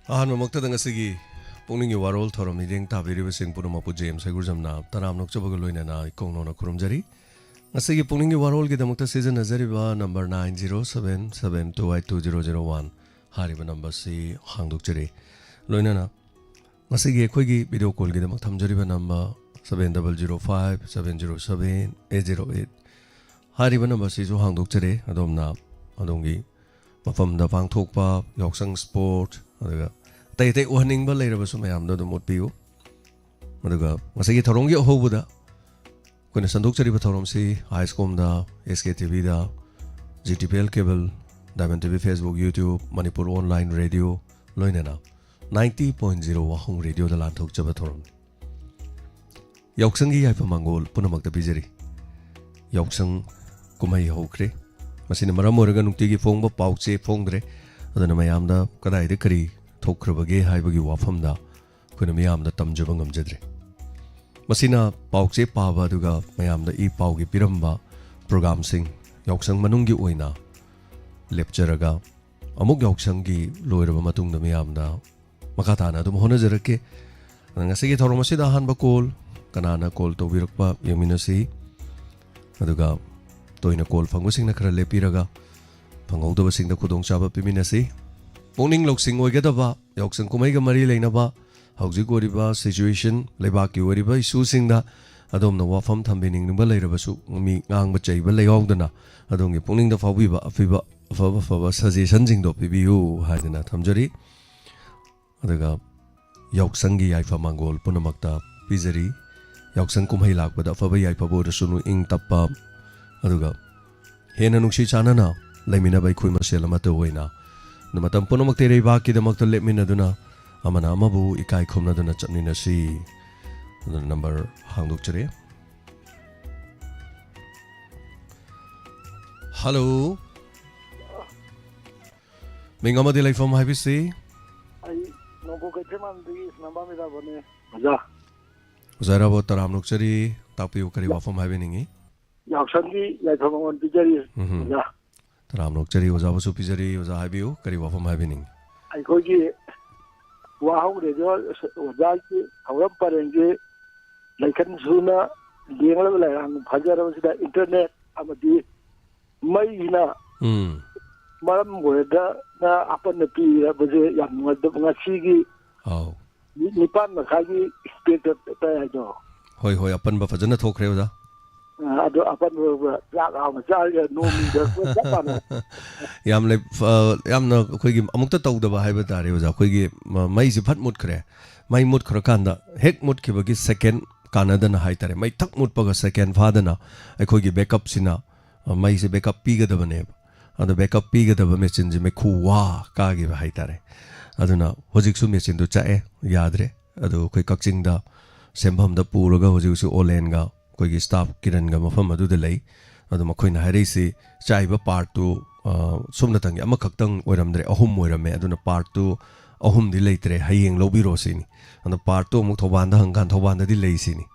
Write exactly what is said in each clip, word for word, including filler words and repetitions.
ꯑꯍꯥꯟꯕꯃꯛꯇꯗ ꯉꯁꯤꯒꯤ ꯄꯨꯛꯅꯤꯡꯒꯤ ꯋꯥꯔꯣꯜ ꯊꯧꯔꯝ ꯃꯤꯠꯌꯦꯡ ꯇꯥꯕꯤꯔꯤꯕꯁꯤꯡ ꯄꯨꯝꯅꯃꯛꯄꯨ ꯖꯦꯝꯁ ꯍꯩꯒꯨꯔꯖꯝꯅ ꯇꯔꯥꯝ ꯅꯣꯛꯆꯕꯒ ꯂꯣꯏꯅꯅ ꯏꯀꯣꯡ ꯅꯧꯅ ꯈꯨꯔꯨꯝꯖꯔꯤ꯫ ꯉꯁꯤꯒꯤ ꯄꯨꯛꯅꯤꯡꯒꯤ ꯋꯥꯔꯣꯜꯒꯤꯗꯃꯛꯇ ꯁꯤꯖꯤꯟꯅꯖꯔꯤꯕ number nine zero seven seven two eight two zero zero one ꯍꯥꯏꯔꯤꯕ ꯅꯝꯕꯔꯁꯤ ꯍꯥꯡꯗꯣꯛꯆꯔꯤ꯫ ꯂꯣꯏꯅꯅ ꯉꯁꯤꯒꯤ ꯑꯩꯈꯣꯏꯒꯤ ꯚꯤꯗꯤꯑꯣ ꯀꯣꯜꯒꯤꯗꯃꯛ ꯊꯝꯖꯔꯤꯕ number seven double zero five seven zero seven eight zero eight ꯍꯥꯏꯔꯤꯕ ꯅꯝꯕꯔꯁꯤꯁꯨ ꯍꯥꯡꯗꯣꯛꯆꯔꯤ꯫ ꯑꯗꯣꯝꯅ ꯑꯗꯣꯝꯒꯤ ꯃꯐꯝꯗ ꯄꯥꯡꯊꯣꯛꯄ ꯌꯥꯎꯁꯪ ꯁ꯭ꯄꯣꯔꯠ, ꯑꯗꯨꯒ ꯑꯇꯩ ꯑꯇꯩ ꯎꯍꯟꯅꯤꯡꯕ ꯂꯩꯔꯕꯁꯨ ꯃꯌꯥꯝꯗ ꯑꯗꯨꯝ ꯎꯠꯄꯤꯌꯨ꯫ ꯑꯗꯨꯒ ꯉꯁꯤꯒꯤ ꯊꯧꯔꯝꯒꯤ ꯑꯍꯧꯕꯗ ꯑꯩꯈꯣꯏꯅ ꯁꯟꯗꯣꯛꯆꯔꯤꯕ ꯊꯧꯔꯝꯁꯤ ꯑꯥꯏꯁꯀꯣꯝꯗ, ꯑꯦꯁ ꯀꯦ ꯇꯤ ꯚꯤꯗ, G T P L cable, diamond T V, Facebook, YouTube, Manipur online radio, ꯂꯣꯏꯅꯅ ninety point zero ꯋꯥꯍꯣꯡ ꯔꯦꯗꯤꯑꯣꯗ ꯂꯥꯟꯊꯣꯛꯆꯕ ꯊꯧꯔꯝꯅꯤ꯫ ꯌꯥꯎꯁꯪꯒꯤ ꯌꯥꯏꯐ ꯃꯪꯒꯣꯜ ꯄꯨꯝꯅꯃꯛꯇ ꯄꯤꯖꯔꯤ꯫ ꯌꯥꯎꯁꯪ ꯀꯨꯝꯍꯩ ꯍꯧꯈ꯭ꯔꯦ꯫ ꯃꯁꯤꯅ ꯃꯔꯝ ꯑꯣꯏꯔꯒ ꯅꯨꯡꯇꯤꯒꯤ ꯐꯣꯡꯕ ꯄꯥꯎꯆꯦ ꯐꯣꯡꯗ꯭ꯔꯦ꯫ ꯑꯗꯨꯅ ꯃꯌꯥꯝꯗ ꯀꯗꯥꯏꯗ ꯀꯔꯤ ꯊꯣꯛꯈ꯭ꯔꯕꯒꯦ ꯍꯥꯏꯕꯒꯤ ꯋꯥꯐꯝꯗ ꯑꯩꯈꯣꯏꯅ ꯃꯤꯌꯥꯝꯗ ꯇꯝꯖꯕ ꯉꯝꯖꯗ꯭ꯔꯦ꯫ ꯃꯁꯤꯅ ꯄꯥꯎꯆꯦ ꯄꯥꯕ ꯑꯗꯨꯒ ꯃꯌꯥꯝꯗ ꯏ ꯄꯥꯎꯒꯤ ꯄꯤꯔꯝꯕ ꯄ꯭ꯔꯣꯒ꯭ꯔꯥꯝꯁꯤꯡ ꯌꯥꯎꯁꯪ ꯃꯅꯨꯡꯒꯤ ꯑꯣꯏꯅ ꯂꯦꯞꯆꯔꯒ, ꯑꯃꯨꯛ ꯌꯥꯎꯁꯪꯒꯤ ꯂꯣꯏꯔꯕ ꯃꯇꯨꯡꯗ ꯃꯤꯌꯥꯝꯗ ꯃꯈꯥ ꯇꯥꯅ ꯑꯗꯨꯝ ꯍꯣꯠꯅꯖꯔꯛꯀꯦ꯫ ꯑꯗ ꯉꯁꯤꯒꯤ ꯊꯧꯔꯝ ꯑꯁꯤꯗ ꯑꯍꯥꯟꯕ ꯀꯣꯜ ꯀꯅꯥꯅ ꯀꯣꯜ ꯇꯧꯕꯤꯔꯛꯄ ꯌꯦꯡꯃꯤꯟꯅꯁꯤ꯫ ꯑꯗꯨꯒ ꯇꯣꯏꯅ ꯀꯣꯜ ꯐꯪꯕꯁꯤꯡꯅ ꯈꯔ ꯂꯦꯞꯄꯤꯔꯒ ꯐꯪꯍꯧꯗꯕꯁꯤꯡꯗ ꯈꯨꯗꯣꯡꯆꯥꯕ ꯄꯤꯃꯤꯟꯅꯁꯤ꯫ ꯄꯨꯛꯅꯤꯡ ꯂꯧꯁꯤꯡ ꯑꯣꯏꯒꯗꯕ ꯌꯥꯎꯁꯪ ꯀꯨꯝꯍꯩꯒ ꯃꯔꯤ ꯂꯩꯅꯕ ꯍꯧꯖꯤꯛ ꯑꯣꯏꯔꯤꯕ ꯁꯤꯆꯨꯋꯦꯁꯟ, ꯂꯩꯕꯥꯛꯀꯤ ꯑꯣꯏꯔꯤꯕ ꯏꯁꯨꯁꯤꯡꯗ ꯑꯗꯣꯝꯅ ꯋꯥꯐꯝ ꯊꯝꯕꯤꯅꯤꯡꯕ ꯂꯩꯔꯕꯁꯨ, ꯃꯤ ꯉꯥꯡꯕ ꯆꯩꯕ ꯂꯩꯍꯧꯗꯅ ꯑꯗꯣꯝꯒꯤ ꯄꯨꯛꯅꯤꯡꯗ ꯐꯥꯎꯕꯤꯕ ꯑꯐꯤꯕ-, ꯑꯐꯕ ꯑꯐꯕ ꯁꯖꯦꯁꯟꯁꯤꯡꯗꯣ ꯄꯤꯕꯤꯌꯨ ꯍꯥꯏꯗꯅ ꯊꯝꯖꯔꯤ꯫ ꯑꯗꯨꯒ ꯌꯥꯎꯁꯪꯒꯤ ꯌꯥꯏꯐ ꯃꯪꯒꯣꯜ ꯄꯨꯝꯅꯃꯛꯇ ꯄꯤꯖꯔꯤ꯫ ꯌꯥꯎꯁꯪ ꯀꯨꯝꯍꯩ ꯂꯥꯛꯄꯗ ꯑꯐꯕ ꯌꯥꯏꯐꯕ ꯑꯣꯏꯔꯁꯅꯨ, ꯏꯪ ꯇꯞꯄ, ꯑꯗꯨꯒ ꯍꯦꯟꯅ ꯅꯨꯡꯁꯤ ꯆꯥꯟꯅꯅ ꯂꯩꯃꯤꯟꯅꯕ ꯑꯩꯈꯣꯏ ꯃꯁꯦꯜ ꯑꯃꯠꯇ ꯑꯣꯏꯅ, ꯑꯗꯨ ꯃꯇꯝ ꯄꯨꯝꯅꯃꯛꯇ ꯏꯔꯩꯕꯥꯛꯀꯤꯗꯃꯛꯇ ꯂꯦꯞꯃꯤꯟꯅꯗꯨꯅ ꯑꯃꯅ ꯑꯃꯕꯨ ꯏꯀꯥꯏ ꯈꯨꯝꯅꯗꯨꯅ ꯆꯠꯃꯤꯟꯅꯁꯤ꯫ ꯑꯗꯨꯅ ꯅꯝꯕꯔ ꯍꯥꯡꯗꯣꯛꯆꯔꯤ꯫ ꯍꯜꯂꯣ꯫ ꯃꯤꯡ ꯑꯃꯗꯤ ꯂꯩꯐꯝ ꯍꯥꯏꯕꯤꯁꯤ꯫ ꯑꯩ ꯅꯣꯡꯄꯣꯛ ꯀꯩꯊꯦꯜꯃꯥꯟꯕꯗꯒꯤ ꯏꯁꯃꯥ ꯄꯥꯝꯕꯤꯔꯕꯅꯦ, ꯑꯣꯖꯥ꯫ ꯑꯣꯖꯥ ꯏꯔꯥꯕꯣꯠ, ꯇꯔꯥꯝ ꯅꯣꯛꯆꯔꯤ꯫ ꯇꯥꯛꯄꯤꯌꯨ, ꯀꯔꯤ ꯌꯥ-, ꯋꯥꯐꯝ ꯍꯥꯏꯕꯤꯅꯤꯡꯉꯤ? ꯌꯥꯎꯁꯪꯒꯤ ꯌꯥꯏꯐ ꯃꯪꯒꯣꯜ ꯄꯤꯖꯔꯤ, ꯎꯝꯍꯨꯝ꯫ ꯑꯣꯖꯥ꯫ ꯇꯔꯥꯝ ꯅꯣꯛꯆꯔꯤ, ꯑꯣꯖꯥꯕꯨꯁꯨ ꯄꯤꯖꯔꯤ꯫ ꯑꯣꯖꯥ ꯍꯥꯏꯕꯤꯌꯨ, ꯀꯔꯤ ꯋꯥꯐꯝ ꯍꯥꯏꯕꯤꯅꯤꯡꯉꯤ? ꯑꯩꯈꯣꯏꯒꯤ ꯋꯥꯍꯧꯔꯦ꯫ ꯑꯗꯣ ꯑꯣꯖꯥꯒꯤ ꯊꯧꯔꯝ ꯄꯔꯦꯡꯁꯤ ꯂꯩꯈꯟ ꯁꯨꯅ ꯂꯦꯡꯂꯕ ꯂꯩꯔꯥꯡ ꯐꯖꯔꯕꯁꯤꯗ internet ꯑꯃꯗꯤ ꯃꯩꯁꯤꯅ ꯎꯝ꯫ ꯃꯔꯝ ꯑꯣꯏꯔꯒ ꯑꯄꯟꯕ ꯄꯤꯔꯕꯁꯦ ꯌꯥꯝ ꯅꯨꯡꯉꯥꯏꯇꯕ꯫ ꯉꯁꯤꯒꯤ ꯑꯧ꯫ ꯅꯤ-, ꯅꯤꯄꯥꯟ ꯃꯈꯥꯏꯒꯤ ꯏꯁꯄꯦꯛꯇ ꯇꯥꯏ ꯍꯥꯏꯗꯣ꯫ ꯍꯣꯏ, ꯍꯣꯏ, ꯑꯄꯟꯕ ꯐꯖꯅ ꯊꯣꯛꯈ꯭ꯔꯦ, ꯑꯣꯖꯥ꯫ ꯑ, ꯑꯗꯣ ꯑꯄꯟꯕ ꯆꯥꯛ ꯍꯥꯎꯅ ꯆꯥꯔꯒ ꯅꯣꯡꯃꯗ ꯆꯞ ꯃꯥꯟꯅꯩ꯫ ꯌꯥꯝ ꯂꯩ-, ꯑ, ꯌꯥꯝꯅ ꯑꯩꯈꯣꯏꯒꯤ ꯑꯃꯨꯛꯇ ꯇꯧꯗꯕ ꯍꯥꯏꯕ ꯇꯥꯔꯦ, ꯑꯣꯖꯥ꯫ ꯑꯩꯈꯣꯏꯒꯤ ꯃ-, ꯃꯩꯁꯤ ꯐꯠ ꯃꯨꯠꯈ꯭ꯔꯦ꯫ ꯃꯩ ꯃꯨꯠꯈ꯭ꯔꯀꯥꯟꯗ ꯍꯦꯛ ꯃꯨꯠꯈꯤꯕꯒꯤ second ꯀꯥꯟꯅꯗꯅ ꯍꯥꯏ ꯇꯥꯔꯦ, ꯃꯩ ꯊꯛ ꯃꯨꯠꯄꯒ second ꯐꯥꯗꯅ ꯑꯩꯈꯣꯏꯒꯤ backupꯁꯤꯅ, ꯑ, ꯃꯩꯁꯦ backup ꯄꯤꯒꯗꯕꯅꯦꯕ꯫ ꯑꯗꯣ backup ꯄꯤꯒꯗꯕ machineꯁꯦ ꯃꯩꯈꯨ ꯋꯥ ꯀꯥꯈꯤꯕ ꯍꯥꯏ ꯇꯥꯔꯦ꯫ ꯑꯗꯨꯅ ꯍꯧꯖꯤꯛꯁꯨ machineꯗꯨ ꯆꯥꯛꯑꯦ, ꯌꯥꯗ꯭ꯔꯦ꯫ ꯑꯗꯨ ꯑꯩꯈꯣꯏ ꯀꯛꯆꯤꯡꯗ ꯁꯦꯝꯐꯝꯗ ꯄꯨꯔꯒ ꯍꯧꯖꯤꯛ ꯍꯧꯖꯤꯛ ꯑꯣꯂꯦꯟꯒ ꯑꯩꯈꯣꯏꯒꯤ staff ꯀꯤꯔꯟꯒ ꯃꯐꯝ ꯑꯗꯨꯗ ꯂꯩ꯫ ꯑꯗꯣ ꯃꯈꯣꯏꯅ ꯍꯥꯏꯔꯛꯏꯁꯤ ꯆꯥꯛꯏꯕ partꯇꯨ, ꯑ, ꯁꯨꯞꯅꯇꯪꯒꯤ ꯑꯃꯈꯛꯇꯪ ꯑꯣꯏꯔꯝꯗ꯭ꯔꯦ, ꯑꯍꯨꯝ ꯑꯣꯏꯔꯝꯃꯦ꯫ ꯑꯗꯨꯅ partꯇꯨ ꯑꯍꯨꯝꯗꯤ ꯂꯩꯇ꯭ꯔꯦ, ꯍꯌꯦꯡ ꯂꯧꯕꯤꯔꯣ ꯁꯤꯅꯤ꯫ ꯑꯗꯣ partꯇꯨ ꯑꯃꯨꯛ ꯊꯧꯕꯥꯜꯗ ꯍꯪꯀꯥꯟ ꯊꯧꯕꯥꯜꯗꯗꯤ ꯂꯩ ꯁꯤꯅꯤ꯫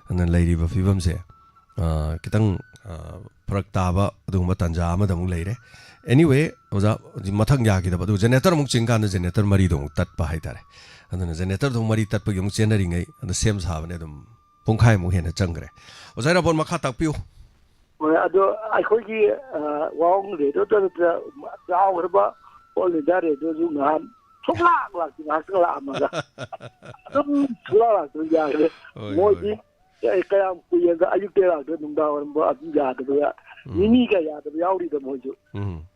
ꯑꯗꯨꯅ ꯂꯩꯔꯤꯕ ꯐꯤꯕꯝꯁꯦ, ꯑ, ꯈꯤꯇꯪ, ꯑ, ꯐꯔꯛ ꯇꯥꯕ ꯑꯗꯨꯒꯨꯝꯕ ꯇꯥꯟꯖꯥ ꯑꯃꯗ ꯑꯃꯨꯛ ꯂꯩꯔꯦ꯫ Anyway, ꯑꯣꯖꯥ, ꯍꯧꯖꯤꯛ ꯃꯊꯪ ꯌꯥꯈꯤꯗꯕ, ꯑꯗꯨ generator ꯑꯃꯨꯛ ꯆꯤꯡ ꯀꯥꯟꯗ generator ꯃꯔꯤꯗꯣ ꯑꯃꯨꯛ ꯇꯠꯄ ꯍꯥꯏꯇꯥꯔꯦ꯫ ꯑꯗꯨꯅ generatorꯗꯣ ꯑꯃꯨꯛ ꯃꯔꯤ ꯇꯠꯄꯒꯤ ꯑꯃꯨꯛ ꯆꯦꯟꯅꯔꯤꯉꯩ ꯑꯗ ꯁꯦꯝ ꯁꯥꯕꯅꯦ ꯑꯗꯨꯝ ꯄꯨꯡꯈꯥꯏꯃꯨꯛ ꯍꯦꯟꯅ ꯆꯪꯈ꯭ꯔꯦ꯫ ꯑꯣꯖꯥ ꯏꯔꯥꯕꯣꯠ, ꯃꯈꯥ ꯇꯥꯛꯄꯤꯌꯨ꯫ ꯍꯣꯏ, ꯑꯗꯣ ꯑꯩꯈꯣꯏꯒꯤ, ꯑ, ꯋꯥꯍꯣꯡ ꯔꯦꯗꯤꯑꯣꯗ ꯆꯥꯎꯈ꯭ꯔꯕ All India ꯔꯦꯗꯤꯑꯣꯁꯨ ꯅꯍꯥꯟ ꯁꯨꯡꯂꯥꯛ ꯂꯥꯛꯇꯦ, ꯉꯥꯏꯍꯥꯛꯇꯪ ꯂꯥꯛꯑꯝꯃꯒ ꯑꯗꯨꯝ ꯁꯨꯡꯂꯥꯛ ꯂꯥꯛꯇꯕ ꯌꯥꯈ꯭ꯔꯦ꯫ ꯍꯣꯏ, ꯃꯣꯏꯗꯤ ꯍꯣꯏ꯫ ꯑꯦ, ꯀꯌꯥꯝ ꯀꯨꯏꯔꯒ ꯑꯌꯨꯛꯇ ꯂꯥꯛꯇꯣꯏ, ꯅꯨꯡꯗꯥꯡ ꯋꯥꯏꯔꯝ ꯑꯗꯨꯝ ꯌꯥꯗꯕ ꯌꯥ-, ꯎꯝ꯫ ꯅꯤꯅꯤꯒ ꯌꯥꯗꯕ ꯌꯥꯎꯔꯤꯗ ꯃꯣꯏꯁꯨ꯫ ꯎꯝ꯫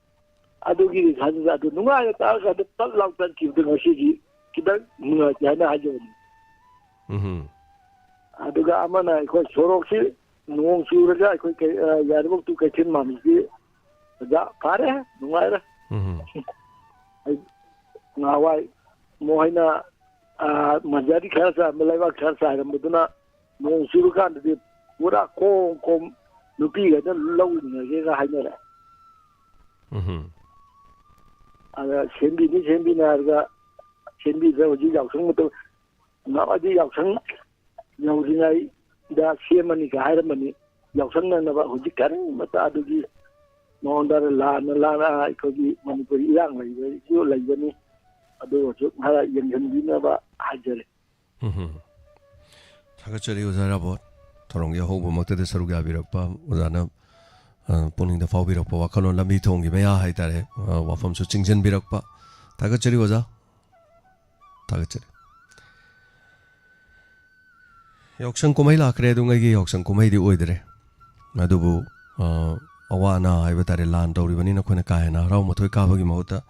ꯑꯗꯨꯒꯤ ꯈꯟꯕꯗ ꯑꯗꯨ ꯅꯨꯡꯉꯥꯏꯅ ꯇꯥꯔꯀꯥꯟꯗ ꯄꯠ ꯂꯥꯎ ꯇꯠꯈꯤꯕꯗꯣ ꯉꯁꯤꯗꯤ ꯈꯤꯇꯪ ꯅꯨꯡꯉꯥꯏꯇꯦ ꯍꯥꯏꯅ ꯍꯥꯏꯖꯕꯅꯤ꯫ ꯎꯝ꯫ ꯑꯗꯨꯒ ꯑꯃꯅ ꯑꯩꯈꯣꯏ ꯁꯣꯔꯣꯛꯁꯤ ꯅꯣꯡ ꯆꯨꯔꯒ ꯑꯩꯈꯣꯏ ꯀꯩ-, ꯑ, ꯌꯥꯏꯔꯤꯄꯣꯛ to ꯀꯩꯊꯦꯜ ꯃꯥꯟꯕꯁꯤ ꯑꯣꯖꯥ ꯐꯔꯦ, ꯅꯨꯡꯉꯥꯏꯔꯦ꯫ ꯎꯝ꯫ ꯑꯩ ꯉꯍꯥꯟꯋꯥꯏ ꯃꯈꯣꯏꯅ, ꯑ, ꯃꯟꯖꯥꯔꯤ ꯈꯔ ꯆꯥꯏꯔꯝꯕ, ꯂꯩꯕꯥꯛ ꯈꯔ ꯆꯥꯏꯔꯝꯕꯗꯨꯅ ꯅꯣꯡ ꯆꯨꯔꯀꯥꯟꯗꯗꯤ ꯄꯨꯔꯥ ꯀꯣꯝ ꯀꯣꯝ ꯅꯨꯄꯤꯈꯩꯅ ꯂꯧ ꯂꯤꯡꯅꯒꯦꯒ ꯍꯥꯏꯅꯔꯦ꯫ ꯎꯝ꯫ ꯑꯗ ꯁꯦꯝꯕꯤꯅꯤ, ꯁꯦꯝꯕꯤꯅꯤ ꯍꯥꯏꯔꯒ ꯁꯦꯝꯕꯤꯗ꯭ꯔꯦ꯫ ꯍꯧꯖꯤꯛ ꯌꯥꯎꯁꯪ ꯃꯇꯝ, ꯅꯍꯥꯟꯋꯥꯏꯗꯤ ꯌꯥꯎꯁꯪ ꯌꯧꯗ꯭ꯔꯤꯉꯩꯗ ꯁꯦꯝꯃꯅꯤꯒ ꯍꯥꯏꯔꯝꯕꯅꯤ꯫ ꯌꯥꯎꯁꯪ ꯅꯪꯅꯕ ꯍꯧꯖꯤꯛ ꯀꯔꯤꯃꯠꯇ ꯑꯗꯨꯒꯤ ꯃꯉꯣꯟꯗ ꯂꯥꯟꯅ ꯂꯥꯟꯅ ꯑꯩꯈꯣꯏꯒꯤ ꯃꯅꯤꯄꯨꯔꯤ ꯏꯔꯥꯡ ꯂꯩꯕꯁꯨ ꯂꯩꯒꯅꯤ꯫ ꯑꯗꯨꯒꯁꯨ ꯈꯔ ꯌꯦꯡꯁꯤꯟꯕꯤꯅꯕ ꯍꯥꯏꯖꯔꯤ꯫ ꯎꯝ꯫ ꯊꯥꯒꯠꯆꯔꯤ ꯑꯣꯖꯥ ꯏꯔꯥꯕꯣꯠ, ꯊꯧꯔꯝꯒꯤ ꯑꯍꯧꯕꯃꯛꯇꯗ ꯁꯔꯨꯛ ꯌꯥꯕꯤꯔꯛꯄ ꯑꯣꯖꯥꯅ, ꯑ, ꯄꯨꯛꯅꯤꯡꯗ ꯐꯥꯎꯕꯤꯔꯛꯄ ꯋꯥꯈꯜꯂꯣꯟ ꯂꯝꯕꯤ ꯊꯣꯡꯒꯤ ꯃꯌꯥ ꯍꯥꯏꯇꯥꯔꯦ, ꯑ, ꯋꯥꯐꯝꯁꯨ ꯆꯤꯡꯁꯤꯟꯕꯤꯔꯛꯄ꯫ ꯊꯥꯒꯠꯆꯔꯤ ꯑꯣꯖꯥ꯫ ꯊꯥꯒꯠꯆꯔꯤ꯫ ꯌꯥꯎꯁꯪ ꯀꯨꯝꯍꯩ ꯂꯥꯛꯈ꯭ꯔꯦ, ꯑꯗꯨꯉꯩꯒꯤ ꯌꯥꯎꯁꯪ ꯀꯨꯝꯍꯩꯗꯤ ꯑꯣꯏꯗ꯭ꯔꯦ꯫ ꯑꯗꯨꯕꯨ, ꯑ, ꯑꯋꯥ ꯑꯅꯥ ꯍꯥꯏꯕ ꯇꯥꯔꯦ, ꯂꯥꯟ ꯇꯧꯔꯤꯕꯅꯤꯅ ꯑꯩꯈꯣꯏꯅ ꯀꯥ ꯍꯦꯟꯅ ꯍꯔꯥꯎ ꯃꯊꯣꯏ ꯀꯥꯕꯒꯤ ꯃꯍꯨꯠꯇ,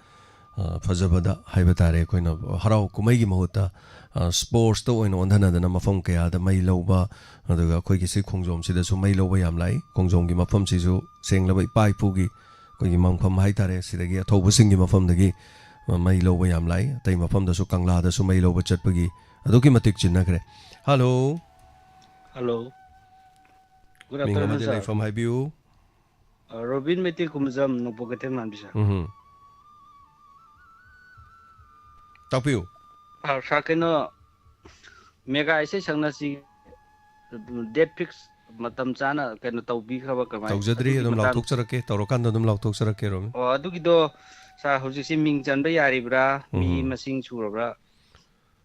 ꯑ, ꯐꯖꯕꯗ ꯍꯥꯏꯕ ꯇꯥꯔꯦ, ꯑꯩꯈꯣꯏꯅ ꯍꯔꯥꯎ ꯀꯨꯝꯍꯩꯒꯤ ꯃꯍꯨꯠꯇ, ꯑ, ꯁ꯭ꯄꯣꯔꯠꯁꯇ ꯑꯣꯏꯅ ꯑꯣꯟꯊꯅꯗꯅ ꯃꯐꯝ ꯀꯌꯥꯗ ꯃꯩ ꯂꯧꯕ, ꯑꯗꯨꯒ ꯑꯩꯈꯣꯏꯒꯤ ꯁꯤ ꯈꯣꯡꯖꯣꯝꯁꯤꯗꯁꯨ ꯃꯩ ꯂꯧꯕ ꯌꯥꯝ ꯂꯥꯛꯏ꯫ ꯈꯣꯡꯖꯣꯝꯒꯤ ꯃꯐꯝꯁꯤꯁꯨ ꯁꯦꯡꯂꯕ ꯏꯄꯥ ꯏꯄꯨꯒꯤ ꯑꯩꯈꯣꯏꯒꯤ ꯃꯪꯐꯝ ꯍꯥꯏ ꯇꯥꯔꯦ, ꯁꯤꯗꯒꯤ ꯑꯊꯧꯕꯁꯤꯡꯒꯤ ꯃꯐꯝꯗꯒꯤ ꯃꯩ ꯂꯧꯕ ꯌꯥꯝ ꯂꯥꯛꯏ꯫ ꯑꯇꯩ ꯃꯐꯝꯗꯁꯨ, ꯀꯪꯂꯥꯗꯁꯨ ꯃꯩ ꯂꯧꯕ ꯆꯠꯄꯒꯤ ꯑꯗꯨꯛꯀꯤ ꯃꯇꯤꯛ ꯆꯤꯟꯅꯈ꯭ꯔꯦ꯫ ꯍꯜꯂꯣ꯫ ꯍꯜꯂꯣ꯫ ꯒꯨꯗ ꯃꯤꯡ ꯑꯐꯇꯔꯅꯨꯟ, ꯑꯃꯗꯤ ꯁꯥꯔ꯫ ꯂꯩꯐꯝ ꯍꯥꯏꯕꯤꯌꯨ꯫ ꯑ, ꯔꯣꯕꯤꯟ ꯃꯩꯇꯩ ꯀꯨꯃꯖꯝ, ꯅꯣꯡꯄꯣꯛ ꯀꯩꯊꯦꯜ ꯃꯥꯟꯕꯤ, ꯁꯥꯔ꯫ ꯎꯝꯍꯨꯝ꯫ ꯇꯥꯛꯄꯤꯌꯨ꯫ ꯑ, ꯁꯥꯔ, ꯀꯩꯅꯣ, ꯃꯦꯒꯥ ꯏꯁꯩ ꯁꯛꯅꯁꯤ ꯗꯦꯠ ꯐꯤꯛꯁ ꯃꯇꯝ ꯆꯥꯅ ꯀꯩꯅꯣ ꯇꯧꯕꯤꯈ꯭ꯔꯕ ꯀꯃꯥꯏ? ꯇꯧꯖꯗ꯭ꯔꯤ, ꯑꯗꯨꯒꯤ ꯑꯗꯨꯝ ꯃꯇꯥꯡ ꯂꯥꯎꯊꯣꯛꯆꯔꯛꯀꯦ, ꯇꯧꯔꯀꯥꯟꯗ ꯑꯗꯨꯝ ꯂꯥꯎꯊꯣꯛꯆꯔꯛꯀꯦ, ꯔꯣꯕꯤꯟ꯫ ꯑꯣ, ꯑꯗꯨꯒꯤꯗꯣ, ꯁꯥꯔ, ꯍꯧꯖꯤꯛꯁꯤ ꯃꯤꯡ ꯆꯟꯕ ꯌꯥꯔꯤꯕ꯭ꯔꯥ? ꯃꯤ ꯎꯝ꯫ ꯃꯁꯤꯡ ꯁꯨꯔꯕ꯭ꯔꯥ?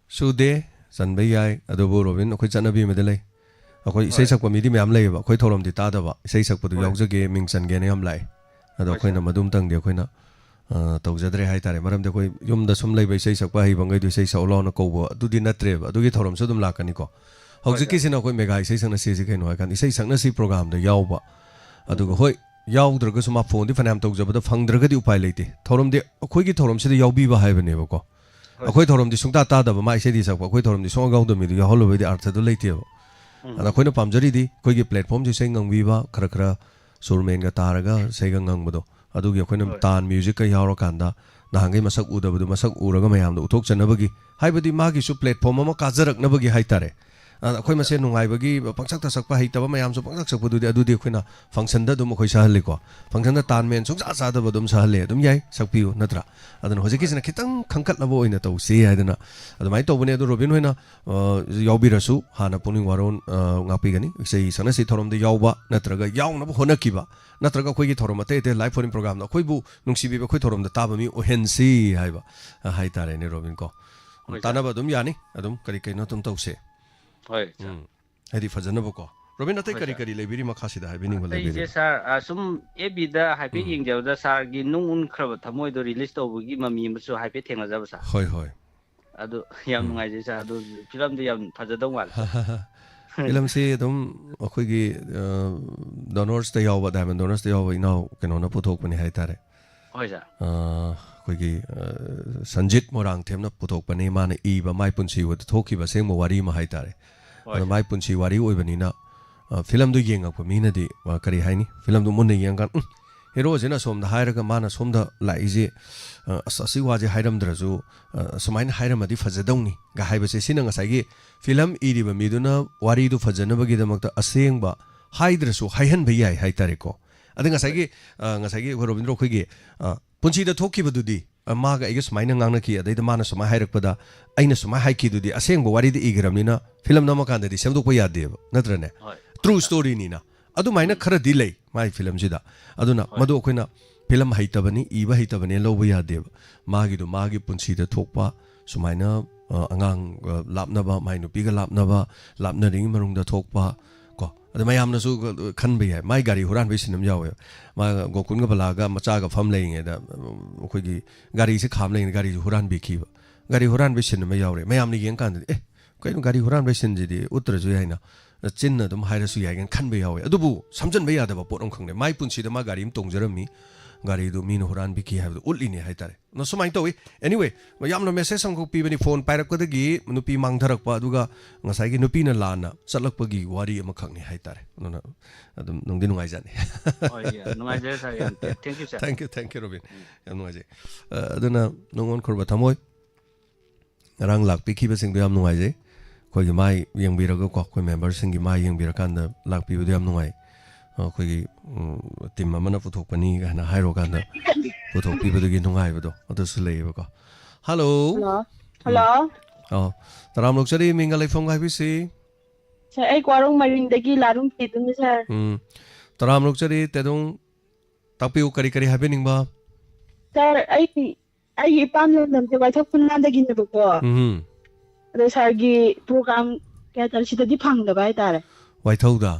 ꯁꯨꯗꯦ, ꯆꯟꯕ ꯌꯥꯏ, ꯑꯗꯨꯕꯨ, ꯔꯣꯕꯤꯟ, ꯑꯩꯈꯣꯏ ꯆꯠꯅꯕꯤ ꯑꯃꯗꯤ ꯂꯩ꯫ ꯑꯩꯈꯣꯏ ꯏꯁꯩ ꯍꯣꯏ꯫ ꯁꯛꯄ ꯃꯤꯗꯤ ꯃꯌꯥꯝ ꯂꯩꯌꯦꯕ, ꯑꯩꯈꯣꯏ ꯊꯧꯔꯝꯗꯤ ꯇꯥꯗꯕ, ꯏꯁꯩ ꯁꯛꯄꯗꯨ ꯍꯣꯏ꯫ ꯌꯥꯎꯖꯒꯦ, ꯃꯤꯡ ꯆꯟꯒꯦꯅ ꯌꯥꯝ ꯂꯥꯛꯑꯦ꯫ ꯑꯗꯣ ꯍꯣꯏ, ꯑꯩꯈꯣꯏꯅ ꯁꯥꯔ꯫ ꯃꯗꯨꯝꯇꯪꯗꯤ ꯑꯩꯈꯣꯏꯅ, ꯑ, ꯇꯧꯖꯗ꯭ꯔꯦ ꯍꯥꯏ ꯇꯥꯔꯦ, ꯃꯔꯝꯗꯤ ꯑꯩꯈꯣꯏ ꯌꯨꯝꯗ ꯁꯨꯝ ꯂꯩꯕ ꯏꯁꯩ ꯁꯛꯄ ꯍꯩꯕꯉꯩꯗꯣ ꯏꯁꯩ ꯁꯛꯎ ꯂꯥꯎꯅ ꯀꯧꯕ ꯑꯗꯨꯗꯤ ꯅꯠꯇ꯭ꯔꯦꯕ, ꯑꯗꯨꯒꯤ ꯊꯧꯔꯝꯁꯨ ꯑꯗꯨꯝ ꯂꯥꯛꯀꯅꯤꯀꯣ꯫ ꯍꯣꯏ, ꯁꯥꯔ꯫ ꯍꯧꯖꯤꯛꯀꯤꯁꯤꯅ ꯑꯩꯈꯣꯏ ꯃꯦꯒꯥ ꯏꯁꯩ ꯁꯛꯅꯁꯤꯁꯤ ꯀꯩꯅꯣ ꯍꯥꯏꯀꯥꯟꯗ, ꯏꯁꯩ ꯁꯛꯅꯁꯤ ꯄ꯭ꯔꯣꯒꯥꯝꯗ ꯌꯥꯎꯕ, ꯑꯗꯨꯒ ꯎꯝ꯫ ꯍꯣꯏ, ꯌꯥꯎꯗ꯭ꯔꯒꯁꯨ ꯃꯥ ꯐꯣꯟꯗꯤ ꯐꯅꯌꯥꯝ ꯇꯧꯖꯕꯗ ꯐꯪꯗ꯭ꯔꯒꯗꯤ ꯎꯄꯥꯏ ꯂꯩꯇꯦ꯫ ꯊꯧꯔꯝꯗꯤ ꯑꯩꯈꯣꯏꯒꯤ ꯊꯧꯔꯝꯁꯤꯗ ꯌꯥꯎꯕꯤꯕ ꯍꯥꯏꯕꯅꯦꯕꯀꯣ꯫ ꯍꯣꯏ, ꯑꯩꯈꯣꯏ ꯁꯥꯔ꯫ ꯊꯧꯔꯝꯗꯤ ꯁꯨꯡꯇꯥ ꯇꯥꯗꯕ, ꯃꯥ ꯏꯁꯩꯗꯤ ꯁꯛꯄ, ꯑꯩꯈꯣꯏ ꯊꯧꯔꯝꯗꯤ ꯁꯨꯡꯌꯥꯎ ꯌꯥꯎꯗꯕ ꯃꯤꯗꯨ ꯌꯥꯎꯍꯜꯂꯨꯕꯩꯗꯤ ꯑꯥꯔꯊꯗꯨ ꯂꯩꯇꯦꯕ꯫ ꯎꯝ꯫ ꯑꯗ ꯑꯩꯈꯣꯏꯅ ꯄꯥꯝꯖꯔꯤꯗꯤ ꯑꯩꯈꯣꯏꯒꯤ ꯄ꯭ꯂꯦꯠꯐꯣꯝꯁꯤ ꯏꯁꯩ ꯉꯪꯕꯤꯕ, ꯈꯔ ꯈꯔ ꯁꯨꯔꯃꯦꯟꯒ ꯇꯥꯔꯒ ꯏꯁꯩꯒ ꯉꯪꯕꯗꯣ, ꯑꯗꯨꯒꯤ ꯑꯩꯈꯣꯏꯅ ꯍꯣꯏ꯫ ꯇꯥꯟ ꯃ꯭ꯌꯨꯖꯤꯛꯀ ꯌꯥꯎꯔꯀꯥꯟꯗ ꯅꯍꯥꯟꯈꯩ ꯃꯁꯛ ꯎꯗꯕꯗꯨ ꯃꯁꯛ ꯎꯔꯒ ꯃꯌꯥꯝꯗ ꯎꯠꯊꯣꯛꯆꯅꯕꯒꯤ, ꯍꯥꯏꯕꯗꯤ ꯃꯥꯒꯤꯁꯨ ꯄ꯭ꯂꯦꯠꯐꯣꯝ ꯑꯃ ꯀꯥꯖꯔꯛꯅꯕꯒꯤ ꯍꯥꯏ ꯇꯥꯔꯦ꯫ ꯑꯗ ꯑꯩꯈꯣꯏ ꯃꯁꯦꯟ ꯅꯨꯡꯉꯥꯏꯕꯒꯤ ꯄꯪꯁꯛꯇ ꯁꯛꯄ ꯍꯩꯇꯕ ꯃꯌꯥꯝꯁꯨ ꯄꯪꯁꯛ ꯁꯛꯄꯗꯨꯗꯤ, ꯑꯗꯨꯗꯤ ꯑꯩꯈꯣꯏꯅ functionꯗ ꯑꯗꯨꯝ ꯑꯩꯈꯣꯏ ꯁꯛꯍꯜꯂꯤꯀꯣ꯫ Functionꯗ ꯇꯥꯟ ꯃꯦꯟ ꯁꯨꯡꯆꯥ ꯆꯥꯗꯕ ꯑꯗꯨꯝ ꯁꯛꯍꯜꯂꯦ, ꯑꯗꯨꯝ ꯌꯥꯏ, ꯁꯛꯄꯤꯌꯨ, ꯅꯠꯇ꯭ꯔꯥ? ꯑꯗꯨꯅ ꯍꯧꯖꯤꯛꯀꯤꯁꯤꯅ ꯈꯤꯇꯪ ꯈꯟꯀꯠꯂꯕ ꯑꯣꯏꯅ ꯇꯧꯁꯤ ꯍꯥꯏꯗꯅ ꯑꯗꯨꯃꯥꯏꯅ ꯇꯧꯕꯅꯦ꯫ ꯑꯗꯣ ꯔꯣꯕꯤꯟ ꯍꯣꯏꯅ, ꯑ, ꯌꯥꯎꯕꯤꯔꯁꯨ ꯍꯥꯟꯅ ꯄꯨꯛꯅꯤꯡ ꯋꯥꯔꯣꯟ, ꯑ, ꯉꯥꯛꯄꯤꯒꯅꯤ꯫ ꯏꯁꯩ ꯁꯛꯅꯁꯤ ꯊꯧꯔꯝꯗ ꯌꯥꯎꯕ ꯅꯠꯇ꯭ꯔꯒ ꯌꯥꯎꯅꯕ ꯍꯣꯠꯅꯈꯤꯕ, ꯅꯠꯇ꯭ꯔꯒ ꯑꯩꯈꯣꯏꯒꯤ ꯊꯧꯔꯝ ꯑꯇꯩ ꯑꯇꯩ live phone programꯗ ꯑꯩꯈꯣꯏꯕꯨ ꯅꯨꯡꯁꯤꯕꯤꯕ ꯑꯩꯈꯣꯏ ꯊꯧꯔꯝꯗ ꯇꯥꯕ ꯃꯤ ꯑꯣꯏꯍꯟꯁꯤ ꯍꯥꯏꯕ, ꯑ, ꯍꯥꯏꯇꯥꯔꯦꯅꯦ, ꯔꯣꯕꯤꯟ ꯀꯣ꯫ ꯍꯣꯏ, ꯁꯥꯔ꯫ ꯇꯥꯟꯅꯕ ꯑꯗꯨꯝ ꯌꯥꯅꯤ, ꯑꯗꯨꯝ ꯀꯔꯤ ꯀꯩꯅꯣ ꯑꯗꯨꯝ ꯇꯧꯁꯦ꯫ ꯍꯣꯏ, ꯁꯥꯔ꯫ ꯎꯝ꯫ ꯍꯥꯏꯗꯤ ꯐꯖꯅꯕꯀꯣ꯫ ꯔꯣꯕꯤꯟ, ꯑꯇꯩ ꯍꯣꯏ, ꯀꯔꯤ ꯁꯥꯔ꯫ ꯀꯔꯤ ꯂꯩꯕꯤꯔꯤ ꯃꯈꯥꯁꯤꯗ ꯍꯥꯏꯕꯤꯅꯤꯡꯕ ꯑꯇꯩꯁꯦ, ꯂꯩꯕꯤꯔꯤ? ꯁꯥꯔ, ꯑ, ꯁꯨꯝ ꯑꯦꯐ ꯕꯤꯗ ꯍꯥꯏꯐꯦꯠ ꯎꯝ꯫ ꯌꯦꯡꯖꯕꯗ ꯁꯥꯔꯒꯤ ꯅꯨꯡ ꯎꯟꯈ꯭ꯔꯕ ꯊꯃꯣꯏꯗꯣ release ꯇꯧꯕꯒꯤ ꯃꯃꯤ ꯑꯃꯁꯨ ꯍꯥꯏꯐꯦꯠ ꯊꯦꯡꯅꯖꯕ, ꯁꯥꯔ꯫ ꯍꯣꯏ, ꯍꯣꯏ꯫ ꯑꯗꯨ ꯌꯥꯝ ꯎꯝ꯫ ꯅꯨꯡꯉꯥꯏꯖꯩ, ꯁꯥꯔ꯫ ꯑꯗꯨ ꯐꯤꯂꯝꯗꯤ ꯌꯥꯝ ꯐꯖꯗꯧ ꯃꯥꯜꯂꯦ, ꯁꯥꯔ꯫ ꯐꯤꯂꯝꯁꯤ ꯑꯗꯨꯝ ꯑꯩꯈꯣꯏꯒꯤ, ꯑ, Donors-ꯇ ꯌꯥꯎꯕ, Diamond Donors-ꯇ ꯌꯥꯎꯕ ꯏꯅꯥꯎ ꯀꯩꯅꯣꯅ ꯄꯨꯊꯣꯛꯄꯅꯤ ꯍꯥꯏꯇꯥꯔꯦ꯫ ꯍꯣꯏ, ꯁꯥꯔ꯫ ꯑ, ꯑꯩꯈꯣꯏꯒꯤ, ꯑ, ꯁꯟꯖꯤꯠ ꯃꯣꯏꯔꯥꯡꯊꯦꯝꯅ ꯄꯨꯊꯣꯛꯄꯅꯤ꯫ ꯃꯥꯅ ꯏꯕ, ꯃꯥꯏ ꯄꯨꯟꯁꯤ ꯋꯥꯔꯤ ꯊꯣꯛꯈꯤꯕ ꯑꯁꯦꯡꯕ ꯋꯥꯔꯤ ꯑꯃ ꯍꯥꯏꯇꯥꯔꯦ꯫ ꯍꯣꯏ, ꯑꯗꯣ ꯁꯥꯔ꯫ ꯃꯥꯏ ꯄꯨꯟꯁꯤ ꯋꯥꯔꯤ ꯑꯣꯏꯕꯅꯤꯅ, ꯑ, ꯐꯤꯂꯝꯗꯨ ꯌꯦꯡꯉꯛꯄ ꯃꯤꯅꯗꯤ, ꯑ, ꯀꯔꯤ ꯍꯥꯏꯅꯤ? ꯐꯤꯂꯝꯗꯨ ꯃꯨꯟꯅ ꯌꯦꯡꯉꯀꯥꯟꯗ, "ꯎꯝ, ꯍꯦꯔꯣꯁꯤꯅ ꯑꯁꯣꯝꯗ ꯍꯥꯏꯔꯒ ꯃꯥꯅ ꯁꯣꯝꯗ ꯂꯥꯛꯏꯁꯦ, ꯑ, ꯑꯁ, ꯑꯁꯤ ꯋꯥꯁꯦ ꯍꯥꯏꯔꯝꯗ꯭ꯔꯁꯨ, ꯑ, ꯁꯨꯃꯥꯏꯅ ꯍꯥꯏꯔꯝꯃꯗꯤ ꯐꯖꯗꯧꯅꯤ" ꯒ ꯍꯥꯏꯕꯁꯦ, ꯁꯤꯅ ꯉꯁꯥꯏꯒꯤ ꯐꯤꯂꯝ ꯏꯔꯤꯕ ꯃꯤꯗꯨꯅ ꯋꯥꯔꯤꯗꯨ ꯐꯖꯅꯕꯒꯤꯗꯃꯛꯇ ꯑꯁꯦꯡꯕ ꯍꯥꯏꯗ꯭ꯔꯁꯨ ꯍꯥꯏꯍꯟꯕ ꯌꯥꯏ ꯍꯥꯏꯇꯥꯔꯦꯀꯣ꯫ ꯑꯗ ꯉꯁꯥꯏꯒꯤ, ꯑ, ꯉꯁꯥꯏꯒꯤ ꯑꯩꯈꯣꯏ ꯔꯣꯕꯤꯟꯗ꯭ꯔꯣ ꯑꯩꯈꯣꯏꯒꯤ, ꯑ, ꯄꯨꯟꯁꯤꯗ ꯊꯣꯛꯈꯤꯕꯗꯨꯗꯤ, ꯑ, ꯃꯥꯒ ꯑꯩꯒ ꯁꯨꯃꯥꯏꯅ ꯉꯥꯡꯅꯈꯤ, ꯑꯗꯩꯗ ꯃꯥꯅ ꯁꯨꯃꯥꯏꯅ ꯍꯥꯏꯔꯛꯄꯗ ꯑꯩꯅ ꯁꯨꯃꯥꯏꯅ ꯍꯥꯏꯈꯤꯗꯨꯗꯤ ꯑꯁꯦꯡꯕ ꯋꯥꯔꯤꯗ ꯏꯈ꯭ꯔꯕꯅꯤꯅ ꯐꯤꯂꯝ ꯅꯝꯃꯀꯥꯟꯗꯗꯤ ꯁꯦꯝꯗꯣꯛꯄ ꯌꯥꯗꯦꯕ, ꯅꯠꯇ꯭ꯔꯅꯦ? ꯍꯣꯏ꯫ True story-ꯅꯤꯅ꯫ ꯑꯗꯨꯃꯥꯏꯅ ꯎꯝ꯫ ꯈꯔꯗꯤ ꯂꯩ ꯃꯥꯒꯤ ꯐꯤꯂꯝꯁꯤꯗ꯫ ꯑꯗꯨꯅ ꯍꯣꯏ꯫ ꯃꯗꯨ ꯑꯩꯈꯣꯏꯅ ꯐꯤꯂꯝ ꯍꯩꯇꯕꯅꯤ, ꯏꯕ ꯍꯩꯇꯕꯅꯦ ꯂꯧꯕ ꯌꯥꯗꯦꯕ꯫ ꯃꯥꯒꯤꯗꯣ ꯃꯥꯒꯤ ꯄꯨꯟꯁꯤꯗ ꯊꯣꯛꯄ ꯁꯨꯃꯥꯏꯅ, ꯑ, ꯑꯉꯥꯡ, ꯑ, ꯂꯥꯞꯅꯕ, ꯃꯥꯏ ꯅꯨꯄꯤꯒ ꯂꯥꯞꯅꯕ, ꯂꯥꯞꯅꯔꯤꯉꯩ ꯃꯅꯨꯡꯗ ꯊꯣꯛꯄ, ꯀꯣ꯫ ꯑꯗ ꯃꯌꯥꯝꯅꯁꯨ ꯈꯟꯕ ꯌꯥꯏ꯫ ꯃꯥꯏ ꯒꯥꯔꯤ ꯍꯨꯔꯥꯟꯕꯒꯤ scene ꯑꯃ ꯌꯥꯎꯋꯦꯕ꯫ ꯃꯥ ꯒꯣꯀꯨꯟꯒ ꯕꯂꯥꯒ ꯃꯆꯥꯒ ꯐꯝ ꯂꯩꯔꯤꯉꯩꯗ, ꯑꯩꯈꯣꯏꯒꯤ ꯒꯥꯔꯤꯁꯦ ꯈꯥꯝ ꯂꯩꯔꯤꯉꯩꯗ ꯒꯥꯔꯤꯁꯦ ꯍꯨꯔꯥꯟꯕꯤꯈꯤꯕ꯫ ꯒꯥꯔꯤ ꯍꯨꯔꯥꯟꯕꯒꯤ scene ꯑꯃ ꯌꯥꯎꯔꯦ꯫ ꯃꯌꯥꯝꯅ ꯌꯦꯡꯀꯥꯟꯗꯗꯤ, "ꯑꯦ, ꯀꯩꯅꯣ ꯒꯥꯔꯤ ꯍꯨꯔꯥꯟꯕꯒꯤ scene-ꯁꯤꯗꯤ ꯎꯠꯇ꯭ꯔꯁꯨ ꯌꯥꯏꯅ, ꯆꯤꯟꯅ ꯑꯗꯨꯝ ꯍꯥꯏꯔꯁꯨ ꯌꯥꯏ" ꯀꯥꯏꯅ ꯈꯟꯕ ꯌꯥꯎꯋꯦ꯫ ꯑꯗꯨꯕꯨ ꯁꯝꯖꯟꯕ ꯌꯥꯗꯕ ꯄꯣꯠ ꯑꯃꯈꯛꯅꯦ꯫ ꯃꯥꯏ ꯄꯨꯟꯁꯤꯗ ꯃꯥ ꯒꯥꯔꯤ ꯑꯃ ꯇꯣꯡꯖꯔꯝꯃꯤ, ꯒꯥꯔꯤꯗꯨ ꯃꯤꯅ ꯍꯨꯔꯥꯟꯕꯤꯈꯤ ꯍꯥꯏꯕꯗꯨ ꯎꯠꯂꯤꯅꯦ ꯍꯥꯏꯇꯥꯔꯦ꯫ ꯑꯗꯣ ꯁꯨꯃꯥꯏꯅ ꯇꯧꯋꯤ꯫ Anyway, ꯌꯥꯝꯅ message ꯑꯃꯈꯛ ꯄꯤꯕꯅꯤ꯫ Phone ꯄꯥꯏꯔꯛꯄꯗꯒꯤ ꯅꯨꯄꯤ ꯃꯥꯡꯊꯔꯛꯄ, ꯑꯗꯨꯒ ꯉꯁꯥꯏꯒꯤ ꯅꯨꯄꯤꯅ ꯂꯥꯟꯅ ꯆꯠꯂꯛꯄꯒꯤ ꯋꯥꯔꯤ ꯑꯃꯈꯛꯅꯤ ꯍꯥꯏꯇꯥꯔꯦ꯫ ꯑꯗꯨꯅ ꯑꯗꯨꯝ ꯅꯨꯡꯗꯤ ꯅꯨꯡꯉꯥꯏꯖꯅꯤ꯫ ꯍꯣꯏ, ꯌꯥꯝ ꯅꯨꯡꯉꯥꯏꯖꯔꯦ, ꯁꯥꯔ꯫ ꯌꯥꯝ thank you, sir. Thank you, thank you, Robin. Um. ꯌꯥꯝ ꯅꯨꯡꯉꯥꯏꯖꯩ꯫ ꯑ, ꯑꯗꯨꯅ ꯅꯨꯡ ꯑꯣꯟꯈ꯭ꯔꯕ ꯊꯃꯣꯏ, ꯉꯔꯥꯡ ꯂꯥꯛꯄꯤꯈꯤꯕꯁꯤꯡꯗꯣ ꯌꯥꯝ ꯅꯨꯡꯉꯥꯏꯖꯩ꯫ ꯑꯩꯈꯣꯏꯒꯤ ꯃꯥꯏ ꯌꯦꯡꯕꯤꯔꯒꯀꯣ, ꯑꯩꯈꯣꯏ ꯃꯦꯝꯕꯔꯁꯤꯡꯒꯤ ꯃꯥꯏ ꯌꯦꯡꯕꯤꯔꯀꯥꯟꯗ ꯂꯥꯛꯄꯤꯕꯗꯣ ꯌꯥꯝ ꯅꯨꯡꯉꯥꯏ꯫ ꯑꯩꯈꯣꯏꯒꯤ, ꯎꯝ, ꯇꯤꯝ ꯑꯃꯅ ꯄꯨꯊꯣꯛꯄꯅꯤ ꯀꯥꯏꯅ ꯍꯥꯏꯔꯨꯀꯥꯟꯗ ꯄꯨꯊꯣꯛꯄꯤꯕꯗꯨꯒꯤ ꯅꯨꯡꯉꯥꯏꯕꯗꯣ ꯑꯗꯨꯁꯨ ꯂꯩꯌꯦꯕꯀꯣ꯫ ꯍꯜꯂꯣ꯫ ꯍꯜꯂꯣ꯫ ꯎꯝ꯫ ꯍꯜꯂꯣ꯫ ꯑꯣ, ꯇꯔꯥꯝ ꯑꯣꯛꯆꯔꯤ, ꯃꯤꯡꯒ ꯂꯩꯐꯝꯒ ꯍꯥꯏꯕꯤꯁꯤ꯫ ꯁꯥꯔ, ꯑꯩ ꯀ꯭ꯋꯥꯔꯣꯡ ꯃꯔꯤꯡꯗꯒꯤ ꯂꯥꯔꯨꯝ ꯇꯦꯗꯨꯅꯤ, ꯁꯥꯔ꯫ ꯎꯝ, ꯇꯔꯥꯝ ꯑꯣꯛꯆꯔꯤ, ꯇꯦꯗꯨꯡ꯫ ꯇꯥꯛꯄꯤꯌꯨ, ꯀꯔꯤ ꯀꯔꯤ ꯍꯥꯏꯕꯤꯅꯤꯡꯕ? ꯁꯥꯔ, ꯑꯩ, ꯑꯩꯒꯤ ꯏꯄꯥꯝ ꯂꯝꯗꯝꯁꯦ ꯋꯥꯏꯊꯧ ꯈꯨꯟꯂꯥꯟꯗꯒꯤꯅꯦꯕꯀꯣ꯫ ꯎꯝ꯫ ꯑꯗꯣ ꯁꯥꯔꯒꯤ ꯄ꯭ꯔꯣꯒ꯭ꯔꯥꯝ ꯀꯩ ꯍꯥꯏꯇꯥꯔꯦ, ꯁꯤꯗꯗꯤ ꯐꯪꯗꯕ ꯍꯥꯏꯇꯥꯔꯦ꯫ ꯋꯥꯏꯊꯧꯗ?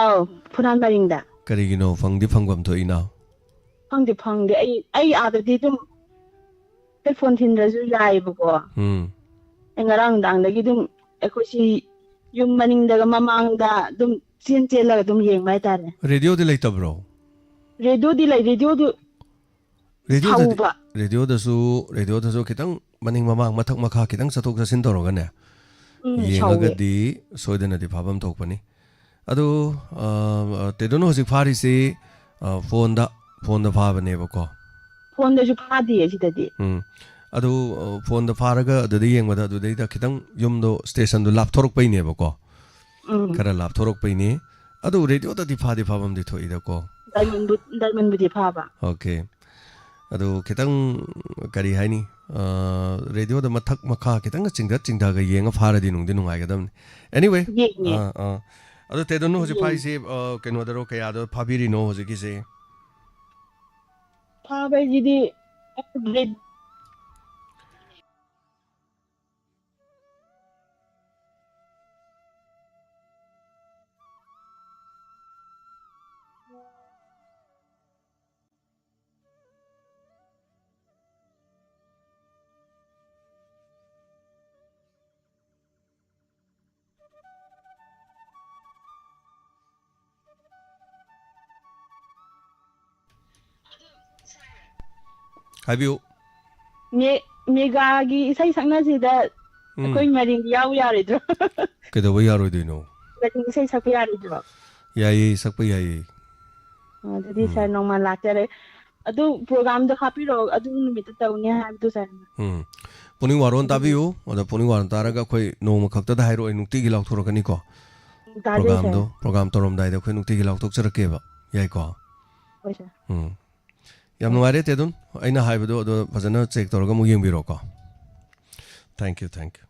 ꯑꯥꯎ, ꯐꯨꯅꯥꯟ ꯃꯔꯤꯡꯗ꯫ ꯀꯔꯤꯒꯤꯅꯣ ꯐꯪꯗꯤ ꯐꯪꯐꯝ ꯊꯣꯛꯏꯅ? ꯈꯪꯗꯦ, ꯐꯪꯗꯦ꯫ ꯑꯩ, ꯑꯩ ꯑꯥꯗꯗꯤ ꯑꯗꯨꯝ ꯑꯩ ꯐꯣꯟ ꯊꯤꯟꯗ꯭ꯔꯁꯨ ꯌꯥꯏꯌꯦꯕꯀꯣ꯫ ꯎꯝ꯫ ꯑꯩ ꯉꯔꯥꯡ ꯅꯨꯡꯗꯥꯡꯗꯒꯤ ꯑꯗꯨꯝ ꯑꯩꯈꯣꯏ ꯁꯤ ꯌꯨꯝ ꯃꯅꯤꯡꯗꯒ ꯃꯃꯥꯡꯗ ꯑꯗꯨꯝ ꯆꯦꯟ ꯆꯦꯜꯂꯒ ꯑꯗꯨꯝ ꯌꯦꯡꯕ ꯍꯥꯏꯇꯥꯔꯦ꯫ ꯔꯦꯗꯤꯑꯣꯗꯤ ꯂꯩꯇꯕ꯭ꯔꯣ? ꯔꯦꯗꯤꯑꯣꯗꯤ ꯂꯩ, ꯔꯦꯗꯤꯑꯣꯗꯨ ꯔꯦꯗꯤꯑꯣꯗꯗꯤ, ꯍꯧꯕ꯫ ꯔꯦꯗꯤꯑꯣꯗꯁꯨ, ꯔꯦꯗꯤꯑꯣꯗꯁꯨ ꯈꯤꯇꯪ ꯃꯅꯤꯡ ꯃꯃꯥꯡ ꯃꯊꯛ ꯃꯈꯥ ꯈꯤꯇꯪ ꯆꯠꯊꯣꯛ ꯆꯠꯁꯤꯟ ꯇꯧꯔꯒꯅꯦ, ꯎꯝ, ꯁꯧꯋꯦ꯫ ꯌꯦꯡꯉꯒꯗꯤ ꯁꯣꯏꯗꯅꯗꯤ ꯐꯥꯐꯝ ꯊꯣꯛꯄꯅꯤ꯫ ꯑꯗꯨ, ꯑ, ꯇꯦꯗꯨꯅ ꯍꯧꯖꯤꯛ ꯐꯥꯔꯤꯁꯤ, ꯑ, ꯐꯣꯟꯗ, ꯐꯣꯟꯗ ꯐꯥꯕꯅꯦꯕꯀꯣ꯫ ꯐꯣꯟꯗꯁꯨ ꯐꯥꯗꯤꯌꯦ ꯁꯤꯗꯗꯤ꯫ ꯎꯝ꯫ ꯑꯗꯨ, ꯑ, ꯐꯣꯟꯗ ꯐꯥꯔꯒ ꯑꯗꯨꯗ ꯌꯦꯡꯕꯗ ꯑꯗꯨꯗꯩꯗ ꯈꯤꯇꯪ ꯌꯨꯝꯗꯣ ꯁ꯭ꯇꯦꯁꯟꯗꯣ ꯂꯥꯞꯊꯣꯔꯛꯄꯩꯅꯦꯕꯀꯣ꯫ ꯎꯝ꯫ ꯈꯔ ꯂꯥꯞꯊꯣꯔꯛꯄꯩꯅꯦ꯫ ꯑꯗꯨ ꯔꯦꯗꯤꯑꯣꯗꯗꯤ ꯐꯥꯗꯤ ꯐꯥꯐꯝꯗꯤ ꯊꯣꯛꯏꯗꯀꯣ꯫ ꯗꯥꯏꯃꯟꯕꯨ-, ꯗꯥꯏꯃꯟꯕꯨꯗꯤ ꯐꯥꯕ꯫ ꯑꯣꯀꯦ꯫ ꯑꯗꯨ ꯈꯤꯇꯪ, ꯀꯔꯤ ꯍꯥꯏꯅꯤ, ꯑ, ꯔꯦꯗꯤꯑꯣꯗ ꯃꯊꯛ ꯃꯈꯥ ꯈꯤꯇꯪ ꯆꯤꯡꯊꯠ ꯆꯤꯡꯊꯒ ꯌꯦꯡꯉ ꯐꯥꯔꯗꯤ ꯅꯨꯡꯗꯤ ꯅꯨꯡꯉꯥꯏꯒꯗꯕꯅꯤ꯫ Anyway, ꯌꯦꯡꯉꯦ꯫ ꯑꯥ, ꯑꯥ꯫ ꯑꯗꯨ ꯇꯦꯗꯨꯟ ꯍꯧꯖꯤꯛ ꯌꯦꯡꯉꯦ꯫ ꯐꯥꯔꯤꯁꯤ, ꯑ, ꯀꯩꯅꯣꯗꯔꯣ, ꯀꯌꯥꯗ ꯐꯥꯕꯤꯔꯤꯅꯣ ꯍꯧꯖꯤꯛꯀꯤꯁꯦ? ꯐꯥꯕ ꯍꯥꯏꯁꯤꯗꯤ ꯕ꯭ꯔꯤꯠ ꯍꯥꯏꯕꯤꯌꯨ꯫ ꯃꯦ-, ꯃꯦꯒꯥꯒꯤ ꯏꯁꯩ ꯁꯛꯅꯁꯤꯗ ꯎꯝ꯫ ꯑꯩꯈꯣꯏ ꯃꯔꯤꯡ ꯌꯥꯎ ꯌꯥꯔꯣꯏꯗ꯭ꯔꯣ? ꯀꯩꯗꯧꯕ ꯌꯥꯔꯣꯏꯗꯣꯏꯅꯣ? ꯃꯔꯤꯡ ꯏꯁꯩ ꯁꯛꯄ ꯌꯥꯔꯣꯏꯗ꯭ꯔꯣ? ꯌꯥꯏꯌꯦ, ꯁꯛꯄ ꯌꯥꯏꯌꯦ꯫ ꯑꯣ, ꯑꯗꯨꯗꯤ ꯎꯝ꯫ ꯁꯥꯔ ꯅꯣꯡꯃ ꯂꯥꯛꯆꯔꯦ꯫ ꯑꯗꯨ ꯄ꯭ꯔꯣꯒꯥꯝꯗꯣ ꯍꯥꯞꯄꯤꯔꯛꯑꯣ, ꯑꯗꯨ ꯅꯨꯃꯤꯠꯇ ꯇꯧꯅꯤ ꯍꯥꯏꯕꯗꯨ, ꯁꯥꯔ꯫ ꯎꯝ꯫ ꯄꯨꯛꯅꯤꯡ ꯋꯥꯔꯣꯟ ꯇꯥꯕꯤꯌꯨ꯫ ꯑꯗꯣ ꯄꯨꯛꯅꯤꯡ ꯋꯥꯔꯣꯟ ꯇꯥꯔꯒ ꯑꯩꯈꯣꯏ ꯅꯣꯡꯃ ꯈꯛꯇꯗ ꯍꯥꯏꯔꯛꯑꯣ, ꯅꯨꯡꯇꯤꯒꯤ ꯂꯥꯎꯊꯣꯔꯛꯀꯅꯤꯀꯣ꯫ ꯇꯥꯖꯩ, ꯄ꯭ꯔꯣꯒꯥꯝꯗꯣ ꯁꯥꯔ꯫ ꯄ꯭ꯔꯣꯒꯥꯝ ꯇꯧꯔꯝꯗꯥꯏꯗ ꯑꯩꯈꯣꯏ ꯅꯨꯡꯇꯤꯒꯤ ꯂꯥꯎꯊꯣꯛꯆꯔꯛꯀꯦꯕ꯫ ꯌꯥꯏꯀꯣ? ꯍꯣꯏ, ꯁꯥꯔ꯫ ꯎꯝ꯫ ꯌꯥꯝ ꯅꯨꯡꯉꯥꯏꯔꯦ, ꯇꯦꯗꯨꯟ꯫ ꯑꯩꯅ ꯍꯥꯏꯕꯗꯣ ꯑꯗꯣ ꯐꯖꯅ ꯆꯦꯛ ꯇꯧꯔꯒ ꯑꯃꯨꯛ ꯌꯦꯡꯕꯤꯔꯣꯀꯣ꯫ Thank you, thank you꯫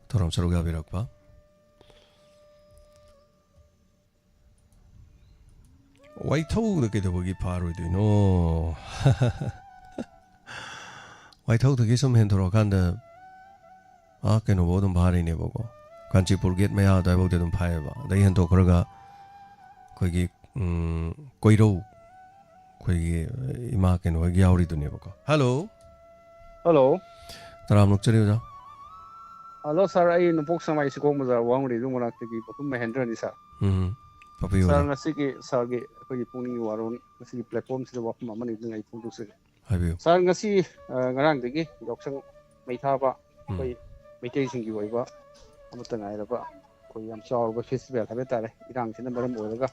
ꯊꯧꯔꯝ ꯁꯔꯨꯛ ꯌꯥꯕꯤꯔꯛꯄ꯫ ꯋꯥꯏꯊꯧꯗ ꯀꯩꯗꯧꯕꯒꯤ ꯐꯥꯔꯣꯏꯗꯣꯏꯅꯣ? ꯋꯥꯏꯊꯧꯗꯒꯤ ꯁꯨꯝ ꯍꯦꯟꯗꯣꯔꯛꯑꯀꯥꯟꯗ ꯑꯥ ꯀꯩꯅꯣꯐꯧ ꯑꯗꯨꯝ ꯐꯥꯔꯤꯅꯦꯕꯀꯣ, ꯀꯥꯟꯆꯤꯄꯨꯔ ꯒꯦꯠ ꯃꯌꯥ ꯑꯗꯨꯋꯥꯏꯐꯥꯎꯗꯤ ꯑꯗꯨꯝ ꯐꯥꯏꯌꯦꯕ꯫ ꯑꯗꯩ ꯍꯦꯟꯗꯣꯛꯈ꯭ꯔꯒ ꯑꯩꯈꯣꯏꯒꯤ, ꯎꯝ, ꯀꯣꯏꯔꯧ, ꯑꯩꯈꯣꯏꯒꯤ ꯏꯃꯥ ꯀꯩꯅꯣ ꯍꯣꯏꯒꯤ ꯌꯥꯎꯔꯤꯗꯨꯅꯦꯕꯀꯣ꯫ ꯍꯜꯂꯣ꯫ ꯍꯜꯂꯣ꯫ ꯇꯔꯥꯝ ꯅꯣꯛꯆꯔꯤ ꯑꯣꯖꯥ꯫ ꯍꯜꯂꯣ ꯁꯥꯔ, ꯑꯩ ꯅꯣꯡꯄꯣꯛ ꯁꯦꯛꯃꯥꯏ ꯁꯤꯀꯣꯛ ꯕꯖꯥꯔ ꯋꯥꯡ ꯔꯦꯗꯤꯑꯣ ꯃꯅꯥꯛꯇꯒꯤ ꯄꯣꯠꯇꯨꯝ ꯃꯍꯦꯟꯗ꯭ꯔꯅꯤ ꯁꯥꯔ꯫ ꯎꯝ, ꯇꯥꯛꯄꯤꯌꯨ ꯁꯥꯔ, ꯑꯣꯖꯥ꯫ ꯉꯁꯤꯒꯤ ꯁꯥꯔꯒꯤ ꯑꯩꯈꯣꯏꯒꯤ ꯄꯨꯛꯅꯤꯡꯒꯤ ꯋꯥꯔꯣꯜ, ꯉꯁꯤꯒꯤ ꯄ꯭ꯂꯦꯠꯐꯣꯝꯁꯤꯗ ꯋꯥꯐꯝ ꯑꯃꯅꯤꯗꯅ ꯑꯩ ꯐꯣꯡꯗꯣꯛꯆꯒꯦ꯫ ꯍꯥꯏꯕꯤꯌꯨ꯫ ꯁꯥꯔ, ꯉꯁꯤ, ꯑ, ꯉꯔꯥꯡꯗꯒꯤ ꯌꯥꯎꯁꯪ ꯃꯩ ꯊꯥꯕ ꯎꯝ꯫ ꯑꯩꯈꯣꯏ ꯃꯩꯇꯩꯁꯤꯡꯒꯤ ꯑꯣꯏꯕ ꯑꯃꯠꯇ ꯉꯥꯏꯔꯕ ꯑꯩꯈꯣꯏ ꯌꯥꯝ ꯆꯥꯎꯔꯕ ꯐꯦꯁꯇꯤꯚꯦꯜ ꯍꯥꯏꯕ ꯇꯥꯔꯦ, ꯏꯔꯥꯡꯁꯤꯅ ꯃꯔꯝ ꯑꯣꯏꯔꯒ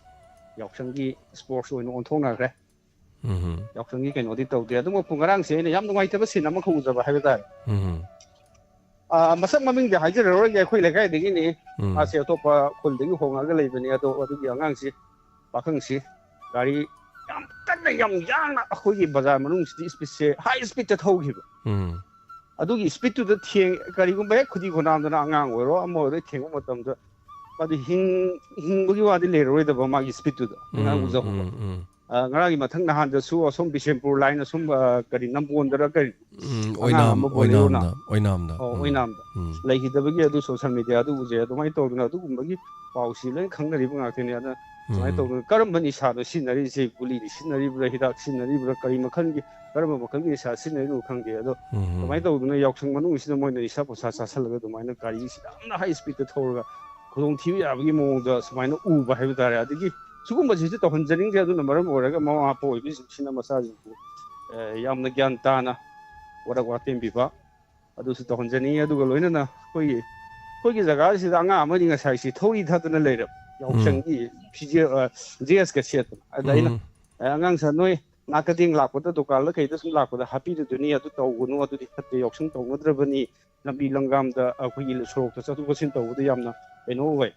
ꯌꯥꯎꯁꯪꯒꯤ ꯏꯁꯄꯣꯔꯠꯁ ꯑꯣꯏꯅ ꯑꯣꯟꯊꯣꯛꯅꯈ꯭ꯔꯦ꯫ ꯎꯝ꯫ ꯌꯥꯎꯁꯪꯒꯤ ꯀꯩꯅꯣꯗꯤ ꯇꯧꯗꯦ꯫ ꯑꯗꯨꯃꯛꯄꯨ ꯉꯔꯥꯡꯁꯦ ꯑꯩꯅ ꯌꯥꯝ ꯅꯨꯡꯉꯥꯏꯇꯕ ꯁꯤꯟ ꯑꯃꯈꯛ ꯎꯖꯕ ꯍꯥꯏꯕ ꯇꯥꯔꯦ꯫ ꯎꯝ꯫ ꯑ, ꯃꯁꯛ ꯃꯃꯤꯡꯗꯤ ꯍꯥꯏꯖꯔꯔꯣꯏꯒꯦ, ꯑꯩꯈꯣꯏ ꯂꯩꯀꯥꯏꯗꯒꯤꯅꯤ꯫ ꯎꯝ꯫ ꯃꯥꯁꯦ ꯑꯇꯣꯞꯄ ꯈꯨꯜꯗꯒꯤ ꯍꯣꯡꯉꯛꯑꯒ ꯂꯩꯕꯅꯤ꯫ ꯑꯗꯣ ꯑꯗꯨꯒꯤ ꯑꯉꯥꯡꯁꯤ, ꯄꯥꯈꯪꯁꯤ ꯒꯥꯔꯤ ꯌꯥꯝ ꯀꯟꯅ ꯌꯥꯝ ꯌꯥꯡꯅ ꯑꯩꯈꯣꯏꯒꯤ ꯕꯖꯥꯔ ꯃꯅꯨꯡꯁꯤꯗꯤ ꯏꯁꯄꯤꯠꯁꯦ ꯍꯥꯏ ꯏꯁꯄꯤꯠꯇ ꯊꯧꯈꯤꯕ꯫ ꯎꯝ꯫ ꯑꯗꯨꯒꯤ ꯏꯁꯄꯤꯠꯇꯨꯗ ꯊꯦꯡ-, ꯀꯔꯤꯒꯨꯝꯕ ꯍꯦꯛ ꯈꯨꯗꯤ ꯈꯨꯅꯥꯝꯗꯅ ꯑꯉꯥꯡ ꯑꯣꯏꯔꯣ ꯑꯃ ꯑꯣꯏꯔꯣ ꯊꯦꯡꯕ ꯃꯇꯝꯗ ꯃꯥꯗꯤ ꯍꯤꯡ-, ꯍꯤꯡꯕꯒꯤ ꯋꯥꯗꯤ ꯂꯩꯔꯔꯣꯏꯗꯕ ꯃꯥꯒꯤ ꯏꯁꯄꯤꯠꯇꯨꯗ ꯑꯩꯅ ꯎꯝ, ꯎꯖꯍꯧꯕ꯫ ꯎꯝ, ꯎꯝ꯫ ꯑ, ꯉꯔꯥꯡꯒꯤ ꯃꯊꯪ ꯅꯍꯥꯟꯗꯁꯨ ꯑꯁꯣꯝ ꯕꯤꯁꯦꯝꯄꯨꯔ ꯂꯥꯏꯟ ꯑꯁꯣꯝ, ꯑ, ꯀꯔꯤ ꯅꯝꯕꯣꯟꯗꯔ ꯀꯔꯤ ꯎꯝ, ꯑꯉꯥꯡ ꯑꯣꯏꯅꯥꯝ, ꯑꯃ ꯕꯣꯂꯦꯔꯣꯅ ꯑꯣꯏꯅꯥꯝꯗ, ꯑꯣꯏꯅꯥꯝꯗ꯫ ꯑꯣ, ꯎꯝ, ꯑꯣꯏꯅꯥꯝꯗ ꯎꯝ, ꯂꯩꯈꯤꯗꯕꯒꯤ ꯑꯗꯨ ꯁꯣꯁꯦꯜ ꯃꯦꯗꯤꯌꯥꯗꯨ ꯎꯖꯩ꯫ ꯑꯗꯨꯃꯥꯏꯅ ꯇꯧꯗꯅ ꯑꯗꯨꯒꯨꯝꯕꯒꯤ ꯄꯥꯎꯁꯤ ꯂꯣꯏ ꯈꯪꯅꯔꯤꯕ ꯉꯥꯛꯇꯅꯤ꯫ ꯑꯗꯨꯅ ꯁꯨꯃꯥꯏꯅ ꯎꯝ, ꯇꯧꯗꯅ ꯀꯔꯝꯕ ꯅꯤꯁꯥꯅꯣ ꯁꯤꯖꯤꯟꯅꯔꯤꯁꯦ? ꯒꯨꯂꯤꯗꯤ ꯁꯤꯖꯤꯟꯅꯔꯤꯕ꯭ꯔꯥ, ꯍꯤꯗꯥꯛ ꯁꯤꯖꯤꯟꯅꯔꯤꯕ꯭ꯔꯥ, ꯀꯔꯤ ꯃꯈꯜꯒꯤ, ꯀꯔꯝꯕ ꯃꯈꯜꯒꯤ ꯅꯤꯁꯥ ꯁꯤꯖꯤꯟꯅꯔꯤꯅꯣ ꯈꯪꯗꯦ꯫ ꯑꯗꯣ ꯎꯝ, ꯑꯗꯨꯃꯥꯏꯅ ꯇꯧꯗꯅ ꯌꯥꯎꯁꯪ ꯃꯅꯨꯡꯁꯤꯗ ꯃꯣꯏꯅ ꯅꯤꯁꯥ ꯄꯨꯁꯥ ꯆꯥꯁꯤꯜꯂꯒ ꯑꯗꯨꯃꯥꯏꯅ ꯒꯥꯔꯤꯁꯤ ꯌꯥꯝꯅ ꯍꯥꯏ ꯏꯁꯄꯤꯠꯇ ꯊꯧꯔꯒ ꯈꯨꯗꯣꯡꯊꯤꯕ ꯌꯥꯕꯒꯤ ꯃꯑꯣꯡꯗ ꯁꯨꯃꯥꯏꯅ ꯎꯕ ꯍꯥꯏꯕ ꯇꯥꯔꯦ꯫ ꯑꯗꯒꯤ ꯁꯤꯒꯨꯝꯕꯁꯤꯁꯨ ꯇꯧꯍꯟꯖꯅꯤꯡꯗꯦ꯫ ꯑꯗꯨꯅ ꯃꯔꯝ ꯑꯣꯏꯔꯒ ꯃꯃꯥ ꯃꯄꯥ ꯑꯣꯏꯕꯤꯁꯤꯡꯁꯤꯅ ꯃꯆꯥꯁꯤꯡꯕꯨ, ꯑ, ꯌꯥꯝꯅ ꯒ꯭ꯌꯥꯟ ꯇꯥꯅ ꯋꯥꯔꯛ ꯋꯥꯇꯦꯝꯕꯤꯕ ꯑꯗꯨꯁꯨ ꯇꯧꯍꯟꯖꯅꯤꯡꯉꯤ꯫ ꯑꯗꯨꯒ ꯂꯣꯏꯅꯅ ꯑꯩꯈꯣꯏꯒꯤ, ꯑꯩꯈꯣꯏꯒꯤ ꯖꯒꯥꯁꯤꯗ ꯑꯉꯥꯡ ꯑꯃꯅꯤ ꯉꯁꯥꯏꯁꯤ ꯊꯧꯔꯤ ꯊꯠꯇꯅ ꯂꯩꯔꯕ, ꯌꯥꯎꯁꯪꯒꯤ ꯐꯤꯖꯦ-, ꯑ, ꯗ꯭ꯔꯦꯁꯀ ꯁꯦꯠꯇꯅ꯫ ꯑꯗ ꯑꯩꯅ ꯎꯝ꯫ ꯑꯉꯥꯡ ꯁꯥ ꯅꯣꯏ ꯅꯥꯀꯗꯦꯡ ꯂꯥꯛꯄꯗ, ꯗꯨꯀꯥꯟꯗ ꯀꯩꯗ ꯁꯨꯝ ꯂꯥꯛꯄꯗ ꯍꯥꯞꯄꯤꯔꯨꯗꯣꯏꯅꯤ, ꯑꯗꯨ ꯇꯧꯒꯅꯨ, ꯑꯗꯨꯗꯤ ꯐꯠꯇꯦ, ꯌꯥꯎꯁꯪ ꯇꯧꯅꯗ꯭ꯔꯕꯅꯤ, ꯂꯝꯕꯤ ꯂꯝꯒꯥꯝꯗ ꯑꯩꯈꯣꯏꯒꯤ ꯁꯣꯔꯣꯛꯇ ꯆꯠꯊꯣꯛ ꯆꯠꯁꯤꯟ ꯇꯧꯕꯗ ꯌꯥꯝꯅ ꯀꯩꯅꯣ ꯑꯣꯏ,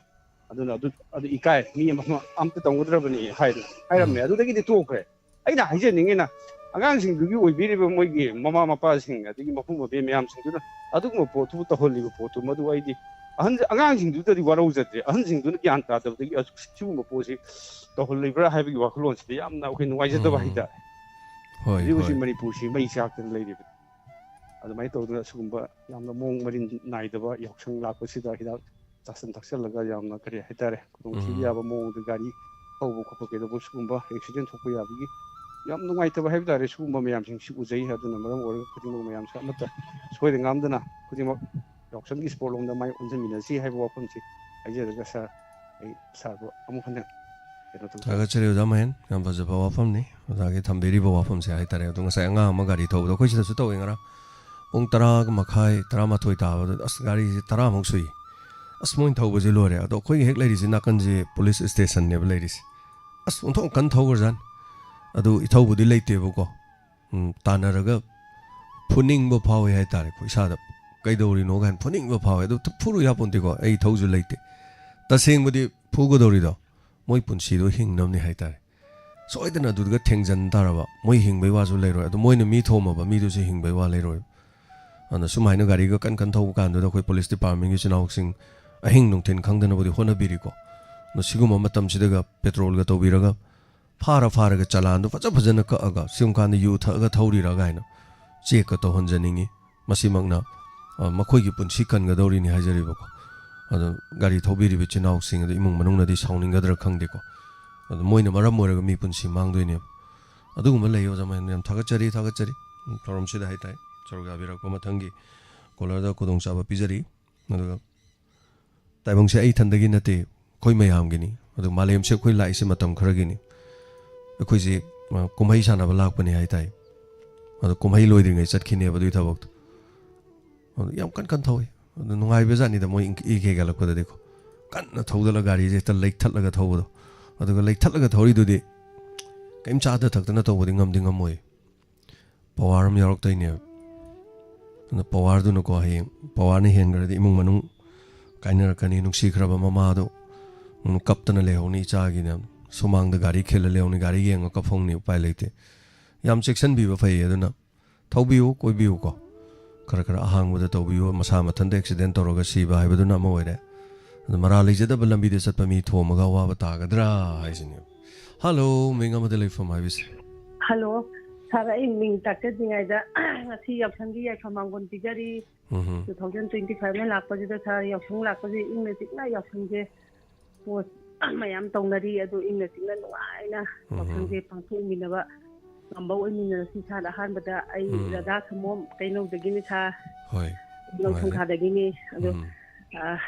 ꯑꯗꯨꯅ ꯑꯗꯨ ꯑꯗꯨ ꯏꯀꯥꯏ, ꯃꯤ ꯑꯃ ꯑꯝꯇ ꯇꯧꯅꯗ꯭ꯔꯕꯅꯤ ꯍꯥꯏꯗꯅ ꯍꯥꯏꯔꯝꯃꯦ꯫ ꯑꯗꯨꯗꯒꯤꯗꯤ ꯇꯣꯛꯈ꯭ꯔꯦ꯫ ꯑꯩꯅ ꯍꯥꯏꯖꯅꯤꯡꯉꯤꯅ, ꯑꯉꯥꯡꯁꯤꯡꯗꯨꯒꯤ ꯑꯣꯏꯕꯤꯔꯤꯕ ꯃꯣꯏꯒꯤ ꯃꯃꯥ ꯃꯄꯥꯁꯤꯡ, ꯑꯗꯒꯤ ꯃꯄꯨ ꯃꯄꯦ ꯃꯌꯥꯝꯁꯤꯡꯗꯨꯅ ꯑꯗꯨꯒꯨꯝꯕ ꯄꯣꯠꯇꯨꯕꯨ ꯇꯧꯍꯜꯂꯤꯕ ꯄꯣꯠꯇꯨ, ꯃꯗꯨ ꯑꯩꯗꯤ ꯑꯍꯟ, ꯑꯉꯥꯡꯁꯤꯡꯗꯨꯗꯗꯤ ꯋꯥꯔꯧꯖꯗ꯭ꯔꯦ꯫ ꯑꯍꯟꯁꯤꯡꯗꯨꯅ ꯒ꯭ꯌꯥꯟ ꯇꯥꯗꯕꯗꯒꯤ ꯑꯁꯨꯛ ꯁꯤꯒꯨꯝꯕ ꯄꯣꯠꯁꯤ ꯇꯧꯍꯜꯂꯤꯕ꯭ꯔꯥ ꯍꯥꯏꯕꯒꯤ ꯋꯥꯈꯜꯂꯣꯟꯁꯤꯗ ꯌꯥꯝꯅ ꯑꯩꯈꯣꯏ ꯅꯨꯡꯉꯥꯏꯖꯗꯕ ꯎꯝ꯫ ꯍꯥꯏꯇꯥꯔꯦ꯫ ꯍꯣꯏ, ꯍꯧꯖꯤꯛ ꯍꯧꯖꯤꯛ ꯍꯣꯏ꯫ ꯃꯅꯤꯄꯨꯔꯁꯤ ꯃꯩ ꯆꯥꯛꯇꯅ ꯂꯩꯔꯤꯕꯅꯤ꯫ ꯑꯗꯨꯃꯥꯏꯅ ꯇꯧꯗꯅ ꯁꯤꯒꯨꯝꯕ ꯌꯥꯝꯅ ꯃꯑꯣꯡ ꯃꯔꯤꯟ ꯅꯥꯏꯗꯕ ꯌꯥꯎꯁꯪ ꯂꯥꯛꯄꯁꯤꯗ ꯍꯤꯗꯥꯛ ꯆꯥꯁꯤꯟ ꯊꯛꯆꯜꯂꯒ ꯌꯥꯝꯅ, ꯀꯔꯤ ꯍꯥꯏꯇꯥꯔꯦ, ꯈꯨꯗꯣꯡꯊꯤꯕ ꯎꯝ꯫ ꯌꯥꯕ ꯃꯑꯣꯡꯗ ꯒꯥꯔꯤ ꯊꯧꯕ ꯈꯣꯠꯄ ꯀꯩꯗꯧꯕ, ꯁꯤꯒꯨꯝꯕ ꯑꯦꯛꯁꯤꯗꯦꯟ ꯊꯣꯛꯄ ꯌꯥꯕꯒꯤ ꯌꯥꯝ ꯅꯨꯡꯉꯥꯏꯇꯕ ꯍꯥꯏꯕ ꯇꯥꯔꯦ꯫ ꯁꯤꯒꯨꯝꯕ ꯃꯌꯥꯝꯁꯤꯡꯁꯤ ꯎꯖꯩ꯫ ꯑꯗꯨꯅ ꯃꯔꯝ ꯑꯣꯏꯔꯒ ꯈꯨꯗꯤꯡꯃꯛ ꯃꯌꯥꯝꯁꯦ ꯑꯃꯠꯇ ꯁꯣꯏꯗ ꯉꯥꯝꯗꯅ ꯈꯨꯗꯤꯡꯃꯛ ꯌꯥꯎꯁꯪꯒꯤ ꯏꯁꯄꯣꯔꯠ ꯂꯣꯝꯗ ꯃꯥꯏ ꯑꯣꯟꯁꯤꯟꯃꯤꯟꯅꯁꯤ ꯍꯥꯏꯕ ꯋꯥꯐꯝꯁꯤ ꯍꯥꯏꯖꯔꯒ, ꯁꯥꯔ, ꯑꯩ ꯁꯥꯔꯕꯨ ꯑꯃꯨꯛ ꯍꯟꯅ ꯀꯩꯅꯣ ꯇꯧꯖꯔꯤ꯫ ꯊꯥꯒꯠꯆꯔꯤ ꯑꯣꯖꯥ ꯃꯍꯦꯟ, ꯌꯥꯝ ꯐꯖꯕ ꯋꯥꯐꯝꯅꯤ ꯑꯣꯖꯥꯒꯤ ꯊꯝꯕꯤꯔꯤꯕ ꯋꯥꯐꯝꯁꯦ ꯍꯥꯏꯇꯥꯔꯦ꯫ ꯑꯗꯣ ꯉꯁꯥꯏ ꯑꯉꯥꯡ ꯑꯃ ꯒꯥꯔꯤ ꯊꯧꯕꯗꯣ ꯑꯩꯈꯣꯏ ꯁꯤꯗꯁꯨ ꯇꯧꯋꯦ ꯉꯔꯥꯡ꯫ ꯄꯨꯡ ꯇꯔꯥ ꯃꯈꯥꯏ, ꯇꯔꯥꯃꯥꯊꯣꯏ ꯇꯥꯕꯗ, "ꯑꯁ, ꯒꯥꯔꯤꯁꯦ ꯇꯔꯥꯃꯨꯛ ꯁꯨꯏ꯫ ꯑꯁ, ꯃꯣꯏꯅ ꯊꯧꯕꯁꯦ ꯂꯣꯏꯔꯦ"꯫ ꯑꯗꯣ ꯑꯩꯈꯣꯏꯒꯤ ꯍꯦꯛ ꯂꯩꯔꯤꯁꯦ ꯅꯥꯀꯟꯁꯦ ꯄꯨꯂꯤꯁ ꯏꯁꯇꯦꯁꯟꯅꯦꯕ ꯂꯩꯔꯤꯁꯦ꯫ ꯑꯁ, ꯑꯣꯟꯊꯣꯛ ꯀꯟꯅ ꯊꯧꯈ꯭ꯔꯖꯥꯠꯅꯤ꯫ ꯑꯗꯨ ꯏꯊꯧꯕꯨꯗꯤ ꯂꯩꯇꯦꯕꯀꯣ꯫ ꯎꯝ, ꯇꯥꯟꯅꯔꯒ ꯐꯨꯅꯤꯡꯕ ꯐꯥꯎꯋꯤ ꯍꯥꯏꯇꯥꯔꯦꯀꯣ ꯏꯁꯥꯗ꯫ "ꯀꯩꯗꯧꯔꯤꯅꯣ?" ꯀꯥꯏꯅ ꯐꯨꯅꯤꯡꯕ ꯐꯥꯎꯋꯤ꯫ ꯑꯗꯨ ꯐꯨꯔꯨ ꯌꯥꯄꯣꯟꯇꯦꯀꯣ, ꯑꯩ ꯏꯊꯧꯁꯨ ꯂꯩꯇꯦ꯫ ꯇꯁꯦꯡꯕꯗꯤ ꯐꯨꯒꯗꯧꯔꯤꯗꯣ ꯃꯣꯏ ꯄꯨꯟꯁꯤꯗꯣ ꯍꯤꯡꯅꯕꯅꯤ ꯍꯥꯏꯇꯥꯔꯦ꯫ ꯁꯣꯏꯗꯅ ꯑꯗꯨꯗꯨꯒ ꯊꯦꯡꯖꯟ ꯇꯥꯔꯕ, ꯃꯣꯏ ꯍꯤꯡꯕꯩ ꯋꯥꯁꯨ ꯂꯩꯔꯣꯏ, ꯑꯗꯣ ꯃꯣꯏꯅ ꯃꯤ ꯊꯣꯝꯃꯕ ꯃꯤꯗꯨꯁꯨ ꯍꯤꯡꯕꯩ ꯋꯥ ꯂꯩꯔꯣꯏ꯫ ꯑꯗꯨꯅ ꯁꯨꯃꯥꯏꯅ ꯒꯥꯔꯤꯒ ꯀꯟ ꯀꯟ ꯊꯧꯕ ꯀꯥꯟꯗꯨꯗ ꯑꯩꯈꯣꯏ ꯄꯨꯂꯤꯁ ꯗꯤꯄꯥꯔꯠꯃꯦꯟꯒꯤ ꯏꯆꯤꯟ ꯏꯅꯥꯎꯁꯤꯡ ꯑꯍꯤꯡ ꯅꯨꯡꯊꯤꯟ ꯈꯪꯗꯅꯕꯨꯗꯤ ꯍꯣꯠꯅꯕꯤꯔꯤꯀꯣ꯫ ꯑꯗꯣ ꯁꯤꯒꯨꯝꯕ ꯃꯇꯝꯁꯤꯗꯒ ꯄꯦꯇ꯭ꯔꯣꯜꯒ ꯇꯧꯕꯤꯔꯒ ꯐꯥꯔ ꯐꯥꯔꯒ ꯆꯂꯥꯟꯗꯣ ꯐꯖ ꯐꯖꯅ ꯀꯛꯑꯒ, "ꯁꯤꯒꯨꯝ ꯀꯥꯟꯗ ꯌꯨ ꯊꯛꯑꯒ ꯊꯧꯔꯤꯔꯥ?" ꯀꯥꯏꯅ ꯆꯦꯛꯀ ꯇꯧꯍꯟꯖꯅꯤꯡꯉꯤ꯫ ꯃꯁꯤꯃꯛꯅ, ꯑ, ꯃꯈꯣꯏꯒꯤ ꯄꯨꯟꯁꯤ ꯀꯟꯒꯗꯧꯔꯤꯅꯤ ꯍꯥꯏꯖꯔꯤꯕꯀꯣ꯫ ꯑꯗꯣ ꯒꯥꯔꯤ ꯊꯧꯕꯤꯔꯤꯕ ꯏꯆꯤꯟ ꯏꯅꯥꯎꯁꯤꯡ ꯑꯗꯣ ꯏꯃꯨꯡ ꯃꯅꯨꯡꯅꯗꯤ ꯁꯥꯎꯅꯤꯡꯒꯗ꯭ꯔꯥ ꯈꯪꯗꯦꯀꯣ꯫ ꯑꯗꯣ ꯃꯣꯏꯅ ꯃꯔꯝ ꯑꯣꯏꯔꯒ ꯃꯤ ꯄꯨꯟꯁꯤ ꯃꯥꯡꯗꯣꯏꯅꯦꯕ꯫ ꯑꯗꯨꯒꯨꯝꯕ ꯂꯩ ꯑꯣꯖꯥ ꯃꯌꯥꯝ, ꯌꯥꯝ ꯊꯥꯒꯠꯆꯔꯤ, ꯊꯥꯒꯠꯆꯔꯤ꯫ ꯎꯝ, ꯊꯧꯔꯝꯁꯤꯗ ꯍꯥꯏꯇꯥꯔꯦ, ꯁꯔꯨꯛ ꯌꯥꯕꯤꯔꯛꯄ ꯃꯊꯪꯒꯤ ꯀꯣꯂꯔꯗ ꯈꯨꯗꯣꯡꯆꯥꯕ ꯄꯤꯖꯔꯤ꯫ ꯑꯗꯨꯒ ꯇꯥꯏꯕꯪꯁꯦ ꯑꯩ ꯏꯊꯟꯗꯒꯤ ꯅꯠꯇꯦ, ꯑꯩꯈꯣꯏ ꯃꯌꯥꯝꯒꯤꯅꯤ꯫ ꯑꯗꯨ ꯃꯥꯂꯦꯝꯁꯦ ꯑꯩꯈꯣꯏ ꯂꯥꯛꯏꯁꯦ ꯃꯇꯝ ꯈꯔꯒꯤꯅꯤ꯫ ꯑꯩꯈꯣꯏꯁꯦ, ꯑ, ꯀꯨꯝꯍꯩ ꯁꯥꯟꯅꯕ ꯂꯥꯛꯄꯅꯦ ꯍꯥꯏ ꯇꯥꯏ꯫ ꯑꯗꯣ ꯀꯨꯝꯍꯩ ꯂꯣꯏꯗ꯭ꯔꯤꯉꯩ ꯆꯠꯈꯤꯅꯦꯕ ꯑꯗꯨꯒꯤ ꯊꯕꯛꯇꯣ꯫ ꯑꯗꯣ ꯌꯥꯝ ꯀꯟ ꯀꯟ ꯊꯧꯋꯤ꯫ ꯑꯗꯣ ꯅꯨꯡꯉꯥꯏꯕ ꯖꯥꯠꯅꯤꯗ ꯃꯣꯏ ꯏꯪ-, ꯏ ꯈꯦꯒꯠꯂꯛꯄꯗꯗꯤꯀꯣ꯫ ꯀꯟꯅ ꯊꯧꯗꯠꯂ ꯒꯥꯔꯤꯁꯦ ꯍꯦꯛꯇ ꯂꯩꯊꯠꯂꯒ ꯊꯧꯕꯗꯣ꯫ ꯑꯗꯨꯒ ꯂꯩꯊꯠꯂꯒ ꯊꯧꯔꯤꯗꯨꯗꯤ ꯀꯔꯤꯝ ꯆꯥꯗ ꯊꯛꯇꯅ ꯇꯧꯕꯗꯤ ꯉꯝꯗꯤ ꯉꯝꯃꯣꯏ꯫ ꯄꯋꯥꯔ ꯑꯃ ꯌꯥꯎꯔꯛꯇꯣꯏꯅꯦꯕ꯫ ꯑꯗꯨꯅ ꯄꯋꯥꯔꯗꯨꯅꯀꯣ, ꯍꯌꯦꯡ ꯄꯋꯥꯔꯅ ꯍꯦꯟꯈ꯭ꯔꯗꯤ ꯏꯃꯨꯡ ꯃꯅꯨꯡ ꯀꯥꯏꯅꯔꯛꯀꯅꯤ, ꯅꯨꯡꯁꯤꯈ꯭ꯔꯕ ꯃꯃꯥꯗꯣ, ꯎꯝ, ꯀꯞꯇꯅ ꯂꯩꯍꯧꯅꯤ, ꯏꯆꯥꯒꯤꯅ ꯁꯨꯃꯥꯡꯗ ꯒꯥꯔꯤ ꯈꯤꯜꯂ ꯂꯩꯍꯧꯅꯤ, ꯒꯥꯔꯤ ꯌꯦꯡꯉ ꯀꯞꯍꯧꯅꯤ, ꯎꯄꯥꯏ ꯂꯩꯇꯦ꯫ ꯌꯥꯝ ꯆꯦꯛꯁꯤꯟꯕꯤꯕ ꯐꯩꯌꯦ꯫ ꯑꯗꯨꯅ ꯊꯧꯕꯤꯌꯨ, ꯀꯣꯏꯕꯤꯌꯨꯀꯣ꯫ ꯈꯔ ꯈꯔ ꯑꯍꯥꯡꯕꯗ ꯇꯧꯕꯤꯌꯨ꯫ ꯃꯁꯥ ꯃꯊꯟꯇ ꯑꯦꯛꯁꯤꯗꯦꯟ ꯇꯧꯔꯒ ꯁꯤꯕ ꯍꯥꯏꯕꯗꯨꯅ ꯑꯃ ꯑꯣꯏꯔꯦ꯫ ꯑꯗꯨ ꯃꯔꯥꯜ ꯂꯩꯖꯗꯕ ꯂꯝꯕꯤꯗ ꯆꯠꯄ ꯃꯤ ꯊꯣꯝꯃꯒ ꯑꯋꯥꯕ ꯇꯥꯒꯗ꯭ꯔꯥ ꯍꯥꯏꯁꯤꯅꯦ꯫ ꯍꯜꯂꯣ, ꯃꯤꯡ ꯑꯃꯗ ꯂꯩꯐꯝ ꯍꯥꯏꯕꯤꯁꯦ꯫ ꯍꯜꯂꯣ, ꯁꯥꯔ, ꯑꯩ ꯃꯤꯡ ꯇꯥꯛꯆꯗ꯭ꯔꯤꯉꯩꯗ ꯉꯁꯤ ꯌꯥꯎꯁꯪꯒꯤ ꯌꯥꯏꯐ ꯃꯥꯡꯒꯣꯟ ꯄꯤꯖꯔꯤ꯫ ꯎꯝ꯫ ꯇꯨ ꯊꯥꯎꯖꯟ ꯇ꯭ꯋꯦꯟꯇꯤ ꯐꯥꯏꯚꯅ ꯂꯥꯛꯄꯁꯤꯗ, ꯁꯥꯔ, ꯌꯥꯎꯁꯪ ꯂꯥꯛꯄꯁꯤ ꯏꯪꯅ ꯆꯤꯛꯅ ꯌꯥꯎꯁꯪꯁꯦ ꯄꯣꯠ ꯃꯌꯥꯝ ꯇꯧꯅꯔꯤ꯫ ꯑꯗꯨ ꯏꯪꯅ ꯆꯤꯛꯅ ꯅꯨꯡꯉꯥꯏꯅ ꯎꯝ꯫ ꯌꯥꯎꯁꯪꯁꯦ ꯄꯥꯡꯊꯣꯛꯃꯤꯟꯅꯕ ꯉꯝꯕ ꯑꯣꯏꯃꯤꯟꯅꯔꯁꯤ꯫ ꯁꯥꯔ, ꯑꯍꯥꯟꯕꯗ ꯑꯩ ꯎꯝ꯫ ꯔꯥꯙꯥ ꯁꯃꯣꯝ ꯀꯩꯅꯧꯗꯒꯤꯅꯤ, ꯁꯥꯔ꯫ ꯍꯣꯏ꯫ ꯀꯩꯅꯧ ꯅꯨꯡꯉꯥꯏꯔꯦ꯫ ꯁꯪꯈꯥꯗꯒꯤꯅꯤ꯫ ꯑꯗꯣ, ꯎꯝ꯫ ꯑ,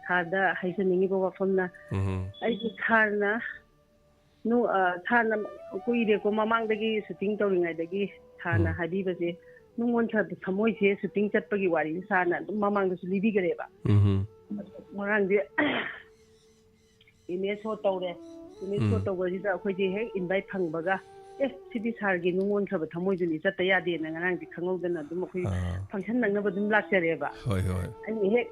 ꯁꯥꯔꯗ ꯍꯥꯏꯖꯅꯤꯡꯉꯤꯕ ꯋꯥꯐꯝꯅ, ꯎꯝ꯫ ꯑꯩꯒꯤ ꯁꯥꯔꯅ ꯅꯨ-, ꯑ, ꯁꯥꯔꯅ ꯀꯨꯏꯔꯦꯀꯣ, ꯃꯃꯥꯡꯗꯒꯤ ꯁꯨꯇꯤꯡ ꯇꯧꯔꯤꯉꯩꯗꯒꯤ ꯁꯥꯔꯅ ꯎꯝ꯫ ꯍꯥꯏꯕꯤꯕꯁꯦ, ꯅꯨꯡꯉꯣꯟꯈ꯭ꯔꯕ ꯊꯃꯣꯏꯁꯦ ꯁꯨꯇꯤꯡ ꯆꯠꯄꯒꯤ ꯋꯥꯔꯤꯁꯦ ꯁꯥꯔꯅ ꯑꯗꯨꯝ ꯃꯃꯥꯡꯗꯁꯨ ꯂꯤꯕꯤꯈꯔꯦꯕ꯫ ꯎꯝ꯫ ꯑꯗꯣ ꯉꯔꯥꯡꯁꯦ ꯏꯃꯦꯖ ꯁꯣ ꯇꯧꯔꯦ꯫ ꯏꯃꯦꯖ ꯁꯣ ꯎꯝ꯫ ꯇꯧꯕꯁꯤꯗ ꯑꯩꯈꯣꯏꯁꯦ ꯍꯦꯛ ꯏꯟꯚꯥꯏꯠ ꯐꯪꯕꯒ, "ꯑꯦ, ꯁꯤꯗꯤ ꯁꯥꯔꯒꯤ ꯅꯨꯡꯉꯣꯟꯈ꯭ꯔꯕ ꯊꯃꯣꯏꯗꯨꯅꯤ, ꯆꯠꯇ ꯌꯥꯗꯦꯅ" ꯉꯔꯥꯡꯗꯤ ꯈꯪꯍꯧꯗꯅ ꯑꯗꯨꯝ ꯑꯩꯈꯣꯏ ꯑꯥ꯫ ꯐꯪꯁꯟ ꯅꯪꯅꯕ ꯑꯗꯨꯝ ꯂꯥꯛꯆꯔꯦꯕ꯫ ꯍꯣꯏ, ꯍꯣꯏ꯫ ꯑꯩꯅ ꯍꯦꯛ,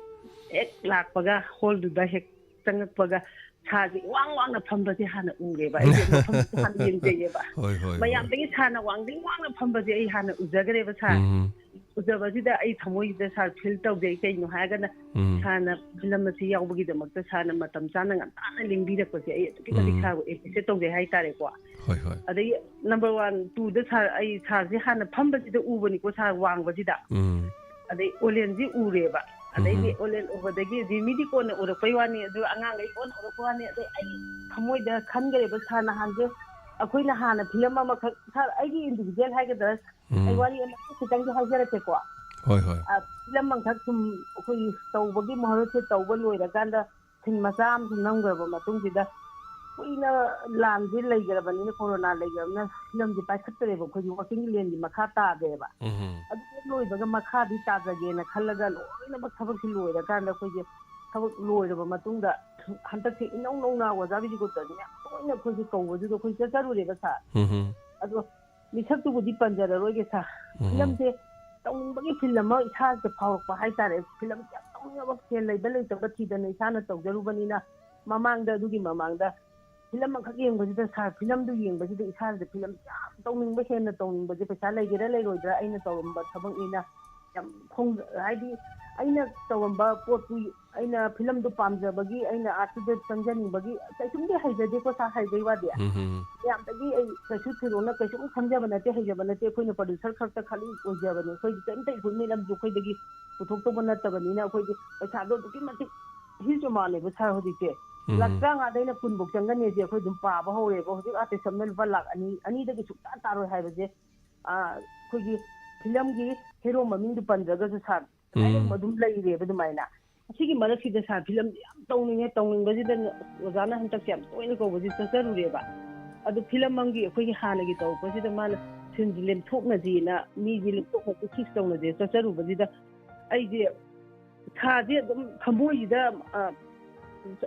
ꯍꯦꯛ ꯂꯥꯛꯄꯒ ꯍꯣꯜꯗꯨꯗ ꯍꯦꯛ ꯆꯪꯉꯛꯄꯒ ꯁꯥꯔꯁꯦ ꯏꯋꯥꯡ ꯋꯥꯡꯅ ꯐꯝꯕꯁꯦ ꯍꯥꯟꯅ ꯎꯔꯦꯕ꯫ ꯑꯩꯁꯦ ꯃꯐꯝꯗꯨꯗ ꯍꯥꯟꯅ ꯌꯦꯡꯖꯩꯌꯦꯕ꯫ ꯍꯣꯏ, ꯍꯣꯏ, ꯍꯣꯏ꯫ ꯃꯌꯥꯝꯗꯒꯤ ꯁꯥꯔꯅ ꯋꯥꯡꯗꯤꯡ ꯋꯥꯡꯅ ꯐꯝꯕꯁꯦ ꯑꯩ ꯍꯥꯟꯅ ꯎꯖꯈ꯭ꯔꯦꯕ, ꯁꯥꯔ꯫ ꯎꯝ꯫ ꯎꯖꯕꯁꯤꯗ ꯑꯩ ꯊꯃꯣꯏꯁꯤꯗ, ꯁꯥꯔ, ꯐꯤꯜ ꯇꯧꯖꯩ꯫ ꯀꯩꯅꯣ ꯍꯥꯏꯔꯒꯅ ꯎꯝ꯫ ꯁꯥꯔꯅ ꯐꯤꯂꯝ ꯑꯁꯤ ꯌꯥꯎꯕꯒꯤꯗꯃꯛꯇ ꯁꯥꯔꯅ ꯃꯇꯝ ꯆꯥꯅ ꯉꯟꯇꯥꯅ ꯂꯦꯡꯕꯤꯔꯛꯄꯁꯦ ꯑꯩ ꯑꯗꯨꯛꯀꯤ ꯃꯇꯤꯛ ꯎꯝ꯫ ꯁꯥꯔꯕꯨ ꯑꯦꯄ꯭ꯔꯤꯁꯤꯌꯦꯠ ꯇꯧꯖꯩ ꯍꯥꯏꯇꯥꯔꯦꯀꯣ꯫ ꯍꯣꯏ, ꯍꯣꯏ꯫ ꯑꯗꯒꯤ ꯅꯝꯕꯔ ꯋꯥꯟ, ꯇꯨꯗ ꯁꯥꯔ, ꯑꯩ ꯁꯥꯔꯁꯦ ꯍꯥꯟꯅ ꯐꯝꯕꯁꯤꯗ ꯎꯕꯅꯤꯀꯣ, ꯁꯥꯔ ꯋꯥꯡꯕꯁꯤꯗ꯫ ꯎꯝ꯫ ꯑꯗꯩ ꯑꯣꯂꯦꯟꯁꯤ ꯎꯔꯦꯕ꯫ ꯑꯗꯩꯗꯤ ꯎꯝ꯫ ꯑꯣꯂꯦꯟ ꯎꯕꯗꯒꯤ ꯖꯤꯃꯤꯗꯤ ꯀꯣꯟꯅ ꯎꯔꯛꯄꯩ ꯋꯥꯅꯤ, ꯑꯗꯨ ꯑꯉꯥꯡꯈꯩ ꯀꯣꯟꯅ ꯎꯔꯛꯄ ꯋꯥꯅꯤ꯫ ꯑꯗꯩ ꯑꯩ ꯊꯃꯣꯏꯗ ꯈꯟꯈ꯭ꯔꯦꯕ, ꯁꯥꯔ ꯅꯍꯥꯟꯁꯦ ꯑꯩꯈꯣꯏꯅ ꯍꯥꯟꯅ ꯐꯤꯂꯝ ꯑꯃꯈꯛ, ꯁꯥꯔ, ꯑꯩꯒꯤ ꯏꯟꯗꯤꯚꯤꯖꯨꯋꯦꯜ ꯍꯥꯏꯒꯗ꯭ꯔꯥ, ꯑꯩ ꯎꯝ꯫ ꯋꯥꯔꯤ ꯑꯃ ꯈꯤꯇꯪꯗꯤ ꯍꯥꯏꯖꯔꯛꯀꯦꯀꯣ꯫ ꯍꯣꯏ, ꯍꯣꯏ꯫ ꯑ, ꯐꯤꯂꯝ ꯑꯃꯈꯛ ꯁꯨꯝ ꯑꯩꯈꯣꯏꯒꯤ ꯇꯧꯕꯒꯤ ꯃꯍꯨꯠꯁꯦ ꯇꯧꯕ ꯂꯣꯏꯔꯀꯥꯟꯗ ꯁꯤꯟ ꯃꯆꯥ ꯑꯃꯁꯨ ꯅꯝꯈ꯭ꯔꯕ ꯃꯇꯨꯡꯁꯤꯗ ꯀꯨꯏꯅ ꯂꯥꯟꯁꯦ ꯂꯩꯈ꯭ꯔꯕꯅꯤꯅ, ꯀꯣꯔꯣꯅꯥ ꯂꯩꯈ꯭ꯔꯕꯅꯤꯅ ꯐꯤꯂꯝꯁꯦ ꯄꯥꯏꯈꯠꯇ꯭ꯔꯦꯕ꯫ ꯑꯩꯈꯣꯏꯒꯤ ꯋꯥꯔꯀꯤꯡ ꯂꯦꯟꯒꯤ ꯃꯈꯥ ꯇꯥꯗꯦꯕ꯫ ꯎꯝ꯫ ꯑꯗꯨ ꯍꯦꯛ ꯂꯣꯏꯕꯒ ꯃꯈꯥꯗꯤ ꯇꯥꯖꯒꯦꯅ ꯈꯜꯂꯒ ꯂꯣꯏꯅꯃꯛ ꯊꯕꯛꯁꯤ ꯂꯣꯏꯔꯀꯥꯟꯗ ꯑꯩꯈꯣꯏꯁꯦ ꯊꯕꯛ ꯂꯣꯏꯔꯕ ꯃꯇꯨꯡꯗ ꯍꯟꯗꯛꯁꯦ ꯏꯅꯧ ꯅꯧꯅ ꯑꯣꯖꯥ ꯕꯤꯖꯤꯀꯨꯇꯅ ꯌꯥꯝ ꯇꯣꯏ ꯊꯦꯡꯅ ꯑꯩꯈꯣꯏꯁꯦ ꯀꯧꯕꯗꯨꯗ ꯑꯩꯈꯣꯏ ꯆꯠꯆꯔꯨꯔꯦꯕ ꯁꯥꯔ꯫ ꯎꯝ ꯍꯝ꯫ ꯑꯗꯣ ꯃꯤꯁꯛꯇꯨꯕꯨꯗꯤ ꯄꯟꯖꯔꯔꯣꯏꯒꯦ ꯁꯥꯔ꯫ ꯎꯝ ꯍꯝ꯫ ꯐꯤꯂꯝꯁꯦ ꯇꯧꯅꯤꯡꯕꯒꯤ ꯐꯤꯜ ꯑꯃ ꯏꯁꯥꯁꯤꯗ ꯐꯥꯎꯔꯛꯄ ꯍꯥꯏꯇꯥꯔꯦ꯫ ꯐꯤꯂꯝꯁꯦ ꯌꯥꯝ ꯇꯧꯅꯤꯡꯉꯕ, ꯐꯦꯟ ꯂꯩꯕ ꯂꯩꯇꯕ ꯊꯤꯗꯅ ꯏꯁꯥꯅ ꯇꯧꯖꯔꯨꯕꯅꯤꯅ, ꯃꯃꯥꯡꯗ, ꯑꯗꯨꯒꯤ ꯃꯃꯥꯡꯗ ꯐꯤꯂꯝ ꯑꯃꯈꯛ ꯌꯦꯡꯕꯁꯤꯗ ꯁꯥꯔ, ꯐꯤꯂꯝꯗꯨ ꯌꯦꯡꯕꯁꯤꯗ ꯏꯁꯥꯁꯤꯗ ꯐꯤꯂꯝ ꯌꯥꯝ ꯇꯧꯅꯤꯡꯕ, ꯍꯦꯟꯅ ꯇꯧꯅꯤꯡꯕꯁꯦ, ꯄꯩꯁꯥ ꯂꯩꯒꯦꯔꯥ ꯂꯩꯔꯣꯏꯗ꯭ꯔꯥ, ꯑꯩꯅ ꯇꯧꯔꯝꯕ ꯊꯕꯛꯅꯤꯅ ꯌꯥꯝ ꯈꯣꯡ-, ꯍꯥꯏꯗꯤ ꯑꯩꯅ ꯇꯧꯔꯝꯕ ꯄꯣꯠꯇꯨ, ꯑꯩꯅ ꯐꯤꯂꯝꯗꯨ ꯄꯥꯝꯖꯕꯒꯤ, ꯑꯩꯅ ꯑꯥꯔꯠꯇꯨꯗ ꯆꯪꯖꯅꯤꯡꯕꯒꯤ, ꯀꯩꯁꯨꯝꯗꯤ ꯍꯩꯖꯗꯦꯀꯣ ꯁꯥꯔ, ꯍꯩꯕꯩ ꯋꯥꯗꯤ꯫ ꯎꯝ ꯍꯝ꯫ ꯌꯥꯝꯗꯒꯤ ꯑꯩ ꯀꯩꯁꯨ ꯊꯣꯏꯗꯣꯛꯅ ꯀꯩꯁꯨꯝ ꯈꯟꯖꯕ ꯅꯠꯇꯦ, ꯍꯩꯖꯕ ꯅꯠꯇꯦ꯫ ꯑꯩꯈꯣꯏꯅ ꯄ꯭ꯔꯗ꯭ꯌꯨꯁꯔ ꯈꯛꯇ ꯈꯜꯂꯤ ꯑꯣꯏꯖꯕꯅꯤ꯫ ꯑꯩꯈꯣꯏꯗꯤ ꯀꯔꯤꯝꯇ ꯏꯟꯄꯨꯠꯃꯦꯟ ꯑꯃꯁꯨ ꯑꯩꯈꯣꯏꯗꯒꯤ ꯄꯨꯊꯣꯛꯇꯧꯕ ꯅꯠꯇꯕꯅꯤꯅ, ꯑꯩꯈꯣꯏꯗꯤ ꯄꯩꯁꯥꯗꯣ ꯑꯗꯨꯛꯀꯤ ꯃꯇꯤꯛ huge amount ꯅꯦꯕ ꯁꯥꯔ ꯍꯧꯖꯤꯛꯁꯦ꯫ ꯎꯝ꯫ ꯂꯥꯈ ꯇꯔꯥꯃꯉꯥꯗꯩꯅ ꯀꯨꯟꯐꯧ ꯆꯪꯒꯅꯤꯁꯦ ꯑꯩꯈꯣꯏ ꯑꯗꯨꯝ ꯄꯥꯕ ꯍꯧꯔꯦꯕ꯫ ꯍꯧꯖꯤꯛ ꯑꯥꯔꯇꯤꯁ ꯑꯃꯅ ꯂꯨꯄꯥ ꯂꯥꯈ ꯑꯅꯤ, ꯑꯅꯤꯗꯒꯤ ꯁꯨꯡꯇꯥ ꯇꯥꯔꯣꯏ ꯍꯥꯏꯕꯁꯦ, ꯑ, ꯑꯩꯈꯣꯏꯒꯤ ꯐꯤꯂꯝꯒꯤ ꯍꯦꯔꯣ ꯃꯃꯤꯡꯗꯨ ꯄꯟꯗ꯭ꯔꯒꯁꯨ ꯁꯥꯔ, ꯎꯝ꯫ ꯑꯗꯨꯝ ꯂꯩꯔꯦꯕ ꯑꯗꯨꯃꯥꯏꯅ꯫ ꯑꯁꯤꯒꯤ ꯃꯔꯛꯁꯤꯗ ꯁꯥꯔ ꯐꯤꯂꯝꯁꯦ ꯌꯥꯝ ꯇꯧꯅꯤꯡꯉꯦ, ꯇꯧꯅꯤꯡꯕꯁꯤꯗ ꯑꯣꯖꯥꯅ ꯍꯟꯗꯛꯁꯦ ꯌꯥꯝ ꯇꯣꯏꯅ ꯀꯧꯕꯁꯤ ꯆꯠꯆꯔꯨꯔꯦꯕ꯫ ꯑꯗꯨ ꯐꯤꯂꯝ ꯑꯃꯒꯤ ꯑꯩꯈꯣꯏꯒꯤ ꯍꯥꯟꯅꯒꯤ ꯇꯧꯔꯛꯄꯁꯤꯗ ꯃꯥꯅ ꯁꯤꯟꯁꯤ ꯂꯦꯝꯊꯣꯛꯅꯁꯤꯅ, ꯃꯤꯁꯤ ꯂꯦꯝꯊꯣꯛꯅꯁꯤ, fix ꯇꯧꯅꯁꯦ ꯆꯠꯆꯔꯨꯕꯁꯤꯗ ꯑꯩꯁꯦ ꯁꯥꯁꯦ ꯑꯗꯨꯝ ꯊꯃꯣꯏꯁꯤꯗ, ꯑ,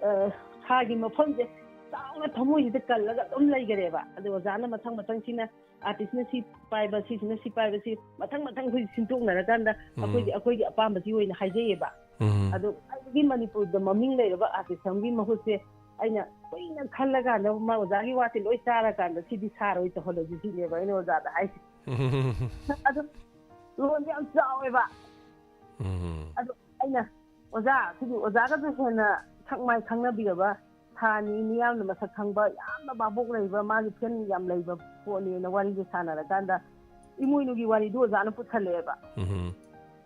ꯑ, ꯁꯥꯒꯤ ꯃꯐꯝꯁꯦ ꯆꯥꯎꯅ ꯊꯃꯣꯏꯁꯤꯗ ꯀꯜꯂꯒ ꯑꯗꯨꯝ ꯂꯩꯈꯔꯦꯕ꯫ ꯑꯗꯣ ꯑꯣꯖꯥꯅ ꯃꯊꯪ ꯃꯊꯪ ꯁꯤꯅ ꯑꯥꯔꯇꯤꯁꯅ ꯁꯤ ꯄꯥꯏꯕ, ꯁꯤꯁꯤꯅ ꯁꯤ ꯄꯥꯏꯕ, ꯁꯤ ꯃꯊꯪ ꯃꯊꯪ ꯑꯩꯈꯣꯏ ꯁꯤꯟꯗꯣꯛꯅꯔꯀꯥꯟꯗ ꯎꯝ꯫ ꯑꯩꯈꯣꯏꯒꯤ, ꯑꯩꯈꯣꯏꯒꯤ ꯑꯄꯥꯝꯕꯁꯤ ꯑꯣꯏꯅ ꯍꯥꯏꯖꯩꯌꯦꯕ꯫ ꯎꯝ꯫ ꯑꯗꯣ ꯈ꯭ꯋꯥꯏꯗꯒꯤ ꯃꯅꯤꯄꯨꯔꯗ ꯃꯃꯤꯡ ꯂꯩꯔꯕ ꯑꯥꯔꯇꯤꯁ ꯑꯃꯒꯤ ꯃꯍꯨꯠꯁꯦ ꯑꯩꯅ ꯀꯨꯏꯅ ꯈꯜꯂꯀꯥꯟꯗ ꯃꯥ ꯑꯣꯖꯥꯒꯤ ꯋꯥꯁꯦ ꯂꯣꯏ ꯇꯥꯔꯀꯥꯟꯗ ꯁꯤꯗꯤ ꯁꯥꯔ ꯑꯣꯏ ꯇꯧꯍꯜꯂꯁꯤ ꯁꯤꯅꯦꯕ ꯑꯩꯅ ꯑꯣꯖꯥꯗ ꯍꯥꯏꯁꯦ꯫ ꯎꯝ꯫ ꯑꯗꯣ ꯂꯣꯟꯁꯦ ꯌꯥꯝ ꯆꯥꯎꯋꯦꯕ꯫ ꯎꯝ꯫ ꯑꯗꯣ ꯑꯩꯅ, "ꯑꯣꯖꯥ, ꯁꯤꯗꯤ ꯑꯣꯖꯥꯒꯁꯨ ꯍꯦꯟꯅ ꯁꯛ ꯃꯥꯏ ꯈꯪꯅꯕꯤꯔꯕ ꯁꯥꯔꯅꯤ, ꯃꯤꯌꯥꯝꯅ ꯃꯁꯛ ꯈꯪꯕ, ꯌꯥꯝꯅ ꯚꯥꯕꯣꯛ ꯂꯩꯕ, ꯃꯥꯒꯤ ꯐꯦꯟ ꯌꯥꯝ ꯂꯩꯕ ꯄꯣꯠꯅꯦꯅ" ꯋꯥꯔꯤꯁꯦ ꯁꯥꯟꯅꯔꯀꯥꯟꯗ, ꯏꯃꯣꯏꯅꯨꯒꯤ ꯋꯥꯔꯤꯗꯨ ꯑꯣꯖꯥꯅ ꯄꯨꯁꯜꯂꯛꯑꯦꯕ꯫ ꯎꯝ꯫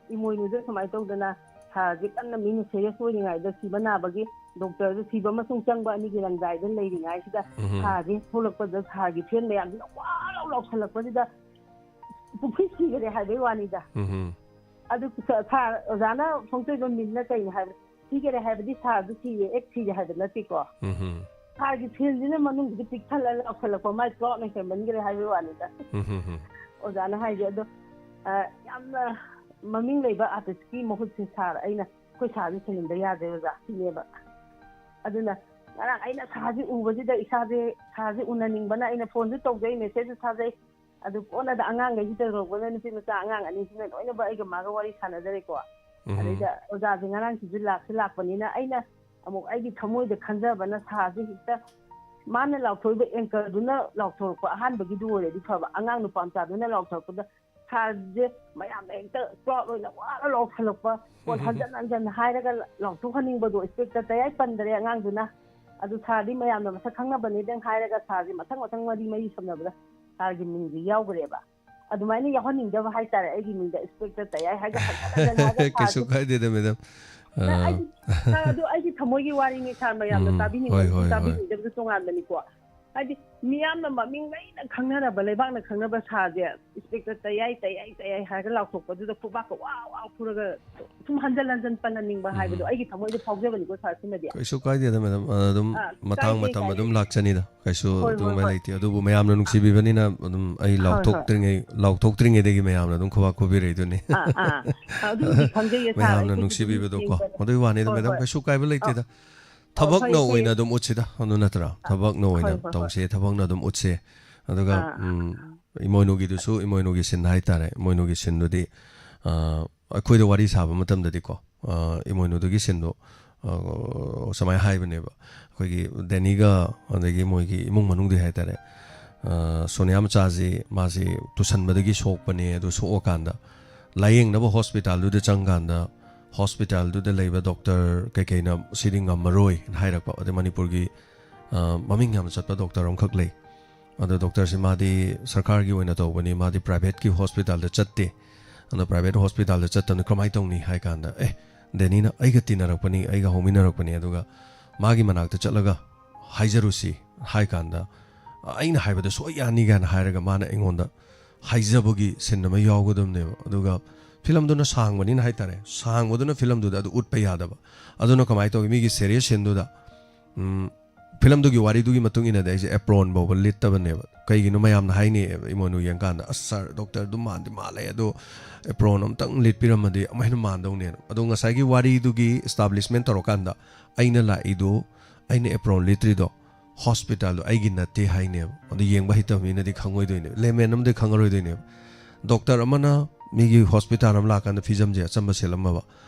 ꯏꯃꯣꯏꯅꯨꯗ ꯁꯨꯃꯥꯏꯅ ꯇꯧꯗꯅ ꯁꯥꯔꯁꯦ ꯀꯟꯅ ꯃꯤꯅ ꯁꯦꯔꯤꯌꯁ ꯑꯣꯏꯔꯤꯉꯩꯗ, ꯁꯤꯕ ꯅꯥꯕꯒꯤ ꯗꯣꯛꯇꯔꯗ ꯁꯤꯕ ꯑꯃꯁꯨꯡ ꯆꯪꯕ ꯑꯅꯤꯒꯤ ꯂꯪꯗꯥꯏꯗ ꯂꯩꯔꯤꯉꯩꯁꯤꯗ ꯎꯝ꯫ ꯁꯥꯔꯁꯦ ꯊꯣꯛꯂꯛꯄꯗ ꯁꯥꯔꯒꯤ ꯐꯦꯟ ꯃꯌꯥꯝꯁꯤꯅ ꯋꯥ ꯂꯥꯎ ꯂꯥꯎꯁꯜꯂꯛꯄꯁꯤꯗ ꯄꯨꯈ꯭ꯔꯤ ꯁꯤꯈꯔꯦ ꯍꯥꯏꯕꯩ ꯋꯥꯅꯤꯗ꯫ ꯎꯝ꯫ ꯑꯗꯨ ꯁꯥꯔ, ꯑꯣꯖꯥꯅ ꯐꯣꯡꯗꯣꯛꯏꯕ ꯃꯤꯟꯅ ꯀꯩꯅꯣ ꯍꯥꯏꯕ, ꯁꯤꯈꯔꯦ ꯍꯥꯏꯕꯗꯤ ꯁꯥꯔꯗꯨ ꯁꯤꯔꯦ, ꯑꯦꯛ ꯁꯤꯔꯦ ꯍꯥꯏꯕ ꯅꯠꯇꯦꯀꯣ꯫ ꯎꯝ꯫ ꯁꯥꯔꯒꯤ ꯐꯦꯟꯁꯤꯅ ꯃꯅꯨꯡꯁꯤꯗ ꯄꯤꯛ ꯊꯜꯂ ꯂꯥꯎꯁꯜꯂꯛꯄ, ꯃꯥꯏ ꯀ꯭ꯔꯥꯎꯠꯅ ꯍꯦꯟꯃꯟꯈꯔꯦ ꯍꯥꯏꯕꯒꯤ ꯋꯥꯅꯤꯗ꯫ ꯎꯝ꯫ ꯑꯣꯖꯥꯅ ꯍꯥꯏꯁꯦ꯫ ꯑꯗꯣ, ꯑ, ꯌꯥꯝꯅ ꯃꯃꯤꯡ ꯂꯩꯕ ꯑꯥꯔꯇꯤꯁꯀꯤ ꯃꯍꯨꯠꯁꯦ ꯁꯥꯔ, ꯑꯩꯅ ꯑꯩꯈꯣꯏ ꯁꯥꯔꯁꯦ ꯁꯤꯍꯟꯕ ꯌꯥꯗ꯭ꯔꯦ ꯑꯣꯖꯥ, ꯁꯤꯅꯦꯕ꯫ ꯑꯗꯨꯅ ꯉꯔꯥꯡ ꯑꯩꯅ ꯁꯥꯔꯁꯤ ꯎꯕꯁꯤꯗ ꯏꯁꯥꯁꯦ, ꯁꯥꯔꯁꯤ ꯎꯅꯅꯤꯡꯕꯅ ꯑꯩꯅ ꯐꯣꯟꯁꯨ ꯇꯧꯖꯩ, ꯃꯦꯁꯦꯖꯁꯨ ꯊꯥꯖꯩ꯫ ꯑꯗꯨ ꯀꯣꯟꯅꯗ ꯑꯉꯥꯡꯈꯩꯁꯤꯗ ꯇꯧꯔꯛꯄꯗ ꯅꯨꯄꯤ ꯃꯆꯥ ꯑꯉꯥꯡ ꯑꯅꯤꯁꯤꯅ ꯂꯣꯏꯅꯃꯛ ꯑꯩꯒ ꯃꯥꯒ ꯋꯥꯔꯤ ꯁꯥꯟꯅꯖꯔꯦꯀꯣ꯫ ꯎꯝ꯫ ꯑꯗꯩꯗ ꯑꯣꯖꯥꯁꯦ ꯉꯔꯥꯡꯁꯤꯁꯨ ꯂꯥꯛꯁꯨ ꯂꯥꯛꯄꯅꯤꯅ ꯑꯩꯅ ꯑꯃꯨꯛ ꯑꯩꯒꯤ ꯊꯃꯣꯏꯗ ꯈꯟꯖꯕꯅ ꯁꯥꯔꯁꯦ ꯍꯦꯛꯇ ꯃꯥꯅ ꯂꯥꯎꯊꯣꯛꯏꯕ anchorꯗꯨꯅ ꯂꯥꯎꯊꯣꯔꯛꯄ ꯑꯍꯥꯟꯕꯒꯤꯗꯨ ꯑꯣꯏꯔꯗꯤ ꯐꯕ, ꯑꯉꯥꯡ ꯅꯨꯄꯥ ꯃꯆꯥꯗꯨꯅ ꯂꯥꯎꯊꯣꯔꯛꯄꯗ ꯁꯥꯔꯁꯦ ꯃꯌꯥꯝꯅ ꯍꯦꯛꯇ crowd ꯑꯣꯏꯅ ꯋꯥꯅ ꯂꯥꯎꯁꯜꯂꯛꯄ, ꯄꯣꯠ ꯍꯟꯖꯟ ꯍꯟꯖꯟ ꯍꯥꯏꯔꯒ ꯂꯥꯎꯊꯣꯛꯍꯟꯅꯤꯡꯕꯗꯣ, ꯏꯁꯄꯦꯛꯇ ꯇꯌꯥꯏ ꯄꯟꯗ꯭ꯔꯦ ꯑꯉꯥꯡꯗꯨꯅ꯫ ꯑꯗꯨ ꯁꯥꯔꯗꯤ ꯃꯌꯥꯝꯅ ꯃꯁꯛ ꯈꯪꯅꯕꯅꯦꯗꯪ ꯍꯥꯏꯔꯒ ꯁꯥꯔꯁꯦ ꯃꯊꯪ ꯃꯊꯪ ꯃꯔꯤ ꯃꯔꯤ ꯁꯝꯅꯕꯗ ꯁꯥꯔꯒꯤ ꯃꯤꯡꯁꯦ ꯌꯥꯎꯈ꯭ꯔꯦꯕ꯫ ꯑꯗꯨꯃꯥꯏꯅ ꯌꯥꯎꯍꯟꯅꯤꯡꯗꯕ ꯍꯥꯏꯇꯥꯔꯦ ꯑꯩꯒꯤ ꯃꯤꯡꯗ ꯏꯁꯄꯦꯛꯇ ꯇꯌꯥꯏ ꯍꯥꯏꯔꯒ ꯍꯟꯖꯟ ꯍꯟꯖꯟ ꯍꯥꯏꯔꯒ ꯀꯩꯁꯨ ꯁꯥꯔꯁꯦ ꯀꯥꯏꯗꯦꯗ ꯃꯦꯗꯥꯝ꯫ ꯅ ꯑꯩꯗꯤ, ꯁꯥꯔ, ꯑꯗꯨ ꯑꯩꯒꯤ ꯊꯃꯣꯏꯒꯤ ꯋꯥꯔꯤꯅꯤ ꯁꯥꯔ, ꯃꯌꯥꯝꯅ ꯎꯝ, ꯇꯥꯕꯤꯅꯤꯡꯕ ꯍꯣꯏ, ꯑꯗꯨꯝ ꯍꯣꯏ, ꯍꯣꯏ꯫ ꯇꯥꯕꯤꯅꯤꯡꯗꯕꯗꯨ ꯇꯣꯉꯥꯟꯕꯅꯤꯀꯣ꯫ ꯍꯥꯏꯗꯤ ꯃꯤꯌꯥꯝꯅ ꯃꯃꯤꯡ ꯂꯩꯅ ꯈꯪꯅꯔꯕ, ꯂꯩꯕꯥꯛꯅ ꯈꯪꯅꯕ ꯁꯥꯔꯁꯦ ꯏꯁꯄꯦꯛꯇ ꯇꯌꯥꯏ ꯇꯌꯥꯏ ꯇꯌꯥꯏ ꯍꯥꯏꯔꯒ ꯂꯥꯎꯊꯣꯛꯄꯗꯨꯗ ꯈꯨꯕꯥꯛꯀ ꯋꯥ ꯋꯥ ꯐꯨꯔꯒ ꯁꯨꯝ ꯍꯟꯖꯟ ꯍꯟꯖꯟ ꯄꯜꯍꯟꯅꯤꯡꯕ ꯍꯥꯏꯕꯗꯣ ꯑꯩꯒꯤ ꯊꯃꯣꯏꯗ ꯐꯥꯎꯖꯕꯅꯤꯀꯣ ꯁꯥꯔ, ꯁꯤꯃꯗꯤ꯫ ꯀꯩꯁꯨ ꯀꯥꯏꯗꯦꯗ ꯃꯦꯗꯥꯝ, ꯑꯗꯨꯝ ꯑꯥ, ꯃꯇꯥꯡ ꯀꯥꯏꯗꯦ, ꯃꯇꯝ ꯀꯥꯏꯗꯦ꯫ ꯑꯗꯨꯝ ꯂꯥꯛꯆꯅꯤꯗ, ꯀꯩꯁꯨ ꯍꯣꯏ, ꯍꯣꯏ, ꯑꯗꯨꯃꯥꯏꯅ ꯍꯣꯏ꯫ ꯂꯩꯇꯦ꯫ ꯑꯗꯨꯕꯨ ꯃꯌꯥꯝꯅ ꯅꯨꯡꯁꯤꯕꯤꯕꯅꯤꯅ ꯑꯗꯨꯝ ꯑꯩ ꯍꯣꯏ, ꯍꯣꯏ꯫ ꯂꯥꯎꯊꯣꯛꯇ꯭ꯔꯤꯉꯩ ꯂꯥꯎꯊꯣꯛꯇ꯭ꯔꯤꯉꯩꯗꯒꯤ ꯃꯌꯥꯝꯅ ꯑꯗꯨꯝ ꯈꯨꯕꯥꯛ ꯈꯨꯕꯤꯔꯛꯏꯗꯨꯅꯤ꯫ ꯑꯥ, ꯑꯥ꯫ ꯑꯗꯨꯕꯨꯗꯤ ꯈꯪꯖꯩꯌꯦ ꯁꯥꯔ, ꯃꯌꯥꯝꯅ ꯑꯩꯈꯣꯏꯁꯨ ꯅꯨꯡꯁꯤꯕꯤꯕꯗꯣ ꯑꯗꯨꯝ ꯀꯣ, ꯌꯦꯡꯕꯅꯦ꯫ ꯑꯗꯨꯒꯤ ꯋꯥꯅꯤꯗ ꯍꯣꯏ, ꯃꯦꯗꯥꯝ, ꯍꯣꯏ꯫ ꯀꯩꯁꯨ ꯀꯥꯏꯕ ꯂꯩꯇꯦꯗ꯫ ꯑꯧ, ꯊꯕꯛꯅ ꯐꯩ, ꯐꯩ꯫ ꯑꯣꯏꯅ ꯑꯗꯨꯝ ꯎꯠꯁꯤꯗ, ꯑꯗꯨ ꯅꯠꯇ꯭ꯔꯥ? ꯑꯥ, ꯊꯕꯛꯅ ꯑꯣꯏꯅ ꯍꯣꯏ, ꯍꯣꯏ, ꯍꯣꯏ꯫ ꯇꯧꯁꯦ, ꯊꯕꯛꯅ ꯑꯗꯨꯝ ꯎꯠꯁꯦ꯫ ꯑꯗꯨꯒ ꯑꯥ, ꯎꯝ, ꯏꯃꯣꯏꯅꯨꯒꯤꯗꯨꯁꯨ, ꯏꯃꯣꯏꯅꯨꯒꯤ ꯁꯤꯟ ꯍꯥꯏꯇꯥꯔꯦ, ꯏꯃꯣꯏꯅꯨꯒꯤ ꯁꯤꯟꯗꯨꯗꯤ, ꯑ, ꯑꯩꯈꯣꯏꯗ ꯋꯥꯔꯤ ꯁꯥꯕ ꯃꯇꯝꯗꯗꯤꯀꯣ, ꯑ, ꯏꯃꯣꯏꯅꯨꯗꯨꯒꯤ ꯁꯤꯟꯗꯣ, ꯑ, ꯁꯨꯃꯥꯏꯅ ꯍꯥꯏꯕꯅꯦꯕ, ꯑꯩꯈꯣꯏꯒꯤ ꯗꯦꯅꯤꯒ ꯑꯗꯒꯤ ꯃꯣꯏꯒꯤ ꯏꯃꯨꯡ ꯃꯅꯨꯡꯗꯤ ꯍꯥꯏꯇꯥꯔꯦ, ꯑ, ꯁꯣꯅꯤꯌꯥ ꯃꯆꯥꯁꯤ ꯃꯥꯁꯤ ꯇꯨꯁꯟꯕꯗꯒꯤ ꯁꯣꯛꯄꯅꯦ, ꯑꯗꯨ ꯁꯣꯛꯑꯀꯥꯟꯗ ꯂꯥꯏꯌꯦꯡꯅꯕ ꯍꯣꯁꯄꯤꯇꯥꯜꯗꯨꯗ ꯆꯪꯀꯥꯟꯗ ꯍꯣꯁꯄꯤꯇꯥꯜꯗꯨꯗ ꯂꯩꯕ ꯗꯣꯛꯇꯔ ꯀꯩꯀꯩꯅ "ꯁꯤꯗꯤ ꯉꯝꯃꯔꯣꯏ" ꯍꯥꯏꯔꯛꯄ꯫ ꯑꯗꯩ ꯃꯅꯤꯄꯨꯔꯒꯤ, ꯑ, ꯃꯃꯤꯡ ꯌꯥꯝꯅ ꯆꯠꯄ ꯗꯣꯛꯇꯔ ꯑꯃꯈꯛ ꯂꯩ꯫ ꯑꯗꯣ ꯗꯣꯛꯇꯔꯁꯤ ꯃꯥꯗꯤ ꯁꯔꯀꯥꯔꯒꯤ ꯑꯣꯏꯅ ꯇꯧꯕꯅꯤ, ꯃꯥꯗꯤ ꯄ꯭ꯔꯥꯏꯚꯦꯠꯀꯤ ꯍꯣꯁꯄꯤꯇꯥꯜꯗ ꯆꯠꯇꯦ꯫ ꯑꯗꯣ ꯄ꯭ꯔꯥꯏꯚꯦꯠ ꯍꯣꯁꯄꯤꯇꯥꯜꯗ ꯆꯠꯇꯅ ꯀꯃꯥꯏꯅ ꯇꯧꯅꯤ ꯍꯥꯏ ꯀꯥꯟꯗ, "ꯑꯦ, ꯗꯦꯅꯤꯅ ꯑꯩꯒ ꯇꯤꯟꯅꯔꯛꯄꯅꯤ, ꯑꯩꯒ ꯍꯧꯃꯤꯟꯅꯔꯛꯄꯅꯤ, ꯑꯗꯨꯒ ꯃꯥꯒꯤ ꯃꯅꯥꯛꯇ ꯆꯠꯂꯒ ꯍꯥꯏꯖꯔꯨꯁꯤ" ꯍꯥꯏ ꯀꯥꯟꯗ, "ꯑꯩꯅ ꯍꯥꯏꯕꯗ ꯁꯣꯏ ꯌꯥꯅꯤ" ꯀꯥꯏꯅ ꯍꯥꯏꯔꯒ ꯃꯥꯅ ꯑꯩꯉꯣꯟꯗ ꯍꯥꯏꯖꯕꯒꯤ ꯁꯤꯟ ꯑꯃ ꯌꯥꯎꯒꯗꯕꯅꯦꯕ꯫ ꯑꯗꯨꯒ ꯐꯤꯂꯝꯗꯨꯅ ꯁꯥꯡꯕꯅꯤꯅ ꯍꯥꯏꯇꯥꯔꯦ, ꯁꯥꯡꯕꯗꯨꯅ ꯐꯤꯂꯝꯗꯨꯗ ꯑꯗꯨ ꯎꯠꯄ ꯌꯥꯗꯕ꯫ ꯑꯗꯨꯅ ꯀꯃꯥꯏꯅ ꯇꯧꯒꯦ? ꯃꯤꯒꯤ ꯁꯦꯔꯤꯌꯁ ꯁꯤꯟꯗꯨꯗ, ꯎꯝ, ꯐꯤꯂꯝꯗꯨꯒꯤ ꯋꯥꯔꯤꯗꯨꯒꯤ ꯃꯇꯨꯡ ꯏꯟꯅꯗꯤ ꯑꯩꯁꯦ ꯑꯦꯄ꯭ꯔꯣꯟ ꯐꯥꯎꯕ ꯂꯤꯠꯇꯕꯅꯦꯕ꯫ ꯀꯩꯒꯤꯅꯣ ꯃꯌꯥꯝꯅ ꯍꯥꯏꯅꯩꯌꯦꯕ, ꯏꯃꯣꯏꯅꯨ ꯌꯦꯡꯀꯥꯟꯗ, "ꯑꯁ ꯁꯥꯔ, ꯗꯣꯛꯇꯔꯗꯨ ꯃꯥꯟꯗꯤ ꯃꯥꯜꯂꯦ, ꯑꯗꯣ ꯑꯦꯄ꯭ꯔꯣꯟ ꯑꯝꯇꯪ ꯂꯤꯠꯄꯤꯔꯝꯃꯗꯤ ꯑꯃꯨꯛ ꯍꯦꯟꯅ ꯃꯥꯟꯗꯧꯅꯦꯅ"꯫ ꯑꯗꯣ ꯉꯁꯥꯏꯒꯤ ꯋꯥꯔꯤꯗꯨꯒꯤ ꯏꯁꯇꯥꯕ꯭ꯂꯤꯁꯃꯦꯟ ꯇꯧꯔꯀꯥꯟꯗ ꯑꯩꯅ ꯂꯥꯛꯏꯗꯨ ꯑꯩꯅ ꯑꯦꯄ꯭ꯔꯣꯟ ꯂꯤꯠꯇ꯭ꯔꯤꯗꯣ ꯍꯣꯁꯄꯤꯇꯥꯜꯗꯣ ꯑꯩꯒꯤ ꯅꯠꯇꯦ ꯍꯥꯏꯅꯦꯕ꯫ ꯑꯗꯨ ꯌꯦꯡꯕ ꯍꯩꯇꯕ ꯃꯤꯅꯗꯤ ꯈꯪꯉꯣꯏꯗꯣꯏꯅꯦꯕ, ꯂꯦꯃꯦꯟ ꯑꯃꯗꯤ ꯈꯪꯉꯔꯣꯏꯗꯣꯏꯅꯦꯕ꯫ ꯗꯣꯛꯇꯔ ꯑꯃꯅ ꯃꯤꯒꯤ ꯍꯣꯁꯄꯤꯇꯥꯜ ꯑꯃ ꯂꯥꯛꯀꯥꯟꯗ ꯐꯤꯖꯝꯁꯦ ꯑꯆꯝꯕ ꯁꯦꯠꯂꯝꯃꯕ,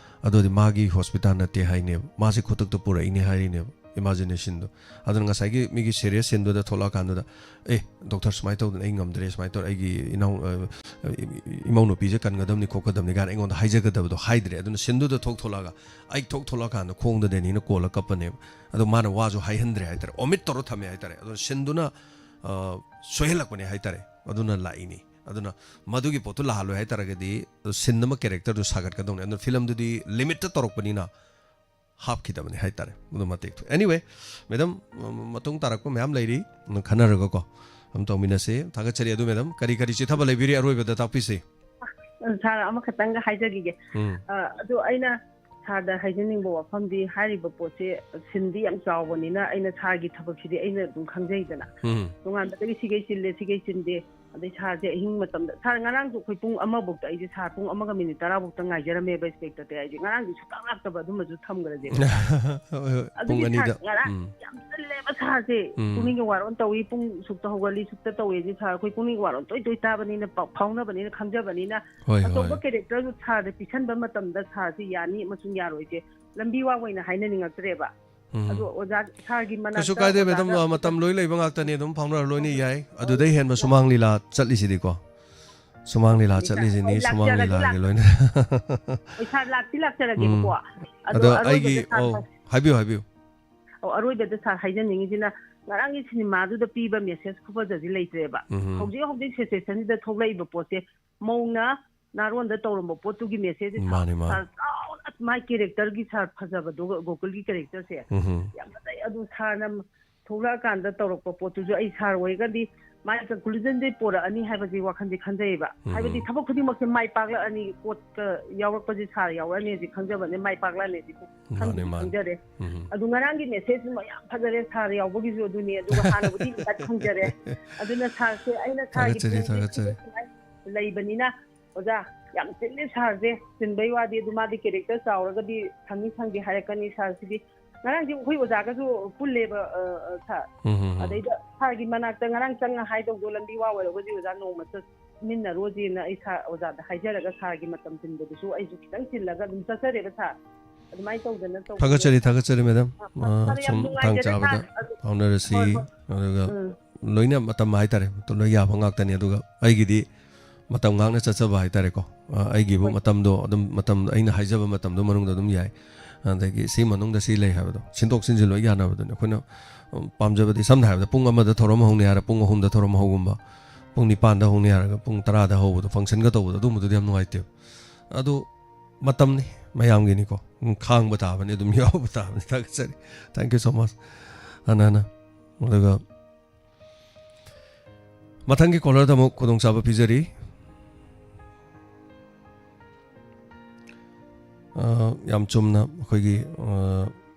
ꯑꯗꯨꯗꯤ ꯃꯥꯒꯤ ꯍꯣꯁꯄꯤꯇꯥꯜ ꯅꯠꯇꯦ ꯍꯥꯏꯅꯦꯕ, ꯃꯥꯁꯦ ꯈꯨꯗꯛꯇ ꯄꯨꯔꯛꯏꯅꯦ ꯍꯥꯏꯔꯤꯅꯦꯕ, ꯏꯃꯥꯖꯤꯅꯦꯁꯟꯗꯣ꯫ ꯑꯗꯨꯅ ꯉꯁꯥꯏꯒꯤ ꯃꯤꯒꯤ ꯁꯦꯔꯤꯌꯁ ꯁꯤꯟꯗꯨꯗ ꯊꯣꯛꯂꯛꯑꯀꯥꯟꯗꯨꯗ, "ꯑꯦ, ꯗꯣꯛꯇꯔ, ꯁꯨꯃꯥꯏꯅ ꯇꯧꯗꯅ ꯑꯩ ꯉꯝꯗ꯭ꯔꯦ, ꯁꯨꯃꯥꯏꯅ ꯇꯧꯔꯦ, ꯑꯩꯒꯤ ꯏꯅꯥꯎ, ꯑ, ꯏꯃꯧ ꯅꯨꯄꯤꯁꯦ ꯀꯟꯒꯗꯕꯅꯤ ꯈꯣꯠꯀꯗꯕꯅꯤ" ꯀꯥꯏꯅ ꯑꯩꯉꯣꯟꯗ ꯍꯥꯏꯖꯒꯗꯕꯗꯣ ꯍꯥꯏꯗ꯭ꯔꯦ꯫ ꯑꯗꯨꯅ ꯁꯤꯟꯗꯨꯗ ꯊꯣꯛ ꯊꯣꯛꯂꯛꯑꯒ, ꯑꯩ ꯊꯣꯛ ꯊꯣꯛꯂꯛꯑꯀꯥꯟꯗ ꯈꯣꯡꯗ ꯗꯦꯅꯤꯅ ꯀꯣꯜꯂ ꯀꯞꯄꯅꯦꯕ꯫ ꯑꯗꯣ ꯃꯥꯅ ꯋꯥꯁꯨ ꯍꯥꯏꯍꯟꯗ꯭ꯔꯦ ꯍꯥꯏꯇꯥꯔꯦ, ꯑꯣꯃꯤꯠ ꯇꯧꯔ ꯊꯝꯃꯦ ꯍꯥꯏꯇꯥꯔꯦ꯫ ꯑꯗꯣ ꯁꯤꯟꯗꯨꯅ, ꯑ, ꯁꯣꯏꯍꯜꯂꯛꯄꯅꯦ ꯍꯥꯏꯇꯥꯔꯦ꯫ ꯑꯗꯨꯅ ꯂꯥꯛꯏꯅꯤ꯫ ꯑꯗꯨꯅ ꯃꯗꯨꯒꯤ ꯄꯣꯠꯇꯨ ꯂꯥꯛꯍꯜꯂꯣꯏ ꯍꯥꯏꯇꯥꯔꯒꯗꯤ, ꯁꯤꯟ ꯑꯃ ꯀꯦꯔꯦꯛꯇꯔꯗꯨ ꯁꯥꯒꯠꯀꯗꯧꯅꯦ꯫ ꯑꯗꯨꯅ ꯐꯤꯂꯝꯗꯨꯗꯤ ꯂꯤꯃꯤꯠꯇ ꯇꯧꯔꯛꯄꯅꯤꯅ ꯍꯥꯞꯈꯤꯗꯕꯅꯤ ꯍꯥꯏꯇꯥꯔꯦ꯫ ꯑꯗꯨ ꯃꯇꯦꯛꯇꯨ꯫ Anyway, ꯃꯦꯗꯥꯝ, ꯃ-, ꯃꯇꯨꯡ ꯇꯥꯔꯛꯄ ꯃꯌꯥꯝ ꯂꯩꯔꯤ, ꯑꯗꯨ ꯈꯟꯅꯔꯒꯀꯣ ꯑꯗꯨꯝ ꯇꯧꯃꯤꯟꯅꯁꯤ꯫ ꯊꯥꯒꯠꯆꯔꯤ꯫ ꯑꯗꯨ ꯃꯦꯗꯥꯝ, ꯀꯔꯤ ꯀꯔꯤ ꯆꯤꯊꯕ ꯂꯩꯕꯤꯔꯤ ꯑꯔꯣꯏꯕꯗ ꯇꯥꯛꯄꯤꯁꯤ? ꯁꯥꯔ, ꯑꯃꯈꯛꯇꯪꯒ ꯍꯥꯏꯖꯈꯤꯒꯦ꯫ ꯎꯝ꯫ ꯑ, ꯑꯗꯨ ꯑꯩꯅ ꯁꯥꯔꯗ ꯍꯥꯏꯖꯅꯤꯡꯕ ꯋꯥꯐꯝꯗꯤ, ꯍꯥꯏꯔꯤꯕ ꯄꯣꯠꯁꯦ ꯁꯤꯟꯗꯤ ꯌꯥꯝ ꯆꯥꯎꯕꯅꯤꯅ ꯑꯩꯅ ꯁꯥꯔꯒꯤ ꯊꯕꯛꯁꯤꯗꯤ ꯑꯩꯅ ꯑꯗꯨꯝ ꯈꯪꯖꯩꯗꯅ꯫ ꯎꯝ꯫ ꯅꯣꯡꯉꯥꯟꯕꯗꯒꯤ ꯁꯤꯒꯩ ꯆꯤꯜꯂꯦ, ꯁꯤꯒꯩ ꯆꯤꯟꯗꯦ, ꯑꯗꯩ ꯁꯥꯔꯁꯦ ꯑꯍꯤꯡ ꯃꯇꯝꯗ, ꯁꯥꯔ, ꯉꯔꯥꯡꯁꯨ ꯑꯩꯈꯣꯏ ꯄꯨꯡ ꯑꯃ ꯐꯥꯎꯗ, ꯑꯩꯁꯦ ꯁꯥꯔ ꯄꯨꯡ ꯑꯃꯒ ꯃꯤꯅꯤꯠ ꯇꯔꯥ ꯐꯥꯎꯗ ꯉꯥꯏꯖꯔꯝꯃꯦꯕ ꯏꯟꯁꯄꯦꯛꯇꯔꯗ꯫ ꯑꯩꯁꯦ ꯉꯔꯥꯡꯗꯤ ꯁꯨꯛꯂꯥꯛ ꯂꯥꯛꯇꯕ, ꯑꯗꯨꯃꯁꯨ ꯊꯝꯈ꯭ꯔꯁꯦꯕ꯫ ꯍꯣꯏ, ꯍꯣꯏ, ꯄꯨꯡ ꯑꯗꯨꯒꯤ ꯁꯥꯔ ꯑꯅꯤꯗ꯫ ꯉꯔꯥꯡ ꯎꯝ꯫ ꯌꯥꯝ ꯆꯤꯜꯂꯦꯕ ꯁꯥꯔꯁꯦ꯫ ꯎꯝ꯫ ꯄꯨꯛꯅꯤꯡꯒ ꯋꯥꯔꯣꯟ ꯇꯧꯏ, ꯄꯨꯡ ꯁꯨꯛꯇ ꯍꯧꯒꯠꯂꯤ, ꯁꯨꯛꯇ ꯇꯧꯏ꯫ ꯑꯗꯨ ꯁꯥꯔ, ꯑꯩꯈꯣꯏ ꯄꯨꯛꯅꯤꯡꯒ ꯋꯥꯔꯣꯟ ꯇꯣꯏ ꯇꯣꯏ ꯇꯥꯕꯅꯤꯅ, ꯄꯥꯎ ꯐꯥꯎꯅꯕꯅꯤꯅ ꯈꯪꯖꯕꯅꯤꯅ, ꯍꯣꯏ, ꯍꯣꯏ꯫ ꯑꯆꯧꯕ ꯀꯦꯔꯦꯛꯇꯔꯗꯨ ꯁꯥꯔꯗ ꯄꯤꯁꯟꯕ ꯃꯇꯝꯗ ꯁꯥꯔꯁꯤ ꯌꯥꯅꯤ ꯑꯃꯁꯨꯡ ꯌꯥꯔꯣꯏꯁꯦ ꯂꯝꯕꯤ ꯋꯥ ꯑꯣꯏꯅ ꯍꯥꯏꯅꯅꯤꯡꯉꯛꯇ꯭ꯔꯦꯕ꯫ ꯎꯝ꯫ ꯑꯗꯣ ꯑꯣꯖꯥ ꯁꯥꯔꯒꯤ ꯃꯅꯥꯛꯇ ꯀꯩꯁꯨ ꯀꯥꯏꯗꯦ, ꯃꯦꯗꯥꯝ, ꯑꯣꯖꯥꯗ ꯑ, ꯃꯇꯝ ꯂꯣꯏ ꯂꯩꯕ ꯉꯥꯛꯇꯅꯤ, ꯑꯗꯨꯝ ꯐꯥꯎꯅꯔ ꯂꯣꯏꯅ ꯌꯥꯏ꯫ ꯑꯗꯨꯗꯩ ꯍꯦꯟꯕ ꯁꯨꯃꯥꯡ ꯂꯤꯂꯥ ꯆꯠꯂꯤꯁꯤꯗꯤꯀꯣ꯫ ꯁꯨꯃꯥꯡ ꯂꯤꯂꯥ ꯂꯤꯂꯥ, ꯆꯠꯂꯤꯁꯤꯅꯤ, ꯍꯣꯏ, ꯁꯨꯃꯥꯡ ꯂꯥꯛꯆꯔꯒꯦ, ꯂꯤꯂꯥꯒꯤ ꯂꯥꯛ-, ꯂꯣꯏꯅ꯫ ꯍꯣꯏ, ꯁꯥꯔ, ꯂꯥꯛꯇꯤ ꯂꯥꯛꯆꯔꯒꯦꯕꯀꯣ꯫ ꯎꯝ꯫ ꯑꯗꯣ ꯑꯗꯣ ꯑꯔꯣꯏꯕꯗ ꯑꯩꯒꯤ, ꯁꯥꯔ ꯑꯣ, ꯍꯥꯏ-, ꯍꯥꯏꯕꯤꯌꯨ, ꯍꯥꯏꯕꯤꯌꯨ꯫ ꯑꯣ, ꯑꯔꯣꯏꯕꯗ ꯁꯥꯔ ꯍꯥꯏꯖꯅꯤꯡꯉꯤꯁꯤꯅ, ꯉꯔꯥꯡꯒꯤ ꯁꯤꯅꯦꯃꯥꯗꯨꯗ ꯄꯤꯕ ꯃꯦꯁꯦꯖ ꯈꯨꯐꯖꯗꯤ ꯂꯩꯇ꯭ꯔꯦꯕ꯫ ꯎꯝ꯫ ꯍꯧꯖꯤꯛ ꯍꯧꯖꯤꯛ ꯁꯤꯆꯨꯋꯦꯁꯟꯁꯤꯗ ꯊꯣꯛꯂꯛꯏꯕ ꯄꯣꯠꯁꯦ, ꯃꯧꯅ ꯅꯥꯔꯣꯟꯗ ꯇꯧꯔꯝꯕ ꯄꯣꯠꯇꯨꯒꯤ ꯃꯦꯁꯦꯖꯁꯦ ꯁꯥꯔ, ꯃꯥꯅꯤ, ꯃꯥꯅꯤ꯫ ꯁꯥꯔ ꯆꯥꯎꯅ, ꯃꯥꯏ ꯀꯦꯔꯦꯛꯇꯔꯒꯤ ꯁꯥꯔ ꯐꯖꯕꯗꯣ, ꯒꯣꯀꯨꯜꯒꯤ ꯀꯦꯔꯦꯛꯇꯔꯁꯦ ꯎꯝ꯫ ꯌꯥꯝ ꯐꯖꯩ꯫ ꯑꯗꯨ ꯁꯥꯔꯅ ꯊꯣꯛꯂꯛꯑꯀꯥꯟꯗ ꯇꯧꯔꯛꯄ ꯄꯣꯠꯇꯨꯁꯨ ꯑꯩ ꯁꯥꯔ ꯑꯣꯏꯔꯒꯗꯤ ꯃꯥꯏ ꯀꯟꯀ꯭ꯂꯨꯖꯟꯗꯤ ꯄꯣꯔꯛꯑꯅꯤ ꯍꯥꯏꯕꯁꯤ ꯋꯥꯈꯜꯁꯦ ꯈꯟꯖꯩꯌꯦꯕ꯫ ꯎꯝ꯫ ꯍꯥꯏꯕꯗꯤ ꯊꯕꯛ ꯈꯨꯗꯤꯡꯃꯛꯁꯦ ꯃꯥꯏ ꯄꯥꯛꯂꯛꯑꯅꯤ, ꯄꯣꯠꯇ ꯌꯥꯎꯔꯛꯄꯁꯦ ꯁꯥꯔ ꯌꯥꯎꯔꯛꯑꯅꯤ ꯍꯥꯏꯁꯦ ꯈꯟꯖꯕꯅꯦ, ꯃꯥꯏ ꯄꯥꯛꯂꯛꯑꯅꯤ ꯍꯥꯏꯁꯦ ꯃꯥꯅꯤ, ꯈꯟꯕꯨꯗꯤ ꯃꯥꯅꯤ꯫ ꯈꯟꯖꯔꯦ꯫ ꯎꯝ꯫ ꯑꯗꯨ ꯉꯔꯥꯡꯒꯤ ꯃꯦꯁꯦꯖꯁꯤꯃ ꯌꯥꯝ ꯐꯖꯔꯦ, ꯁꯥꯔ ꯌꯥꯎꯕꯒꯤꯁꯨ ꯑꯗꯨꯅꯤ, ꯑꯗꯨꯒ ꯍꯥꯟꯅꯕꯨꯗꯤ ꯏꯟꯚꯥꯏꯠ ꯐꯪꯖꯔꯦ꯫ ꯑꯗꯨꯅ ꯁꯥꯔꯁꯦ, ꯑꯩꯅ ꯁꯥꯔꯒꯤ ꯊꯥꯒꯠꯆꯔꯤ, ꯄꯨꯡꯁꯦ ꯊꯥꯒꯠꯆꯔꯤ꯫ ꯂꯩꯕꯅꯤꯅ, ꯑꯣꯖꯥ, ꯌꯥꯝ ꯆꯤꯜꯂꯤ ꯁꯥꯔꯁꯦ꯫ ꯆꯤꯟꯕꯩ ꯋꯥꯗꯤ, ꯑꯗꯨ ꯃꯥꯗꯤ ꯀꯦꯔꯦꯛꯇꯔ ꯆꯥꯎꯔꯒꯗꯤ ꯁꯪꯉꯤ ꯁꯪꯗꯦ ꯍꯥꯏꯔꯛꯀꯅꯤ꯫ ꯁꯥꯔꯁꯤꯗꯤ ꯉꯔꯥꯡꯗꯤ ꯑꯩꯈꯣꯏ ꯑꯣꯖꯥꯒꯁꯨ ꯄꯨꯜꯂꯦꯕ, ꯑ, ꯑ, ꯁꯥꯔ꯫ ꯎꯝ, ꯎꯝ, ꯎꯝ꯫ ꯑꯗꯩꯗ ꯁꯥꯔꯒꯤ ꯃꯅꯥꯛꯇ ꯉꯔꯥꯡ ꯆꯪꯉ ꯍꯥꯏꯗꯧꯗꯣ ꯂꯝꯕꯤ ꯋꯥ ꯑꯣꯏꯔꯒꯗꯤ ꯑꯣꯖꯥ ꯅꯣꯡꯃ ꯆꯠꯃꯤꯟꯅꯔꯣꯁꯦꯅ ꯑꯩ ꯁꯥꯔ ꯑꯣꯖꯥꯗ ꯍꯥꯏꯖꯔꯒ ꯁꯥꯔꯒꯤ ꯃꯇꯝ ꯆꯤꯟꯕꯗꯨꯁꯨ ꯑꯩꯁꯨ ꯈꯤꯇꯪ ꯆꯤꯜꯂꯒ ꯑꯗꯨꯝ ꯆꯠꯆꯔꯦꯕ ꯁꯥꯔ꯫ ꯑꯗꯨꯃꯥꯏꯅ ꯇꯧꯗꯅ ꯇꯧꯕꯅꯦ꯫ ꯊꯥꯒꯠꯆꯔꯤ, ꯊꯥꯒꯠꯆꯔꯤ, ꯃꯦꯗꯥꯝ꯫ ꯑ, ꯑ, ꯐꯔꯦ, ꯌꯥꯝ ꯁꯨꯝ ꯃꯇꯥꯡ ꯅꯨꯡꯉꯥꯏꯖꯔꯦ ꯆꯥꯕꯗ ꯁꯥꯔ꯫ ꯑꯗꯨ, ꯐꯥꯎꯅꯔꯁꯤ꯫ ꯍꯣꯏ, ꯍꯣꯏ꯫ ꯑꯗꯨꯒ ꯎꯝ꯫ ꯂꯣꯏꯅ ꯃꯇꯝ ꯍꯥꯏꯇꯥꯔꯦ, ꯃꯇꯝ ꯂꯣꯏ ꯌꯥꯕ ꯉꯥꯛꯇꯅꯤ꯫ ꯑꯗꯨꯒ ꯑꯩꯒꯤꯗꯤ ꯃꯇꯝ ꯉꯥꯛꯅ ꯆꯠꯆꯕ ꯍꯥꯏꯇꯥꯔꯦꯀꯣ꯫ ꯑ, ꯑꯩꯒꯤꯕꯨ ꯍꯣꯏ꯫ ꯃꯇꯝꯗꯣ ꯑꯗꯨꯝ, ꯃꯇꯝ ꯑꯩꯅ ꯍꯥꯏꯖꯕ ꯃꯇꯝꯗꯣ ꯃꯅꯨꯡꯗ ꯑꯗꯨꯝ ꯌꯥꯏ꯫ ꯑꯗꯒꯤ ꯁꯤ ꯃꯅꯨꯡꯗ ꯁꯤ ꯂꯩ ꯍꯥꯏꯕꯗꯣ, ꯁꯤꯟꯗꯣꯛ ꯁꯤꯟꯖꯤꯟ ꯂꯣꯏ ꯌꯥꯅꯕꯗꯨꯅꯤ꯫ ꯑꯩꯈꯣꯏꯅ, ꯎꯝ, ꯄꯥꯝꯖꯕꯗꯤ, ꯁꯝꯅ ꯍꯥꯏꯔꯕꯗ, ꯄꯨꯡ ꯑꯃꯗ ꯊꯧꯔꯝ ꯍꯧꯅꯤ ꯍꯥꯏꯔ ꯄꯨꯡ ꯑꯍꯨꯝꯗ ꯊꯧꯔꯝ ꯍꯧꯒꯨꯝꯕ, ꯄꯨꯡ ꯅꯤꯄꯥꯟꯗ ꯍꯧꯅꯤ ꯍꯥꯏꯔꯒ ꯄꯨꯡ ꯇꯔꯥꯗ ꯍꯧꯕꯗꯣ, ꯐꯪꯁꯟꯒ ꯇꯧꯕꯗꯣ, ꯑꯗꯨꯝꯕꯗꯨꯗꯤ ꯌꯥꯝ ꯅꯨꯡꯉꯥꯏꯇꯦꯕ꯫ ꯑꯗꯨ ꯃꯇꯝꯅꯤ, ꯃꯌꯥꯝꯒꯤꯅꯤꯀꯣ꯫ ꯎꯝ, ꯈꯥꯡꯕ ꯇꯥꯕꯅꯤ, ꯑꯗꯨꯝ ꯌꯥꯎꯕ ꯇꯥꯕꯅꯤ꯫ ꯊꯥꯒꯠꯆꯔꯤ꯫ Thank you so much, ꯍꯟꯅ ꯍꯟꯅ꯫ ꯑꯗꯨꯒ ꯃꯊꯪꯒꯤ ꯀꯣꯂꯔꯗ ꯑꯃꯨꯛ ꯈꯨꯗꯣꯡꯆꯥꯕ ꯄꯤꯖꯔꯤ꯫ ꯑ, ꯌꯥꯝ ꯆꯨꯝꯅ ꯑꯩꯈꯣꯏꯒꯤ, ꯑ,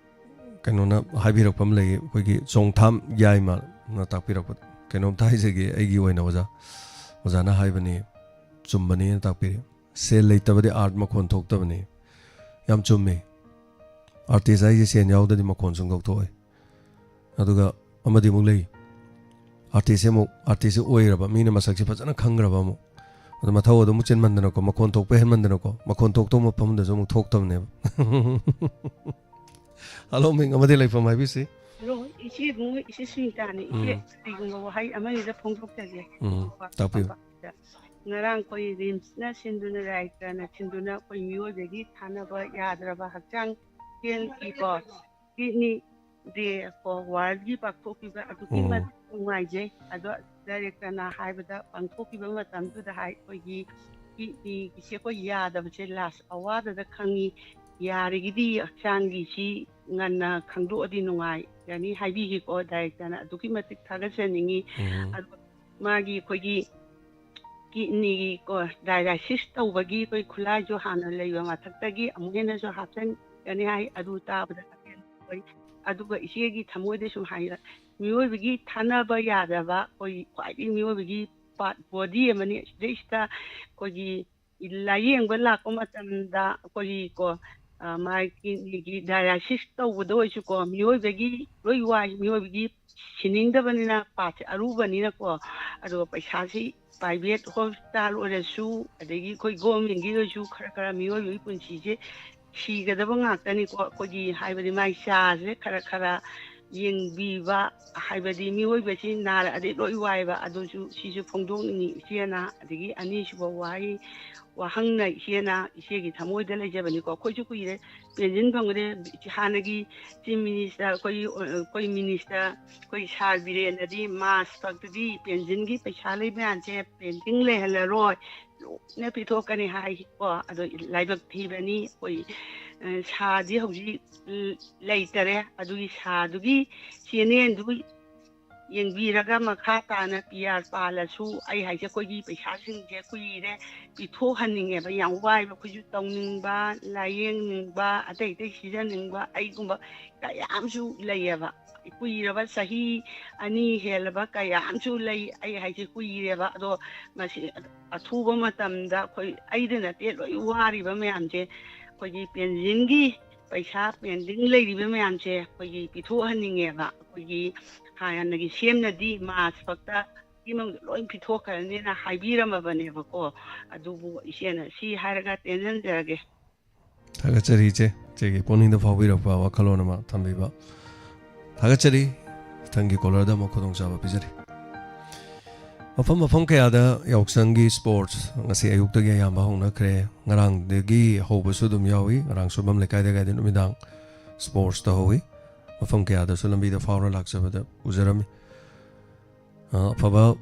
ꯀꯩꯅꯣꯅ ꯍꯥꯏꯕꯤꯔꯛꯄ ꯑꯃ ꯂꯩꯌꯦ, ꯑꯩꯈꯣꯏꯒꯤ ꯆꯣꯡꯊꯥꯝ ꯌꯥꯏꯃꯅ ꯇꯥꯛꯄꯤꯔꯛꯄꯗ꯫ ꯀꯩꯅꯣꯝꯇ ꯍꯥꯏꯖꯒꯦ, ꯑꯩꯒꯤ ꯑꯣꯏꯅ ꯑꯣꯖꯥ, ꯑꯣꯖꯥꯅ ꯍꯥꯏꯕꯅꯤ, ꯆꯨꯝꯕꯅꯦꯅ ꯇꯥꯛꯄꯤꯔꯤ꯫ ꯁꯦꯜ ꯂꯩꯇꯕꯗꯤ ꯑꯥꯔꯠ ꯃꯈꯣꯟ ꯊꯣꯛꯇꯕꯅꯤ꯫ ꯌꯥꯝ ꯆꯨꯝꯃꯤ꯫ ꯑꯥꯔꯇꯤꯁ ꯍꯥꯏꯁꯦ ꯁꯦꯟ ꯌꯥꯎꯗꯗꯤ ꯃꯈꯣꯟ ꯁꯨꯡꯊꯣꯛ ꯊꯣꯛꯑꯣꯏ꯫ ꯑꯗꯨꯒ ꯑꯃꯗꯤ ꯑꯃꯨꯛ ꯂꯩ, ꯑꯥꯔꯇꯤꯁꯁꯦ ꯑꯃꯨꯛ, ꯑꯥꯔꯇꯤꯁꯁꯦ ꯑꯣꯏꯔꯕ, ꯃꯤꯅ ꯃꯁꯛꯁꯦ ꯐꯖꯅ ꯈꯪꯈ꯭ꯔꯕ ꯑꯃꯨꯛ, ꯑꯗꯣ ꯃꯊꯧ ꯑꯗꯨꯝ ꯆꯤꯟꯃꯟꯗꯅꯀꯣ, ꯃꯈꯣꯟ ꯊꯣꯛꯄ ꯍꯦꯟꯃꯟꯗꯅꯀꯣ, ꯃꯈꯣꯟ ꯊꯣꯛꯇꯧꯕ ꯃꯐꯝꯗꯁꯨ ꯑꯃꯨꯛ ꯊꯣꯛꯇꯕꯅꯦꯕ꯫ ꯍꯜꯂꯣ, ꯃꯤꯡ ꯑꯃꯗꯤ ꯂꯩꯐꯝ ꯍꯥꯏꯕꯤꯁꯤ꯫ ꯍꯜꯂꯣ, ꯏꯆꯦ ꯏꯕꯨꯡꯉꯣ, ꯏꯆꯦ ꯁꯨꯅꯤꯇꯥꯅꯤ꯫ ꯏꯆꯦ, ꯎꯝ꯫ ꯀꯔꯤꯒꯨꯝꯕ ꯋꯥꯍꯩ ꯑꯃꯅꯤꯗ ꯐꯣꯡꯗꯣꯛꯆꯒꯦ꯫ ꯎꯝ, ꯇꯥꯛꯄꯤꯌꯨ꯫ ꯉꯔꯥꯡ ꯑꯩꯈꯣꯏ ꯔꯤꯝꯁꯅ ꯁꯤꯟꯗꯨꯅ, ꯗꯥꯏꯔꯦꯛꯇꯔꯅ ꯁꯤꯟꯗꯨꯅ ꯑꯩꯈꯣꯏ ꯃꯤꯑꯣꯏꯕꯒꯤ ꯊꯥꯅꯕ ꯌꯥꯗ꯭ꯔꯕ ꯍꯛꯆꯥꯡ ꯁꯦꯜꯒꯤꯀꯣ, ꯀꯤꯗꯅꯤ ꯗꯦ ꯀꯣ ꯋꯥꯔꯜꯒꯤ ꯄꯥꯡꯊꯣꯛꯄꯤꯕ ꯑꯗꯨꯛꯀꯤ ꯎꯝ꯫ ꯃꯇꯤꯛ ꯅꯨꯡꯉꯥꯏꯖꯩ꯫ ꯑꯗꯣ ꯗꯥꯏꯔꯦꯛꯇꯔꯅ ꯍꯥꯏꯕꯗ ꯄꯥꯡꯊꯣꯛꯈꯤꯕ ꯃꯇꯝꯗꯨꯗ ꯍꯥꯏ ꯑꯩꯈꯣꯏꯒꯤ ꯀꯤꯗꯅꯤꯒꯤꯁꯦ ꯑꯩꯈꯣꯏ ꯌꯥꯗꯕꯁꯦ ꯂꯥꯁ ꯑꯋꯥꯔꯗ ꯈꯪꯉꯤ꯫ ꯌꯥꯔꯒꯗꯤ ꯍꯛꯆꯥꯡꯒꯤꯁꯤ ꯉꯟꯅ ꯈꯪꯗꯣꯛꯑꯗꯤ ꯅꯨꯡꯉꯥꯏꯒꯅꯤ ꯍꯥꯏꯕꯤꯈꯤꯀꯣ ꯗꯥꯏꯔꯦꯛꯇꯔꯅ꯫ ꯑꯗꯨꯛꯀꯤ ꯃꯇꯤꯛ ꯊꯥꯒꯠꯆꯅꯤꯡꯉꯤ꯫ ꯎꯝ꯫ ꯑꯗꯨꯒ ꯃꯥꯒꯤ ꯑꯩꯈꯣꯏꯒꯤ ꯀꯤꯗꯅꯤꯒꯤ ꯀꯣ ꯗꯥꯏꯂꯥꯏꯁꯤꯁ ꯇꯧꯕꯒꯤ ꯑꯩꯈꯣꯏ ꯈꯨꯠꯂꯥꯏꯁꯨ ꯍꯥꯟꯅ ꯂꯩꯕ ꯃꯊꯛꯇꯒꯤ ꯑꯃꯨꯛ ꯍꯦꯟꯅꯁꯨ ꯍꯥꯞꯆꯤꯟꯒꯅꯤ ꯍꯥꯏ꯫ ꯑꯗꯨ ꯇꯥꯕꯗ ꯑꯄꯦꯟꯕ ꯑꯣꯏ꯫ ꯑꯗꯨꯒ ꯏꯆꯦꯒꯤ ꯊꯃꯣꯏꯗ ꯁꯨꯝ ꯍꯥꯏ, ꯃꯤꯑꯣꯏꯕꯒꯤ ꯊꯥꯅꯕ ꯌꯥꯗꯕ ꯑꯩꯈꯣꯏ ꯈ꯭ꯋꯥꯏꯗꯒꯤ ꯃꯤꯑꯣꯏꯕꯒꯤ ꯄꯥꯔꯠ ꯕꯣꯗꯤ ꯑꯃꯅꯤ꯫ ꯁꯤꯗꯩꯁꯤꯗ ꯑꯩꯈꯣꯏꯒꯤ ꯂꯥꯏꯌꯦꯡꯕ ꯂꯥꯛꯄ ꯃꯇꯝꯗ ꯑꯩꯈꯣꯏꯒꯤ ꯀꯣ ꯃꯥꯒꯤ ꯗꯥꯏꯂꯥꯏꯁꯤꯁ ꯇꯧꯕꯗ ꯑꯣꯏꯔꯁꯨꯀꯣ, ꯃꯤꯑꯣꯏꯕꯒꯤ ꯂꯣꯏ ꯋꯥꯏ, ꯃꯤꯑꯣꯏꯕꯒꯤ ꯁꯤꯅꯤꯡꯗꯕꯅꯤꯅ, ꯄꯥꯠꯁꯦ ꯑꯔꯨꯕꯅꯤꯅꯀꯣ꯫ ꯑꯗꯨꯒ ꯄꯩꯁꯥꯁꯤ ꯄ꯭ꯔꯥꯏꯚꯦꯠ ꯍꯣꯁꯄꯤꯇꯥꯜ ꯑꯣꯏꯔꯁꯨ, ꯑꯗꯒꯤ ꯑꯩꯈꯣꯏ ꯒꯣꯔꯃꯦꯟꯒꯤ ꯑꯣꯏꯔꯁꯨ, ꯈꯔ ꯈꯔ ꯃꯤꯑꯣꯏꯕꯒꯤ ꯄꯨꯟꯁꯤꯁꯦ ꯁꯤꯒꯗꯕ ꯉꯥꯛꯇꯅꯤꯀꯣ꯫ ꯑꯩꯈꯣꯏꯒꯤ ꯍꯥꯏꯕꯗꯤ ꯃꯥꯒꯤ ꯆꯥꯁꯦ ꯈꯔ ꯈꯔ ꯌꯦꯡꯕꯤꯕ, ꯍꯥꯏꯕꯗꯤ ꯃꯤꯑꯣꯏꯕꯁꯤ ꯅꯥꯔꯛꯑꯗꯤ ꯂꯣꯏ ꯋꯥꯏꯑꯦꯕ꯫ ꯑꯗꯨꯁꯨ ꯁꯤꯁꯨ ꯐꯣꯡꯗꯣꯛꯅꯤꯡꯉꯤ ꯏꯆꯦꯅ꯫ ꯑꯗꯒꯤ ꯑꯅꯤꯁꯨꯕ ꯋꯥꯍꯩ, ꯋꯥꯍꯪꯅ ꯏꯆꯦꯅ, ꯏꯆꯦꯒꯤ ꯊꯃꯣꯏꯗ ꯂꯩꯖꯕꯅꯤꯀꯣ꯫ ꯑꯩꯈꯣꯏꯁꯨ ꯀꯨꯏꯔꯦ ꯄꯦꯟꯁꯤꯟ ꯐꯪꯒꯗꯦ꯫ ꯍꯥꯟꯅꯒꯤ ꯆꯤꯐ ꯃꯤꯅꯤꯁꯇꯔ, ꯑꯩꯈꯣꯏ, ꯑꯩꯈꯣꯏ ꯃꯤꯅꯤꯁꯇꯔ, ꯑꯩꯈꯣꯏ ꯁꯥꯔ ꯕꯤꯔꯦꯟꯅꯗꯤ ꯃꯥꯔꯆ ꯐꯥꯎꯇꯗꯤ ꯄꯦꯟꯁꯤꯟꯒꯤ ꯄꯩꯁꯥ ꯂꯩ ꯃꯌꯥꯝꯁꯦ ꯄꯦꯟꯗꯤꯡ ꯂꯩꯍꯜꯂꯔꯣꯏ, ꯂꯣꯏꯅ ꯄꯤꯊꯣꯛꯀꯅꯤ ꯍꯥꯏꯀꯣ꯫ ꯑꯗꯣ ꯂꯥꯏꯕꯛ ꯊꯤꯕꯅꯤ, ꯑꯩꯈꯣꯏ, ꯑ, ꯁꯥꯗꯤ ꯍꯧꯖꯤꯛ, ꯎꯝ, ꯂꯩꯇꯔꯦ꯫ ꯑꯗꯨꯒꯤ ꯁꯥꯗꯨꯒꯤ ꯆꯦꯅꯦꯜꯗꯨ ꯌꯦꯡꯕꯤꯔꯒ ꯃꯈꯥ ꯇꯥꯅ ꯄꯤ ꯑꯥꯔ ꯄꯥꯜꯂꯁꯨ, ꯑꯩ ꯍꯥꯏꯁꯦ, ꯑꯩꯈꯣꯏꯒꯤ ꯄꯩꯁꯥꯁꯤꯡꯁꯦ ꯀꯨꯏꯔꯦ ꯄꯤꯊꯣꯛꯍꯟꯅꯤꯡꯉꯦꯕ꯫ ꯌꯥꯝ ꯋꯥꯏꯕ, ꯑꯩꯈꯣꯏꯁꯨ ꯇꯧꯅꯤꯡꯕ, ꯂꯥꯏꯌꯦꯡꯅꯤꯡꯕ, ꯑꯇꯩ ꯑꯇꯩ ꯁꯤꯖꯟꯅꯤꯡꯕ ꯑꯩꯒꯨꯝꯕ ꯀꯌꯥ ꯑꯃꯁꯨ ꯂꯩꯌꯦꯕ꯫ ꯀꯨꯏꯔꯕ, ꯆꯍꯤ ꯑꯅꯤ ꯍꯦꯜꯂꯕ ꯀꯌꯥ ꯑꯃꯁꯨ ꯂꯩ꯫ ꯑꯩ ꯍꯥꯏꯁꯦ ꯀꯨꯏꯔꯦꯕ꯫ ꯑꯗꯣ ꯃꯁꯤ ꯑꯊꯨꯕ ꯃꯇꯝꯗ ꯑꯩꯈꯣꯏ, ꯑꯩꯗ ꯅꯠꯇꯦ, ꯂꯣꯏ ꯋꯥꯔꯤꯕ ꯃꯌꯥꯝꯁꯦ, ꯑꯩꯈꯣꯏꯒꯤ ꯄꯦꯟꯁꯤꯟꯒꯤ ꯄꯩꯁꯥ ꯄꯦꯟꯗꯤꯡ ꯂꯩꯔꯤꯕ ꯃꯌꯥꯝꯁꯦ ꯑꯩꯈꯣꯏꯒꯤ ꯄꯤꯊꯣꯛꯍꯟꯅꯤꯡꯉꯦꯕ꯫ ꯑꯩꯈꯣꯏꯒꯤ ꯍꯥꯟꯅꯒꯤ ꯁꯦꯝꯅꯗꯤ ꯃꯥꯔꯆ ꯐꯥꯎꯇ ꯃꯅꯨꯡꯗ ꯂꯣꯏ ꯄꯤꯊꯣꯛꯈ꯭ꯔꯅꯤꯅ ꯍꯥꯏꯕꯤꯔꯝꯃꯕꯅꯦꯕꯀꯣ꯫ ꯑꯗꯨꯕꯨ ꯏꯆꯦꯅ ꯁꯤ ꯍꯥꯏꯔꯒ ꯇꯦꯟꯁꯤꯟꯖꯔꯒꯦ꯫ ꯊꯥꯒꯠꯆꯔꯤ ꯏꯆꯦ, ꯏꯆꯦꯒꯤ ꯄꯨꯛꯅꯤꯡꯗ ꯐꯥꯎꯕꯤꯔꯛꯄ ꯋꯥꯈꯜꯂꯣꯟ ꯑꯃ ꯊꯝꯕꯤꯕ꯫ ꯊꯥꯒꯠꯆꯔꯤ꯫ ꯃꯊꯪꯒꯤ ꯀꯣꯂꯔꯗ ꯑꯃꯨꯛ ꯈꯨꯗꯣꯡꯆꯥꯕ ꯄꯤꯖꯔꯤ꯫ ꯃꯐꯝ ꯃꯐꯝ ꯀꯌꯥꯗ ꯌꯥꯎꯁꯪꯒꯤ ꯁ꯭ꯄꯣꯔꯠꯁ ꯉꯁꯤ ꯑꯌꯨꯛꯇꯒꯤ ꯑꯌꯥꯝꯕ ꯍꯧꯅꯈ꯭ꯔꯦ꯫ ꯉꯔꯥꯡꯗꯒꯤ ꯍꯧꯕꯁꯨ ꯑꯗꯨꯝ ꯌꯥꯎꯏ꯫ ꯉꯔꯥꯡ ꯁꯨꯕꯝ ꯂꯩꯀꯥꯏꯗ ꯀꯥꯏꯗ ꯅꯨꯃꯤꯗꯥꯡ ꯁ꯭ꯄꯣꯔꯠꯁ ꯇꯧꯍꯧꯏ꯫ ꯃꯐꯝ ꯀꯌꯥꯗꯁꯨ ꯂꯝꯕꯤꯗ ꯐꯥꯎꯔ ꯂꯥꯛꯆꯕꯗ ꯎꯖꯔꯝꯃꯤ꯫ ꯑ, ꯑꯐꯕ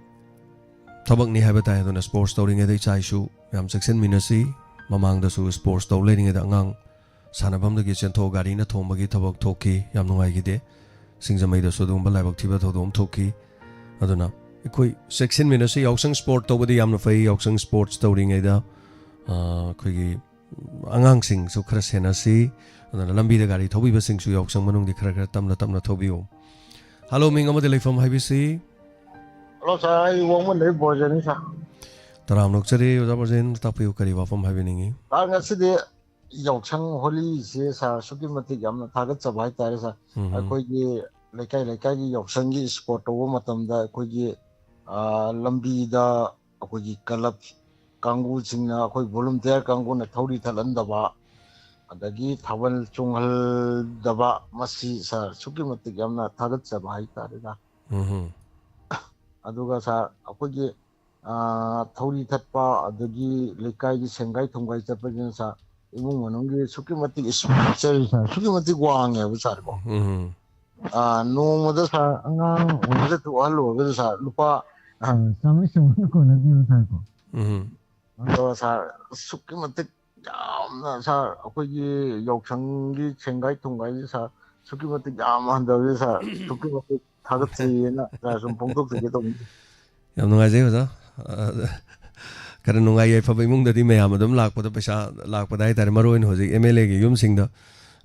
ꯊꯕꯛꯅꯤ ꯍꯥꯏꯕ ꯇꯥꯏ꯫ ꯑꯗꯨꯅ ꯁ꯭ꯄꯣꯔꯠꯁ ꯇꯧꯔꯤꯉꯩꯗ ꯏꯆꯥ ꯏꯁꯨ ꯌꯥꯝ ꯆꯦꯛꯁꯤꯟꯃꯤꯟꯅꯁꯤ꯫ ꯃꯃꯥꯡꯗꯁꯨ ꯁ꯭ꯄꯣꯔꯠꯁ ꯇꯧ ꯂꯩꯔꯤꯉꯩꯗ ꯑꯉꯥꯡ ꯁꯥꯟꯅꯐꯝꯗꯒꯤ ꯆꯦꯟꯊꯣꯛ ꯒꯥꯔꯤꯅ ꯊꯣꯝꯕꯒꯤ ꯊꯕꯛ ꯊꯣꯛꯈꯤ, ꯌꯥꯝ ꯅꯨꯡꯉꯥꯏꯈꯤꯗꯦ꯫ ꯁꯤꯡꯖꯃꯩꯗꯁꯨ ꯑꯗꯨꯒꯨꯝꯕ ꯂꯥꯏꯕꯛ ꯊꯤꯕ ꯊꯧꯗꯣꯛ ꯑꯃ ꯊꯣꯛꯈꯤ꯫ ꯑꯗꯨꯅ ꯑꯩꯈꯣꯏ ꯆꯦꯛꯁꯤꯟꯃꯤꯟꯅꯁꯤ꯫ ꯌꯥꯎꯁꯪ ꯁ꯭ꯄꯣꯔꯠ ꯇꯧꯕꯗꯤ ꯌꯥꯝꯅ ꯐꯩ꯫ ꯌꯥꯎꯁꯪ ꯁ꯭ꯄꯣꯔꯠꯁ ꯇꯧꯔꯤꯉꯩꯗ, ꯑ, ꯑꯩꯈꯣꯏꯒꯤ ꯑꯉꯥꯡꯁꯤꯡꯁꯨ ꯈꯔ ꯁꯦꯟꯅꯁꯤ꯫ ꯑꯗꯨꯅ ꯂꯝꯕꯤꯗ ꯒꯥꯔꯤ ꯊꯧꯕꯤꯕꯁꯤꯡꯁꯨ ꯌꯥꯎꯁꯪ ꯃꯅꯨꯡꯗꯤ ꯈꯔ ꯈꯔ ꯇꯞꯅ ꯇꯞꯅ ꯊꯧꯕꯤꯌꯨ꯫ ꯍꯜꯂꯣ, ꯃꯤꯡ ꯑꯃꯗꯤ ꯂꯩꯐꯝ ꯍꯥꯏꯕꯤꯁꯤ꯫ ꯍꯜꯂꯣ ꯁꯥꯔ, ꯑꯩ ꯋꯥꯡꯃꯗꯒꯤ ꯕ꯭ꯔꯣꯖꯦꯟꯅꯤ ꯁꯥꯔ꯫ ꯇꯔꯥꯝꯅ ꯑꯣꯛꯆꯔꯤ ꯑꯣꯖꯥ ꯕ꯭ꯔꯣꯖꯦꯟ, ꯇꯥꯛꯄꯤꯌꯨ, ꯀꯔꯤ ꯋꯥꯐꯝ ꯍꯥꯏꯕꯤꯅꯤꯡꯉꯤ? ꯁꯥꯔ, ꯉꯁꯤꯗꯤ ꯌꯥꯎꯁꯪ ꯍꯣꯂꯤꯁꯦ ꯁꯥꯔ ꯑꯁꯨꯛꯀꯤ ꯃꯇꯤꯛ ꯌꯥꯝꯅ ꯊꯥꯒꯠꯆꯕ ꯍꯥꯏꯇꯥꯔꯦ ꯁꯥꯔ꯫ ꯎꯝ꯫ ꯑꯩꯈꯣꯏꯒꯤ ꯂꯩꯀꯥꯏ ꯂꯩꯀꯥꯏꯒꯤ ꯌꯥꯎꯁꯪꯒꯤ ꯏꯁꯄꯣꯔꯠ ꯇꯧꯕ ꯃꯇꯝꯗ ꯑꯩꯈꯣꯏꯒꯤ, ꯑ, ꯂꯝꯕꯤꯗ ꯑꯩꯈꯣꯏꯒꯤ ꯀ꯭ꯂꯕ ꯀꯥꯡꯕꯨꯁꯤꯡꯅ, ꯑꯩꯈꯣꯏ ꯚꯣꯂꯨꯟꯇꯤꯌꯔ ꯀꯥꯡꯕꯨꯅ ꯊꯧꯔꯤ ꯊꯠꯍꯟꯗꯕ, ꯑꯗꯒꯤ ꯊꯥꯕꯜ ꯆꯣꯡꯍꯟꯗꯕ, ꯃꯁꯤ ꯁꯥꯔ ꯑꯁꯨꯛꯀꯤ ꯃꯇꯤꯛ ꯌꯥꯝꯅ ꯊꯥꯒꯠꯆꯕ ꯍꯥꯏꯇꯥꯔꯦꯗ꯫ ꯎꯝ꯫ ꯑꯗꯨꯒ ꯁꯥꯔ, ꯑꯩꯈꯣꯏꯒꯤ, ꯑ, ꯊꯧꯔꯤ ꯊꯠꯄ, ꯑꯗꯒꯤ ꯂꯩꯀꯥꯏꯒꯤ ꯁꯦꯡꯒꯥꯏ ꯊꯨꯝꯒꯥꯏ ꯆꯠꯄꯁꯤꯅ ꯁꯥꯔ, ꯏꯃꯨꯡ ꯃꯅꯨꯡꯒꯤ ꯑꯁꯨꯛꯀꯤ ꯃꯇꯤꯛ ꯏꯁꯄꯣꯟꯁꯔ ꯁꯥꯔ, ꯑꯁꯨꯛꯀꯤ ꯃꯇꯤꯛ ꯋꯥꯡꯉꯦꯕ ꯁꯥꯔꯀꯣ꯫ ꯎꯝ꯫ ꯑ, ꯅꯣꯡꯃꯗ ꯁꯥꯔ, ꯑꯉꯥꯡ ꯑꯣꯏꯔꯒꯁꯨ ꯑꯍꯜ ꯑꯣꯏꯔꯒꯁꯨ ꯁꯥꯔ, ꯂꯨꯄꯥ, ꯑ, ꯆꯥꯝꯃꯔꯤ ꯆꯥꯝꯃꯉꯥꯅ ꯀꯣꯟꯅꯗꯦꯕ ꯁꯥꯔꯀꯣ꯫ ꯎꯝ꯫ ꯑꯗꯣ ꯁꯥꯔ, ꯑꯁꯨꯛꯀꯤ ꯃꯇꯤꯛ ꯌꯥꯝꯅ ꯁꯥꯔ, ꯑꯩꯈꯣꯏꯒꯤ ꯌꯥꯎꯁꯪꯒꯤ ꯁꯦꯡꯒꯥꯏ ꯊꯨꯝꯒꯥꯏꯁꯦ ꯁꯥꯔ, ꯑꯁꯨꯛꯀꯤ ꯃꯇꯤꯛ ꯌꯥꯝ ꯍꯟꯊꯕꯁꯦ ꯁꯥꯔ, ꯑꯁꯨꯛꯀꯤ ꯃꯇꯤꯛ ꯊꯥꯒꯠꯆꯩꯌꯦꯅ ꯁꯥꯔ ꯁꯨꯝ ꯐꯣꯡꯗꯣꯛꯆꯒꯦ ꯇꯧꯕꯅꯤ꯫ ꯌꯥꯝ ꯅꯨꯡꯉꯥꯏꯖꯩ ꯑꯣꯖꯥ꯫ ꯑ, ꯈꯔ ꯅꯨꯡꯉꯥꯏ ꯌꯥꯏꯐꯕ ꯏꯃꯨꯡꯗꯗꯤ ꯃꯌꯥꯝ ꯑꯗꯨꯝ ꯂꯥꯛꯄꯗ, ꯄꯩꯁꯥ ꯂꯥꯛꯄꯗ ꯍꯥꯏꯇꯥꯔꯦ, ꯃꯔꯨ ꯑꯣꯏꯅ ꯍꯧꯖꯤꯛ ꯑꯦꯝ ꯑꯦꯜ ꯑꯦꯒꯤ ꯌꯨꯝꯁꯤꯡꯗ,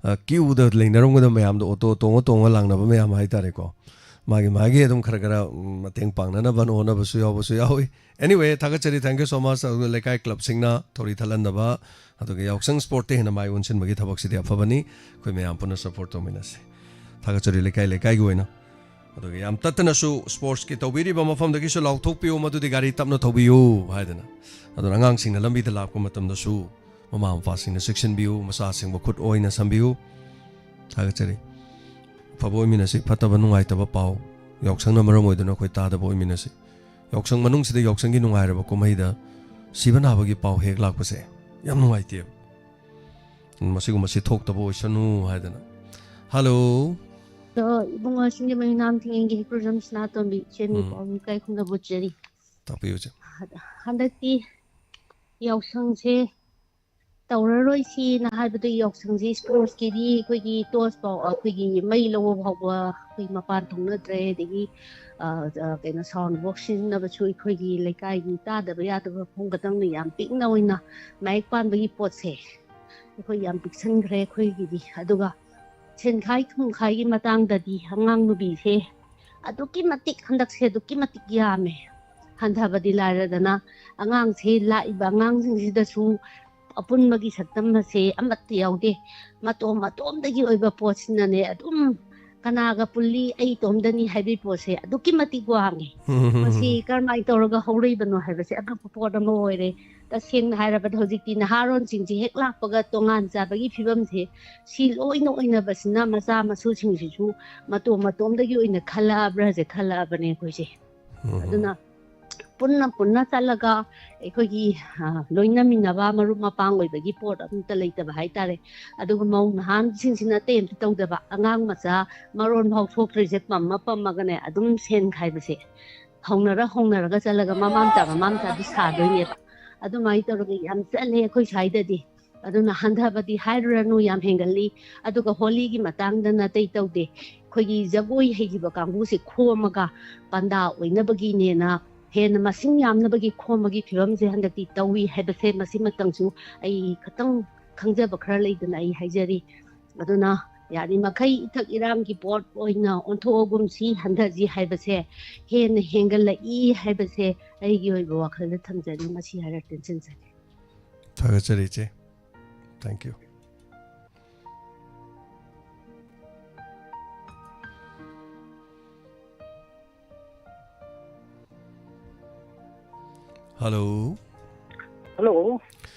ꯑ, ꯀ꯭ꯌꯨꯗ ꯂꯩꯅꯔꯝꯒꯗꯕ ꯃꯌꯥꯝꯗꯣ ꯑꯣꯇꯣ ꯇꯣꯡꯉ ꯇꯣꯡꯉ ꯂꯥꯛꯅꯕ ꯃꯌꯥꯝ ꯍꯥꯏꯇꯥꯔꯦꯀꯣ, ꯃꯥꯒꯤ ꯃꯥꯒꯤ ꯑꯗꯨꯝ ꯈꯔ ꯈꯔ, ꯎꯝ, ꯃꯇꯦꯡ ꯄꯥꯡꯅꯅꯕ ꯍꯣꯠꯅꯕꯁꯨ ꯌꯥꯎꯕꯁꯨ ꯌꯥꯎꯏ꯫ Anyway, ꯊꯥꯒꯠꯆꯔꯤ, thank you so much꯫ ꯑꯗꯨꯒ ꯂꯩꯀꯥꯏ ꯀ꯭ꯂꯕꯁꯤꯡꯅ ꯊꯧꯔꯤ ꯊꯠꯍꯟꯗꯕ, ꯑꯗꯨꯒ ꯌꯥꯎꯁꯪ ꯁ꯭ꯄꯣꯔꯠꯇ ꯍꯦꯟꯅ ꯃꯥꯏ ꯑꯣꯟꯁꯤꯟꯕꯒꯤ ꯊꯕꯛꯁꯤꯗꯤ ꯑꯐꯕꯅꯤ꯫ ꯑꯩꯈꯣꯏ ꯃꯌꯥꯝ ꯄꯨꯟꯅ ꯁꯞꯄꯣꯔꯠ ꯇꯧꯃꯤꯟꯅꯁꯤ꯫ ꯊꯥꯒꯠꯆꯔꯤ ꯂꯩꯀꯥꯏ ꯂꯩꯀꯥꯏꯒꯤ ꯑꯣꯏꯅ꯫ ꯑꯗꯨꯒ ꯌꯥꯝ ꯇꯠꯇꯅꯁꯨ ꯁ꯭ꯄꯣꯔꯠꯁꯀꯤ ꯇꯧꯕꯤꯔꯤꯕ ꯃꯐꯝꯗꯒꯤꯁꯨ ꯂꯥꯎꯊꯣꯛꯄꯤꯌꯨ, ꯃꯗꯨꯗꯤ ꯒꯥꯔꯤ ꯇꯞꯅ ꯊꯧꯕꯤꯌꯨ ꯍꯥꯏꯗꯅ꯫ ꯑꯗꯨꯅ ꯑꯉꯥꯡꯁꯤꯡꯅ ꯂꯝꯕꯤꯗ ꯂꯥꯛꯄ ꯃꯇꯝꯗꯁꯨ ꯃꯃꯥ ꯃꯄꯥꯁꯤꯡꯅ ꯆꯦꯛꯁꯤꯟꯕꯤꯌꯨ, ꯃꯆꯥꯁꯤꯡꯕꯨ ꯈꯨꯠ ꯑꯣꯏꯅ ꯁꯝꯕꯤꯌꯨ꯫ ꯊꯥꯒꯠꯆꯔꯤ꯫ ꯑꯐꯕ ꯑꯣꯏꯃꯤꯟꯅꯁꯤ, ꯐꯠꯇꯕ ꯅꯨꯡꯉꯥꯏꯇꯕ ꯄꯥꯎ ꯌꯥꯎꯁꯪꯅ ꯃꯔꯝ ꯑꯣꯏꯗꯨꯅ ꯑꯩꯈꯣꯏ ꯇꯥꯗꯕ ꯑꯣꯏꯃꯤꯟꯅꯁꯤ꯫ ꯌꯥꯎꯁꯪ ꯃꯅꯨꯡꯁꯤꯗ ꯌꯥꯎꯁꯪꯒꯤ ꯅꯨꯡꯉꯥꯏꯔꯕ ꯀꯨꯝꯍꯩꯗ ꯁꯤꯕ ꯅꯥꯕꯒꯤ ꯄꯥꯎ ꯍꯦꯛ ꯂꯥꯛꯄꯁꯦ ꯌꯥꯝ ꯅꯨꯡꯉꯥꯏꯇꯦꯕ꯫ ꯃꯁꯤꯒꯨꯝꯕꯁꯤ ꯊꯣꯛꯇꯕ ꯑꯣꯏꯁꯅꯨ ꯍꯥꯏꯗꯅ꯫ ꯍꯜꯂꯣ꯫ ꯑꯗꯣ ꯏꯕꯨꯡꯉꯣ ꯁꯤꯡꯖꯃꯩ ꯌꯨꯝꯅꯥꯝ ꯊꯤꯡꯉꯦꯟꯒꯤ ꯍꯩꯀ꯭ꯔꯨꯖꯝ ꯁꯅꯥꯇꯣꯝꯕꯤ ꯏꯆꯦ ꯎꯝ꯫ ꯃꯤꯄꯥꯎ ꯂꯩꯀꯥꯏ ꯈꯨꯟꯗ ꯕꯨꯠꯆꯔꯤ꯫ ꯇꯥꯛꯄꯤꯌꯨ ꯏꯆꯦ꯫ ꯍꯟꯗꯛꯇꯤ ꯌꯥꯎꯁꯪꯁꯦ ꯇꯧꯔꯔꯣꯏꯁꯤꯅ ꯍꯥꯏꯕꯗ ꯌꯥꯎꯁꯪꯁꯤ ꯁ꯭ꯄꯣꯔꯠꯁꯀꯤꯗꯤ ꯑꯩꯈꯣꯏꯒꯤ ꯇꯣꯁ ꯐꯥꯎ, ꯑꯩꯈꯣꯏꯒꯤ ꯃꯩ ꯂꯧꯕ ꯐꯥꯎꯕ ꯑꯩꯈꯣꯏ ꯃꯄꯥꯟ ꯊꯣꯛꯅꯗ꯭ꯔꯦ꯫ ꯑꯗꯒꯤ, ꯑ, ꯑ, ꯀꯩꯅꯣ, ꯁꯥꯎꯟ ꯕꯣꯛꯁ ꯁꯤꯖꯤꯟꯅꯕꯁꯨ ꯑꯩꯈꯣꯏꯒꯤ ꯂꯩꯀꯥꯏꯒꯤ ꯇꯥꯗꯕ ꯌꯥꯗꯕ ꯃꯐꯝ ꯈꯛꯇꯪꯅ ꯌꯥꯝ ꯄꯤꯛꯅ ꯑꯣꯏꯅ ꯃꯥꯏꯛ ꯄꯥꯟꯕꯒꯤ ꯄꯣꯠꯁꯦ ꯑꯩꯈꯣꯏ ꯌꯥꯝ ꯄꯤꯛꯁꯟꯈ꯭ꯔꯦ ꯑꯩꯈꯣꯏꯒꯤꯗꯤ꯫ ꯑꯗꯨꯒ ꯁꯦꯟꯈꯥꯏ ꯊꯨꯝꯈꯥꯏꯒꯤ ꯃꯇꯥꯡꯗꯗꯤ ꯑꯉꯥꯡ ꯅꯨꯕꯤꯁꯦ ꯑꯗꯨꯛꯀꯤ ꯃꯇꯤꯛ, ꯍꯟꯗꯛꯁꯦ ꯑꯗꯨꯛꯀꯤ ꯃꯇꯤꯛ ꯌꯥꯝꯃꯦ꯫ ꯍꯟꯊꯕꯗꯤ ꯂꯥꯏꯔꯗꯅ ꯑꯉꯥꯡꯁꯦ, ꯂꯥꯛꯏꯕ ꯑꯉꯥꯡꯁꯤꯡꯁꯤꯗꯁꯨ ꯑꯄꯨꯟꯕꯒꯤ ꯁꯛꯇꯝ ꯑꯁꯦ ꯑꯃꯠꯇ ꯌꯥꯎꯗꯦ꯫ ꯃꯇꯣꯝ ꯃꯇꯣꯝꯗꯒꯤ ꯑꯣꯏꯕ ꯄꯣꯠꯁꯤꯅꯅꯦ, ꯑꯗꯨꯝ ꯀꯅꯥꯒ ꯄꯨꯜꯂꯤ, ꯑꯩ ꯏꯇꯣꯝꯗꯅꯤ ꯍꯥꯏꯕꯒꯤ ꯄꯣꯠꯁꯦ ꯑꯗꯨꯛꯀꯤ ꯃꯇꯤꯛ ꯋꯥꯡꯉꯦ꯫ ꯃꯁꯤ ꯀꯔꯝꯍꯥꯏꯅ ꯇꯧꯔꯒ ꯍꯧꯔꯛꯏꯕꯅꯣ ꯍꯥꯏꯕꯁꯦ ꯑꯉꯛꯄ ꯄꯣꯠ ꯑꯃ ꯑꯣꯏꯔꯦ꯫ ꯇꯁꯦꯡꯅ ꯍꯥꯏꯔꯕꯗ ꯍꯧꯖꯤꯛꯇꯤ ꯅꯍꯥꯔꯣꯟꯁꯤꯡꯁꯤ ꯍꯦꯛ ꯂꯥꯛꯄꯒ ꯇꯣꯉꯥꯟ ꯆꯥꯕꯒꯤ ꯐꯤꯕꯝꯁꯦ ꯁꯤ ꯂꯣꯏꯅ ꯑꯣꯏꯅꯕꯁꯤꯅ ꯃꯆꯥ ꯃꯁꯨꯁꯤꯡꯁꯤꯁꯨ ꯃꯇꯣꯝ ꯃꯇꯣꯝꯗꯒꯤ ꯑꯣꯏꯅ ꯈꯜꯂꯛꯑꯕ꯭ꯔꯥꯁꯦ ꯈꯜꯂꯛꯑꯕꯅꯦ ꯑꯩꯈꯣꯏꯁꯦ꯫ ꯑꯗꯨꯅ ꯄꯨꯟꯅ ꯄꯨꯟꯅ ꯆꯠꯂꯒ ꯑꯩꯈꯣꯏꯒꯤ, ꯑ, ꯂꯣꯏꯅꯃꯤꯟꯅꯕ ꯃꯔꯨꯞ ꯃꯄꯥꯡ ꯑꯣꯏꯕꯒꯤ ꯄꯣꯠ ꯑꯝꯇ ꯂꯩꯇꯕ ꯍꯥꯏꯇꯥꯔꯦ꯫ ꯑꯗꯨꯒ ꯃꯧ ꯅꯍꯥꯁꯤꯡꯁꯤꯅ ꯑꯇꯩ ꯑꯝꯇ ꯇꯧꯗꯕ, ꯑꯉꯥꯡ ꯃꯆꯥ ꯃꯔꯣꯟ ꯐꯥꯎ ꯊꯣꯛꯇ꯭ꯔꯤꯁꯦ ꯄꯝꯃ ꯄꯝꯃꯒꯅꯦ ꯑꯗꯨꯝ ꯁꯦꯟ ꯈꯥꯏꯕꯁꯦ, ꯍꯧꯅꯔ ꯍꯧꯅꯔꯒ ꯆꯠꯂꯒ ꯃꯃꯥ ꯃꯆꯥ ꯃꯃꯥ ꯃꯆꯥꯗꯤ ꯁꯥꯗꯣꯏꯅꯦꯕ꯫ ꯑꯗꯨꯃꯥꯏꯅ ꯇꯧꯔꯒ ꯌꯥꯝ ꯆꯠꯂꯦ ꯑꯩꯈꯣꯏ ꯁ꯭ꯋꯥꯏꯗꯗꯤ꯫ ꯑꯗꯨꯅ ꯍꯟꯊꯕꯗꯤ ꯍꯥꯏꯔꯨꯔꯅꯨ, ꯌꯥꯝ ꯍꯦꯟꯒꯠꯂꯤ꯫ ꯑꯗꯨꯒ ꯍꯣꯂꯤꯒꯤ ꯃꯇꯥꯡꯗ ꯅꯥꯇꯩ ꯇꯧꯗꯦ꯫ ꯑꯩꯈꯣꯏꯒꯤ ꯖꯒꯣꯏ ꯍꯩꯈꯤꯕ ꯀꯥꯡꯕꯨꯁꯦ ꯈꯣꯝꯃꯒ ꯄꯟꯗꯥ ꯑꯣꯏꯅꯕꯒꯤꯅꯦꯅ ꯍꯦꯟꯅ ꯃꯁꯤꯡ ꯌꯥꯝꯅꯕꯒꯤ ꯈꯣꯝꯕꯒꯤ ꯐꯤꯕꯝꯁꯦ ꯍꯟꯗꯛꯇꯤ ꯇꯧꯏ ꯍꯥꯏꯕꯁꯦ ꯃꯁꯤꯃꯇꯪꯁꯨ ꯑꯩ ꯈꯇꯪ ꯈꯪꯖꯕ ꯈꯔ ꯂꯩꯗꯅ ꯑꯩ ꯍꯥꯏꯖꯔꯤ꯫ ꯑꯗꯨꯅ ꯌꯥꯔꯤꯃꯈꯩ ꯏꯊꯛ ꯏꯔꯥꯡꯒꯤ ꯄꯣꯠ ꯑꯣꯏꯅ ꯑꯣꯟꯊꯣꯛꯑꯒꯨꯝꯁꯤ, ꯍꯟꯊꯁꯤ ꯍꯥꯏꯕꯁꯦ ꯍꯦꯟꯅ ꯍꯦꯟꯒꯠꯂꯛꯏ ꯍꯥꯏꯕꯁꯦ ꯑꯩꯒꯤ ꯑꯣꯏꯕ ꯋꯥꯈꯜꯗ ꯊꯝꯖꯔꯤ꯫ ꯃꯁꯤ ꯍꯥꯏꯔ ꯇꯦꯟꯁꯤꯟꯖꯒꯦ꯫ ꯊꯥꯒꯠꯆꯔꯤ ꯏꯆꯦ꯫ Thank you꯫ Hello꯫ Hello꯫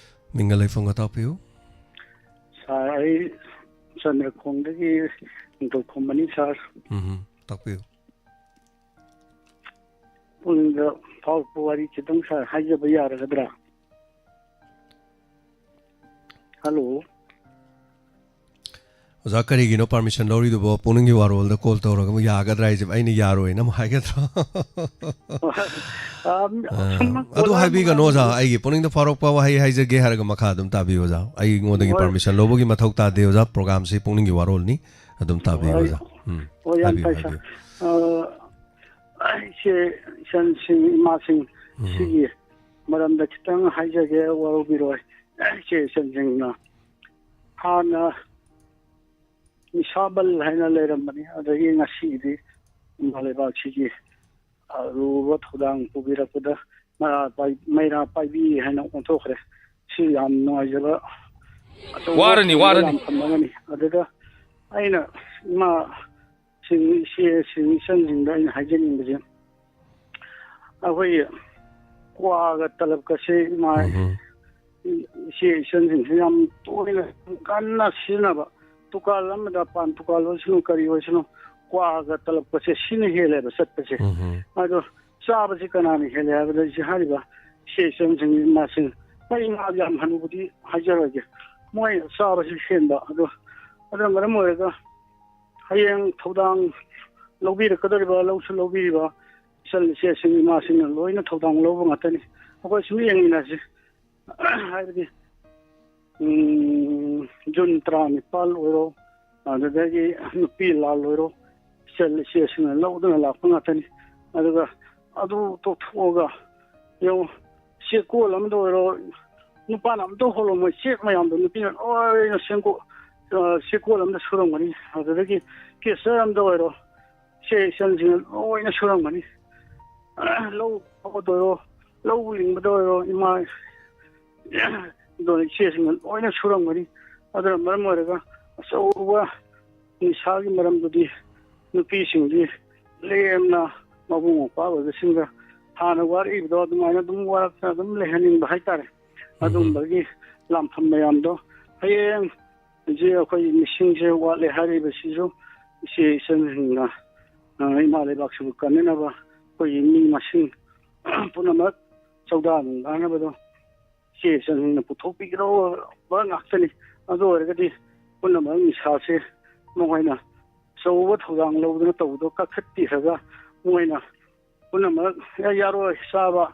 ꯃꯤꯡꯒ ꯂꯩꯐꯝꯒ ꯇꯥꯛꯄꯤꯌꯨ꯫ Sir, ꯑꯩ ꯆꯟꯗ꯭ꯔꯈꯣꯡꯗꯒꯤ ꯅꯤꯡꯊꯧꯈꯣꯝꯕꯅꯤ, sir꯫ ꯎꯝ, ꯇꯥꯛꯄꯤꯌꯨ꯫ ꯄꯨꯡꯗ ꯐꯥꯎꯔꯛꯄ ꯋꯥꯔꯤ ꯈꯤꯇꯪ, sir, ꯍꯥꯏꯖꯕ ꯌꯥꯔꯒꯗ꯭ꯔꯥ? Hello꯫ ꯑꯣꯖꯥ, ꯀꯔꯤꯒꯤꯅꯣ permission ꯂꯧꯔꯤꯗꯨꯕꯣ? ꯄꯨꯛꯅꯤꯡꯒꯤ ꯋꯥꯔꯣꯜꯗ call ꯇꯧꯔꯒ ꯑꯃꯨꯛ ꯌꯥꯒꯗ꯭ꯔꯥ ꯍꯥꯏꯁꯦ? ꯑꯩꯅ ꯌꯥꯔꯣꯏꯅ ꯑꯃꯨꯛ ꯍꯥꯏꯒꯗ꯭ꯔꯣ? ꯑ, ꯑ, ꯑꯗꯨ ꯍꯥꯏꯕꯤꯒꯅꯣ ꯑꯣꯖꯥ, ꯑꯩꯒꯤ ꯄꯨꯛꯅꯤꯡꯗ ꯐꯥꯎꯔꯛꯄ ꯋꯥꯍꯩ ꯍꯥꯏꯖꯒꯦ ꯍꯥꯏꯔꯒ ꯃꯈꯥ ꯑꯗꯨꯝ ꯇꯥꯕꯤꯌꯨ ꯑꯣꯖꯥ꯫ ꯑꯩꯉꯣꯟꯗꯒꯤ ꯍꯣꯏ꯫ Permission ꯂꯧꯕꯒꯤ ꯃꯊꯧ ꯇꯥꯗꯦ ꯑꯣꯖꯥ, programꯁꯤ ꯄꯨꯛꯅꯤꯡꯒꯤ ꯋꯥꯔꯣꯜꯅꯤ꯫ ꯑꯗꯨꯝ ꯇꯥꯕꯤꯌꯨ ꯍꯣꯏ꯫ ꯑꯣꯖꯥ꯫ ꯎꯝ, ꯍꯣꯏ, ꯌꯥꯝ ꯍꯥꯏꯕꯤꯌꯨ, ꯐꯩ, sir꯫ ꯍꯥꯏꯕꯤꯌꯨ꯫ ꯑ, ꯑꯩꯁꯦ ꯏꯆꯟꯁꯤꯡ, ꯏꯃꯥꯁꯤꯡ, ꯎꯝ꯫ ꯁꯤꯒꯤ ꯃꯔꯝꯗ ꯈꯤꯇꯪ ꯍꯥꯏꯖꯒꯦ, ꯋꯥꯔꯧꯕꯤꯔꯣꯏ꯫ ꯏꯆꯦ ꯏꯆꯟꯁꯤꯡꯅ ꯍꯥꯟꯅ ꯅꯤꯁꯥꯕꯜ ꯍꯥꯏꯅ ꯂꯩꯔꯝꯕꯅꯤ, ꯑꯗꯒꯤ ꯉꯁꯤꯗꯤ ꯏꯃꯥ ꯂꯩꯕꯥꯛꯁꯤꯒꯤ ꯑꯔꯨꯕ ꯊꯧꯗꯥꯡ ꯄꯨꯕꯤꯔꯛꯄꯗ ꯃꯩꯔꯥ ꯄꯥꯏ-, ꯃꯩꯔꯥ ꯄꯥꯏꯕꯤ ꯍꯥꯏꯅ ꯑꯣꯟꯊꯣꯛꯈ꯭ꯔꯦ꯫ ꯁꯤ ꯌꯥꯝ ꯅꯨꯡꯉꯥꯏꯖꯕ ꯑꯆꯧꯕ ꯋꯥꯔꯅꯤ, ꯋꯥꯔꯅꯤ꯫ ꯂꯥꯟꯐꯝ ꯑꯃꯅꯤ꯫ ꯑꯗꯨꯗ ꯑꯩꯅ ꯏꯃꯥꯁꯤꯡ, ꯏꯆꯦꯁꯤꯡ, ꯏꯆꯟꯁꯤꯡꯗ ꯑꯩꯅ ꯍꯥꯏꯖꯅꯤꯡꯕꯁꯦ, ꯑꯩꯈꯣꯏꯒꯤ ꯀ꯭ꯋꯥꯒ ꯇꯂꯞꯀꯁꯦ ꯏꯃꯥ, ꯎꯝ꯫ ꯏꯆꯦ ꯏꯆꯟꯁꯤꯡꯁꯤ ꯌꯥꯝ ꯇꯣꯏꯅ, ꯀꯟꯅ ꯁꯤꯖꯤꯟꯅꯕ, ꯗꯨꯀꯥꯟ ꯑꯃꯗ, ꯄꯥꯟ ꯗꯨꯀꯥꯟ ꯑꯣꯏꯁꯅꯨ, ꯀꯔꯤ ꯑꯣꯏꯁꯅꯨ, ꯀ꯭ꯋꯥꯒ ꯇꯂꯞꯀꯁꯦ ꯁꯤꯅ ꯍꯦꯜꯂꯦꯕ ꯆꯠꯄꯁꯦ꯫ ꯎꯝ꯫ ꯑꯗꯣ ꯆꯥꯕꯁꯤ ꯀꯅꯥꯅ ꯍꯦꯜꯂꯦ ꯍꯥꯏꯕꯗ, ꯏꯆꯦ ꯍꯥꯏꯔꯤꯕ ꯏꯆꯦ ꯏꯆꯟꯁꯤꯡ ꯏꯃꯥꯁꯤꯡ, ꯃꯩ ꯉꯥ ꯌꯥꯝ ꯍꯅꯨꯕꯗꯤ ꯍꯥꯏꯖꯔꯣꯏꯒꯦ, ꯃꯣꯏ ꯆꯥꯕꯁꯤ ꯍꯦꯟꯕ꯫ ꯑꯗꯣ ꯑꯗꯨꯅ ꯃꯔꯝ ꯑꯣꯏꯔꯒ ꯍꯌꯦꯡ ꯊꯧꯗꯥꯡ ꯂꯧꯕꯤꯔꯛꯀꯗꯧꯔꯤꯕ, ꯂꯧꯁꯨ ꯂꯧꯕꯤꯔꯤꯕ ꯏꯆꯜ ꯏꯆꯦꯁꯤꯡ ꯏꯃꯥꯁꯤꯡꯅ ꯂꯣꯏꯅ ꯊꯧꯗꯥꯡ ꯂꯧꯕ ꯉꯥꯛꯇꯅꯤ꯫ ꯑꯩꯈꯣꯏ ꯁꯨꯝ ꯌꯦꯡꯃꯤꯟꯅꯁꯤ꯫ ꯍꯥꯏꯕꯗꯤ, ꯎꯝ, ꯖꯨꯟ ꯇꯔꯥꯅꯤꯄꯥꯜ ꯑꯣꯏꯔꯣ, ꯑꯗꯨꯗꯒꯤ ꯅꯨꯄꯤ ꯂꯥꯜ ꯑꯣꯏꯔꯣ, ꯏꯆꯜ ꯏꯆꯦꯁꯤꯡꯅ ꯂꯧꯗꯨꯅ ꯂꯥꯛꯄ ꯉꯥꯛꯇꯅꯤ꯫ ꯑꯗꯨꯒ ꯑꯗꯨ ꯇꯣꯛꯊꯣꯛꯑꯒ ꯌꯦꯡꯉꯨ, ꯆꯦꯛꯀꯣꯜ ꯑꯃꯗ ꯑꯣꯏꯔꯣ, ꯅꯨꯄꯥꯅ ꯑꯝꯇ ꯍꯣꯜꯂꯝꯃꯣꯏ, ꯆꯦꯛ ꯃꯌꯥꯝꯗꯣ ꯅꯨꯄꯤꯅ ꯂꯣꯏꯅ ꯁꯦꯡꯀꯣ-, ꯑ, ꯆꯦꯛꯀꯣꯜ ꯑꯃꯗ ꯁꯨꯔꯝꯒꯅꯤ꯫ ꯑꯗꯨꯗꯒꯤ ꯀꯦꯁꯔ ꯑꯃꯗ ꯑꯣꯏꯔꯣ, ꯏꯆꯦ ꯏꯆꯟꯁꯤꯡꯅ ꯂꯣꯏꯅ ꯁꯨꯔꯝꯒꯅꯤ꯫ ꯂꯧ ꯐꯥꯎꯕꯗ ꯑꯣꯏꯔꯣ, ꯂꯧ ꯂꯤꯡꯕꯗ ꯑꯣꯏꯔꯣ, ꯏꯃꯥ ꯑꯗꯣ ꯏꯆꯦꯁꯤꯡꯅ ꯂꯣꯏꯅ ꯁꯨꯔꯝꯒꯅꯤ꯫ ꯑꯗꯨꯅ ꯃꯔꯝ ꯑꯣꯏꯔꯒ ꯑꯆꯧꯕ ꯅꯤꯁꯥꯒꯤ ꯃꯔꯝꯗꯨꯗꯤ ꯅꯨꯄꯤꯁꯤꯡꯗꯤ ꯂꯦꯝꯅ ꯃꯕꯨꯡ ꯃꯧꯄ꯭ꯋꯥ ꯑꯣꯏꯕꯁꯤꯡꯗ ꯍꯥꯟꯅ ꯋꯥꯔꯛꯏꯕꯗꯣ ꯑꯗꯨꯃꯥꯏꯅ ꯑꯗꯨꯝ ꯋꯥꯔꯛꯇꯅ ꯑꯗꯨꯝ ꯂꯩꯍꯟꯅꯤꯡꯕ ꯍꯥꯏꯇꯥꯔꯦ꯫ ꯎꯝ꯫ ꯑꯗꯨꯒꯨꯝꯕꯒꯤ ꯂꯥꯟꯐꯝ ꯃꯌꯥꯝꯗꯣ ꯍꯌꯦꯡ ꯍꯧꯖꯤꯛ ꯑꯩꯈꯣꯏ ꯃꯤꯁꯤꯡꯁꯦ ꯋꯥꯠꯂꯦ ꯍꯥꯏꯔꯤꯕꯁꯤꯁꯨ ꯏꯆꯦ ꯏꯆꯟꯁꯤꯡꯅ, ꯑ, ꯏꯃꯥ ꯂꯩꯕꯥꯛꯁꯤꯕꯨ ꯀꯟꯅꯅꯕ ꯑꯩꯈꯣꯏꯒꯤ ꯃꯤ ꯃꯁꯤꯡ ꯄꯨꯝꯅꯃꯛ ꯆꯧꯗꯥ ꯅꯨꯡꯗꯥꯅꯕꯗꯣ ꯏꯆꯦ ꯏꯆꯟꯁꯤꯡꯅ ꯄꯨꯊꯣꯛꯄꯤꯒꯗꯧꯕ ꯉꯥꯛꯇꯅꯤ꯫ ꯑꯗꯨ ꯑꯣꯏꯔꯒꯗꯤ ꯄꯨꯝꯅꯃꯛ ꯅꯤꯁꯥꯁꯦ ꯃꯈꯣꯏꯅ ꯑꯆꯧꯕ ꯊꯧꯗꯥꯡ ꯂꯧꯗꯨꯅ ꯇꯧꯕꯗꯣ ꯀꯛꯊꯠꯄꯤꯈ꯭ꯔꯒ ꯃꯣꯏꯅ ꯄꯨꯝꯅꯃꯛ "ꯑꯦ, ꯌꯥꯔꯣꯏ ꯆꯥꯕ"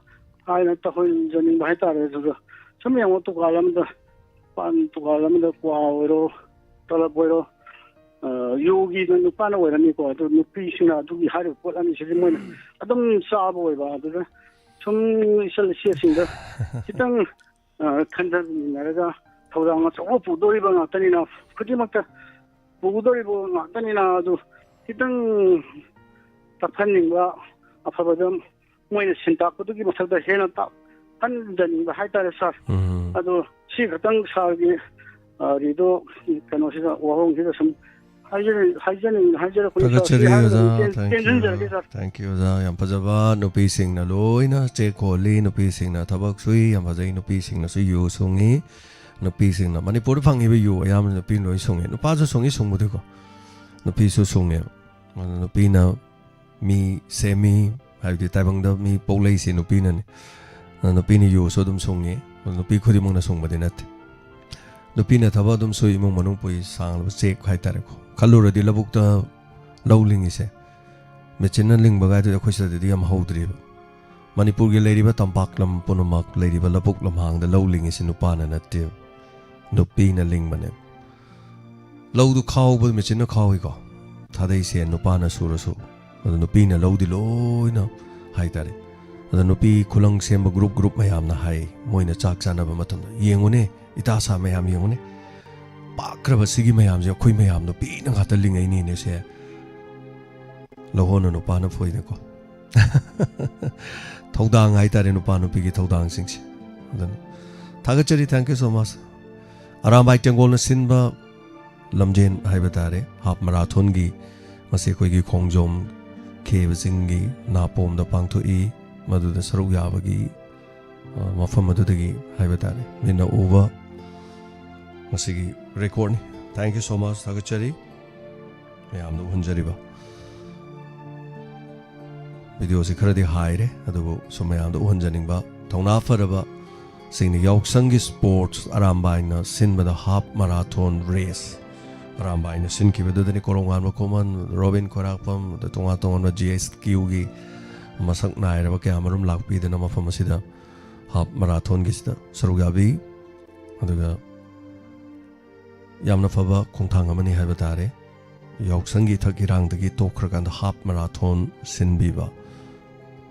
ꯍꯥꯏꯅ ꯇꯧꯍꯟꯖꯅꯤꯡꯕ ꯍꯥꯏꯇꯥꯔꯦ꯫ ꯑꯗꯨꯒ ꯁꯨꯝ ꯌꯦꯡꯉꯣ, ꯗꯨꯀꯥꯟ ꯑꯃꯗ, ꯄꯥꯟ ꯗꯨꯀꯥꯟ ꯑꯃꯗ ꯀ꯭ꯋꯥ ꯑꯣꯏꯔꯣ, ꯇꯂꯞ ꯑꯣꯏꯔꯣ, ꯑ, ꯌꯨꯒꯤꯅ ꯅꯨꯄꯥꯅ ꯑꯣꯏꯔꯝꯃꯤꯀꯣ, ꯑꯗꯨ ꯅꯨꯄꯤꯁꯤꯡꯅ ꯑꯗꯨꯒꯤ ꯍꯥꯏꯔꯤꯕ ꯄꯣꯠ ꯑꯅꯤꯁꯤꯗꯤ ꯃꯣꯏꯅ ꯑꯗꯨꯝ ꯆꯥꯕ ꯑꯣꯏꯕ꯫ ꯑꯗꯨꯗ ꯁꯨꯝ ꯏꯆꯜ ꯏꯆꯦꯁꯤꯡꯗ ꯈꯤꯇꯪ, ꯑ, ꯈꯟꯊꯃꯤꯟꯅꯔꯒ ꯊꯧꯗꯥꯡ ꯑꯆꯧꯕ ꯄꯨꯗꯣꯔꯤꯕ ꯉꯥꯛꯇꯅꯤꯅ, ꯈꯨꯗꯤꯡꯃꯛꯇ ꯄꯨꯒꯗꯧꯔꯤꯕ ꯉꯥꯛꯇꯅꯤꯅ, ꯑꯗꯨ ꯈꯤꯇꯪ ꯇꯞꯍꯟꯅꯤꯡꯕ, ꯑꯐꯕꯗ ꯃꯣꯏꯅ ꯁꯤꯟ ꯇꯥꯛꯄꯗꯨꯒꯤ ꯃꯊꯛꯇ ꯍꯦꯟꯅ ꯇꯥꯛꯍꯟꯖꯅꯤꯡꯕ ꯍꯥꯏꯇꯥꯔꯦ, ꯁꯥꯔ꯫ ꯎꯝ꯫ ꯑꯗꯣ ꯁꯤ ꯈꯛꯇꯪ ꯁꯥꯔꯒꯤ, ꯑ, ꯔꯤꯗꯣ ꯀꯩꯅꯣꯁꯤꯗ, ꯋꯥꯍꯣꯡꯁꯤꯗ ꯁꯨꯝ ꯍꯥꯏꯖꯅꯤꯡ-, ꯍꯥꯏꯖꯅꯤꯡ-, ꯍꯥꯏꯖꯔꯛꯄꯅꯤ, ꯁꯥꯔ꯫ ꯁꯤ ꯊꯥꯒꯠꯆꯔꯤ, ꯍꯥꯏꯔꯒ ꯑꯣꯖꯥ꯫ ꯑꯗꯨꯝ ꯆꯦꯟ-, Thank you. ꯆꯦꯟꯁꯤꯟꯖꯔꯒꯦ, sir. Thank you, ꯑꯣꯖꯥ꯫ ꯌꯥꯝ ꯐꯖꯕ꯫ ꯅꯨꯄꯤꯁꯤꯡꯅ ꯂꯣꯏꯅ ꯆꯦꯛ ꯍꯣꯜꯂꯤ, ꯅꯨꯄꯤꯁꯤꯡꯅ ꯊꯕꯛ ꯁꯨꯏ, ꯌꯥꯝ ꯐꯖꯩ꯫ ꯅꯨꯄꯤꯁꯤꯡꯅꯁꯨ ꯌꯨ ꯁꯨꯡꯉꯤ꯫ ꯅꯨꯄꯤꯁꯤꯡꯅ, ꯃꯅꯤꯄꯨꯔꯗ ꯐꯪꯉꯤꯕ ꯌꯨ ꯑꯌꯥꯝꯕꯅ ꯅꯨꯄꯤꯅ ꯂꯣꯏ ꯁꯨꯡꯉꯤ꯫ ꯅꯨꯄꯥꯁꯨ ꯁꯨꯡꯉꯤ, ꯁꯨꯡꯕꯨꯗꯤꯀꯣ꯫ ꯅꯨꯄꯤꯁꯨ ꯁꯨꯡꯉꯦꯕ꯫ ꯑꯗꯨ ꯅꯨꯄꯤꯅ ꯃꯤ ꯁꯦꯝꯃꯤ, ꯍꯥꯏꯕꯗꯤ ꯇꯥꯏꯕꯪꯗ ꯃꯤ ꯄꯣꯛꯂꯛꯏꯁꯦ ꯅꯨꯄꯤꯅꯅꯤ꯫ ꯑꯗꯨ ꯅꯨꯄꯤꯅ ꯌꯨꯁꯨ ꯑꯗꯨꯝ ꯁꯨꯡꯉꯤ꯫ ꯑꯗꯨ ꯅꯨꯄꯤ ꯈꯨꯗꯤꯡꯃꯛꯅ ꯁꯨꯡꯕꯗꯤ ꯅꯠꯇꯦ꯫ ꯅꯨꯄꯤꯅ ꯊꯕꯛ ꯑꯗꯨꯝ ꯁꯨꯏ, ꯏꯃꯨꯡ ꯃꯅꯨꯡ ꯄꯨꯏ, ꯁꯥꯡꯂꯕ ꯆꯦꯛ ꯍꯥꯏꯇꯥꯔꯦꯀꯣ꯫ ꯈꯜꯂꯨꯔꯗꯤ ꯂꯧꯕꯨꯛꯇ ꯂꯧ ꯂꯤꯡꯉꯤꯁꯦ, ꯃꯦꯆꯤꯟꯅ ꯂꯤꯡꯕ ꯀꯥꯏꯗꯨꯗꯤ ꯑꯩꯈꯣꯏ ꯁꯤꯗꯗꯤ ꯌꯥꯝ ꯍꯧꯗ꯭ꯔꯤꯕ꯫ ꯃꯅꯤꯄꯨꯔꯒꯤ ꯂꯩꯔꯤꯕ ꯇꯝꯄꯥꯛ ꯂꯝ ꯄꯨꯝꯅꯃꯛ, ꯂꯩꯔꯤꯕ ꯂꯧꯕꯨꯛ ꯂꯝꯍꯥꯡꯗ ꯂꯧ ꯂꯤꯡꯉꯤꯁꯤ ꯅꯨꯄꯥꯅ ꯅꯠꯇꯦꯕ, ꯅꯨꯄꯤꯅ ꯂꯤꯡꯕꯅꯦꯕ꯫ ꯂꯧꯗꯨ ꯈꯥꯎꯕꯗ ꯃꯦꯆꯤꯟꯅ ꯈꯥꯎꯏꯀꯣ, ꯊꯥꯗꯩꯁꯦ ꯅꯨꯄꯥꯅ ꯁꯨꯔꯁꯨ, ꯑꯗꯨ ꯅꯨꯄꯤꯅ ꯂꯧꯗꯤ ꯂꯣꯏꯅ ꯍꯥꯏꯇꯥꯔꯦ꯫ ꯑꯗ ꯅꯨꯄꯤ ꯈꯨꯂꯪ ꯁꯦꯝꯕ ꯒ꯭ꯔꯨꯞ ꯒ꯭ꯔꯨꯞ ꯃꯌꯥꯝꯅ ꯍꯥꯏ, ꯃꯣꯏꯅ ꯆꯥꯛ ꯆꯥꯅꯕ ꯃꯇꯝꯗ, "ꯌꯦꯡꯉꯨꯅꯦ, ꯏꯇꯥ ꯁꯥ ꯃꯌꯥꯝ ꯌꯦꯡꯉꯨꯅꯦ, ꯄꯥꯛꯈ꯭ꯔꯕ ꯁꯤꯒꯤ ꯃꯌꯥꯝꯁꯦ ꯑꯩꯈꯣꯏ ꯃꯌꯥꯝ ꯅꯨꯄꯤꯅ ꯉꯥꯛꯇ ꯂꯤꯡꯉꯛꯏꯅꯦꯅꯦ ꯁꯦ"꯫ ꯂꯧꯍꯣꯟꯅ ꯅꯨꯄꯥꯅ ꯐꯣꯏꯗꯀꯣ꯫ ꯊꯧꯗꯥꯡ ꯍꯥꯏꯇꯥꯔꯦ, ꯅꯨꯄꯥ ꯅꯨꯄꯤꯒꯤ ꯊꯧꯗꯥꯡꯁꯤꯡꯁꯦ꯫ ꯑꯗꯨꯅ ꯊꯥꯒꯠꯆꯔꯤ, thank you so much꯫ Arambai ꯇꯦꯡꯒꯣꯜꯅ ꯁꯤꯟꯕ ꯂꯝꯖꯦꯟ ꯍꯥꯏꯕ ꯇꯥꯔꯦ, ꯍꯥꯞ ꯃꯔꯥꯊꯣꯟꯒꯤ, ꯃꯁꯤ ꯑꯩꯈꯣꯏꯒꯤ ꯈꯣꯡꯖꯣꯝ ꯈꯦꯕ ꯆꯤꯡꯒꯤ ꯅꯥꯄꯣꯝꯗ ꯄꯥꯡꯊꯣꯛꯏ꯫ ꯃꯗꯨꯗ ꯁꯔꯨꯛ ꯌꯥꯕꯒꯤ, ꯑ, ꯃꯐꯝ ꯑꯗꯨꯗꯒꯤ ꯍꯥꯏꯕ ꯇꯥꯔꯦ, ꯃꯤꯠꯅ ꯎꯕ ꯃꯁꯤꯒꯤ ꯔꯦꯀꯣꯔꯠꯅꯤ꯫ Thank you so much, ꯊꯥꯒꯠꯆꯔꯤ꯫ ꯃꯌꯥꯝꯗ ꯎꯍꯟꯖꯔꯤꯕ ꯚꯤꯗꯤꯑꯣꯁꯤ ꯈꯔꯗꯤ ꯍꯥꯏꯔꯦ, ꯑꯗꯨꯕꯨ ꯁꯨꯝ ꯃꯌꯥꯝꯗ ꯎꯍꯟꯖꯅꯤꯡꯕ, ꯊꯧꯅꯥ ꯐꯔꯕ ꯁꯤꯡꯅ ꯌꯥꯎꯁꯪꯒꯤ ꯁ꯭ꯄꯣꯔꯠꯁ ꯑꯔꯥꯝꯕꯥꯏꯅ ꯁꯤꯟꯕꯗ ꯍꯥꯞ ꯃꯔꯥꯊꯣꯟ ꯔꯦꯁ ꯑꯔꯥꯝꯕꯥꯏꯅ ꯁꯤꯟꯈꯤꯕꯗꯨꯗꯅꯤ꯫ ꯀꯣꯔꯣꯡꯉꯥꯟꯕ ꯈꯨꯃꯟ, ꯔꯣꯕꯤꯟ ꯈꯣꯏꯔꯥꯛꯄꯝ, ꯑꯗ ꯇꯣꯉꯥꯟ ꯇꯣꯉꯥꯟꯕ ꯖꯤ ꯑꯦꯁ ꯀ꯭ꯌꯨꯒꯤ ꯃꯁꯛ ꯅꯥꯏꯔꯕ ꯀꯌꯥ ꯃꯔꯨꯝ ꯂꯥꯛꯄꯤꯗꯅ ꯃꯐꯝ ꯑꯁꯤꯗ ꯍꯥꯞ ꯃꯔꯥꯊꯣꯟꯒꯤꯁꯤꯗ ꯁꯔꯨꯛ ꯌꯥꯕꯤ꯫ ꯑꯗꯨꯒ ꯌꯥꯝꯅ ꯐꯕ ꯈꯣꯡꯊꯥꯡ ꯑꯃꯅꯤ ꯍꯥꯏꯕ ꯇꯥꯔꯦ꯫ ꯌꯥꯎꯁꯪꯒꯤ ꯏꯊꯛ ꯏꯔꯥꯡꯗꯒꯤ ꯇꯣꯛꯈ꯭ꯔꯀꯥꯟꯗ ꯍꯥꯞ ꯃꯔꯥꯊꯣꯟ ꯁꯤꯟꯕꯤꯕ꯫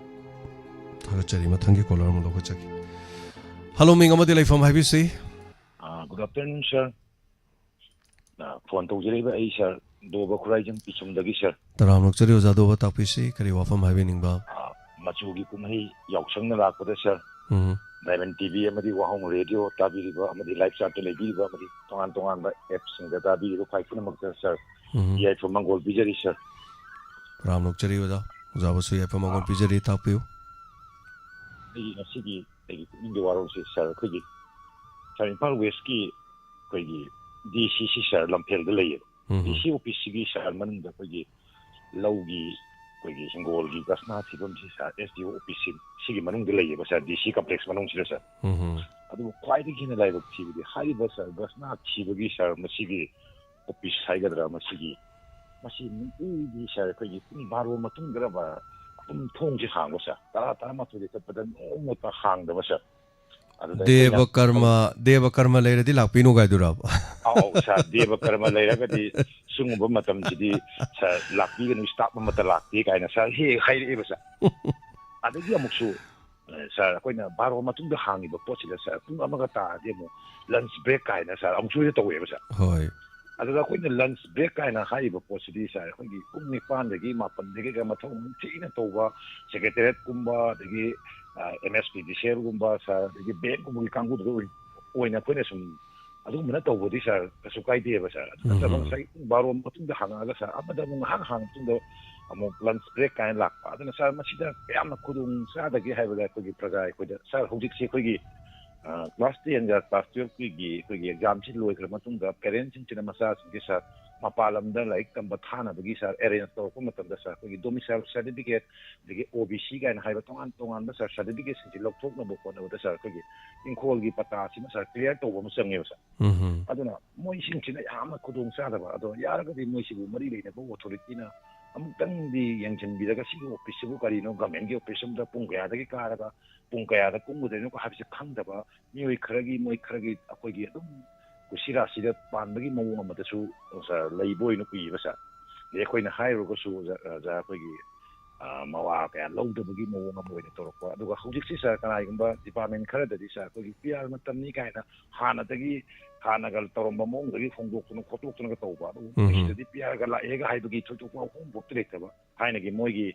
ꯊꯥꯒꯠꯆꯔꯤ꯫ ꯃꯊꯪꯒꯤ ꯀꯣꯂꯔ ꯑꯃ ꯂꯧꯈꯠꯆꯒꯦ꯫ ꯍꯜꯂꯣ, ꯃꯤꯡ ꯑꯃꯗꯤ ꯂꯩꯐꯝ ꯍꯥꯏꯕꯤꯁꯤ꯫ ꯑꯥ, good afternoon, sir꯫ ꯑꯥ, ꯐꯣꯟ ꯇꯧꯖꯔꯛꯏꯕ ꯑꯩ, sir, ꯗꯣꯕ ꯈꯨꯔꯥꯏꯖꯝ ꯄꯤꯆꯨꯝꯗꯒꯤ, sir꯫ ꯇꯔꯥꯝꯅ ꯑꯣꯛꯆꯔꯤ ꯑꯣꯖꯥ ꯗꯣꯕ, ꯇꯥꯛꯄꯤꯁꯤ, ꯀꯔꯤ ꯋꯥꯐꯝ ꯍꯥꯏꯕꯤꯅꯤꯡꯕ? ꯑꯥ, ꯃꯆꯨꯒꯤ ꯀꯨꯝꯍꯩ ꯌꯥꯎꯁꯪꯅ ꯂꯥꯛꯄꯗ, sir, ꯎꯝ꯫ ꯗꯥꯏꯃꯟ ꯇꯤ ꯚꯤ ꯑꯃꯗꯤ ꯋꯥꯍꯣꯡ ꯔꯦꯗꯤꯑꯣ ꯇꯥꯕꯤꯔꯤꯕ ꯑꯃꯗꯤ ꯂꯥꯏꯚ ꯆꯥꯠꯇ ꯂꯩꯕꯤꯔꯤꯕ ꯑꯃꯗꯤ ꯇꯣꯉꯥꯟ ꯇꯣꯉꯥꯟꯕ ꯑꯦꯞꯁꯤꯡꯗ ꯇꯥꯕꯤꯔꯤꯕ ꯈ꯭ꯋꯥꯏ ꯄꯨꯝꯅꯃꯛꯇ ꯁꯥꯔ, ꯎꯝ꯫ ꯌꯥꯏꯐ ꯃꯪꯒꯣꯜ ꯄꯤꯖꯔꯤ ꯁꯥꯔ꯫ ꯄ꯭ꯔꯥꯝ ꯂꯧꯖꯔꯤ ꯑꯣꯖꯥ꯫ ꯑꯣꯖꯥꯕꯨꯁꯨ ꯌꯥꯏꯐ ꯃꯪꯒꯣꯜ ꯄꯤꯖꯔꯤ, ꯇꯥꯛꯄꯤꯌꯨ꯫ ꯑꯩꯒꯤ ꯉꯁꯤꯒꯤ ꯑꯩꯒꯤ ꯄꯨꯛꯅꯤꯡꯒꯤ ꯋꯥꯔꯣꯜꯁꯦ ꯁꯥꯔ, ꯑꯩꯈꯣꯏꯒꯤ ꯁꯥꯔ, ꯏꯝꯐꯥꯜ ꯋꯦꯁꯀꯤ ꯑꯩꯈꯣꯏꯒꯤ ꯗꯤ ꯁꯤ ꯁꯤ ꯁꯥꯔ ꯂꯝꯐꯦꯜꯗ ꯂꯩꯌꯦꯕ꯫ ꯎꯝ꯫ ꯗꯤ ꯁꯤ ꯑꯣꯐꯤꯁꯁꯤꯒꯤ ꯁꯥꯔ ꯃꯅꯨꯡꯗ ꯑꯩꯈꯣꯏꯒꯤ ꯂꯧꯒꯤ, ꯑꯩꯈꯣꯏꯒꯤ ꯍꯤꯡꯒꯣꯜꯒꯤ ꯒꯁꯅꯥ ꯊꯤꯐꯝꯁꯤ ꯁꯥꯔ, ꯑꯦꯁ ꯗꯤ ꯑꯣ ꯑꯣꯐꯤꯁꯁꯤ ꯁꯤꯒꯤ ꯃꯅꯨꯡꯗ ꯂꯩꯌꯦꯕ ꯁꯥꯔ, ꯗꯤ ꯁꯤ ꯀꯝꯄ꯭ꯂꯦꯛꯁ ꯃꯅꯨꯡꯁꯤꯗ ꯁꯥꯔ꯫ ꯎꯝ꯫ ꯑꯗꯨꯕꯨ ꯈ꯭ꯋꯥꯏꯗꯒꯤ ꯍꯦꯟꯅ ꯂꯥꯏꯕꯛ ꯊꯤꯕꯗꯤ ꯍꯥꯏꯔꯤꯕ ꯁꯥꯔ ꯒꯁꯅꯥ ꯊꯤꯕꯒꯤ ꯁꯥꯔ ꯃꯁꯤꯒꯤ ꯑꯣꯐꯤꯁ ꯍꯥꯏꯒꯗ꯭ꯔꯥ, ꯃꯁꯤꯒꯤ, ꯃꯁꯤ ꯅꯨꯡꯇꯤꯒꯤ ꯁꯥꯔ ꯑꯩꯈꯣꯏꯒꯤ ꯄꯨꯡ ꯕꯥꯔꯣ ꯃꯇꯨꯡꯗꯔꯕ ꯑꯗꯨꯝ ꯊꯣꯡꯁꯦ ꯍꯥꯡꯕ ꯁꯥꯔ, ꯇꯔꯥ, ꯇꯔꯥꯃꯥꯊꯣꯏꯗ ꯆꯠꯄꯗ ꯅꯣꯡꯃꯇ ꯍꯥꯡꯗꯕ ꯁꯥꯔ꯫ ꯑꯗꯨꯗ ꯑꯩꯈꯣꯏꯅ ꯗꯦꯕ ꯀꯔꯃ, ꯗꯦꯕ ꯀꯔꯃ ꯂꯩꯔꯗꯤ ꯂꯥꯛꯄꯤꯅꯨ ꯀꯥꯏꯗꯨꯔꯕ? ꯑꯧ, ꯑꯧ, ꯁꯥꯔ, ꯗꯦꯕ ꯀꯔꯃ ꯂꯩꯔꯒꯗꯤ ꯁꯤꯒꯨꯝꯕ ꯃꯇꯝꯁꯤꯗꯤ, ꯁꯥꯔ, ꯂꯥꯛꯄꯤꯒꯅꯨ, ꯁ꯭ꯇꯥꯐ ꯑꯃꯠꯇ ꯂꯥꯛꯇꯦ ꯀꯥꯏꯅ ꯁꯥꯔ ꯍꯦꯛ ꯍꯦꯛ ꯍꯥꯏꯔꯛꯑꯦꯕ ꯁꯥꯔ꯫ ꯑꯗꯒꯤ ꯑꯃꯨꯛꯁꯨ, ꯑ, ꯁꯥꯔ, ꯑꯩꯈꯣꯏꯅ ꯕꯥꯔꯣ ꯃꯇꯨꯡꯗ ꯍꯥꯡꯉꯤꯕ ꯄꯣꯠꯁꯤꯗ ꯁꯥꯔ, ꯄꯨꯡ ꯑꯃꯒ ꯇꯥꯔꯗꯤ ꯑꯃꯨꯛ ꯂꯟꯁ ꯕ꯭ꯔꯦꯛ ꯀꯥꯏꯅ ꯁꯥꯔ ꯑꯃꯨꯛꯁꯨ ꯍꯦꯛꯇ ꯇꯧꯋꯦꯕ ꯁꯥꯔ꯫ ꯍꯣꯏ꯫ ꯑꯗꯨꯗ ꯑꯩꯈꯣꯏꯅ ꯂꯟꯁ ꯕ꯭ꯔꯦꯛ ꯀꯥꯏꯅ ꯍꯥꯏꯔꯤꯕ ꯄꯣꯠꯁꯤꯗꯤ ꯁꯥꯔ, ꯑꯩꯈꯣꯏꯒꯤ ꯄꯨꯡ ꯅꯤꯄꯥꯟꯗꯒꯤ ꯃꯥꯄꯟꯗꯒꯤꯒ ꯃꯊꯧ ꯃꯔꯝ ꯊꯤꯅ ꯇꯧꯕ ꯁꯦꯀ꯭ꯔꯦꯇꯦꯔꯤꯌꯦꯠꯀꯨꯝꯕ, ꯑꯗꯒꯤ, ꯑ, ꯑꯦꯝ ꯑꯦꯁ ꯄꯤ ꯗꯤ ꯁꯤ ꯑꯦꯜꯒꯨꯝꯕ ꯁꯥꯔ, ꯑꯗꯒꯤ ꯕꯦꯡꯀꯨꯝꯕꯒꯤ ꯀꯥꯡꯕꯨꯗꯨꯗ ꯑꯣꯏ-, ꯑꯣꯏꯅ ꯑꯩꯈꯣꯏꯅ ꯁꯨꯝ ꯑꯗꯨꯒꯨꯝꯕꯅ ꯇꯧꯕꯗꯤ ꯁꯥꯔ ꯀꯩꯁꯨ ꯀꯥꯏꯗꯦꯕ ꯁꯥꯔ꯫ ꯑꯗꯨ ꯅꯠꯇꯕ ꯎꯝ꯫ ꯉꯁꯥꯏ ꯄꯨꯡ ꯕꯥꯔꯣ ꯃꯇꯨꯡꯗ ꯍꯥꯡꯉꯛꯑꯒ ꯁꯥꯔ ꯑꯃꯗ ꯑꯃꯨꯛ ꯉꯥꯏꯍꯥꯛ ꯍꯥꯡꯉ ꯃꯇꯨꯡꯗ ꯑꯃꯨꯛ ꯂꯟꯁ ꯕ꯭ꯔꯦꯛ ꯀꯥꯏꯅ ꯂꯥꯛꯄ꯫ ꯑꯗꯨꯅ ꯁꯥꯔ ꯃꯁꯤꯗ ꯀꯌꯥꯝꯅ ꯈꯨꯗꯣꯡ ꯆꯥꯗꯒꯦ ꯍꯥꯏꯕꯗ ꯑꯩꯈꯣꯏꯒꯤ ꯄ꯭ꯔꯖꯥ ꯑꯩꯈꯣꯏꯗ ꯁꯥꯔ ꯍꯧꯖꯤꯛꯁꯤ ꯑꯩꯈꯣꯏꯒꯤ, ꯑ, ꯀ꯭ꯂꯥꯁ ꯇꯦꯟꯒ ꯀ꯭ꯂꯥꯁ ꯇꯨꯌꯦꯜꯐꯀꯤ ꯑꯩꯈꯣꯏꯒꯤ ꯑꯦꯛꯖꯥꯝꯁꯤ ꯂꯣꯏꯈ꯭ꯔ ꯃꯇꯨꯡꯗ ꯄꯦꯔꯦꯟꯁꯁꯤꯡꯁꯤꯅ ꯃꯆꯥꯁꯤꯡꯁꯦ ꯁꯥꯔ ꯃꯄꯥꯟ ꯂꯝꯗ ꯂꯥꯏꯔꯤꯛ ꯇꯝꯕ ꯊꯥꯅꯕꯒꯤ ꯁꯥꯔ ꯑꯦꯔꯦꯟꯖ ꯇꯧꯔꯛꯄ ꯃꯇꯝꯗ ꯁꯥꯔ ꯑꯩꯈꯣꯏꯒꯤ ꯗꯣꯃꯤꯁꯥꯏꯜ ꯁꯥꯔꯇꯤꯐꯤꯀꯦꯠ ꯑꯗꯒꯤ ꯑꯣ ꯕꯤ ꯁꯤ ꯀꯥꯏꯅ ꯍꯥꯏꯕ ꯇꯣꯉꯥꯟ ꯇꯣꯉꯥꯟꯕ ꯁꯥꯔ ꯁꯥꯔꯇꯤꯐꯤꯀꯦꯠꯁꯤꯡꯁꯤ ꯂꯧꯊꯣꯛꯅꯕ ꯍꯣꯠꯅꯕꯗ ꯁꯥꯔ ꯑꯩꯈꯣꯏꯒꯤ ꯏꯪꯈꯣꯜꯒꯤ ꯄꯇꯥꯁꯤꯃ ꯁꯥꯔ ꯀ꯭ꯂꯤꯌꯥꯔ ꯇꯧꯕ ꯑꯃ ꯆꯪꯉꯦꯕ ꯁꯥꯔ꯫ ꯎꯝ꯫ ꯑꯗꯨꯅ ꯃꯣꯏꯁꯤꯡꯁꯤꯅ ꯌꯥꯝꯅ ꯈꯨꯗꯣꯡ ꯆꯥꯗꯕ꯫ ꯑꯗꯣ ꯌꯥꯔꯒꯗꯤ ꯃꯣꯏꯁꯤꯕꯨ ꯃꯔꯤ ꯂꯩꯅꯕ ꯑꯣꯊꯣꯔꯤꯇꯤꯅ ꯑꯃꯨꯛꯇꯪꯗꯤ ꯌꯦꯡꯁꯤꯟꯕꯤꯔꯒ ꯁꯤꯒꯤ ꯑꯣꯐꯤꯁꯁꯤꯕꯨ ꯀꯔꯤꯅꯣ, ꯒꯃꯦꯟꯒꯤ ꯑꯣꯐꯤꯁ ꯑꯃꯗ ꯄꯨꯡ ꯀꯌꯥꯗꯒꯤ ꯀꯥꯔꯒ ꯄꯨꯡ ꯀꯌꯥꯗ ꯀꯨꯝꯒꯗꯣꯏꯅꯣ ꯍꯥꯏꯕꯁꯤ ꯈꯪꯗꯕ ꯃꯤꯑꯣꯏ ꯈꯔꯒꯤ, ꯃꯣꯏ ꯈꯔꯒꯤ ꯑꯩꯈꯣꯏꯒꯤ ꯑꯗꯨꯝ ꯀꯨꯁꯤ ꯔꯥꯁꯤꯗ ꯄꯥꯟꯕꯒꯤ ꯃꯑꯣꯡ ꯑꯃꯗꯁꯨ, ꯁꯥꯔ, ꯂꯩꯕ ꯑꯣꯏꯅ ꯎꯏꯌꯦꯕ ꯁꯥꯔ꯫ ꯑꯗꯩ ꯑꯩꯈꯣꯏꯅ ꯍꯥꯏꯔꯨꯔꯒꯁꯨ ꯑꯣꯖꯥ, ꯑꯣꯖꯥ ꯑꯩꯈꯣꯏꯒꯤ, ꯑ, ꯃꯋꯥ ꯀꯌꯥ ꯂꯧꯗꯕꯒꯤ ꯃꯑꯣꯡ ꯑꯃ ꯑꯣꯏꯅ ꯇꯧꯔꯛꯄ꯫ ꯑꯗꯨꯒ ꯍꯧꯖꯤꯛꯁꯤ ꯁꯥꯔ ꯀꯅꯥꯒꯨꯝꯕ ꯗꯤꯄꯥꯔꯠꯃꯦꯟ ꯈꯔꯗꯗꯤ ꯁꯥꯔ ꯑꯩꯈꯣꯏꯒꯤ ꯄꯤ ꯑꯥꯔ ꯃꯇꯝꯅꯤ ꯀꯥꯏꯅ ꯍꯥꯟꯅꯗꯒꯤ, ꯍꯥꯟꯅꯒ ꯇꯧꯔꯝꯕ ꯃꯑꯣꯡꯗꯒꯤ ꯍꯣꯡꯗꯣꯛꯇꯅ ꯈꯣꯠꯇꯣꯛꯇꯅꯒ ꯇꯧꯕ꯫ ꯑꯗꯨꯕꯨ ꯎꯝ꯫ ꯃꯣꯏꯁꯤꯗꯗꯤ ꯄꯤ ꯑꯥꯔꯒ ꯂꯥꯛꯑꯦꯒ ꯍꯥꯏꯕꯒꯤ ꯊꯣꯏꯗꯣꯛꯄ ꯑꯍꯣꯡꯕ ꯄꯣꯠꯇꯤ ꯂꯩꯇꯕ꯫ ꯊꯥꯏꯅꯒꯤ ꯃꯣꯏꯒꯤ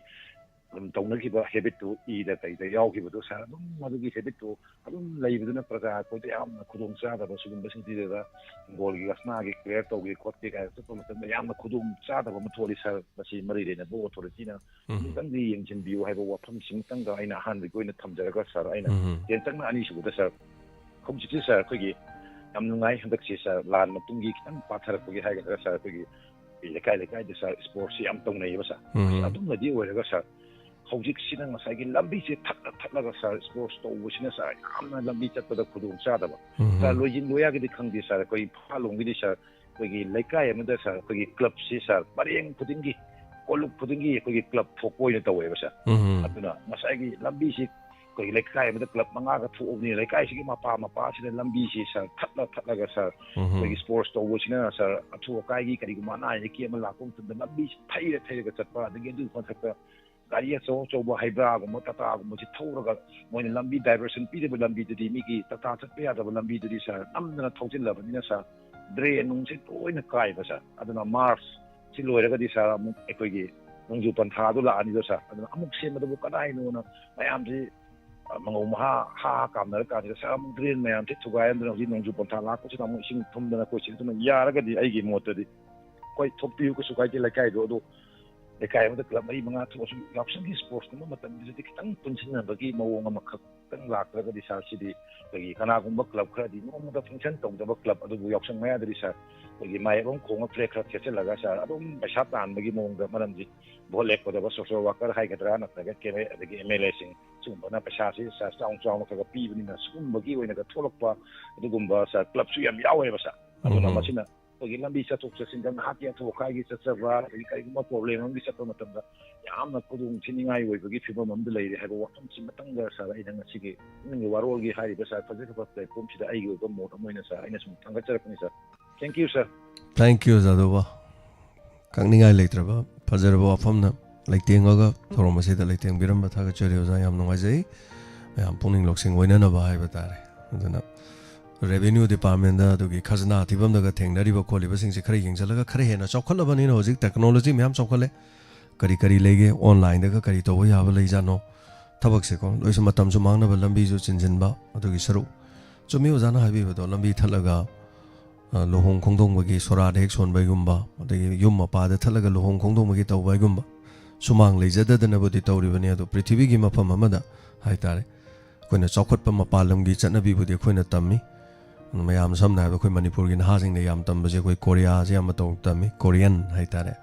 ꯑꯗꯨꯝ ꯇꯧꯅꯈꯤꯕ ꯍꯦꯕꯤꯠꯇꯨ ꯏꯗ ꯀꯩꯗ ꯌꯥꯎꯈꯤꯕꯗꯨ ꯁꯥꯔ, ꯑꯗꯨꯝ ꯃꯗꯨꯒꯤ ꯍꯦꯕꯤꯠꯇꯨ ꯑꯗꯨꯝ ꯂꯩꯕꯗꯨꯅ ꯄ꯭ꯔꯖꯥ ꯑꯩꯈꯣꯏꯗ ꯌꯥꯝꯅ ꯈꯨꯗꯣꯡ ꯆꯥꯗꯕ ꯁꯤꯒꯨꯝꯕꯁꯤꯡꯁꯤꯗ ꯍꯤꯡꯒꯣꯜꯒꯤ ꯉꯁꯅꯥꯒꯤ ꯀ꯭ꯂꯤꯌꯥꯔ ꯇꯧꯒꯦ ꯈꯣꯠꯀꯦ ꯀꯥꯏꯅ ꯆꯠꯄ ꯃꯇꯝꯗ ꯌꯥꯝꯅ ꯈꯨꯗꯣꯡ ꯆꯥꯗꯕ ꯑꯃ ꯊꯣꯛꯂꯤ ꯁꯥꯔ꯫ ꯃꯁꯤ ꯃꯔꯤ ꯂꯩꯅꯕ ꯑꯣꯊꯣꯔꯤꯇꯤꯅ ꯎꯝ꯫ ꯑꯃꯨꯛꯇꯪꯗꯤ ꯌꯦꯡꯁꯤꯟꯕꯤꯌꯨ ꯍꯥꯏꯕ ꯋꯥꯐꯝꯁꯤꯃꯇꯪꯒ ꯑꯩꯅ ꯑꯍꯥꯟꯕꯒꯤ ꯑꯣꯏꯅ ꯊꯝꯖꯔꯒ ꯁꯥꯔ, ꯑꯩꯅ ꯎꯝ꯫ ꯇꯦꯟꯇꯛꯅ ꯑꯅꯤꯁꯨꯕꯗ ꯁꯥꯔ, ꯍꯧꯖꯤꯛꯁꯦ ꯁꯥꯔ ꯑꯩꯈꯣꯏꯒꯤ ꯌꯥꯝ ꯅꯨꯡꯉꯥꯏ, ꯍꯟꯗꯛꯁꯦ ꯁꯥꯔ ꯂꯥꯟ ꯃꯇꯨꯡꯒꯤ ꯈꯤꯇꯪ ꯄꯥꯊꯔꯛꯄꯒꯤ ꯍꯥꯏꯒꯗ꯭ꯔꯥ ꯁꯥꯔ, ꯑꯩꯈꯣꯏꯒꯤ ꯂꯩꯀꯥꯏ ꯂꯩꯀꯥꯏꯗ ꯁꯥꯔ ꯏꯁꯄꯣꯔꯠꯁꯤ ꯌꯥꯝ ꯇꯧꯅꯩꯌꯦꯕ ꯁꯥꯔ꯫ ꯎꯝ꯫ ꯑꯗꯨꯝꯅꯗꯤ ꯑꯣꯏꯔꯒ ꯁꯥꯔ, ꯍꯧꯖꯤꯛꯁꯤꯅ ꯉꯁꯥꯏꯒꯤ ꯂꯝꯕꯤꯁꯦ ꯊꯠꯂ ꯊꯠꯂꯒ ꯁꯥꯔ ꯏꯁꯄꯣꯔꯠꯁ ꯇꯧꯕꯁꯤꯅ ꯁꯥꯔ ꯌꯥꯝꯅ ꯂꯝꯕꯤ ꯆꯠꯄꯗ ꯈꯨꯗꯣꯡ ꯆꯥꯗꯕ꯫ ꯎꯝ꯫ ꯁꯥꯔ ꯂꯣꯏꯁꯤꯟꯕ ꯌꯥꯒꯗꯤ ꯈꯪꯗꯦ ꯁꯥꯔ, ꯑꯩꯈꯣꯏ ꯏꯝꯐꯥꯜ ꯂꯣꯝꯒꯤꯗꯤ ꯁꯥꯔ ꯑꯩꯈꯣꯏꯒꯤ ꯂꯩꯀꯥꯏ ꯑꯃꯗ ꯁꯥꯔ ꯑꯩꯈꯣꯏꯒꯤ ꯀ꯭ꯂꯕꯁꯤ ꯁꯥꯔ ꯄꯔꯦꯡ ꯈꯨꯗꯤꯡꯒꯤ, ꯀꯣꯂꯨꯞ ꯈꯨꯗꯤꯡꯒꯤ ꯑꯩꯈꯣꯏꯒꯤ ꯀ꯭ꯂꯕ ꯊꯣꯛꯄ ꯑꯣꯏꯅ ꯇꯧꯋꯦꯕ ꯁꯥꯔ꯫ ꯎꯝ꯫ ꯑꯗꯨꯅ ꯉꯁꯥꯏꯒꯤ ꯂꯝꯕꯤꯁꯤ ꯑꯩꯈꯣꯏꯒꯤ ꯂꯩꯀꯥꯏ ꯑꯃꯗ ꯀ꯭ꯂꯕ ꯃꯉꯥꯒ ꯊꯣꯛꯑꯕꯅꯤꯅ ꯂꯩꯀꯥꯏꯁꯤꯒꯤ ꯃꯄꯥ ꯃꯄꯥꯁꯤꯗ ꯂꯝꯕꯤꯁꯤ ꯁꯥꯔ ꯊꯠꯂ ꯊꯠꯂꯒ ꯁꯥꯔ ꯎꯝ꯫ ꯑꯩꯈꯣꯏꯒꯤ ꯏꯁꯄꯣꯔꯠꯁ ꯇꯧꯕꯁꯤꯅ ꯁꯥꯔ ꯑꯊꯨ ꯑꯀꯥꯏꯒꯤ ꯀꯔꯤꯒꯨꯝꯕ ꯑꯅꯥ ꯑꯌꯦꯛꯀꯤ ꯑꯃ ꯂꯥꯛꯄ ꯃꯇꯝꯗ ꯂꯝꯕꯤꯁꯤ ꯊꯩꯔ ꯊꯩꯔꯒ ꯆꯠꯄ, ꯑꯗꯒꯤ ꯑꯗꯨꯒꯤ ꯃꯊꯛꯇ ꯒꯥꯔꯤ ꯑꯆꯧ ꯑꯆꯧꯕ ꯍꯩꯕ꯭ꯔꯥꯒꯨꯝꯕ ꯇꯥꯇꯥꯒꯨꯝꯕꯁꯤ ꯊꯧꯔꯒ ꯃꯣꯏꯅ ꯂꯝꯕꯤ ꯗꯥꯏꯚꯔꯁꯟ ꯄꯤꯗꯕ ꯂꯝꯕꯤꯗꯨꯗꯤ, ꯃꯤꯒꯤ ꯇꯥꯇꯥ ꯆꯠꯄ ꯌꯥꯗꯕ ꯂꯝꯕꯤꯗꯨꯗꯤ ꯁꯥꯔ ꯅꯝꯗꯅ ꯊꯧꯖꯤꯜꯂꯕꯅꯤꯅ ꯁꯥꯔ ꯗ꯭ꯔꯦꯟ ꯅꯨꯡꯁꯤ ꯂꯣꯏꯅ ꯀꯥꯏꯕ ꯁꯥꯔ꯫ ꯑꯗꯨꯅ ꯃꯥꯔꯆ ꯁꯤ ꯂꯣꯏꯔꯒꯗꯤ ꯁꯥꯔ ꯑꯃꯨꯛ ꯑꯩꯈꯣꯏꯒꯤ ꯅꯣꯡꯖꯨ ꯄꯟꯊꯥꯗꯨ ꯂꯥꯛꯑꯅꯤꯗꯣ ꯁꯥꯔ꯫ ꯑꯗꯨꯅ ꯑꯃꯨꯛ ꯁꯦꯝꯕꯗꯕꯨ ꯀꯗꯥꯏꯅꯣꯅ ꯃꯌꯥꯝꯁꯤ, ꯑ, ꯃꯉꯧ ꯃꯍꯥ ꯍꯥ ꯍꯥ ꯀꯥꯝꯅꯔ ꯀꯥꯟꯁꯤꯗ ꯁꯥꯔ ꯑꯃꯨꯛ ꯗ꯭ꯔꯦꯟ ꯃꯌꯥꯝꯁꯤ ꯊꯨꯒꯥꯏꯔꯝꯗꯅ ꯍꯧꯖꯤꯛ ꯅꯣꯡꯖꯨ ꯄꯟꯊꯥ ꯂꯥꯛꯄꯁꯤꯗ ꯑꯃꯨꯛ ꯏꯁꯤꯡ ꯊꯨꯝꯗꯅ ꯑꯩꯈꯣꯏ ꯁꯤꯗ꯫ ꯑꯗꯨꯅ ꯌꯥꯔꯒꯗꯤ ꯑꯩꯒꯤ ꯃꯣꯠꯇꯗꯤ ꯍꯣꯏ ꯊꯣꯛꯄꯤꯌꯨ, ꯀꯩꯁꯨ ꯀꯥꯏꯗꯦ, ꯂꯩꯀꯥꯏꯗꯣ, ꯑꯗꯣ ꯂꯩꯀꯥꯏ ꯑꯃꯗ ꯀ꯭ꯂꯕ ꯃꯔꯤ ꯃꯉꯥ ꯊꯣꯛꯑꯁꯨ ꯌꯥꯎꯁꯪꯒꯤ ꯏꯁꯄꯣꯔꯠꯁꯀꯨꯝꯕ ꯃꯇꯝꯗꯨꯗꯗꯤ ꯈꯤꯇꯪ ꯄꯨꯟꯁꯤꯟꯅꯕꯒꯤ ꯃꯑꯣꯡ ꯑꯃꯈꯛꯇꯪ ꯂꯥꯛꯇ꯭ꯔꯒꯗꯤ ꯁꯥꯔ, ꯁꯤꯗꯤ ꯑꯩꯈꯣꯏꯒꯤ ꯀꯅꯥꯒꯨꯝꯕ ꯀ꯭ꯂꯕ ꯈꯔꯗꯤ ꯅꯣꯡꯃꯗ ꯐꯪꯁꯟ ꯇꯧꯗꯕ ꯀ꯭ꯂꯕ ꯑꯗꯨꯕꯨ ꯌꯥꯎꯁꯪ ꯃꯌꯥꯗꯗꯤ ꯁꯥꯔ ꯑꯩꯈꯣꯏꯒꯤ ꯃꯥꯏꯞ ꯑꯃ ꯈꯣꯡꯉ ꯐ꯭ꯂꯦꯛ ꯈꯔ ꯊꯦꯠꯆꯜꯂꯒ ꯁꯥꯔ ꯑꯗꯨꯝ ꯄꯩꯁꯥ ꯇꯥꯟꯕꯒꯤ ꯃꯑꯣꯡꯗ, ꯃꯔꯝꯗꯤ ꯚꯣꯠ ꯂꯦꯞꯀꯗꯕ ꯁꯣꯁꯤꯌꯦꯜ ꯋꯥꯀꯔ ꯍꯥꯏꯒꯗ꯭ꯔꯥ ꯅꯠꯇ꯭ꯔꯒ ꯀꯦꯝ ꯑꯦ ꯑꯗꯒꯤ ꯑꯦꯝ ꯑꯦꯜ ꯑꯦꯁꯤꯡ ꯁꯤꯒꯨꯝꯕꯅ ꯄꯩꯁꯥꯁꯤ ꯁꯥꯔ ꯆꯥꯎꯅ ꯆꯥꯎꯅ ꯈꯔ ꯈꯔ ꯄꯤꯕꯅꯤꯅ ꯁꯤꯒꯨꯝꯕꯒꯤ ꯑꯣꯏꯅꯒ ꯊꯣꯛꯂꯛꯄ ꯑꯗꯨꯒꯨꯝꯕ ꯁꯥꯔ ꯀ꯭ꯂꯕꯁꯨ ꯌꯥꯝ ꯌꯥꯎꯋꯦꯕ ꯁꯥꯔ꯫ ꯑꯗꯨꯅ ꯎꯝ꯫ ꯃꯁꯤꯅ ꯑꯩꯈꯣꯏꯒꯤ ꯂꯝꯕꯤ ꯆꯠꯊꯣꯛ ꯆꯠꯁꯤꯟꯗ ꯉꯥꯏꯍꯥꯛꯀꯤ ꯑꯊꯨ ꯑꯀꯥꯏꯒꯤ ꯆꯠꯆꯕ, ꯑꯗꯒꯤ ꯀꯔꯤꯒꯨꯝꯕ ꯄ꯭ꯔꯣꯕ꯭ꯂꯦꯝ ꯑꯃꯒꯤ ꯆꯠꯄ ꯃꯇꯝꯗ ꯌꯥꯝꯅ ꯈꯨꯗꯣꯡ ꯊꯤꯅꯤꯡꯉꯥꯏ ꯑꯣꯏꯕꯒꯤ ꯐꯤꯕꯝ ꯑꯃꯗ ꯂꯩꯔꯦ ꯍꯥꯏꯕ ꯋꯥꯐꯝꯁꯤꯃꯇꯪꯒ ꯁꯥꯔ ꯑꯩꯅ ꯉꯁꯤꯒꯤ ꯄꯨꯛꯅꯤꯡꯒꯤ ꯋꯥꯔꯣꯜꯒꯤ ꯍꯥꯏꯔꯤꯕ ꯁꯥꯔ ꯐꯖꯈ꯭ꯔꯕ ꯄ꯭ꯂꯦꯠꯐꯣꯝꯁꯤꯗ ꯑꯩꯒꯤ ꯑꯣꯏꯕ ꯃꯣꯠ ꯑꯃ ꯑꯣꯏꯅ ꯁꯥꯔ ꯑꯩꯅ ꯁꯨꯝ ꯊꯥꯡꯒꯠꯆꯔꯛꯄꯅꯤ ꯁꯥꯔ꯫ Thank you, sir. Thank you, ꯖꯥꯗꯧꯕ꯫ ꯀꯛꯅꯤꯡꯉꯥꯏ ꯂꯩꯇ꯭ꯔꯕ ꯐꯖꯔꯕ ꯋꯥꯐꯝꯅ ꯂꯩꯇꯦꯡꯉꯒ ꯊꯧꯔꯝ ꯑꯁꯤꯗ ꯂꯩꯇꯦꯡꯕꯤꯔꯝꯕ ꯊꯥꯒꯠꯆꯔꯤ ꯑꯣꯖꯥ, ꯌꯥꯝ ꯅꯨꯡꯉꯥꯏꯖꯩ꯫ ꯃꯌꯥꯝ ꯄꯨꯛꯅꯤꯡ ꯂꯧꯁꯤꯡ ꯑꯣꯏꯅꯅꯕ ꯍꯥꯏꯕ ꯇꯥꯔꯦ꯫ ꯑꯗꯨꯅ revenue departmentꯗ ꯑꯗꯨꯒꯤ ꯈꯖꯅꯥ ꯊꯤꯐꯝꯗꯒ ꯊꯦꯡꯅꯔꯤꯕ ꯈꯣꯠꯂꯤꯕꯁꯤꯡꯁꯦ ꯈꯔ ꯌꯦꯡꯁꯤꯜꯂꯒ, ꯈꯔ ꯍꯦꯟꯅ ꯆꯥꯎꯈꯠꯂꯕꯅꯤꯅ ꯍꯧꯖꯤꯛ technology ꯃꯌꯥꯝ ꯆꯥꯎꯈꯠꯂꯦ꯫ ꯀꯔꯤ ꯀꯔꯤ ꯂꯩꯒꯦ, ꯑꯣꯟꯂꯥꯏꯟꯗꯒ ꯀꯔꯤ ꯇꯧꯕ ꯌꯥꯕ ꯂꯩꯖꯥꯠꯅꯣ, ꯊꯕꯛꯁꯦꯀꯣ, ꯂꯣꯏꯁꯨ ꯃꯇꯝꯁꯨ ꯃꯥꯡꯅꯕ ꯂꯝꯕꯤꯁꯨ ꯆꯤꯟꯁꯤꯟꯕ꯫ ꯑꯗꯨꯒꯤ ꯁꯔꯨꯛ, ꯆꯨꯝꯃꯤ ꯑꯣꯖꯥꯅ ꯍꯥꯏꯕꯤꯕꯗꯣ, ꯂꯝꯕꯤ ꯊꯠꯂꯒ, ꯑ, ꯂꯨꯍꯣꯡ ꯈꯣꯡꯗꯣꯡꯕꯒꯤ ꯁꯣꯔꯥꯗ ꯍꯦꯛ ꯁꯣꯟꯕꯒꯨꯝꯕ, ꯑꯗꯒꯤ ꯌꯨꯝ ꯃꯄꯥꯗ ꯊꯠꯂꯒ ꯂꯨꯍꯣꯡ ꯈꯣꯡꯗꯣꯡꯕꯒꯤ ꯇꯧꯕ ꯍꯥꯏꯒꯨꯝꯕ, ꯁꯨꯃꯥꯡ ꯂꯩꯖꯗꯗꯅꯕꯨꯗꯤ ꯇꯧꯔꯤꯕꯅꯤ, ꯑꯗꯣ ꯄ꯭ꯔꯤꯊꯤꯕꯤꯒꯤ ꯃꯐꯝ ꯑꯃꯗ ꯍꯥꯏꯇꯥꯔꯦ, ꯑꯩꯈꯣꯏꯅ ꯆꯥꯎꯈꯠꯄ ꯃꯄꯥꯟ ꯂꯝꯒꯤ ꯆꯠꯅꯕꯤꯕꯨꯗꯤ ꯑꯩꯈꯣꯏꯅ ꯇꯝꯃꯤ꯫ ꯃꯌꯥꯝ ꯁꯝꯅ ꯍꯥꯏꯔꯕꯗ ꯑꯩꯈꯣꯏ ꯃꯅꯤꯄꯨꯔꯒꯤ ꯅꯍꯥꯁꯤꯡꯅ ꯌꯥꯝ ꯇꯝꯕꯁꯦ ꯑꯩꯈꯣꯏ ꯀꯣꯔꯤꯌꯥꯁꯦ ꯌꯥꯝ ꯃꯇꯧ ꯇꯝꯃꯤ, ꯀꯣꯔꯤꯌꯟ ꯍꯥꯏꯇꯥꯔꯦ,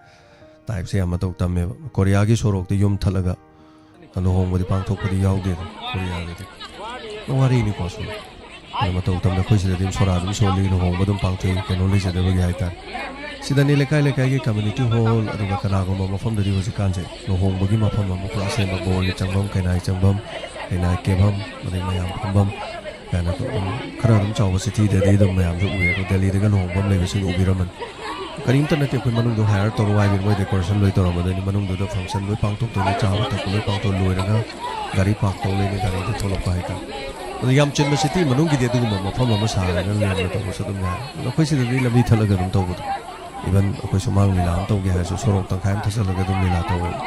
ꯇꯥꯏꯞꯁꯦ ꯌꯥꯝ ꯃꯇꯧ ꯇꯝꯃꯦꯕ꯫ ꯀꯣꯔꯤꯌꯥꯒꯤ ꯁꯣꯔꯣꯛꯇ ꯌꯨꯝ ꯊꯠꯂꯒ ꯂꯨꯍꯣꯡꯕꯗꯤ ꯄꯥꯡꯊꯣꯛꯄꯗꯤ ꯌꯥꯎꯗꯦ ꯀꯣꯔꯤꯌꯥꯗꯗꯤ꯫ ꯋꯥꯔꯤꯅꯤꯀꯣ ꯁꯨꯝ꯫ ꯑꯗꯣ ꯃꯇꯧ ꯇꯝꯗ ꯑꯩꯈꯣꯏ ꯁꯤꯗꯗꯤ ꯑꯗꯨꯝ ꯁꯣꯔꯥ ꯑꯗꯨꯝ ꯁꯣꯜꯂꯤ, ꯂꯨꯍꯣꯡꯕ ꯑꯗꯨꯝ ꯄꯥꯡꯊꯣꯛꯏ, ꯀꯩꯅꯣ ꯂꯩꯖꯗꯕꯒꯤ ꯍꯥꯏꯇꯥꯔꯦ꯫ ꯁꯤꯗꯅꯤ ꯂꯩꯀꯥꯏ ꯂꯩꯀꯥꯏꯒꯤ ꯀꯝꯃ꯭ꯌꯨꯅꯤꯇꯤ ꯍꯣꯜ, ꯑꯗꯨꯒ ꯀꯅꯥꯒꯨꯝꯕ ꯃꯐꯝꯗꯗꯤ ꯍꯧꯖꯤꯛꯀꯥꯟꯁꯦ ꯂꯨꯍꯣꯡꯕꯒꯤ ꯃꯐꯝ ꯑꯃ ꯄꯨꯔꯥ ꯁꯦꯝꯕ, ꯕꯣꯔꯒꯤ ꯆꯪꯐꯝ, ꯀꯩꯅꯥꯏ ꯆꯪꯐꯝ, ꯀꯩꯅꯥꯏ ꯀꯦꯐꯝ, ꯑꯗꯩ ꯃꯌꯥꯝ ꯐꯝꯐꯝ ꯀꯥꯏꯅ ꯑꯗꯨꯝ ꯈꯔ ꯑꯗꯨꯝ ꯆꯥꯎꯕ ꯁꯤꯇꯤꯗꯗꯤ ꯑꯗꯨꯝ ꯃꯌꯥꯝꯁꯨ ꯎꯏ꯫ ꯑꯗꯣ ꯗꯦꯜꯂꯤꯗꯒ ꯂꯨꯍꯣꯡꯐꯝ ꯂꯩꯕꯁꯤꯡ ꯎꯕꯤꯔꯝꯃꯅꯤ꯫ ꯀꯔꯤꯝꯇ ꯅꯠꯇꯦ, ꯑꯩꯈꯣꯏ ꯃꯅꯨꯡꯗ ꯍꯥꯏꯌꯔ ꯇꯧꯔꯣ ꯍꯥꯏꯕꯅꯤ, ꯃꯣꯏ ꯗꯦꯀꯣꯔꯦꯁꯟ ꯂꯣꯏ ꯇꯧꯔꯝꯃꯗꯣꯏꯅꯤ, ꯃꯅꯨꯡꯗꯨꯗ ꯐꯪꯁꯟ ꯂꯣꯏ ꯄꯥꯡꯊꯣꯛꯇꯣꯏꯅꯤ, ꯆꯥꯕ ꯊꯛꯄ ꯂꯣꯏ ꯄꯥꯡꯊꯣꯛ ꯂꯣꯏꯔꯒ ꯒꯥꯔꯤ ꯄꯥꯔꯛ ꯇꯧ ꯂꯩꯅꯤ, ꯒꯥꯔꯤꯗ ꯊꯣꯛꯂꯛꯄ ꯍꯥꯏꯇꯥꯔꯦ꯫ ꯑꯗꯣ ꯌꯥꯝ ꯆꯤꯟꯕ ꯁꯤꯇꯤ ꯃꯅꯨꯡꯒꯤꯗꯤ ꯑꯗꯨꯒꯨꯝꯕ ꯃꯐꯝ ꯑꯃ ꯁꯥꯔꯒ ꯂꯦꯝꯅ ꯇꯧꯕꯁꯨ ꯑꯗꯨꯝ ꯌꯥꯏ꯫ ꯑꯗꯣ ꯑꯩꯈꯣꯏ ꯁꯤꯗꯗꯤ ꯂꯝꯕꯤ ꯊꯠꯂꯒ ꯑꯗꯨꯝ ꯇꯧꯕꯗꯣ, ꯏꯚꯟ ꯑꯩꯈꯣꯏ ꯁꯨꯃꯥꯡ ꯂꯤꯂꯥ ꯑꯃ ꯇꯧꯒꯦ ꯍꯥꯏꯔꯁꯨ ꯁꯣꯔꯣꯛ ꯇꯪꯈꯥꯏ ꯑꯃ ꯊꯠꯆꯜꯂꯒ ꯑꯗꯨꯝ ꯂꯤꯂꯥ ꯇꯧꯋꯦꯕ꯫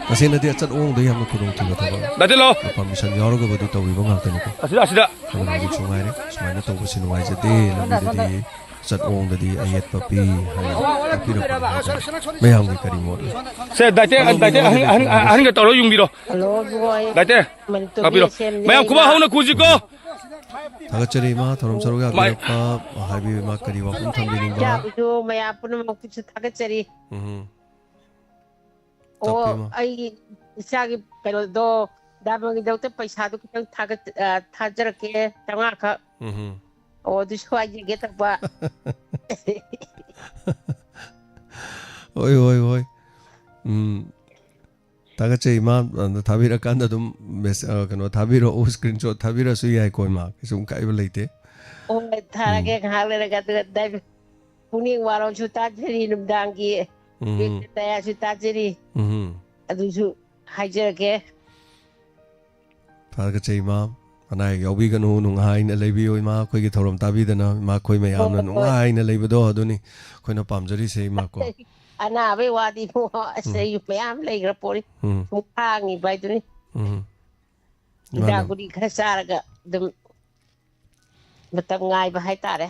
ꯇꯁꯦꯡꯅꯗꯤ ꯑꯆꯠ ꯑꯋꯣꯡꯗ ꯌꯥꯝꯅ ꯈꯨꯗꯣꯡꯊꯤꯕ ꯊꯕꯛ꯫ ꯗꯥ ꯇꯦꯂꯣ! ꯄꯥꯔꯃꯤꯁꯟ ꯌꯥꯎꯔꯒꯕꯨꯗꯤ ꯇꯧꯕꯤꯕ ꯉꯥꯛꯇꯅꯤꯀꯣ꯫ ꯑꯁꯤꯗ, ꯑꯁꯤꯗ꯫ ꯑꯗꯨꯅ ꯍꯧꯖꯤꯛꯁꯨ ꯉꯥꯏꯔꯦ, ꯁꯨꯃꯥꯏꯅ ꯇꯧꯕꯁꯤ ꯅꯨꯡꯉꯥꯏꯖꯗꯦ, ꯂꯝꯕꯤꯗꯗꯤ ꯆꯠ ꯑꯣꯡꯗꯗꯤ ꯑꯌꯦꯠꯄ ꯄꯤ ꯍꯥꯏꯅ ꯇꯥꯛꯄꯤꯔꯛꯄꯗꯣ ꯍꯥꯏꯇꯥꯔꯦ꯫ ꯃꯌꯥꯝꯒꯤ ꯀꯔꯤ ꯃꯣꯠ ꯂꯩ? ꯁꯦ, ꯗꯥꯏꯇꯦ, ꯗꯥꯏꯇꯦ, ꯑꯍꯟ, ꯑꯍꯟ, ꯑꯍꯟꯒ ꯇꯧꯔ ꯌꯨꯡꯕꯤꯔꯣ꯫ ꯍꯜꯂꯣ, ꯏꯕꯨꯡꯉꯣ, ꯑꯩ ꯗꯥꯏꯇꯦ, ꯃꯅꯤꯄꯨꯔꯒꯤ ꯂꯥꯛꯄꯤꯔꯣ꯫ ꯑꯦꯁ ꯑꯦꯝꯅꯦ ꯃꯌꯥꯝ ꯈꯨꯕꯥꯛ ꯑꯩꯅ꯫ ꯍꯧꯅ ꯈꯨꯁꯤꯀꯣ꯫ ꯊꯥꯒꯠꯆꯔꯤ ꯏꯃꯥ, ꯊꯧꯔꯝ ꯁꯔꯨꯛ ꯃꯥꯏ- ꯌꯥꯕꯤꯔꯛꯄ, ꯍꯥꯏꯕꯤꯌꯨ ꯏꯃꯥ, ꯀꯔꯤ ꯋꯥꯐꯝ ꯊꯝꯕꯤꯅꯤꯡꯕ? ꯏꯆꯥꯕꯨꯁꯨ ꯃꯌꯥꯝ ꯄꯨꯝꯅꯃꯛꯀꯤꯁꯨ ꯊꯥꯒꯠꯆꯔꯤ꯫ ꯎꯝ꯫ ꯑꯣ, ꯇꯥꯛꯄꯤꯌꯨ ꯏꯃꯥ꯫ ꯑꯩꯒꯤ ꯏꯆꯥꯒꯤ ꯀꯩꯅꯣꯗꯣ, ꯗꯥꯏꯃꯟꯒꯤꯗꯃꯛꯇ ꯄꯩꯁꯥꯗꯣ ꯈꯤꯇꯪ ꯊꯥꯒꯠ-, ꯑ, ꯊꯥꯖꯔꯛꯀꯦ, ꯆꯥꯝꯃꯉꯥ ꯈꯛ꯫ ꯎꯝ꯫ ꯑꯣ, ꯑꯗꯨꯁꯨ ꯍꯥꯏꯖꯒꯦ ꯇꯧꯕ꯫ ꯍꯣꯏ, ꯍꯣꯏ, ꯍꯣꯏ꯫ ꯎꯝ꯫ ꯊꯥꯒꯠꯆꯩ ꯏꯃꯥ, ꯑꯗ ꯊꯥꯕꯤꯔꯀꯥꯟꯗ ꯑꯗꯨꯝ ꯃꯦꯁ-, ꯑ, ꯀꯩꯅꯣ ꯊꯥꯕꯤꯔꯛꯑꯣ, ꯁ꯭ꯀ꯭ꯔꯤꯟ ꯁꯣꯠ ꯊꯥꯕꯤꯔꯛꯑꯁꯨ ꯌꯥꯏꯀꯣ ꯏꯃꯥ, ꯀꯩꯁꯨꯝ ꯀꯥꯏꯕ ꯂꯩꯇꯦ꯫ ꯍꯣꯏ, ꯊꯥꯔꯒꯦ ꯎꯝ꯫ ꯉꯥꯏꯍꯥꯛ ꯂꯩꯔꯒ, ꯑꯗꯨꯒ ꯗꯥꯏ-, ꯄꯨꯛꯅꯤꯡ ꯋꯥꯔꯣꯜꯁꯨ ꯇꯥꯖꯔꯤ, ꯅꯨꯡꯗꯥꯡꯒꯤ ꯎꯝ꯫ ꯕꯦꯛꯇ ꯇꯌꯥꯁꯨ ꯇꯥꯖꯔꯤ꯫ ꯎꯝ꯫ ꯑꯗꯨꯁꯨ ꯍꯥꯏꯖꯔꯒꯦ꯫ ꯊꯥꯒꯠꯆꯩ ꯏꯃꯥ, ꯑꯅꯥ ꯑꯌꯦꯛ ꯌꯥꯎꯕꯤꯒꯅꯨ, ꯅꯨꯡꯉꯥꯏꯅ ꯂꯩꯕꯤꯌꯨ ꯏꯃꯥ, ꯑꯩꯈꯣꯏꯒꯤ ꯊꯧꯔꯝ ꯇꯥꯕꯤꯗꯅ ꯏꯃꯥ, ꯑꯩꯈꯣꯏ ꯃꯌꯥꯝꯅ ꯍꯣꯏ, ꯍꯣꯏ꯫ ꯅꯨꯡꯉꯥꯏꯅ ꯂꯩꯕꯗꯣ ꯑꯗꯨꯅꯤ ꯑꯩꯈꯣꯏꯅ ꯄꯥꯝꯖꯔꯤꯁꯦ ꯏꯃꯥ ꯀꯣ꯫ ꯑꯅꯥꯕꯩ ꯋꯥꯗꯤ ꯏꯕꯨꯡꯉꯣ, ꯑꯁ, ꯎꯝ꯫ ꯑꯩ ꯃꯌꯥꯝ ꯂꯩꯈ꯭ꯔ ꯄꯣꯠꯅꯤ꯫ ꯎꯝ꯫ ꯁꯨꯝ ꯈꯥꯡꯉꯤꯕ ꯍꯥꯏꯗꯨꯅꯤ꯫ ꯎꯝ꯫ ꯍꯤꯗꯥꯛ ꯃꯥꯅꯦ꯫ ꯒꯨꯂꯤ ꯈꯔ ꯆꯥꯔꯒ ꯑꯗꯨꯝ ꯃꯇꯝ ꯉꯥꯏꯕ ꯍꯥꯏꯇꯥꯔꯦ꯫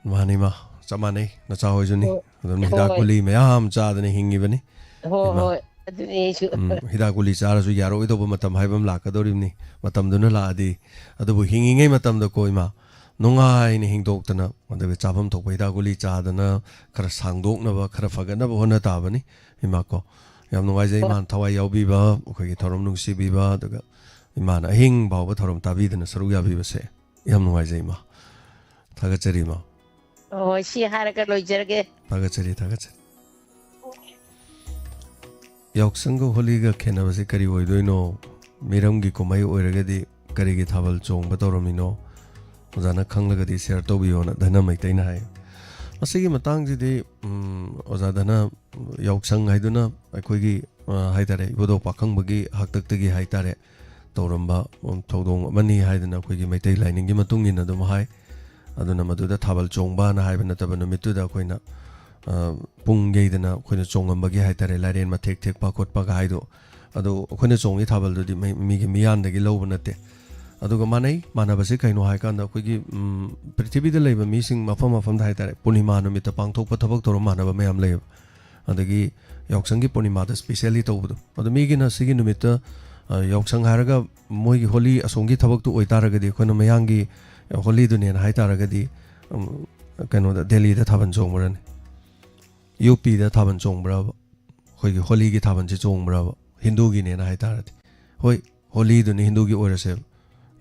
ꯃꯥꯅꯤ, ꯃꯥ꯫ ꯆꯞ ꯃꯥꯟꯅꯩ꯫ ꯅꯆꯥ ꯍꯣꯏꯁꯨꯅꯤ꯫ ꯍꯣꯏ꯫ ꯑꯗꯨꯝ ꯍꯤꯗꯥꯛ ꯍꯣꯏ꯫ ꯒꯨꯂꯤ ꯃꯌꯥꯝ ꯆꯥꯗꯅ ꯍꯤꯡꯉꯤꯕꯅꯤ꯫ ꯍꯣꯏ, ꯏꯃꯥ꯫ ꯍꯣꯏ꯫ ꯑꯗꯨꯅꯤ ꯑꯩꯁꯨ꯫ ꯎꯝ, ꯍꯤꯗꯥꯛ ꯒꯨꯂꯤ ꯆꯥꯔꯁꯨ ꯌꯥꯔꯛꯑꯣꯏꯗꯧꯕ ꯃꯇꯝ ꯍꯥꯏꯕ ꯑꯃ ꯂꯥꯛꯀꯗꯧꯔꯤꯕꯅꯤ꯫ ꯃꯇꯝꯗꯨꯅ ꯂꯥꯛꯑꯗꯤ꯫ ꯑꯗꯨꯕꯨ ꯍꯤꯡꯉꯤꯉꯩ ꯃꯇꯝꯗꯀꯣ, ꯏꯃꯥ, ꯅꯨꯡꯉꯥꯏꯅ ꯍꯤꯡꯗꯣꯛꯇꯅ, ꯑꯗꯨꯒ ꯆꯥꯐꯝ ꯊꯣꯛꯄ ꯍꯤꯗꯥꯛ ꯒꯨꯂꯤ ꯆꯥꯗꯅ ꯈꯔ ꯁꯥꯡꯗꯣꯛꯅꯕ, ꯈꯔ ꯐꯒꯠꯅꯕ ꯍꯣꯠꯅ ꯇꯥꯕꯅꯤ, ꯏꯃꯥ ꯀꯣ꯫ ꯌꯥꯝ ꯅꯨꯡꯉꯥꯏꯖꯩ, ꯍꯣꯏ꯫ ꯏꯃꯥꯅ ꯊꯋꯥꯏ ꯌꯥꯎꯕꯤꯕ, ꯑꯩꯈꯣꯏꯒꯤ ꯊꯧꯔꯝ ꯅꯨꯡꯁꯤꯕꯤꯕ, ꯑꯗꯨꯒ ꯏꯃꯥꯅ ꯑꯍꯤꯡ ꯐꯥꯎꯕ ꯊꯧꯔꯝ ꯇꯥꯕꯤꯗꯅ ꯁꯔꯨꯛ ꯌꯥꯕꯤꯕꯁꯦ꯫ ꯌꯥꯝ ꯅꯨꯡꯉꯥꯏꯖꯩ, ꯏꯃꯥ꯫ ꯊꯥꯒꯠꯆꯔꯤ, ꯏꯃꯥ꯫ ꯍꯣꯏ, ꯁꯤ ꯍꯥꯏꯔꯒ ꯂꯣꯏꯖꯔꯒꯦ꯫ ꯊꯥꯒꯠꯆꯔꯤ, ꯊꯥꯒꯠꯆꯔꯤ꯫ ꯌꯥꯎꯁꯪꯒ ꯍꯣꯂꯤꯒ ꯈꯦꯠꯅꯕꯁꯦ ꯀꯔꯤ ꯑꯣꯏꯗꯣꯏꯅꯣ? ꯃꯤꯔꯝꯒꯤ ꯀꯨꯝꯍꯩ ꯑꯣꯏꯔꯒꯗꯤ ꯀꯔꯤꯒꯤ ꯊꯥꯕꯜ ꯆꯣꯡꯕ ꯇꯧꯔꯝꯃꯤꯅꯣ? ꯑꯣꯖꯥꯅ ꯈꯪꯂꯒꯗꯤ share ꯇꯧꯕꯤꯌꯣꯅ ꯙꯅ ꯃꯩꯇꯩꯅ ꯍꯥꯏ꯫ ꯃꯁꯤꯒꯤ ꯃꯇꯥꯡꯁꯤꯗꯤ, ꯎꯝ, ꯑꯣꯖꯥ ꯙꯅ, ꯌꯥꯎꯁꯪ ꯍꯥꯏꯗꯨꯅ ꯑꯩꯈꯣꯏꯒꯤ, ꯑ, ꯍꯥꯏꯇꯥꯔꯦ, ꯏꯕꯨꯙꯧ ꯄꯥꯈꯪꯕꯒꯤ ꯍꯥꯛꯇꯛꯇꯒꯤ ꯍꯥꯏꯇꯥꯔꯦ, ꯇꯧꯔꯝꯕ, ꯎꯝ, ꯊꯧꯗꯣꯡ ꯑꯃꯅꯤ ꯍꯥꯏꯗꯅ ꯑꯩꯈꯣꯏꯒꯤ ꯃꯩꯇꯩ ꯂꯥꯏꯅꯤꯡꯒꯤ ꯃꯇꯨꯡ ꯏꯟꯅ ꯑꯗꯨꯝ ꯍꯥꯏ꯫ ꯑꯗꯨꯅ ꯃꯗꯨꯗ ꯊꯥꯕꯜ ꯆꯣꯡꯕꯅ ꯍꯥꯏꯕ ꯅꯠꯇꯕ, ꯅꯨꯃꯤꯠꯇꯨꯗ ꯑꯩꯈꯣꯏꯅ, ꯑ, ꯄꯨꯡ ꯌꯩꯗꯅ ꯑꯩꯈꯣꯏꯅ ꯆꯣꯡꯉꯝꯕꯒꯤ ꯍꯥꯏꯇꯥꯔꯦ, ꯂꯥꯏꯔꯦꯟ ꯃꯊꯦꯛ ꯊꯦꯛꯄ ꯈꯣꯠꯄꯒ ꯍꯥꯏꯗꯣ꯫ ꯑꯗꯣ ꯑꯩꯈꯣꯏꯅ ꯆꯣꯡꯉꯤ ꯊꯥꯕꯜꯗꯨꯗꯤ ꯃꯩ-, ꯃꯤꯒꯤ ꯃꯤꯌꯥꯟꯗꯒꯤ ꯂꯧꯕ ꯅꯠꯇꯦ꯫ ꯑꯗꯨꯒ ꯃꯥꯟꯅꯩ, ꯃꯥꯟꯅꯕꯁꯦ ꯀꯩꯅꯣ ꯍꯥꯏꯀꯥꯟꯗ ꯑꯩꯈꯣꯏꯒꯤ, ꯎꯝ, ꯄ꯭ꯔꯤꯊꯤꯕꯤꯗ ꯂꯩꯕ ꯃꯤꯁꯤꯡ ꯃꯐꯝ ꯃꯐꯝꯗ ꯍꯥꯏꯇꯥꯔꯦ, ꯄꯨꯔꯅꯤꯃꯥ ꯅꯨꯃꯤꯠꯇ ꯄꯥꯡꯊꯣꯛꯄ ꯊꯕꯛ ꯊꯧꯔꯝ ꯃꯥꯟꯅꯕ ꯃꯌꯥꯝ ꯂꯩꯌꯦꯕ꯫ ꯑꯗꯒꯤ ꯌꯥꯎꯁꯪꯒꯤ ꯄꯨꯔꯅꯤꯃꯥꯗ specially ꯇꯧꯕꯗꯣ꯫ ꯑꯗꯣ ꯃꯤꯒꯤꯅ ꯁꯤꯒꯤ ꯅꯨꯃꯤꯠꯇ, ꯑ, ꯌꯥꯎꯁꯪ ꯍꯥꯏꯔꯒ ꯃꯣꯏꯒꯤ ꯍꯣꯂꯤ ꯑꯁꯣꯝꯒꯤ ꯊꯕꯛꯇꯨ ꯑꯣꯏꯇꯥꯔꯒꯗꯤ ꯑꯩꯈꯣꯏꯅ ꯃꯌꯥꯡꯒꯤ ꯍꯣꯂꯤꯗꯨꯅꯦꯅ ꯍꯥꯏꯇꯥꯔꯒꯗꯤ, ꯎꯝ, ꯀꯩꯅꯣꯗ, ꯗꯦꯜꯂꯤꯗ ꯊꯥꯕꯜ ꯆꯣꯡꯕ꯭ꯔꯅꯦ? ꯌꯨ ꯄꯤꯗ ꯊꯥꯕꯜ ꯆꯣꯡꯕ꯭ꯔꯕ? ꯑꯩꯈꯣꯏꯒꯤ ꯍꯣꯂꯤꯒꯤ ꯊꯥꯕꯜꯁꯦ ꯆꯣꯡꯕ꯭ꯔꯕ? ꯍꯤꯟꯗꯨꯒꯤꯅꯦꯅ ꯍꯥꯏꯇꯥꯔꯗꯤ꯫ ꯍꯣꯏ, ꯍꯣꯂꯤꯗꯨꯅ ꯍꯤꯟꯗꯨꯒꯤ ꯑꯣꯏꯔꯁꯦꯕ꯫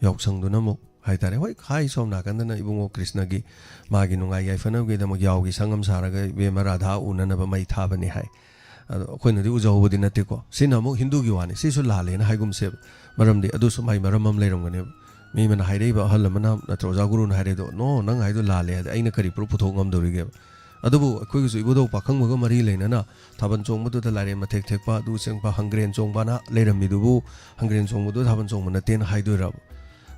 ꯌꯥꯎꯁꯪꯗꯨꯅ ꯑꯃꯨꯛ ꯍꯥꯏꯇꯥꯔꯦ꯫ ꯍꯣꯏ, ꯍꯥꯏ ꯁꯣꯝ ꯅꯥꯀꯟꯗꯅ ꯏꯕꯨꯡꯉꯣ ꯀ꯭ꯔꯤꯁꯅꯒꯤ ꯃꯥꯒꯤ ꯅꯨꯡꯉꯥꯏ ꯌꯥꯏꯐꯅꯕꯒꯤꯗꯃꯛ ꯌꯥꯎꯒꯤ ꯁꯪ ꯑꯃ ꯁꯥꯔꯒ ꯏꯕꯦꯝꯃ ꯔꯥꯙꯥ ꯎꯅꯅꯕ ꯃꯩ ꯊꯥꯕꯅꯤ ꯍꯥꯏ꯫ ꯑꯗꯣ ꯑꯩꯈꯣꯏꯅꯗꯤ ꯎꯖꯍꯧꯕꯗꯤ ꯅꯠꯇꯦꯀꯣ꯫ ꯁꯤꯅ ꯑꯃꯨꯛ ꯍꯤꯟꯗꯨꯒꯤ ꯋꯥꯅꯤ꯫ ꯁꯤꯁꯨ ꯂꯥꯜꯂꯦꯅ ꯍꯥꯏꯒꯨꯝꯁꯦꯕ꯫ ꯃꯔꯝꯗꯤ ꯑꯗꯨꯁꯨ ꯃꯥꯏ ꯃꯔꯝ ꯑꯃ ꯂꯩꯔꯝꯒꯅꯦꯕ꯫ ꯃꯤ ꯑꯃꯅ ꯍꯥꯏꯔꯛꯏꯕ, ꯑꯍꯜ ꯑꯃꯅ ꯅꯠꯇ꯭ꯔ ꯑꯣꯖꯥ ꯒꯨꯔꯨꯅ ꯍꯥꯏꯔꯛꯏꯗꯣ, "No, ꯅꯪ ꯍꯥꯏꯗꯣ ꯂꯥꯜꯂꯦ" ꯍꯥꯏꯗꯤ ꯑꯩꯅ ꯀꯔꯤ proof ꯄꯨꯊꯣꯛ ꯉꯝꯗꯧꯔꯤꯒꯦꯕ? ꯑꯗꯨꯕꯨ ꯑꯩꯈꯣꯏꯒꯤꯁꯨ ꯏꯕꯨꯙꯧ ꯄꯥꯈꯪꯕꯒ ꯃꯔꯤ ꯂꯩꯅꯅ ꯊꯥꯕꯜ ꯆꯣꯡꯕꯗꯨꯗ ꯂꯥꯏꯔꯦꯟ ꯃꯊꯦꯛ ꯊꯦꯛꯄ, ꯑꯗꯨ ꯆꯦꯡꯄ, ꯍꯪꯒ꯭ꯔꯦꯟ ꯆꯣꯡꯕꯅ ꯂꯩꯔꯝꯃꯤꯗꯨꯕꯨ, ꯍꯪꯒ꯭ꯔꯦꯟ ꯆꯣꯡꯕꯗꯨ ꯊꯥꯕꯜ ꯆꯣꯡꯕ ꯅꯠꯇꯦꯅ ꯍꯥꯏꯗꯣꯏꯔꯕ?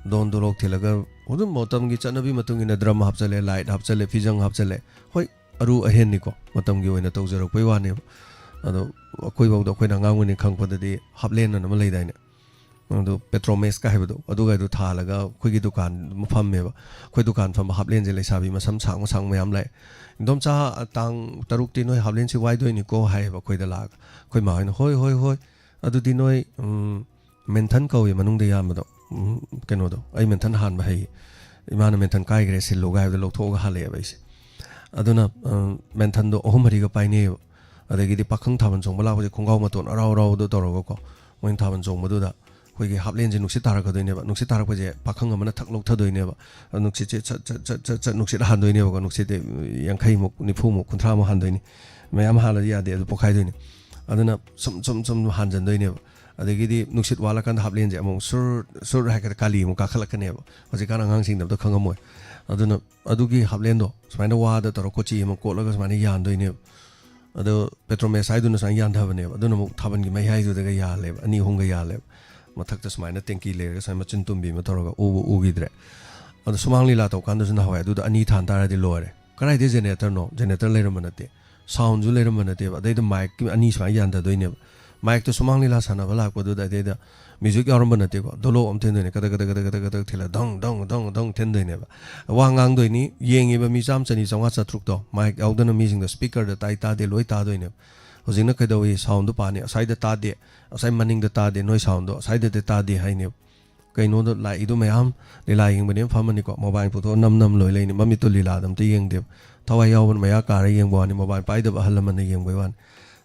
ꯗꯣꯟ ꯗꯣꯂꯣꯛ ꯊꯤꯜꯂꯒ ꯑꯗꯨꯝ ꯃꯇꯝꯒꯤ ꯆꯠꯅꯕꯤ ꯃꯇꯨꯡ ꯏꯟꯅ drum ꯍꯥꯞꯆꯜꯂꯦ, light ꯍꯥꯞꯆꯜꯂꯦ, ꯐꯤꯖꯪ ꯍꯥꯞꯆꯜꯂꯦ꯫ ꯍꯣꯏ, ꯑꯔꯨ ꯑꯍꯦꯟꯅꯤꯀꯣ, ꯃꯇꯝꯒꯤ ꯑꯣꯏꯅ ꯇꯧꯖꯔꯛꯄꯩ ꯋꯥꯅꯦꯕ꯫ ꯑꯗꯣ ꯑꯩꯈꯣꯏꯐꯥꯎꯗ, ꯑꯩꯈꯣꯏꯅ ꯑꯉꯥꯡ ꯑꯣꯏꯅ ꯈꯪꯉꯛꯄꯗꯗꯤ ꯍꯥꯞꯂꯦꯟ ꯑꯅ ꯑꯃ ꯂꯩꯗꯥꯏꯅꯦ, ꯑꯗꯨ ꯄꯦꯇ꯭ꯔꯣꯃꯦꯁꯀ ꯍꯥꯏꯕꯗꯣ, ꯑꯗꯨꯒꯗꯣ ꯊꯥꯜꯂꯒ ꯑꯩꯈꯣꯏꯒꯤ ꯗꯨꯀꯥꯟ ꯑꯃ ꯐꯝꯃꯦꯕ꯫ ꯑꯩꯈꯣꯏ ꯗꯨꯀꯥꯟ ꯐꯝꯕ ꯍꯥꯞꯂꯦꯟꯁꯦ ꯂꯩꯁꯥꯕꯤ ꯃꯁꯝ ꯁꯥꯡꯕ ꯁꯥꯡꯕ ꯃꯌꯥꯝ ꯂꯥꯛꯑꯦ꯫ "ꯏꯟꯗꯣꯝꯆꯥ, ꯇꯥꯡ ꯇꯔꯨꯛꯇꯤ ꯅꯣꯏ ꯍꯥꯞꯂꯦꯟꯁꯤ ꯋꯥꯏꯗꯣꯏꯅꯤꯀꯣ" ꯍꯥꯏꯌꯦꯕ ꯑꯩꯈꯣꯏꯗ ꯂꯥꯛꯑꯒ꯫ ꯑꯩꯈꯣꯏ ꯃꯥ ꯍꯣꯏꯅ "ꯍꯣꯏ, ꯍꯣꯏ, ꯍꯣꯏ, ꯑꯗꯨꯗꯤ ꯅꯣꯏ, ꯎꯝ, ꯃꯦꯟꯊꯟ ꯀꯧꯏ ꯃꯅꯨꯡꯗ ꯌꯥꯝꯕꯗꯣ, ꯎꯝ, ꯀꯩꯅꯣꯗꯣ, ꯑꯩ ꯃꯦꯟꯊꯟ ꯍꯥꯟꯕ ꯍꯩ, ꯏꯃꯥꯅ ꯃꯦꯟꯊꯟ ꯀꯥꯏꯈ꯭ꯔꯦ, ꯁꯤꯜꯂꯨꯒ" ꯍꯥꯏꯕꯗꯣ ꯂꯧꯊꯣꯛꯑꯒ ꯍꯜꯂꯛꯑꯦꯕ ꯑꯩꯁꯦ꯫ ꯑꯗꯨꯅ, ꯎꯝ, ꯃꯦꯟꯊꯟꯗꯣ ꯑꯍꯨꯝ ꯃꯔꯤꯒ ꯄꯥꯏꯅꯩꯌꯦꯕ꯫ ꯑꯗꯒꯤꯗꯤ ꯄꯥꯈꯪ ꯊꯥꯕꯜ ꯆꯣꯡꯕ ꯂꯥꯛꯄꯁꯦ ꯈꯣꯡꯒ꯭ꯔꯥꯎ ꯃꯇꯣꯟ ꯑꯔꯥꯎ ꯑꯔꯥꯎꯕꯗꯣ ꯇꯧꯔꯒꯀꯣ, ꯃꯣꯏꯅ ꯊꯥꯕꯜ ꯆꯣꯡꯕꯗꯨꯗ ꯑꯩꯈꯣꯏꯒꯤ ꯍꯥꯞꯂꯦꯟꯁꯦ ꯅꯨꯡꯁꯤꯠ ꯇꯥꯔꯛꯀꯗꯣꯏꯅꯦꯕ꯫ ꯅꯨꯡꯁꯤꯠ ꯇꯥꯔꯛꯄꯁꯦ ꯄꯥꯈꯪ ꯑꯃꯅ ꯊꯛ ꯂꯧꯊꯗꯣꯏꯅꯦꯕ꯫ ꯑꯗꯨ ꯅꯨꯡꯁꯤꯠꯁꯦ ꯁꯠ, ꯁꯠ, ꯁꯠ, ꯁꯠ, ꯁꯠ ꯅꯨꯡꯁꯤꯠ ꯍꯥꯟꯗꯣꯏꯅꯦꯕꯀꯣ꯫ ꯅꯨꯡꯁꯤꯠꯇꯤ ꯌꯥꯡꯈꯩꯃꯨꯛ, ꯅꯤꯐꯨꯃꯨꯛ, ꯀꯨꯟꯊ꯭ꯔꯥꯃꯨꯛ ꯍꯥꯟꯗꯣꯏꯅꯤ꯫ ꯃꯌꯥꯝ ꯍꯥꯜꯂꯗꯤ ꯌꯥꯗꯦ, ꯑꯗꯨ ꯄꯣꯛꯈꯥꯏꯗꯣꯏꯅꯤ꯫ ꯑꯗꯨꯅ ꯁꯨꯝ, ꯁꯨꯝ, ꯁꯨꯝ ꯍꯥꯟꯖꯟꯗꯣꯏꯅꯦꯕ꯫ ꯑꯗꯒꯤꯗꯤ ꯅꯨꯡꯁꯤꯠ ꯋꯥꯠꯂꯀꯥꯟꯗ ꯍꯥꯞꯂꯦꯟꯁꯦ ꯑꯃꯨꯛ ꯁꯨꯔ, ꯁꯨꯔ ꯍꯥꯏꯔꯒ ꯀꯥꯂꯤ ꯑꯃꯨꯛ ꯀꯥꯈꯠꯂꯛꯀꯅꯦꯕ꯫ ꯍꯧꯖꯤꯛꯀꯥꯟ ꯑꯉꯥꯡꯁꯤꯡꯅ ꯑꯝꯇ ꯈꯪꯉꯝꯃꯣꯏ꯫ ꯑꯗꯨꯅ ꯑꯗꯨꯒꯤ ꯍꯥꯞꯂꯦꯟꯗꯣ ꯁꯨꯃꯥꯏꯅ ꯋꯥꯗ ꯇꯧꯔ ꯀꯣꯆꯤ ꯑꯃ ꯀꯣꯠꯂꯒ ꯁꯨꯃꯥꯏꯅ ꯌꯥꯟꯗꯣꯏꯅꯦꯕ꯫ ꯑꯗꯣ ꯄꯦꯇ꯭ꯔꯣꯃꯦꯁ ꯍꯥꯏꯗꯨꯅ ꯁꯨꯃꯥꯏꯅ ꯌꯥꯟꯊꯕꯅꯦꯕ꯫ ꯑꯗꯨꯅ ꯑꯃꯨꯛ ꯊꯥꯕꯜꯒꯤ ꯃꯩ ꯍꯥꯏꯗꯨꯗꯒ ꯌꯥꯜꯂꯦꯕ, ꯑꯅꯤ ꯑꯍꯨꯝꯒ ꯌꯥꯜꯂꯦꯕ꯫ ꯃꯊꯛꯇ ꯁꯨꯃꯥꯏꯅ ꯇꯦꯡꯀꯤ ꯂꯩꯔꯒ ꯁꯨꯃꯥꯏꯅ ꯃꯆꯤꯟ ꯇꯨꯝꯕꯤ ꯑꯃ ꯇꯧꯔꯒ ꯎꯕꯨ ꯎꯈꯤꯗ꯭ꯔꯦ꯫ ꯑꯗꯣ ꯁꯨꯃꯥꯡ ꯂꯤꯂꯥ ꯇꯧꯀꯥꯟꯗꯁꯨ ꯅꯍꯥꯟꯋꯥꯏ ꯑꯗꯨꯗ ꯑꯅꯤ ꯊꯥꯟ ꯇꯥꯔꯗꯤ ꯂꯣꯏꯔꯦ꯫ ꯀꯗꯥꯏꯗꯩ ꯖꯦꯅꯦꯔꯦꯇꯔꯅꯣ? ꯖꯦꯅꯦꯔꯦꯇꯔ ꯂꯩꯔꯝꯕ ꯅꯠꯇꯦ, ꯁꯥꯎꯟꯁꯨ ꯂꯩꯔꯝꯕ ꯅꯠꯇꯦꯕ꯫ ꯑꯗꯩꯗ ꯃꯥꯏꯛꯀꯤ ꯑꯅꯤ ꯁꯨꯃꯥꯏꯅ ꯌꯥꯟꯊꯗꯣꯏꯅꯦꯕ꯫ ꯃꯥꯏꯛꯇꯣ ꯁꯨꯃꯥꯡ ꯂꯤꯂꯥ ꯁꯥꯟꯅꯕ ꯂꯥꯛꯄꯗꯨꯗ ꯑꯗꯩꯗ ꯃ꯭ꯌꯨꯖꯤꯛ ꯌꯥꯎꯔꯝꯕ ꯅꯠꯇꯦꯀꯣ, ꯗꯣꯂꯣꯞ ꯑꯃ ꯊꯤꯟꯗꯣꯏꯅꯦ, ꯀꯗꯛ ꯀꯗꯛ ꯀꯗꯛ ꯀꯗꯛ ꯀꯗꯛ ꯊꯤꯜꯂ ꯙꯪ ꯙꯪ ꯙꯪ ꯙꯪ ꯊꯤꯟꯗꯣꯏꯅꯦꯕ꯫ ꯋꯥ ꯉꯥꯡꯗꯣꯏꯅꯤ, ꯌꯦꯡꯉꯤꯕ ꯃꯤ ꯆꯥꯝ, ꯆꯅꯤ, ꯆꯥꯝꯃꯉꯥ, ꯆꯥꯇ꯭ꯔꯨꯛꯇꯣ ꯃꯥꯏꯛ ꯌꯥꯎꯗꯅ ꯃꯤꯁꯤꯡꯗꯣ ꯁ꯭ꯄꯤꯀꯔꯗ ꯇꯥꯏ ꯇꯥꯗꯦ ꯂꯣꯏ ꯇꯥꯗꯣꯏꯅꯦꯕ꯫ ꯍꯧꯖꯤꯛꯅ ꯀꯩꯗꯧꯏ? ꯁꯥꯎꯟꯗꯣ ꯄꯥꯅꯤ, ꯑꯁ꯭ꯋꯥꯏꯗ ꯇꯥꯗꯦ, ꯑꯁ꯭ꯋꯥꯏ ꯃꯅꯤꯡꯗ ꯇꯥꯗꯦ, ꯅꯣꯏ ꯁꯥꯎꯟꯗꯣ ꯑꯁ꯭ꯋꯥꯏꯗꯗꯤ ꯇꯥꯗꯦ ꯍꯥꯏꯅꯦꯕ꯫ ꯀꯩꯅꯣꯗꯣ ꯂꯥꯛꯏꯗꯣ ꯃꯌꯥꯝ ꯂꯤꯂꯥ ꯌꯦꯡꯕꯅꯦꯅ ꯐꯝꯃꯅꯤꯀꯣ, ꯃꯣꯕꯥꯏꯜ ꯄꯨꯊꯣꯛꯑ ꯅꯝ ꯅꯝ ꯂꯣꯏ ꯂꯩꯅꯤ, ꯃꯃꯤꯠꯇꯣ ꯂꯤꯂꯥꯗ ꯑꯝꯇ ꯌꯦꯡꯗꯦꯕ꯫ ꯊꯋꯥꯏ ꯌꯥꯎꯕꯅ ꯃꯌꯥ ꯀꯥꯔ ꯌꯦꯡꯕ ꯋꯥꯅꯤ, ꯃꯣꯕꯥꯏꯜ ꯄꯥꯏꯗꯕ ꯑꯍꯜ ꯂꯃꯟꯅ ꯌꯦꯡꯕꯩ ꯋꯥꯅꯤ꯫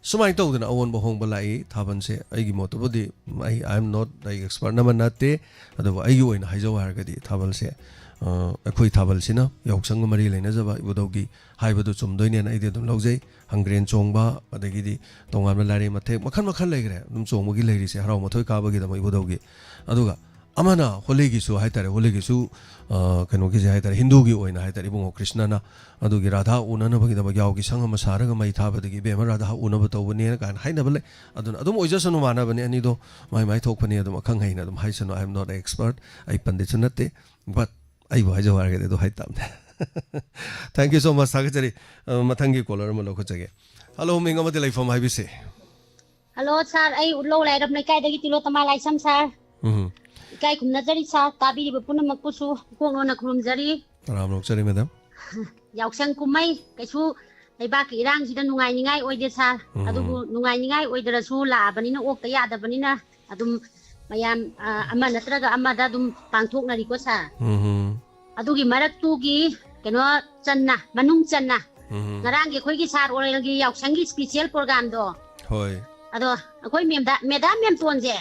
ꯁꯨꯃꯥꯏꯅ ꯇꯧꯗꯅ ꯑꯑꯣꯟꯕ ꯑꯍꯣꯡꯕ ꯂꯥꯛꯏ꯫ ꯊꯥꯕꯜꯁꯦ ꯑꯩꯒꯤ ꯃꯣꯠꯇꯕꯨꯗꯤ, ꯑꯩ, I am not, ꯑꯩ ꯑꯦꯛꯁꯄꯔꯠ ꯑꯃ ꯅꯠꯇꯦ, ꯑꯗꯨꯕꯨ ꯑꯩꯒꯤ ꯑꯣꯏꯅ ꯍꯥꯏꯖꯧ ꯍꯥꯏꯔꯒꯗꯤ ꯊꯥꯕꯜꯁꯦ, ꯑ, ꯑꯩꯈꯣꯏ ꯊꯥꯕꯜꯁꯤꯅ ꯌꯥꯎꯁꯪꯒ ꯃꯔꯤ ꯂꯩꯅꯖꯕ ꯏꯕꯨꯙꯧꯒꯤ ꯍꯥꯏꯕꯗꯨ ꯆꯨꯝꯗꯣꯏꯅꯦꯅ ꯑꯩꯗꯤ ꯑꯗꯨꯝ ꯂꯧꯖꯩ꯫ ꯍꯪꯒ꯭ꯔꯦꯟ ꯆꯣꯡꯕ, ꯑꯗꯒꯤꯗꯤ ꯇꯣꯉꯥꯟꯕ ꯂꯥꯏꯔꯦꯝ ꯃꯊꯦꯛ ꯃꯈꯜ ꯃꯈꯜ ꯂꯩꯈ꯭ꯔꯦ ꯑꯗꯨꯝ ꯆꯣꯡꯕꯒꯤ ꯂꯩꯔꯤꯁꯦ, ꯍꯔꯥꯎ ꯃꯊꯣꯏ ꯀꯥꯕꯒꯤꯗꯃꯛ ꯏꯕꯨꯙꯧꯒꯤ꯫ ꯑꯗꯨꯒ ꯑꯃꯅ ꯍꯣꯂꯤꯒꯤꯁꯨ ꯍꯥꯏꯇꯥꯔꯦ, ꯍꯣꯂꯤꯒꯤꯁꯨ, ꯑ, ꯀꯩꯅꯣꯒꯤꯁꯦ ꯍꯥꯏꯇꯥꯔꯦ, ꯍꯤꯟꯗꯨꯒꯤ ꯑꯣꯏꯅ ꯍꯥꯏꯇꯥꯔꯦ, ꯏꯕꯨꯡꯉꯣ ꯀ꯭ꯔꯤꯁꯅꯅ ꯑꯗꯨꯒꯤ ꯔꯥꯙꯥ ꯎꯅꯅꯕꯒꯤꯗꯃꯛ ꯌꯥꯎꯒꯤ ꯁꯪ ꯑꯃ ꯁꯥꯔꯒ ꯃꯩ ꯊꯥꯕꯗꯒꯤ ꯏꯕꯦꯝꯃ ꯔꯥꯙꯥ ꯎꯅꯕ ꯇꯧꯕꯅꯦꯅ ꯀꯥꯏꯅ ꯍꯥꯏꯅꯕ ꯂꯩ꯫ ꯑꯗꯨꯅ ꯑꯗꯨꯝ ꯑꯣꯏꯖꯁꯅꯨ, ꯃꯥꯟꯅꯕꯅꯦ ꯑꯅꯤꯗꯣ, ꯃꯥꯏ ꯃꯥꯏ ꯊꯣꯛꯄꯅꯦ, ꯑꯗꯨꯝ ꯑꯈꯪ ꯍꯩꯅ ꯑꯗꯨꯝ ꯍꯥꯏꯁꯅꯨ꯫ I am not expert, ꯑꯩ ꯄꯟꯗꯤꯠꯁꯨ ꯅꯠꯇꯦ, but ꯑꯩꯕꯨ ꯍꯥꯏꯖꯧ ꯍꯥꯏꯔꯒꯗꯤ ꯑꯗꯨ ꯍꯥꯏꯇꯥꯕꯅꯦ꯫ Thank you so much, ꯊꯥꯒꯠꯆꯔꯤ꯫ ꯑ, ꯃꯊꯪꯒꯤ caller ꯑꯃ ꯂꯧꯈꯠꯆꯒꯦ꯫ Hello, ꯃꯤꯡ ꯑꯃꯗꯤ ꯂꯩꯐꯝ ꯍꯥꯏꯕꯤꯁꯦ꯫ Hello sir, ꯑꯩ ꯎꯠꯂꯧ ꯂꯥꯏꯔꯝ ꯂꯩꯀꯥꯏꯗꯒꯤ ꯇꯤꯂꯣ ꯇꯃꯥ ꯂꯥꯏꯁꯝ sir꯫ ꯎꯝ꯫ ꯏꯀꯥꯏ ꯈꯨꯝꯅꯖꯔꯤ sir, ꯇꯥꯕꯤꯔꯤꯕ ꯄꯨꯝꯅꯃꯛꯄꯨꯁꯨ ꯄꯨꯀꯣꯛ ꯅꯣꯟꯅ ꯈꯨꯔꯨꯝꯖꯔꯤ꯫ ꯇꯔꯥꯝꯅ ꯑꯣꯛꯆꯔꯤ madam꯫ ꯌꯥꯎꯁꯪ ꯀꯨꯝꯍꯩ ꯀꯩꯁꯨ ꯂꯩꯕꯥꯛꯀꯤ ꯏꯔꯥꯡꯁꯤꯗ ꯅꯨꯡꯉꯥꯏꯅꯤꯡꯉꯥꯏ ꯑꯣꯏꯗꯦ sir꯫ ꯎꯝ꯫ ꯑꯗꯨꯕꯨ ꯅꯨꯡꯉꯥꯏꯅꯤꯡꯉꯥꯏ ꯑꯣꯏꯗ꯭ꯔꯁꯨ ꯂꯥꯛꯑꯕꯅꯤꯅ ꯑꯣꯛꯇ ꯌꯥꯗꯕꯅꯤꯅ ꯑꯗꯨꯝ ꯃꯌꯥꯝ, ꯑ, ꯑꯃ ꯅꯠꯇ꯭ꯔꯒ ꯑꯃꯗ ꯑꯗꯨꯝ ꯄꯥꯡꯊꯣꯛꯅꯔꯤꯀꯣ sir꯫ ꯎꯝ꯫ ꯑꯗꯨꯒꯤ ꯃꯔꯛꯇꯨꯒꯤ ꯀꯩꯅꯣ ꯆꯟꯅ, ꯃꯅꯨꯡ ꯆꯟꯅ ꯎꯝ꯫ ꯉꯔꯥꯡꯒꯤ ꯑꯩꯈꯣꯏꯒꯤ sir ꯑꯣꯔꯦꯜꯒꯤ ꯌꯥꯎꯁꯪꯒꯤ special programꯗꯣ꯫ ꯍꯣꯏ꯫ ꯑꯗꯣ ꯑꯩꯈꯣꯏ ꯃꯦꯝꯗ-, madam ꯃꯦꯝꯇꯣꯟꯁꯦ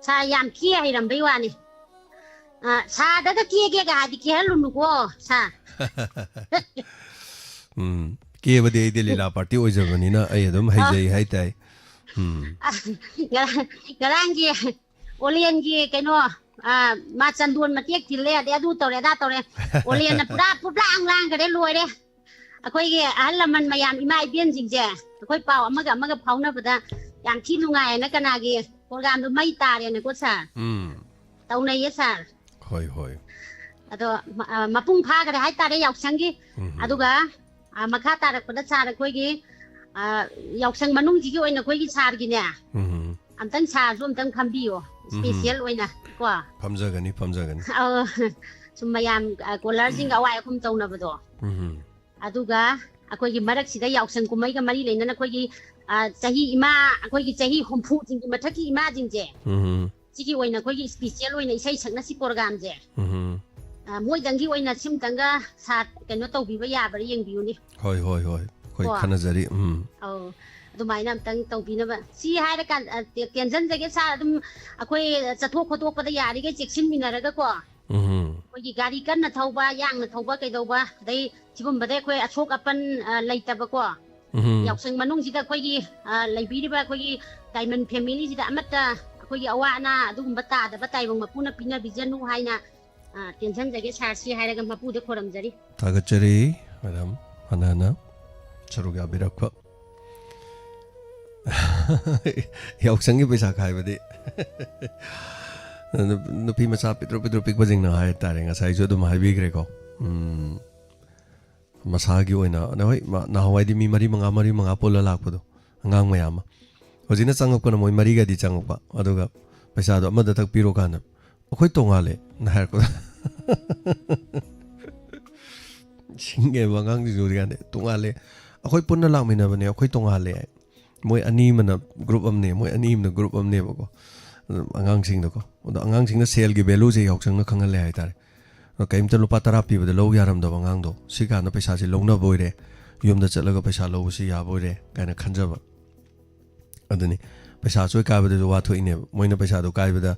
sir ꯌꯥꯝ ꯀꯦ ꯍꯩꯔꯝꯕꯩ ꯋꯥꯅꯤ꯫ ꯑ, sirꯗꯒ ꯀꯦꯒꯦꯒ ꯍꯥꯏꯗꯤ ꯀꯦꯍꯜꯂꯨꯅꯨꯀꯣ sir꯫ ꯎꯝ, ꯀꯦꯕꯗꯤ ꯑꯩꯗꯤ ꯂꯤꯂꯥ party ꯑꯣꯏꯖꯕꯅꯤꯅ ꯑꯩ ꯑꯗꯨꯝ ꯍꯩꯖꯩ ꯍꯥꯏꯇꯥꯏ꯫ ꯎꯝ꯫ ꯑ, ꯉꯔꯥꯡ-, ꯉꯔꯥꯡꯒꯤ ꯑꯣꯂꯦꯟꯒꯤ ꯀꯩꯅꯣ, ꯑ, ꯃꯥ ꯆꯟꯗꯣꯟ ꯃꯇꯦꯛ ꯊꯤꯜꯂꯦ, ꯑꯗꯩ ꯑꯗꯨ ꯇꯧꯔꯦ, ꯑꯗꯥ ꯇꯧꯔꯦ꯫ ꯑꯣꯂꯦꯟꯅ ꯄꯨꯔꯥ ꯄꯨꯞꯂꯥꯡ ꯂꯥꯡꯈꯔꯦ, ꯂꯣꯏꯔꯦ꯫ ꯑꯩꯈꯣꯏꯒꯤ ꯑꯍꯜ ꯂꯃꯟ ꯃꯌꯥꯝ, ꯏꯃꯥ ꯏꯕꯦꯟꯁꯤꯡꯁꯦ, ꯑꯩꯈꯣꯏ ꯄꯥꯎ ꯑꯃꯒ ꯑꯃꯒ ꯐꯥꯎꯅꯕꯗ ꯌꯥꯝ ꯊꯤ ꯅꯨꯡꯉꯥꯏꯌꯦꯅ, ꯀꯅꯥꯒꯤ programꯗꯣ ꯃꯩ ꯇꯥꯔꯦꯅꯀꯣ sir꯫ ꯎꯝ꯫ ꯇꯧꯅꯩꯌꯦ sir꯫ ꯍꯣꯏ, ꯍꯣꯏ꯫ ꯑꯗꯣ ꯃ-, ꯑ, ꯃꯄꯨꯡ ꯐꯥꯈꯔꯦ ꯍꯥꯏꯇꯥꯔꯦ ꯌꯥꯎꯁꯪꯒꯤ꯫ ꯎꯝ꯫ ꯑꯗꯨꯒ, ꯑ, ꯃꯈꯥ ꯇꯥꯔꯛꯄꯗ sir ꯑꯩꯈꯣꯏꯒꯤ, ꯑ, ꯌꯥꯎꯁꯪ ꯃꯅꯨꯡꯁꯤꯒꯤ ꯑꯣꯏꯅ ꯑꯩꯈꯣꯏꯒꯤ sirꯒꯤꯅꯦ, ꯎꯝ꯫ ꯑꯝꯇꯪ sirꯁꯨ ꯑꯝꯇꯪ ꯐꯝꯕꯤꯌꯣ, ꯎꯝ꯫ Special ꯑꯣꯏꯅ ꯀꯣ꯫ ꯐꯝꯖꯒꯅꯤ, ꯐꯝꯖꯒꯅꯤ꯫ ꯑꯧ, ꯁꯨꯝ ꯃꯌꯥꯝ, ꯑ, callerꯁꯤꯡꯒ ꯑꯋꯥꯏ ꯑꯈꯨꯝ ꯇꯧꯅꯕꯗꯣ꯫ ꯎꯝ꯫ ꯑꯗꯨꯒ ꯑꯩꯈꯣꯏꯒꯤ ꯃꯔꯛꯁꯤꯗ ꯌꯥꯎꯁꯪ ꯀꯨꯝꯍꯩꯒ ꯃꯔꯤ ꯂꯩꯅꯅ ꯑꯩꯈꯣꯏꯒꯤ, ꯑ, ꯆꯍꯤ ꯏꯃꯥ, ꯑꯩꯈꯣꯏꯒꯤ ꯆꯍꯤ ꯍꯨꯝꯐꯨꯁꯤꯡꯒꯤ ꯃꯊꯛꯀꯤ ꯏꯃꯥꯁꯤꯡꯁꯦ, ꯎꯝ꯫ ꯁꯤꯒꯤ ꯑꯣꯏꯅ ꯑꯩꯈꯣꯏꯒꯤ special ꯑꯣꯏꯅ ꯏꯁꯩ ꯁꯛꯅꯁꯤ programꯁꯦ꯫ ꯎꯝ꯫ ꯑ, ꯃꯣꯏꯗꯪꯒꯤ ꯑꯣꯏꯅ ꯁꯤꯝꯇꯪꯒ sir ꯀꯩꯅꯣ ꯇꯧꯕꯤꯕ ꯌꯥꯕ꯭ꯔꯥ ꯌꯦꯡꯕꯤꯌꯨꯅꯦ꯫ ꯍꯣꯏ, ꯍꯣꯏ, ꯍꯣꯏ꯫ ꯑꯩꯈꯣꯏ ꯀꯣ꯫ ꯈꯟꯅꯖꯔꯤ꯫ ꯎꯝ꯫ ꯑꯧ, ꯑꯗꯨꯃꯥꯏꯅ ꯑꯝꯇꯪ ꯇꯧꯕꯤꯅꯕ꯫ ꯁꯤ ꯍꯥꯏꯔꯀꯥꯟꯗ, ꯑ, ꯇꯦ-, ꯇꯦꯟꯁꯤꯟꯖꯒꯦ sir, ꯑꯗꯨꯝ ꯑꯩꯈꯣꯏ ꯆꯠꯊꯣꯛ ꯈꯣꯠꯇꯣꯛꯄꯗ ꯌꯥꯔꯤꯈꯩ ꯆꯦꯛꯁꯤꯟꯃꯤꯟꯅꯔꯒꯀꯣ꯫ ꯎꯝ꯫ ꯑꯩꯈꯣꯏꯒꯤ ꯒꯥꯔꯤ ꯀꯟꯅ ꯊꯧꯕ, ꯌꯥꯡꯅ ꯊꯧꯕ, ꯀꯩꯗꯧꯕ, ꯑꯗꯩ ꯁꯤꯒꯨꯝꯕꯗ ꯑꯩꯈꯣꯏ ꯑꯁꯣꯛ ꯑꯄꯟ, ꯑ, ꯂꯩꯇꯕꯀꯣ꯫ ꯎꯝ꯫ ꯌꯥꯎꯁꯪ ꯃꯅꯨꯡꯁꯤꯗ ꯑꯩꯈꯣꯏꯒꯤ, ꯑ, ꯂꯩꯕꯤꯔꯤꯕ ꯑꯩꯈꯣꯏꯒꯤ diamond familyꯁꯤꯗ ꯑꯃꯠꯇ ꯑꯩꯈꯣꯏꯒꯤ ꯑꯋꯥ ꯑꯅꯥ ꯑꯗꯨꯒꯨꯝꯕ ꯇꯥꯗꯕ ꯇꯥꯏꯕꯪ ꯃꯄꯨꯅ ꯄꯤꯅꯕꯤꯖꯅꯨ ꯍꯥꯏꯅ, ꯑ, ꯇꯦꯟꯁꯤꯟꯖꯒꯦ sirꯁꯤ ꯍꯥꯏꯔꯒ ꯃꯄꯨꯗ ꯈꯣꯏꯔꯝꯖꯔꯤ꯫ ꯊꯥꯒꯠꯆꯔꯤ madam, ꯍꯟꯅ ꯍꯟꯅ ꯁꯔꯨꯛ ꯌꯥꯕꯤꯔꯛꯄ꯫ ꯌꯥꯎꯁꯪꯒꯤ ꯄꯩꯁꯥ ꯈꯥꯏꯕꯗꯤ ꯅꯨ-, ꯅꯨꯄꯤ ꯃꯆꯥ ꯄꯤꯛꯇ꯭ꯔꯨ ꯄꯤꯛꯇ꯭ꯔꯨ ꯄꯤꯛꯄꯁꯤꯡꯅ ꯍꯥꯏ ꯇꯥꯔꯦ, ꯉꯁꯥꯏꯁꯨ ꯑꯗꯨꯝ ꯍꯥꯏꯕꯤꯈ꯭ꯔꯦꯀꯣ꯫ ꯎꯝ, ꯃꯁꯥꯒꯤ ꯑꯣꯏꯅ, ꯑꯗ ꯍꯣꯏ, ꯃꯥ-, ꯅꯍꯥꯟꯋꯥꯏꯗꯤ ꯃꯤ ꯃꯔꯤ ꯃꯉꯥ, ꯃꯔꯤ ꯃꯉꯥ ꯄꯨꯜꯂ ꯂꯥꯛꯄꯗꯣ, ꯑꯉꯥꯡ ꯃꯌꯥꯝ ꯑꯃ꯫ ꯍꯧꯖꯤꯛꯅ ꯆꯪꯉꯛꯄꯅ ꯃꯣꯏ ꯃꯔꯤꯒꯗꯤ ꯆꯪꯉꯛꯄ, ꯑꯗꯨꯒ ꯄꯩꯁꯥꯗꯣ ꯑꯃꯗ ꯊꯛ ꯄꯤꯔꯣ ꯀꯥꯟꯗ, "ꯑꯩꯈꯣꯏ ꯇꯣꯡꯉꯥꯜꯂꯦ" ꯅ ꯍꯥꯏꯔꯛꯄꯗ꯫ ꯁꯤꯡꯉꯦꯕ ꯑꯉꯥꯡꯁꯤꯡꯁꯨ ꯍꯧꯖꯤꯛꯀꯥꯟꯗꯤ, "ꯇꯣꯡꯉꯥꯜꯂꯦ, ꯑꯩꯈꯣꯏ ꯄꯨꯟꯅ ꯂꯥꯛꯃꯤꯟꯅꯕꯅꯦ, ꯑꯩꯈꯣꯏ ꯇꯣꯡꯉꯥꯜꯂꯦ" ꯍꯥꯏ꯫ ꯃꯣꯏ ꯑꯅꯤ ꯑꯃꯅ group ꯑꯃꯅꯦ, ꯃꯣꯏ ꯑꯅꯤ ꯑꯃꯅ group ꯑꯃꯅꯦꯕꯀꯣ꯫ ꯑꯗꯨꯝ ꯑꯉꯥꯡꯁꯤꯡꯗꯀꯣ꯫ ꯑꯗꯣ ꯑꯉꯥꯡꯁꯤꯡꯅ ꯁꯦꯜꯒꯤ value ꯁꯦ ꯌꯥꯎꯁꯪꯅ ꯈꯪꯍꯜꯂꯦ ꯍꯥꯏꯇꯥꯔꯦ꯫ ꯑꯗꯣ ꯀꯔꯤꯝꯇ ꯂꯨꯄꯥ ꯇꯔꯥ ꯄꯤꯕꯗ ꯂꯧ ꯌꯥꯔꯝꯗꯕ ꯑꯉꯥꯡꯗꯣ, ꯁꯤ ꯀꯥꯟꯗ ꯄꯩꯁꯥꯁꯦ ꯂꯧꯅꯕ ꯑꯣꯏꯔꯦ, ꯌꯨꯝꯗ ꯆꯠꯂꯒ ꯄꯩꯁꯥ ꯂꯧꯕꯁꯤ ꯌꯥꯕ ꯑꯣꯏꯔꯦ ꯀꯥꯏꯅ ꯈꯟꯖꯕ꯫ ꯑꯗꯨꯅꯤ, ꯄꯩꯁꯥ ꯑꯆꯣꯏ ꯀꯥꯏꯕꯗꯁꯨ ꯋꯥ ꯊꯣꯛꯏꯅꯦꯕ꯫ ꯃꯣꯏꯅ ꯄꯩꯁꯥꯗꯣ ꯀꯥꯏꯕꯗ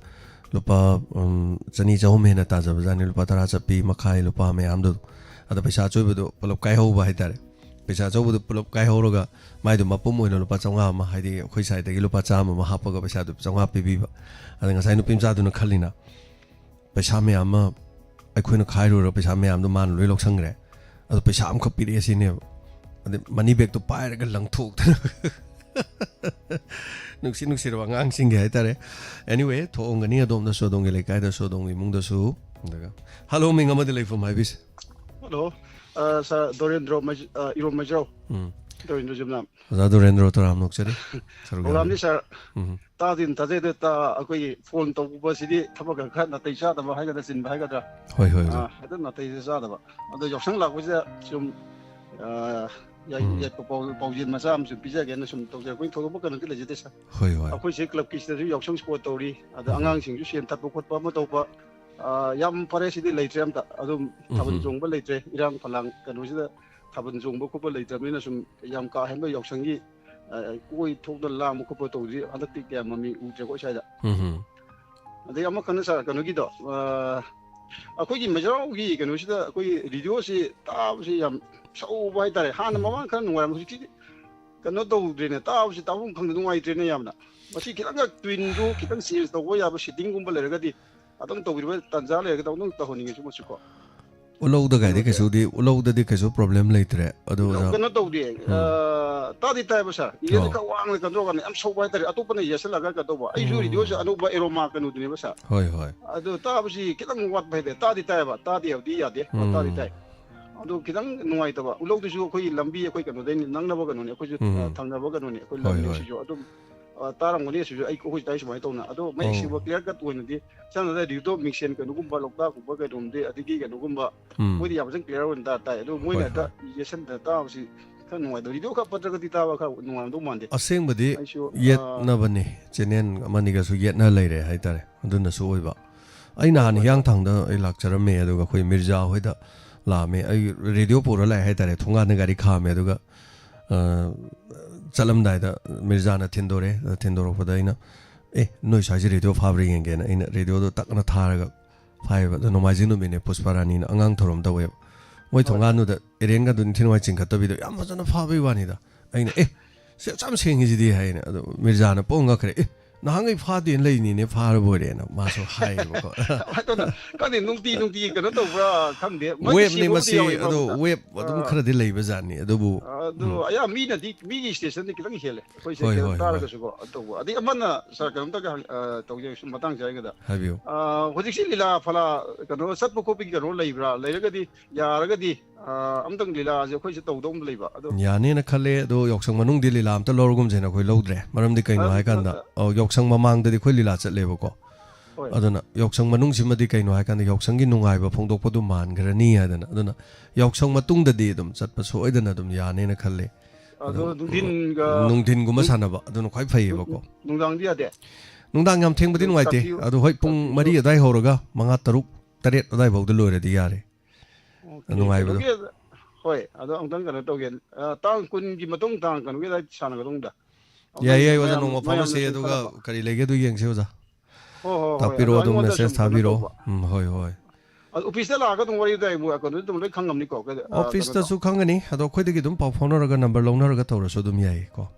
ꯂꯨꯄꯥ, ꯎꯝ, ꯆꯅꯤ ꯆꯍꯨꯝ ꯍꯦꯟꯅ ꯇꯥꯖꯕꯖꯥꯠꯅꯤ, ꯂꯨꯄꯥ ꯇꯔꯥ ꯆꯠꯄꯤ, ꯃꯈꯥꯏ, ꯂꯨꯄꯥ ꯃꯌꯥꯝꯗꯣ꯫ ꯑꯗ ꯄꯩꯁꯥ ꯑꯆꯣꯏꯕꯗꯣ ꯄꯨꯂꯞ ꯀꯥꯏꯍꯧꯕ ꯍꯥꯏꯇꯥꯔꯦ꯫ ꯄꯩꯁꯥ ꯑꯆꯧꯕꯗꯣ ꯄꯨꯂꯞ ꯀꯥꯏꯍꯧꯔꯒ ꯃꯥꯏꯗꯣ ꯃꯄꯨꯝ ꯑꯣꯏꯅ ꯂꯨꯄꯥ ꯆꯥꯝꯃꯉꯥ ꯑꯃ, ꯍꯥꯏꯗꯤ ꯑꯩꯈꯣꯏ ꯁꯥꯏꯠꯇꯒꯤ ꯂꯨꯄꯥ ꯆꯥꯝꯃ ꯑꯃ ꯍꯥꯞꯄꯒ ꯄꯩꯁꯥꯗꯣ ꯆꯥꯝꯃꯉꯥ ꯄꯤꯕꯤꯕ꯫ ꯑꯗ ꯉꯁꯥꯏ ꯅꯨꯄꯤ ꯃꯆꯥꯗꯨꯅ ꯈꯜꯂꯤꯅ, "ꯄꯩꯁꯥ ꯃꯌꯥꯝ ꯑꯃ ꯑꯩꯈꯣꯏꯅ ꯈꯥꯏꯔꯨꯔ ꯄꯩꯁꯥ ꯃꯌꯥꯝꯗꯣ ꯃꯥꯅ ꯂꯣꯏ ꯂꯧꯁꯟꯈ꯭ꯔꯦ, ꯑꯗꯣ ꯄꯩꯁꯥ ꯑꯃꯈꯛ ꯄꯤꯔꯛꯑꯦ" ꯁꯤꯅꯦꯕ꯫ ꯑꯗꯩ money bag ꯇꯣ ꯄꯥꯏꯔꯒ ꯂꯪꯊꯣꯛꯇꯅ꯫ ꯅꯨꯡꯁꯤ ꯅꯨꯡꯁꯤꯔꯕ ꯑꯉꯥꯡꯁꯤꯡꯒꯤ ꯍꯥꯏꯇꯥꯔꯦ꯫ Anyway, ꯊꯣꯛꯑꯝꯒꯅꯤ ꯑꯗꯣꯝꯗꯁꯨ, ꯑꯗꯣꯝꯒꯤ ꯂꯩꯀꯥꯏꯗꯁꯨ, ꯑꯗꯣꯝꯒꯤ ꯏꯃꯨꯡꯗꯁꯨ꯫ ꯑꯗꯨꯒ, ꯍꯜꯂꯣ, ꯃꯤꯡ ꯑꯃꯗꯤ ꯂꯩꯐꯝ ꯍꯥꯏꯕꯤꯁꯦ꯫ ꯍꯜꯂꯣ, ꯑ, ꯁꯥꯔ ꯗꯣꯔꯦꯟꯗ꯭ꯔꯣ ꯃꯩ-, ꯑ, ꯏꯔꯣꯝ ꯃꯩꯖꯥꯎ꯫ ꯎꯝ꯫ ꯗꯣꯔꯦꯟꯗ꯭ꯔꯣ ꯖꯝꯅꯥꯝ꯫ ꯑꯣꯖꯥ ꯗꯣꯔꯦꯟꯗ꯭ꯔꯣ ꯇꯔꯥꯝ ꯅꯣꯛꯆꯔꯤ꯫ ꯁꯔꯨꯛ ꯄ꯭ꯔꯣꯒ꯭ꯔꯥꯝꯗꯤ ꯌꯥꯕꯤꯌꯨ꯫ ꯁꯥꯔ, ꯎꯝ꯫ ꯇꯥꯗꯤ ꯇꯥꯖꯩ, ꯑꯗꯨ ꯇꯥ-, ꯑꯩꯈꯣꯏꯒꯤ ꯐꯣꯟ ꯇꯧꯕꯁꯤꯗꯤ ꯊꯕꯛꯀ ꯈꯔ ꯅꯥꯇꯩ ꯆꯥꯗꯕ ꯍꯥꯏꯒꯗ꯭ꯔꯥ, ꯆꯤꯟꯕ ꯍꯥꯏꯒꯗ꯭ꯔꯥ? ꯍꯣꯏ, ꯍꯣꯏ, ꯑꯣꯖꯥ꯫ ꯑꯥ, ꯍꯦꯛꯇ ꯅꯥꯇꯩꯁꯦ ꯆꯥꯗꯕ꯫ ꯑꯗꯣ ꯌꯥꯎꯁꯪ ꯂꯥꯛꯄꯁꯤꯗ ꯁꯨꯝ, ꯑꯥ, ꯌꯥꯏ-, ꯎꯝ꯫ ꯌꯥꯏꯐ ꯄꯥꯎ-, ꯄꯥꯎꯖꯦꯜ ꯃꯆꯥ ꯑꯃ ꯁꯨꯝ ꯄꯤꯖꯒꯦꯅ ꯁꯨꯝ ꯇꯧꯖꯔꯛꯄꯅꯤ꯫ ꯊꯣꯏꯗꯣꯛꯄ ꯀꯩꯅꯣꯗꯤ ꯂꯩꯖꯗꯦ, ꯁꯥꯔ꯫ ꯍꯣꯏ, ꯍꯣꯏ꯫ ꯑꯩꯈꯣꯏꯁꯦ ꯀ꯭ꯂꯕꯀꯤꯁꯤꯗꯁꯨ ꯌꯥꯎꯁꯪ ꯁ꯭ꯄꯣꯔꯠ ꯇꯧꯔꯤ, ꯑꯗ ꯎꯝ꯫ ꯑꯉꯥꯡꯁꯤꯡꯁꯨ ꯁꯦꯟ ꯊꯠꯄ ꯈꯣꯠꯄ ꯑꯃ ꯇꯧꯕ, ꯑꯥ, ꯌꯥꯝ ꯐꯔꯦ, ꯁꯤꯗꯤ ꯂꯩꯇ꯭ꯔꯦ ꯑꯝꯇ꯫ ꯑꯗꯨꯝ ꯊꯥꯕꯜ ꯎꯝ꯫ ꯆꯣꯡꯕ ꯂꯩꯇ꯭ꯔꯦ, ꯏꯔꯥꯡ ꯐꯂꯥꯡ ꯀꯩꯅꯣꯁꯤꯗ ꯊꯥꯕꯜ ꯆꯣꯡꯕ ꯈꯣꯠꯄ ꯂꯩꯇ꯭ꯔꯕꯅꯤꯅ ꯁꯨꯝ ꯌꯥꯝ ꯀꯥ ꯍꯦꯟꯕ ꯌꯥꯎꯁꯪꯒꯤ, ꯑ, ꯀꯣꯏ ꯊꯣꯛꯇꯅ ꯂꯥꯡꯕ ꯈꯣꯠꯄ ꯇꯧꯕꯁꯤ ꯍꯟꯗꯛꯇꯤ ꯀꯌꯥ ꯃꯃꯤ ꯎꯗ꯭ꯔꯦꯀꯣ ꯁ꯭ꯋꯥꯏꯗ꯫ ꯎꯝ꯫ ꯑꯗꯩ ꯑꯃꯈꯛꯅ, ꯁꯥꯔ, ꯀꯩꯅꯣꯒꯤꯗꯣ, ꯑ, ꯑꯩꯈꯣꯏꯒꯤ ꯃꯩꯖꯥꯎꯒꯤ ꯀꯩꯅꯣꯁꯤꯗ ꯑꯩꯈꯣꯏꯒꯤ ꯔꯦꯗꯤꯑꯣꯁꯤ ꯇꯥꯕꯁꯤ ꯌꯥꯝ ꯁꯧꯕ ꯍꯥꯏꯇꯥꯔꯦ꯫ ꯍꯥꯟꯅ ꯎꯝ꯫ ꯃꯃꯥꯡ ꯈꯔ ꯅꯨꯡꯉꯥꯏꯔꯝꯕ, ꯍꯧꯖꯤꯛꯇꯤ ꯀꯩꯅꯣ ꯇꯧꯗ꯭ꯔꯦꯅꯦ, ꯇꯥꯕꯁꯤ ꯇꯥꯐꯝ ꯈꯪꯗ ꯅꯨꯡꯉꯥꯏꯇ꯭ꯔꯦꯅꯦ ꯌꯥꯝꯅ꯫ ꯃꯁꯤ ꯈꯤꯇꯪꯒ ꯇ꯭ꯌꯨꯟꯗꯨ ꯈꯤꯇꯪ ꯆꯦꯟꯖ ꯇꯧꯕ ꯌꯥꯕ ꯁꯦꯠꯇꯤꯡꯒꯨꯝꯕ ꯂꯩꯔꯒꯗꯤ, ꯑꯗꯨꯝ ꯇꯧꯕꯤꯔꯕ ꯇꯥꯟꯖꯥ ꯂꯩꯔꯒꯗꯤ ꯑꯃꯨꯛꯇꯪ ꯇꯧꯍꯟꯅꯤꯡꯉꯦ ꯁꯤꯃꯁꯨꯀꯣ꯫ ꯎꯂꯧꯗ ꯀꯥꯏꯗꯤ ꯀꯩꯅꯣꯁꯦ꯫ ꯀꯩꯁꯨꯗꯤ, ꯎꯂꯧꯗꯗꯤ ꯀꯩꯁꯨ ꯄ꯭ꯔꯣꯕ꯭ꯂꯦꯝ ꯂꯩꯇ꯭ꯔꯦ ꯑꯗꯣ ꯑꯣꯖꯥ꯫ ꯀꯩꯅꯣ ꯇꯧꯗꯦ꯫ ꯑ, ꯇꯥꯗꯤ ꯇꯥꯏꯕ ꯁꯥꯔ, ꯏꯔꯦꯟꯁꯦ ꯈꯔ ꯋꯥꯡꯅ ꯀꯩꯅꯣ ꯇꯧꯔꯀꯥꯟꯗ ꯌꯥꯝ ꯁꯧꯕ ꯍꯥꯏꯇꯥꯔꯦ, ꯑꯇꯣꯞꯄꯅ ꯌꯦꯠꯁꯜꯂꯒ ꯀꯩꯅꯣ ꯇꯧꯕ꯫ ꯑꯩꯁꯨ ꯔꯦꯗꯤꯑꯣꯁꯦ ꯑꯅꯧꯕ ꯑꯦꯔꯣꯃꯥ ꯀꯩꯅꯣꯗꯨꯅꯦꯕ ꯁꯥꯔ꯫ ꯍꯣꯏ, ꯍꯣꯏ꯫ ꯑꯗꯣ ꯇꯥꯕꯁꯤ ꯈꯤꯇꯪ ꯋꯥꯠꯄ ꯍꯥꯏꯇꯥꯔꯦ꯫ ꯇꯥꯗꯤ ꯇꯥꯏꯌꯦꯕ, ꯇꯥꯗꯦ ꯍꯥꯏꯕꯗꯤ ꯌꯥꯗꯦ꯫ ꯇꯥꯗꯤ ꯇꯥꯏ꯫ ꯑꯗꯨ ꯈꯤꯇꯪ ꯅꯨꯡꯉꯥꯏꯇꯕ꯫ ꯎꯂꯧꯗꯨꯁꯨ ꯑꯩꯈꯣꯏꯒꯤ ꯂꯝꯕꯤ, ꯑꯩꯈꯣꯏ ꯀꯩꯅꯣꯗꯩꯅꯤ, ꯅꯛꯅꯕ ꯀꯩꯅꯣꯅꯤ, ꯑꯩꯈꯣꯏꯁꯨ, ꯎꯝ꯫ ꯑ, ꯊꯪꯅꯕ ꯀꯩꯅꯣꯅꯤ, ꯑꯩꯈꯣꯏ ꯍꯣꯏ, ꯂꯝꯅꯤ ꯍꯣꯏ꯫ ꯁꯤꯁꯨ꯫ ꯑꯗꯨꯝ, ꯑ, ꯇꯥꯔꯝꯒꯅꯤ ꯁꯤꯁꯨ꯫ ꯑꯩ, ꯑꯩꯈꯣꯏ ꯁꯤꯗ ꯁꯨꯃꯥꯏꯅ ꯇꯧꯅ꯫ ꯑꯗꯣ ꯃꯌꯦꯛ ꯑꯣ꯫ ꯁꯦꯡꯕ clear cut ꯑꯣꯏꯅꯗꯤ ꯁꯝꯅ ꯍꯥꯏꯔꯕꯗ ꯔꯦꯗꯤꯑꯣ ꯃꯤꯛꯁꯦꯟ ꯀꯩꯅꯣꯒꯨꯝꯕ, ꯂꯣꯛꯇꯥꯛꯀꯨꯝꯕ ꯀꯩꯅꯣꯝꯗꯤ, ꯑꯗꯒꯤ ꯀꯩꯅꯣꯒꯨꯝꯕ, ꯎꯝ꯫ ꯃꯣꯏꯗꯤ ꯌꯥꯝ ꯐꯖꯅ clear ꯑꯣꯏꯅ ꯇꯥ-, ꯇꯥꯏ꯫ ꯑꯗꯣ ꯃꯣꯏꯅ ꯍꯣꯏ, ꯍꯦꯛꯇ ꯍꯣꯏ꯫ ꯌꯦꯠꯁꯟꯗꯅ ꯇꯥꯕꯁꯤ ꯈꯔ ꯅꯨꯡꯉꯥꯏꯇꯕ꯫ ꯔꯦꯗꯤꯑꯣ ꯈꯔ ꯄꯠꯇ꯭ꯔꯒꯗꯤ ꯇꯥꯕ ꯈꯔ ꯅꯨꯡꯉꯥꯏꯔꯝꯗꯧ ꯃꯥꯟꯗꯦ꯫ ꯑꯁꯦꯡꯕꯗꯤ ꯑꯩꯁꯨ, ꯑ, ꯌꯦꯠꯅꯕꯅꯤ, ꯆꯦꯅꯦꯜ ꯑꯃꯅꯤꯒꯁꯨ ꯌꯦꯠꯅ ꯂꯩꯔꯦ ꯍꯥꯏꯇꯥꯔꯦ, ꯑꯗꯨꯅꯁꯨ ꯑꯣꯏꯕ꯫ ꯑꯩ ꯅꯍꯥꯟ ꯍꯣꯏ, ꯍꯣꯏ꯫ ꯍꯤꯌꯥꯡꯊꯥꯡꯗ ꯑꯩ ꯂꯥꯛꯆꯔꯝꯃꯦ, ꯑꯗꯨꯒ ꯑꯩꯈꯣꯏ ꯃꯤꯔꯖꯥ ꯍꯣꯏꯗ ꯂꯥꯛꯑꯝꯃꯦ꯫ ꯑꯩ ꯔꯦꯗꯤꯑꯣ ꯄꯨꯔ ꯂꯥꯛꯑꯦ ꯍꯥꯏꯇꯥꯔꯦ, ꯊꯣꯡꯒꯥꯟꯗ ꯒꯥꯔꯤ ꯈꯥꯝꯃꯦ, ꯑꯗꯨꯒ, ꯑ, ꯆꯠꯂꯝꯗꯥꯏꯗ ꯃꯤꯔꯖꯥꯅ ꯊꯤꯟꯗꯣꯔꯦ꯫ ꯊꯤꯟꯗꯣꯔꯛꯄꯗ ꯑꯩꯅ, "ꯑꯦ, ꯅꯣꯏ ꯁ꯭ꯋꯥꯏꯁꯦ ꯔꯦꯗꯤꯑꯣ ꯐꯥꯕ꯭ꯔꯥ ꯌꯦꯡꯒꯦꯅ" ꯑꯩꯅ ꯔꯦꯗꯤꯑꯣꯗꯣ ꯇꯛꯅ ꯊꯥꯔꯒ ꯐꯥꯏꯌꯦꯕ꯫ ꯑꯗꯣ ꯅꯣꯡꯃꯥꯏꯖꯤꯡ ꯅꯨꯃꯤꯠꯅꯦ, ꯄꯨꯁꯄꯥꯔꯥꯅꯤꯅ ꯑꯉꯥꯡ ꯊꯧꯔꯝ ꯇꯧꯋꯦꯕ꯫ ꯃꯣꯏ ꯍꯣꯏ꯫ ꯊꯣꯡꯒꯥꯟꯗꯨꯗ ꯑꯦꯔꯦꯟꯒꯗꯨ ꯅꯤꯡꯊꯤ ꯅꯨꯡꯉꯥꯏ ꯆꯤꯡꯈꯠꯇꯕꯤꯗ ꯌꯥꯝ ꯐꯖꯅ ꯐꯥꯕꯩ ꯋꯥꯅꯤꯗ꯫ ꯑꯩꯅ, "ꯑꯦ, ꯁꯤ ꯌꯥꯝ ꯁꯦꯡꯉꯤꯁꯤꯗꯤ" ꯍꯥꯏꯅ꯫ ꯑꯗꯣ ꯃꯤꯔꯖꯥꯅ ꯄꯣꯡ ꯉꯛꯈ꯭ꯔꯦ꯫ "ꯑꯦ, ꯅꯍꯥꯟꯈꯩ ꯐꯥꯗꯦꯅ ꯂꯩꯅꯤꯅꯦ, ꯐꯥꯔꯕ ꯑꯣꯏꯔꯦꯅ" ꯃꯥꯁꯨ ꯍꯥꯏꯌꯦꯕꯀꯣ꯫ ꯀꯃꯥꯏꯅ ꯇꯧꯅ-, ꯈꯪꯗꯦ, ꯅꯨꯡꯇꯤ ꯅꯨꯡꯇꯤꯒꯤ ꯀꯩꯅꯣ ꯇꯧꯕ꯭ꯔꯥ ꯈꯪꯗꯦ꯫ ꯃꯣꯏꯗꯤ ꯋꯦꯞꯅꯤ ꯁꯦꯡꯕꯕꯨꯗꯤ ꯃꯁꯤ, ꯌꯥꯎꯋꯦ ꯑꯗꯣ ꯃꯔꯛ ꯃꯔꯛꯇ꯫ ꯋꯦꯞ ꯑꯗꯨꯝ ꯑꯥ, ꯈꯔꯗꯤ ꯂꯩꯕꯖꯥꯠꯅꯤ꯫ ꯑꯗꯨꯕꯨ, ꯑꯗꯨ ꯎꯝ꯫ ꯑꯌꯥꯝꯕ ꯃꯤꯅꯗꯤ, ꯃꯤꯒꯤ stationꯗꯤ ꯈꯤꯇꯪ ꯍꯦꯜꯂꯦ꯫ ꯑꯩꯈꯣꯏꯁꯦ ꯍꯣꯏ, ꯀꯩꯅꯣ ꯍꯣꯏ, ꯍꯣꯏ꯫ ꯇꯥꯔꯒꯁꯨꯀꯣ, ꯑ, ꯇꯧꯕ꯫ ꯑꯗꯩ ꯑꯃꯅ ꯁꯥꯔ ꯀꯩꯅꯣꯝꯇꯒ ꯍꯪ-, ꯑ, ꯇꯧꯖꯒꯦ, ꯁꯨꯝ ꯃꯇꯥꯡ ꯆꯥꯔꯤꯉꯩꯗ꯫ ꯍꯥꯏꯕꯤꯌꯨ꯫ ꯑ, ꯍꯧꯖꯤꯛꯁꯤ ꯂꯤꯂꯥ ꯐꯂꯥ ꯀꯩꯅꯣ ꯆꯠꯄ ꯈꯣꯠꯄꯒꯤ ꯀꯩꯅꯣ ꯂꯩꯕ꯭ꯔꯥ? ꯂꯩꯔꯒꯗꯤ, ꯌꯥꯔꯒꯗꯤ, ꯑ, ꯑꯝꯇꯪ ꯂꯤꯂꯥꯁꯦ ꯑꯩꯈꯣꯏꯁꯦ ꯇꯧꯗꯧ ꯑꯃ ꯂꯩꯕ꯫ ꯑꯗꯣ ꯌꯥꯅꯦꯅ ꯈꯜꯂꯦ, ꯑꯗꯣ ꯌꯥꯎꯁꯪ ꯃꯅꯨꯡꯗꯤ ꯂꯤꯂꯥ ꯑꯝꯇ ꯂꯧꯔꯒꯨꯝꯁꯦꯅ ꯑꯩꯈꯣꯏ ꯂꯧꯗ꯭ꯔꯦ꯫ ꯃꯔꯝꯗꯤ ꯀꯩꯅꯣ ꯃꯔꯝꯗꯤ ꯍꯥꯏꯀꯥꯟꯗ, ꯀꯩꯅꯣꯗ ꯑꯧ, ꯌꯥꯎꯁꯪ ꯃꯃꯥꯡꯗꯗꯤ ꯑꯩꯈꯣꯏ ꯂꯤꯂꯥ ꯆꯠꯂꯦꯕꯀꯣ꯫ ꯍꯣꯏ꯫ ꯑꯗꯨꯅ ꯌꯥꯎꯁꯪ ꯃꯅꯨꯡꯁꯤꯃꯗꯤ ꯀꯩꯅꯣ ꯍꯥꯏꯀꯥꯟꯗ ꯌꯥꯎꯁꯪꯒꯤ ꯅꯨꯡꯉꯥꯏꯕ ꯐꯣꯡꯗꯣꯛꯄꯗꯨ ꯃꯥꯟꯈ꯭ꯔꯅꯤ ꯍꯥꯏꯗꯅ꯫ ꯑꯗꯨꯅ ꯌꯥꯎꯁꯪ ꯃꯇꯨꯡꯗꯗꯤ ꯑꯗꯨꯝ ꯆꯠꯄ ꯁꯣꯏꯗꯅ ꯑꯗꯨꯝ ꯌꯥꯅꯦꯅ ꯈꯜꯂꯦ꯫ ꯑꯗꯣ ꯑꯗꯨꯝ ꯅꯨꯡꯊꯤꯟꯒ ꯅꯨꯡꯊꯤꯟꯒꯨꯝꯕ ꯅꯨꯡ-, ꯁꯥꯟꯅꯕ ꯑꯗꯨꯅ ꯈ꯭ꯋꯥꯏ ꯐꯩꯌꯦꯕꯀꯣ꯫ ꯅꯨꯡ-, ꯅꯨꯡꯗꯥꯡꯗꯤ ꯌꯥꯗꯦ? ꯅꯨꯡꯗꯥꯡ ꯌꯥꯝ ꯊꯦꯡꯕꯗꯤ ꯑꯗꯨ ꯅꯨꯡꯉꯥꯏꯇꯦ꯫ curfew, ꯑꯗꯣ ꯍꯣꯏ ꯄꯨꯡ curfewꯗꯣ ꯃꯔꯤ ꯑꯗꯥꯏ ꯍꯧꯔꯒ ꯃꯉꯥ, ꯇꯔꯨꯛ, ꯇꯔꯦꯠ ꯑꯗꯥꯏꯐꯥꯎꯗ ꯂꯣꯏꯔꯗꯤ ꯌꯥꯔꯦ꯫ ꯑꯣꯀꯦ, ꯅꯨꯡꯉꯥꯏꯕꯗꯣ꯫ ꯀꯩꯅꯣꯒꯤ, ꯍꯣꯏ, ꯑꯗꯣ ꯑꯃꯨꯛꯇꯪ ꯀꯩꯅꯣ ꯇꯧꯒꯦ꯫ ꯑ, ꯇꯥꯡ ꯀꯨꯟꯒꯤ ꯃꯇꯨꯡ ꯇꯥꯡ ꯀꯩꯅꯣꯒꯤ ꯑꯗꯥꯏ ꯁꯥꯟꯅꯒꯗꯧꯅꯤꯗ꯫ ꯌꯥꯏ, ꯑꯃꯨꯛꯇꯪ ꯌꯥꯏ, ꯑꯣꯖꯥ, ꯃꯌꯥꯝ, ꯅꯣꯡꯃ ꯃꯌꯥꯝꯅ ꯐꯥꯎꯅꯁꯦ, ꯁꯨꯝ ꯑꯗꯨꯒ ꯈꯟꯅꯕ꯫ ꯀꯔꯤ ꯂꯩꯒꯦ ꯑꯗꯨ ꯌꯦꯡꯁꯦ, ꯑꯣꯖꯥ꯫ ꯍꯣꯏ, ꯍꯣꯏ, ꯍꯣꯏ, ꯑꯗꯣ ꯇꯥꯛꯄꯤꯔꯛꯑꯣ, ꯑꯗꯨꯝ ꯑꯩꯉꯣꯟꯗ message ꯁꯨꯝ ꯀꯩꯅꯣ ꯊꯥꯕꯤꯔꯛꯑꯣ꯫ ꯇꯧꯕ꯫ ꯎꯝ, ꯍꯣꯏ, ꯍꯣꯏ꯫ ꯑꯗꯣ officeꯇ ꯂꯥꯛꯑꯒ ꯑꯗꯨꯝ ꯋꯥꯔꯤ ꯋꯥꯇꯥꯏ, ꯃꯣꯏ ꯀꯩꯅꯣꯗꯤ ꯑꯗꯨꯝ ꯂꯣꯏ ꯈꯪꯉꯝꯅꯤꯀꯣ, ꯀꯩ-, ꯑ, ꯀꯩꯅꯣꯗꯣ꯫ Officeꯇꯁꯨ ꯈꯪꯒꯅꯤ, ꯑꯗꯣ ꯑꯩꯈꯣꯏꯗꯒꯤ ꯑꯗꯨꯝ ꯄꯥꯎ ꯐꯥꯎꯅꯔꯒ, number ꯂꯧꯅꯔꯒ ꯇꯧꯔꯁꯨ ꯑꯗꯨꯝ ꯌꯥꯏꯌꯦꯀꯣ꯫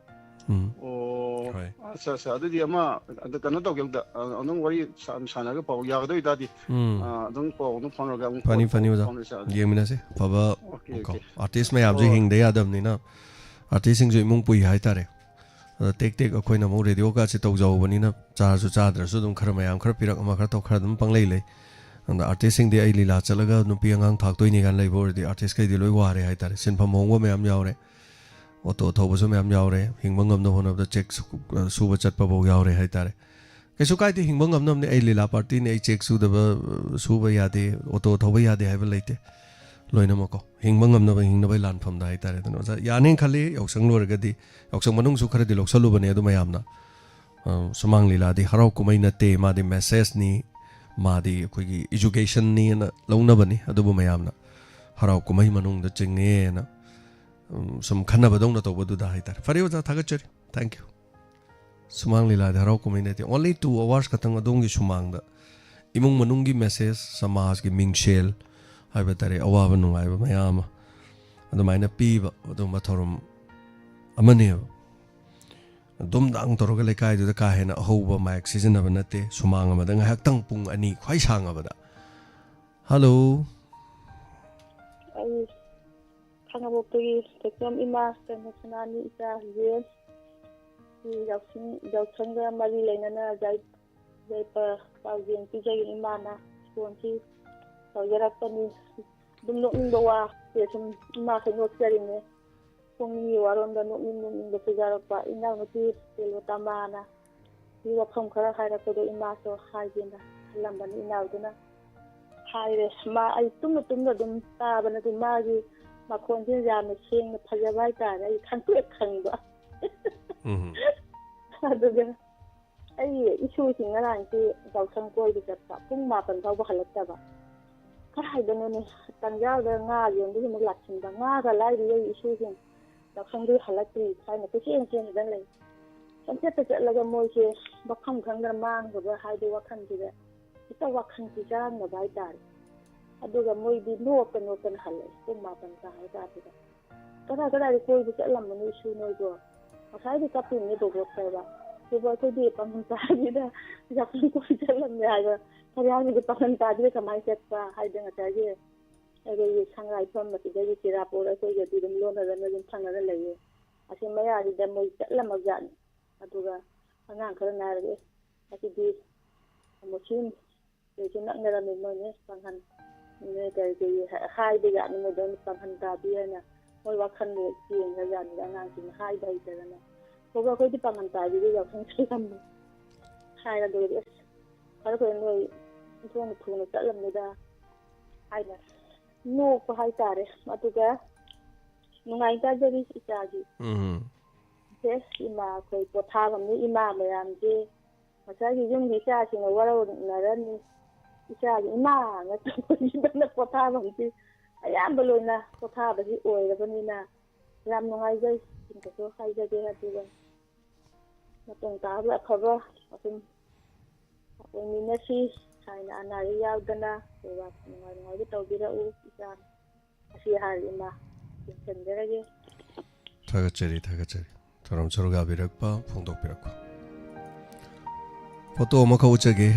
ꯎꯝ꯫ ꯑꯣ, ꯑꯠꯆꯥ, ꯑꯠꯆꯥ, ꯑꯗꯨꯗꯤ ꯑꯃ, ꯑꯗꯨ ꯀꯩꯅꯣ ꯇꯧꯒꯦ ꯑꯝꯇ, ꯑ, ꯑꯗꯨꯝ ꯋꯥꯔꯤ ꯁꯥ-, ꯁꯥꯟꯅꯔꯒ ꯄꯥꯎ ꯌꯥꯒꯗꯣꯏ ꯇꯥꯔꯗꯤ, ꯎꯝ꯫ ꯑ, ꯑꯗꯨꯝ ꯄꯥꯎ ꯑꯗꯨꯝ ꯐꯥꯎꯅꯔꯒ ꯑꯃꯨꯛ ꯐꯅꯤ, ꯐꯥꯎ-, ꯐꯅꯤ, ꯑꯣꯖꯥ꯫ ꯐꯥꯎꯅꯁꯦ, ꯑꯗꯨ꯫ ꯌꯦꯡꯃꯤꯟꯅꯁꯦ꯫ ꯑꯐꯕ ꯑꯣꯀꯦ, ꯀꯣ, ꯑꯣꯀꯦ꯫ ꯑꯥꯔꯇꯤꯁ ꯃꯌꯥꯝꯁꯨ ꯍꯣꯏ꯫ ꯍꯤꯡꯗ ꯌꯥꯗꯕꯅꯤꯅ, ꯑꯥꯔꯇꯤꯁꯁꯤꯡꯁꯨ ꯏꯃꯨꯡ ꯄꯨꯏ ꯍꯥꯏꯇꯥꯔꯦ꯫ ꯑꯗꯣ ꯇꯦꯛ ꯇꯦꯛ ꯑꯩꯈꯣꯏꯅ ꯑꯃꯨꯛ ꯔꯦꯗꯤꯑꯣ ꯀꯥꯁꯦ ꯇꯧꯖꯍꯧꯕꯅꯤꯅ, ꯆꯥꯔꯁꯨ ꯆꯥꯗ꯭ꯔꯁꯨ ꯑꯗꯨꯝ ꯈꯔ ꯃꯌꯥꯝ ꯈꯔ ꯄꯤꯔꯛ, ꯑꯃ ꯈꯔ ꯇꯧ, ꯈꯔ ꯑꯗꯨꯝ ꯄꯪꯂꯩ ꯂꯩ꯫ ꯑꯗ ꯑꯥꯔꯇꯤꯁꯁꯤꯡꯗꯤ ꯑꯩ ꯂꯤꯂꯥ ꯆꯠꯂꯒ ꯅꯨꯄꯤ ꯑꯉꯥꯡ ꯊꯥꯛꯇꯣꯏꯅꯤ ꯀꯥꯏꯅ ꯂꯩꯕ ꯑꯣꯏꯔꯗꯤ, ꯑꯥꯔꯇꯤꯁꯈꯩꯗꯤ ꯂꯣꯏ ꯋꯥꯔꯦ ꯍꯥꯏꯇꯥꯔꯦ꯫ ꯁꯤꯟꯐꯝ ꯍꯣꯡꯕ ꯃꯌꯥꯝ ꯌꯥꯎꯔꯦ, ꯑꯣꯇꯣ ꯊꯧꯕꯁꯨ ꯃꯌꯥꯝ ꯌꯥꯎꯔꯦ, ꯍꯤꯡꯕ ꯉꯝꯅꯕ ꯍꯣꯠꯅꯕꯗ ꯆꯦꯛ ꯁꯨ-, ꯁꯨꯕ ꯆꯠꯄꯐꯥꯎ ꯌꯥꯎꯔꯦ ꯍꯥꯏꯇꯥꯔꯦ꯫ ꯀꯩꯁꯨ ꯀꯥꯏꯗꯦ, ꯍꯤꯡꯕ ꯉꯝꯅꯕꯅꯦ꯫ ꯑꯩ ꯂꯤꯂꯥ ꯄꯥꯔꯇꯤꯅꯦ, ꯑꯩ ꯆꯦꯛ ꯁꯨꯗꯕ, ꯁꯨꯕ ꯌꯥꯗꯦ, ꯑꯣꯇꯣ ꯊꯧꯕ ꯌꯥꯗꯦ ꯍꯥꯏꯕ ꯂꯩꯇꯦ꯫ ꯂꯣꯏꯅꯃꯛꯀꯣ, ꯍꯤꯡꯕ ꯉꯝꯅꯕ, ꯍꯤꯡꯅꯕꯒꯤ ꯂꯥꯟꯐꯝꯗ ꯍꯥꯏꯇꯥꯔꯦ꯫ ꯑꯗꯨꯅ ꯑꯣꯖꯥ, ꯌꯥꯅꯤ ꯈꯜꯂꯤ, ꯌꯥꯎꯁꯪ ꯂꯣꯏꯔꯒꯗꯤ, ꯌꯥꯎꯁꯪ ꯃꯅꯨꯡꯁꯨ ꯈꯔꯗꯤ ꯂꯧꯁꯜꯂꯨꯕꯅꯦ ꯑꯗꯨ ꯃꯌꯥꯝꯅ꯫ ꯑ, ꯁꯨꯃꯥꯡ ꯂꯤꯂꯥꯗꯤ ꯍꯔꯥꯎ ꯀꯨꯝꯍꯩ ꯅꯠꯇꯦ, ꯃꯥꯗꯤ ꯃꯦꯁꯦꯖꯅꯤ, ꯃꯥꯗꯤ ꯑꯩꯈꯣꯏꯒꯤ ꯏꯖꯨꯀꯦꯁꯟꯅꯤꯅ ꯂꯧꯅꯕꯅꯤ꯫ ꯑꯗꯨꯕꯨ ꯃꯌꯥꯝꯅ ꯍꯔꯥꯎ ꯀꯨꯝꯍꯩ ꯃꯅꯨꯡꯗ ꯆꯤꯡꯉꯦꯅ, ꯎꯝ, ꯁꯨꯝ ꯈꯟꯅꯕꯗꯧꯅ ꯇꯧꯕꯗꯨꯗ ꯍꯥꯏꯇꯥꯔꯦ꯫ ꯐꯔꯦ ꯑꯣꯖꯥ, ꯊꯥꯒꯠꯆꯔꯤ꯫ Thank you꯫ ꯁꯨꯃꯥꯡ ꯂꯤꯂꯥꯗꯤ ꯍꯔꯥꯎ ꯀꯨꯝꯍꯩ ꯅꯠꯇꯦ꯫ Only two hours ꯈꯛꯇꯪ ꯑꯗꯣꯝꯒꯤ ꯁꯨꯃꯥꯡꯗ ꯏꯃꯨꯡ ꯃꯅꯨꯡꯒꯤ ꯃꯦꯁꯦꯖ, ꯁꯃꯥꯖꯀꯤ ꯃꯤꯡꯁꯦꯜ ꯍꯥꯏꯕ ꯇꯥꯔꯦ, ꯑꯋꯥꯕ ꯅꯨꯡꯉꯥꯏꯕ ꯃꯌꯥꯝ ꯑꯃ ꯑꯗꯨꯃꯥꯏꯅ ꯄꯤꯕ, ꯑꯗꯨꯝꯕ ꯊꯧꯔꯝ ꯑꯃꯅꯦꯕ꯫ ꯗꯨꯝꯗꯥꯡ ꯇꯧꯔꯒ ꯂꯩꯀꯥꯏꯗꯨꯗ ꯀꯥ ꯍꯦꯟꯅ ꯑꯍꯧꯕ ꯃꯥꯏꯛ ꯁꯤꯖꯤꯟꯅꯕ ꯅꯠꯇꯦ꯫ ꯁꯨꯃꯥꯡ ꯑꯃꯗ ꯉꯥꯏꯍꯥꯛꯇꯪ ꯄꯨꯡ ꯑꯅꯤ ꯈ꯭ꯋꯥꯏ ꯁꯥꯡꯉꯕꯗ꯫ ꯍꯜꯂꯣ꯫ ꯑꯩ ꯈꯥꯉꯕꯣꯛꯇꯒꯤ ꯇꯦꯛꯆꯝ ꯏꯃꯥ, ꯀꯩꯅꯣ, ꯁꯅꯥꯅꯤ ꯏꯆꯥ ꯖꯦꯟ꯫ ꯁꯤ ꯌꯥꯎꯁꯪ, ꯌꯥꯎꯁꯪꯒ ꯃꯔꯤ ꯂꯩꯅꯅ ꯌꯥꯏ-, ꯌꯥꯏꯐ ꯄꯥꯎꯖꯦꯜ ꯄꯤꯖꯒꯦ ꯏꯃꯥꯅ꯫ ꯐꯣꯟꯁꯤ ꯇꯧꯖꯔꯛꯄꯅꯤ꯫ ꯑꯗꯨꯝ ꯅꯣꯛꯅꯤꯡꯕ ꯋꯥꯁꯦ ꯁꯨꯝ ꯏꯃꯥꯈꯩ ꯅꯣꯛꯆꯔꯤꯅꯦ꯫ ꯄꯨꯡꯒꯤ ꯋꯥꯔꯣꯝꯗ ꯅꯣꯛꯅꯤꯡ ꯅꯣꯛꯅꯤꯡꯕ ꯄꯤꯖꯔꯛꯄ ꯏꯅꯥꯎꯅꯨꯄꯤ ꯇꯦꯂꯣꯇꯃꯥꯅ꯫ ꯁꯤ ꯋꯥꯐꯝ ꯈꯔ ꯍꯥꯏꯔꯛꯄꯗꯣ ꯏꯃꯥꯁꯨ ꯍꯥꯏꯒꯦꯅ ꯈꯜꯂꯝꯕꯅꯤ ꯏꯅꯥꯎꯗꯨꯅ꯫ ꯍꯥꯏꯔꯦ꯫ ꯃꯥ, ꯑꯩ ꯇꯨꯝꯅ ꯇꯨꯝꯅ ꯑꯗꯨꯝ ꯇꯥꯕꯅꯦ, ꯑꯗꯨ ꯃꯥꯒꯤ ꯃꯈꯣꯟꯁꯦ ꯌꯥꯝꯅ ꯁꯦꯡꯅ ꯐꯖꯕ ꯍꯥꯏꯇꯥꯔꯦ, ꯑꯩ ꯈꯪꯄ꯭ꯔꯦꯛ ꯈꯪꯕ꯫ ꯎꯝ꯫ ꯑꯗꯨꯒ ꯑꯩ ꯏꯁꯨꯁꯤ ꯉꯔꯥꯡꯁꯤ ꯌꯥꯎꯁꯪ ꯀꯣꯏꯕ ꯆꯠꯄ, ꯄꯨꯡ ꯃꯥꯄꯟ ꯐꯥꯎꯕ ꯍꯜꯂꯛꯇꯕ꯫ ꯀꯗꯥꯏꯗꯅꯣꯅꯦ, ꯇꯟꯖꯥꯗꯨꯗ ꯉꯥ ꯌꯣꯟꯕꯁꯨ ꯑꯃꯨꯛ ꯂꯥꯛꯁꯤꯟꯕ, ꯉꯥꯒ ꯂꯥꯏꯔꯤ ꯑꯩ ꯏꯁꯨꯁꯤꯡ꯫ ꯌꯥꯎꯁꯪꯗꯤ ꯍꯜꯂꯛꯇ꯭ꯔꯤ ꯍꯥꯏꯅ ꯀꯣꯏꯆꯦꯟ ꯆꯦꯟꯗꯅ ꯂꯩ꯫ ꯆꯠꯆꯠꯇ ꯆꯠꯂꯒ ꯃꯣꯏꯁꯦ ꯃꯐꯝ ꯈꯪꯗꯅ ꯃꯥꯡꯈ꯭ꯔꯕ ꯍꯥꯏꯗꯤ ꯋꯥꯈꯜꯁꯤꯗ ꯍꯦꯛꯇ ꯋꯥꯈꯜꯁꯤ ꯆꯔꯥꯡꯅꯕ ꯍꯥꯏꯇꯥꯔꯦ꯫ ꯑꯗꯨꯒ ꯃꯣꯏꯗꯤ ꯅꯣꯛꯇ ꯅꯣꯛꯇꯅ ꯍꯜꯂꯛꯑꯦ ꯄꯨꯡ ꯃꯥꯄꯟ ꯇꯥꯔ ꯀꯥꯟꯁꯤꯗ꯫ "ꯀꯗꯥꯏ ꯀꯗꯥꯏꯗ ꯀꯣꯏꯕ ꯆꯠꯂꯝꯕꯅꯣ ꯏꯁꯨ ꯅꯣꯏꯕꯣ?" ꯉꯁꯥꯏꯗꯤ ꯀꯞꯄꯤꯅꯦ ꯕꯣꯕꯣꯛꯇꯕ꯫ ꯑꯗꯨꯕꯨ ꯑꯩꯈꯣꯏꯗꯤ ꯄꯥꯡꯒꯜ ꯇꯥꯕꯤꯗ ꯌꯥꯎꯁꯪ ꯀꯣꯏ ꯆꯠꯂꯝꯃꯦ ꯍꯥꯏꯕ꯫ ꯐꯔꯤꯍꯥꯏꯕꯗꯤ ꯄꯥꯡꯒꯜ ꯇꯥꯕꯤꯗ ꯀꯃꯥꯏꯅ ꯆꯠꯄ ꯍꯥꯏꯗꯤ ꯉꯁꯥꯏꯒꯤ ꯑꯩꯈꯣꯏꯒꯤ ꯁꯉꯥꯏꯐꯝ ꯑꯁꯤꯗꯒꯤ ꯆꯤꯔꯥꯄꯨꯔ ꯑꯩꯈꯣꯏꯒꯗꯤ ꯑꯗꯨꯝ ꯂꯣꯟꯅꯗꯅ ꯑꯗꯨꯝ ꯊꯪꯅꯅ ꯂꯩꯌꯦ꯫ ꯑꯁꯤ ꯃꯌꯥꯁꯤꯗ ꯃꯣꯏ ꯆꯠꯂꯝꯃꯕꯖꯥꯠꯅꯤ꯫ ꯑꯗꯨꯒ ꯑꯉꯥꯡ ꯈꯔ ꯅꯥꯔꯛꯑꯦ꯫ ꯑꯁꯤꯗꯤ ꯑꯃꯨꯛꯁꯨ ꯀꯩꯁꯨ ꯅꯛꯅꯔꯝꯃꯤ ꯃꯣꯏꯅ ꯄꯥꯡꯍꯟ ꯀꯔꯤ ꯀꯔꯤ ꯍꯥꯏꯕ ꯌꯥꯠꯅꯤ ꯃꯣꯏꯗ ꯄꯥꯡꯍꯟ ꯇꯥꯕꯤ ꯍꯥꯏꯅ ꯃꯣꯏ ꯋꯥꯈꯜꯗ ꯆꯦꯟꯈ꯭ꯔ ꯌꯥꯠꯅꯤꯗ ꯑꯉꯥꯡꯁꯤꯡꯅ ꯍꯥꯏꯕ ꯍꯩꯇꯗꯅ꯫ ꯊꯣꯛꯂ ꯑꯩꯈꯣꯏꯗꯤ ꯄꯥꯡꯒꯟ ꯇꯥꯕꯤꯗ ꯌꯥꯎꯁꯪ ꯆꯠꯂꯝꯃꯤ ꯍꯥꯏꯔ ꯂꯣꯏꯔꯦ꯫ ꯑꯁ ꯈꯔ ꯈꯔ ꯅꯣꯏ ꯏꯟꯊꯣꯛꯅ ꯊꯨꯅ ꯆꯠꯂꯝꯃꯤꯗ ꯍꯥꯏꯅ ꯅꯣꯛꯄ ꯍꯥꯏꯇꯥꯔꯦ꯫ ꯑꯗꯨꯒ ꯅꯨꯡꯉꯥꯏ ꯇꯥꯖꯔꯤ ꯏꯆꯥꯒꯤ ꯎꯝ ꯁꯦ ꯏꯃꯥ ꯑꯩꯈꯣꯏ ꯄꯣꯊꯥꯐꯝꯅꯤ ꯏꯃꯥ ꯃꯌꯥꯝꯁꯦ ꯉꯁꯥꯏꯒꯤ ꯌꯨꯝꯒꯤ ꯏꯆꯥꯁꯤꯡꯅ ꯋꯥꯔꯧꯅꯔꯅꯤ꯫ ꯏꯆꯥꯒꯤ ꯏꯃꯥ ꯅꯠꯇꯕꯁꯤꯗꯅ ꯄꯣꯊꯥꯐꯝꯁꯤ ꯑꯌꯥꯝꯕ ꯂꯣꯏꯅ ꯄꯣꯊꯥꯕꯁꯤ ꯑꯣꯏꯔꯕꯅꯤꯅ ꯌꯥꯝ ꯅꯨꯡꯉꯥꯏꯖꯩ꯫ ꯁꯤꯃꯇꯁꯨ ꯍꯥꯏꯖꯒꯦ꯫ ꯑꯗꯨꯒ ꯃꯇꯨꯡ ꯇꯥꯕꯗ ꯑꯐꯕ ꯑꯗꯨꯝ ꯑꯣꯏꯃꯤꯟꯅꯁꯤ ꯍꯥꯏꯅ ꯑꯅꯥ ꯑꯌꯦꯛ ꯌꯥꯎꯗꯅ ꯁꯦꯕꯥ ꯅꯨꯡꯉꯥꯏ ꯅꯨꯡꯉꯥꯏꯕ ꯇꯧꯕꯤꯔꯛꯎ ꯏꯆꯥ꯫ ꯑꯁꯤ ꯍꯥꯏꯔꯤ ꯏꯃꯥ꯫ ꯂꯣꯏꯁꯤꯟꯖꯔꯒꯦ꯫ ꯊꯥꯒꯠꯆꯔꯤ, ꯊꯥꯒꯠꯆꯔꯤ꯫ ꯊꯧꯔꯝ ꯁꯔꯨꯛ ꯌꯥꯕꯤꯔꯛꯄ, ꯐꯣꯡꯗꯣꯛꯄꯤꯔꯛꯄ꯫ ꯐꯣꯇꯣ ꯑꯃꯈꯛ ꯎꯠꯆꯒꯦ꯫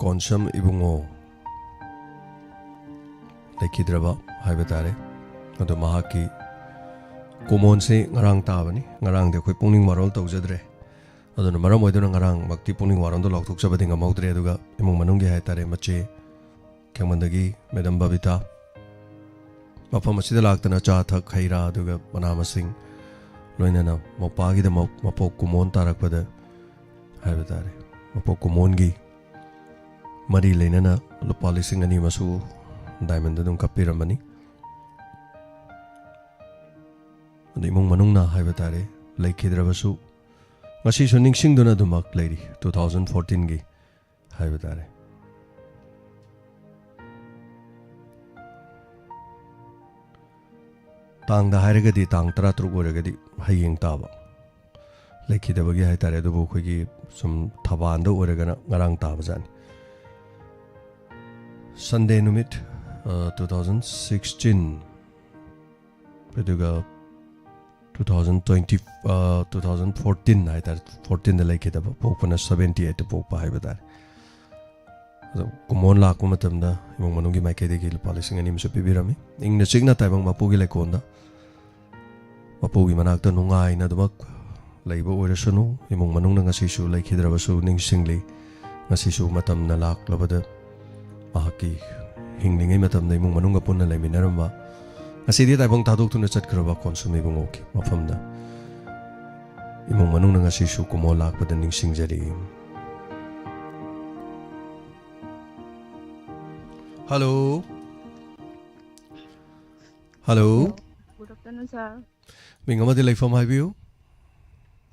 ꯀꯣꯟꯁꯝ ꯏꯕꯨꯡꯉꯣ ꯂꯩꯈꯤꯗ꯭ꯔꯕ ꯍꯥꯏꯕ ꯇꯥꯔꯦ꯫ ꯑꯗꯣ ꯃꯍꯥꯛꯀꯤ ꯀꯨꯃꯣꯟꯁꯤ ꯉꯔꯥꯡ ꯇꯥꯕꯅꯤ꯫ ꯉꯔꯥꯡꯗꯤ ꯑꯩꯈꯣꯏ ꯄꯨꯛꯅꯤꯡ ꯋꯥꯔꯣꯜ ꯇꯧꯖꯗ꯭ꯔꯦ꯫ ꯑꯗꯨꯅ ꯃꯔꯝ ꯑꯣꯏꯗꯨꯅ ꯉꯔꯥꯡꯃꯛꯇꯤ ꯄꯨꯛꯅꯤꯡ ꯋꯥꯔꯣꯜꯗꯣ ꯂꯥꯎꯊꯣꯛꯆꯕꯗꯤ ꯉꯝꯍꯧꯗ꯭ꯔꯦ꯫ ꯑꯗꯨꯒ ꯏꯃꯨꯡ ꯃꯅꯨꯡꯒꯤ ꯍꯥꯏ ꯇꯥꯔꯦ, ꯃꯆꯦ ꯈꯦꯡꯃꯟꯗꯒꯤ ꯃꯦꯗꯝ ꯕꯕꯤꯇꯥ, ꯃꯐꯝ ꯑꯁꯤꯗ ꯂꯥꯛꯇꯅ ꯆꯥ ꯊꯛ, ꯍꯩ ꯔꯥ, ꯑꯗꯨꯒ ꯃꯅꯥ ꯃꯁꯤꯡ, ꯂꯣꯏꯅꯅ ꯃꯧꯄꯥꯒꯤꯗꯃꯛ ꯃꯄꯣꯛ ꯀꯨꯃꯣꯟ ꯇꯥꯔꯛꯄꯗ ꯍꯥꯏꯕ ꯇꯥꯔꯦ, ꯃꯄꯣꯛ ꯀꯨꯃꯣꯟꯒꯤ ꯃꯔꯤ ꯂꯩꯅꯅ ꯂꯨꯄꯥ ꯂꯤꯁꯤꯡ ꯑꯅꯤ ꯑꯃꯁꯨ ꯗꯥꯏꯃꯟꯗ ꯑꯗꯨꯝ ꯀꯞꯄꯤꯔꯝꯕꯅꯤ꯫ ꯑꯗ ꯏꯃꯨꯡ ꯃꯅꯨꯡꯅ ꯍꯥꯏꯕ ꯇꯥꯔꯦ, ꯂꯩꯈꯤꯗ꯭ꯔꯕꯁꯨ ꯉꯁꯤꯁꯨ ꯅꯤꯡꯁꯤꯡꯗꯨꯅ ꯑꯗꯨꯃꯛ ꯂꯩꯔꯤ꯫ ꯇꯨ ꯊꯥꯎꯖꯟ ꯐꯣꯔꯇꯤꯟꯒꯤ ꯍꯥꯏꯕ ꯇꯥꯔꯦ꯫ ꯇꯥꯡꯗ ꯍꯥꯏꯔꯒꯗꯤ ꯇꯥꯡ ꯇꯔꯥꯇꯔꯨꯛ ꯑꯣꯏꯔꯒꯗꯤ ꯍꯌꯦꯡ ꯇꯥꯕ꯫ ꯂꯩꯈꯤꯗꯕꯒꯤ ꯍꯥꯏ ꯇꯥꯔꯦ꯫ ꯑꯗꯨꯕꯨ ꯑꯩꯈꯣꯏꯒꯤ ꯁꯨꯝ ꯊꯕꯥꯟꯗ ꯑꯣꯏꯔꯒꯅ ꯉꯔꯥꯡ ꯇꯥꯕꯖꯥꯠꯅꯤ꯫ ꯁꯟꯗꯦ ꯅꯨꯃꯤꯠ, ꯑ, ꯇꯨ ꯊꯥꯎꯖꯟ ꯁꯤꯛꯁꯇꯤꯟ꯫ ꯑꯗꯨꯒ two thousand twenty, two thousand fourteen ꯍꯥꯏ ꯇꯥꯔꯦ, ꯐꯣꯔꯇꯤꯟꯗ ꯂꯩꯈꯤꯗꯕ, ꯄꯣꯛꯄꯅ ꯁꯕꯦꯟꯇꯤ ꯑꯩꯠꯇ ꯄꯣꯛꯄ ꯍꯥꯏꯕ ꯇꯥꯔꯦ꯫ ꯑꯗꯣ ꯀꯨꯃꯣꯟ ꯂꯥꯛꯄ ꯃꯇꯝꯗ ꯏꯃꯨꯡ ꯃꯅꯨꯡꯒꯤ ꯃꯥꯏꯀꯩꯗꯒꯤ ꯂꯨꯄꯥ ꯂꯤꯁꯤꯡ ꯑꯅꯤ ꯑꯃꯁꯨ ꯄꯤꯕꯤꯔꯝꯃꯤ꯫ ꯏꯪꯅ ꯆꯤꯛꯅ ꯇꯥꯏꯕꯪ ꯃꯄꯨꯒꯤ ꯂꯩꯀꯣꯜꯗ ꯃꯄꯨꯒꯤ ꯃꯅꯥꯛꯇ ꯅꯨꯡꯉꯥꯏꯅ ꯑꯗꯨꯃꯛ ꯂꯩꯕ ꯑꯣꯏꯔꯁꯅꯨ꯫ ꯏꯃꯨꯡ ꯃꯅꯨꯡꯅ ꯉꯁꯤꯁꯨ ꯂꯩꯈꯤꯗ꯭ꯔꯕꯁꯨ ꯅꯤꯡꯁꯤꯡꯂꯤ꯫ ꯉꯁꯤꯁꯨ ꯃꯇꯝꯅ ꯂꯥꯛꯂꯕꯗ ꯃꯍꯥꯛꯀꯤ ꯍꯤꯡꯂꯤꯉꯩ ꯃꯇꯝꯗ ꯏꯃꯨꯡ ꯃꯅꯨꯡꯒ ꯄꯨꯟꯅ ꯂꯩꯃꯤꯟꯅꯔꯝꯕ, ꯉꯁꯤꯗꯤ ꯇꯥꯏꯕꯪ ꯊꯥꯗꯣꯛꯇꯨꯅ ꯆꯠꯈ꯭ꯔꯕ ꯀꯣꯟꯁꯨꯝ ꯏꯕꯨꯡꯉꯣꯒꯤ ꯃꯐꯝꯗ ꯏꯃꯨꯡ ꯃꯅꯨꯡꯅ ꯉꯁꯤꯁꯨ ꯀꯨꯃꯣꯟ ꯂꯥꯛꯄꯗ ꯅꯤꯡꯁꯤꯡꯖꯔꯤ꯫ Hello. Hello. Good afternoon, sir. ꯃꯤꯡ ꯑꯃꯗꯤ ꯂꯩꯐꯝ ꯍꯥꯏꯕꯤꯌꯨ꯫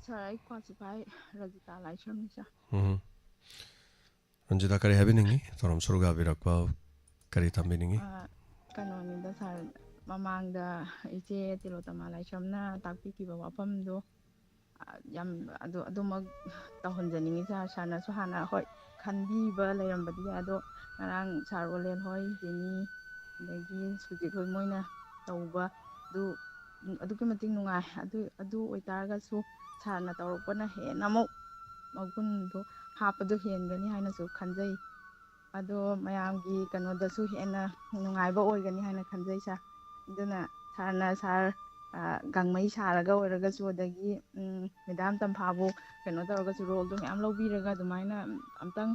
Sir, ꯑꯩ ꯀ꯭ꯋꯥꯁꯤꯐꯥꯏ ꯔꯖꯤꯇꯥ ꯂꯥꯏꯁ꯭ꯔꯝꯅꯤ, sir. ꯎꯝ꯫ ꯔꯟꯖꯤꯇꯥ, ꯀꯔꯤ ꯍꯥꯏꯕꯤꯅꯤꯡꯉꯤ? ꯊꯧꯔꯝ ꯁꯔꯨꯛ ꯌꯥꯕꯤꯔꯛꯄ ꯀꯔꯤ ꯊꯝꯕꯤꯅꯤꯡꯉꯤ? ꯑ, ꯀꯩꯅꯣꯅꯤꯗ, sir, ꯃꯃꯥꯡꯗ ꯏꯆꯦ ꯇꯤꯂꯣꯇꯃꯥ ꯂꯥꯏꯁ꯭ꯔꯝꯅ ꯇꯥꯛꯄꯤꯈꯤꯕ ꯋꯥꯐꯝꯗꯣ, ꯑ, ꯌꯥꯝ ꯑꯗꯨ, ꯑꯗꯨꯃꯛ ꯇꯧꯍꯟꯖꯅꯤꯡꯉꯤ, sir. Sirꯅꯁꯨ ꯍꯥꯟꯅ, ꯍꯣꯏ, ꯈꯟꯕꯤꯕ ꯂꯩꯔꯝꯕꯗꯤ ꯌꯥꯏ, ꯑꯗꯣ ꯉꯔꯥꯡ sir ꯑꯣꯂꯦꯟ ꯍꯣꯏ, ꯖꯦꯅꯤ, ꯑꯗꯒꯤ ꯁꯨꯖꯤꯠ ꯍꯣꯏ, ꯃꯣꯏꯅ ꯇꯧꯕ ꯑꯗꯨ, ꯎꯝ, ꯑꯗꯨꯛꯀꯤ ꯃꯇꯤꯛ ꯅꯨꯡꯉꯥꯏ꯫ ꯑꯗꯨ, ꯑꯗꯨ ꯑꯣꯏꯇꯥꯔꯒꯁꯨ sirꯅ ꯇꯧꯔꯛꯄꯅ ꯍꯦꯟꯅ ꯑꯃꯨꯛ ꯃꯒꯨꯟꯗꯣ ꯍꯥꯞꯄꯗꯣ ꯍꯦꯟꯒꯅꯤ ꯍꯥꯏꯅꯁꯨ ꯈꯟꯖꯩ꯫ ꯑꯗꯣ ꯃꯌꯥꯝꯒꯤ ꯀꯩꯅꯣꯗꯁꯨ ꯍꯦꯟꯅ ꯅꯨꯡꯉꯥꯏꯕ ꯑꯣꯏꯒꯅꯤ ꯍꯥꯏꯅ ꯈꯟꯖꯩ, sir. ꯑꯗꯨꯅ sirꯅ, sir, ꯑ, ꯒꯥꯡꯃꯩ ꯁꯥꯔꯒ ꯑꯣꯏꯔꯒꯁꯨ, ꯑꯗꯒꯤ, ꯎꯝ, madam ꯇꯝꯐꯥꯕꯨ ꯀꯩꯅꯣ ꯇꯧꯔꯒꯁꯨ, roleꯗꯣ ꯃꯌꯥꯝ ꯂꯧꯕꯤꯔꯒ ꯑꯗꯨꯃꯥꯏꯅ ꯑꯝꯇꯪ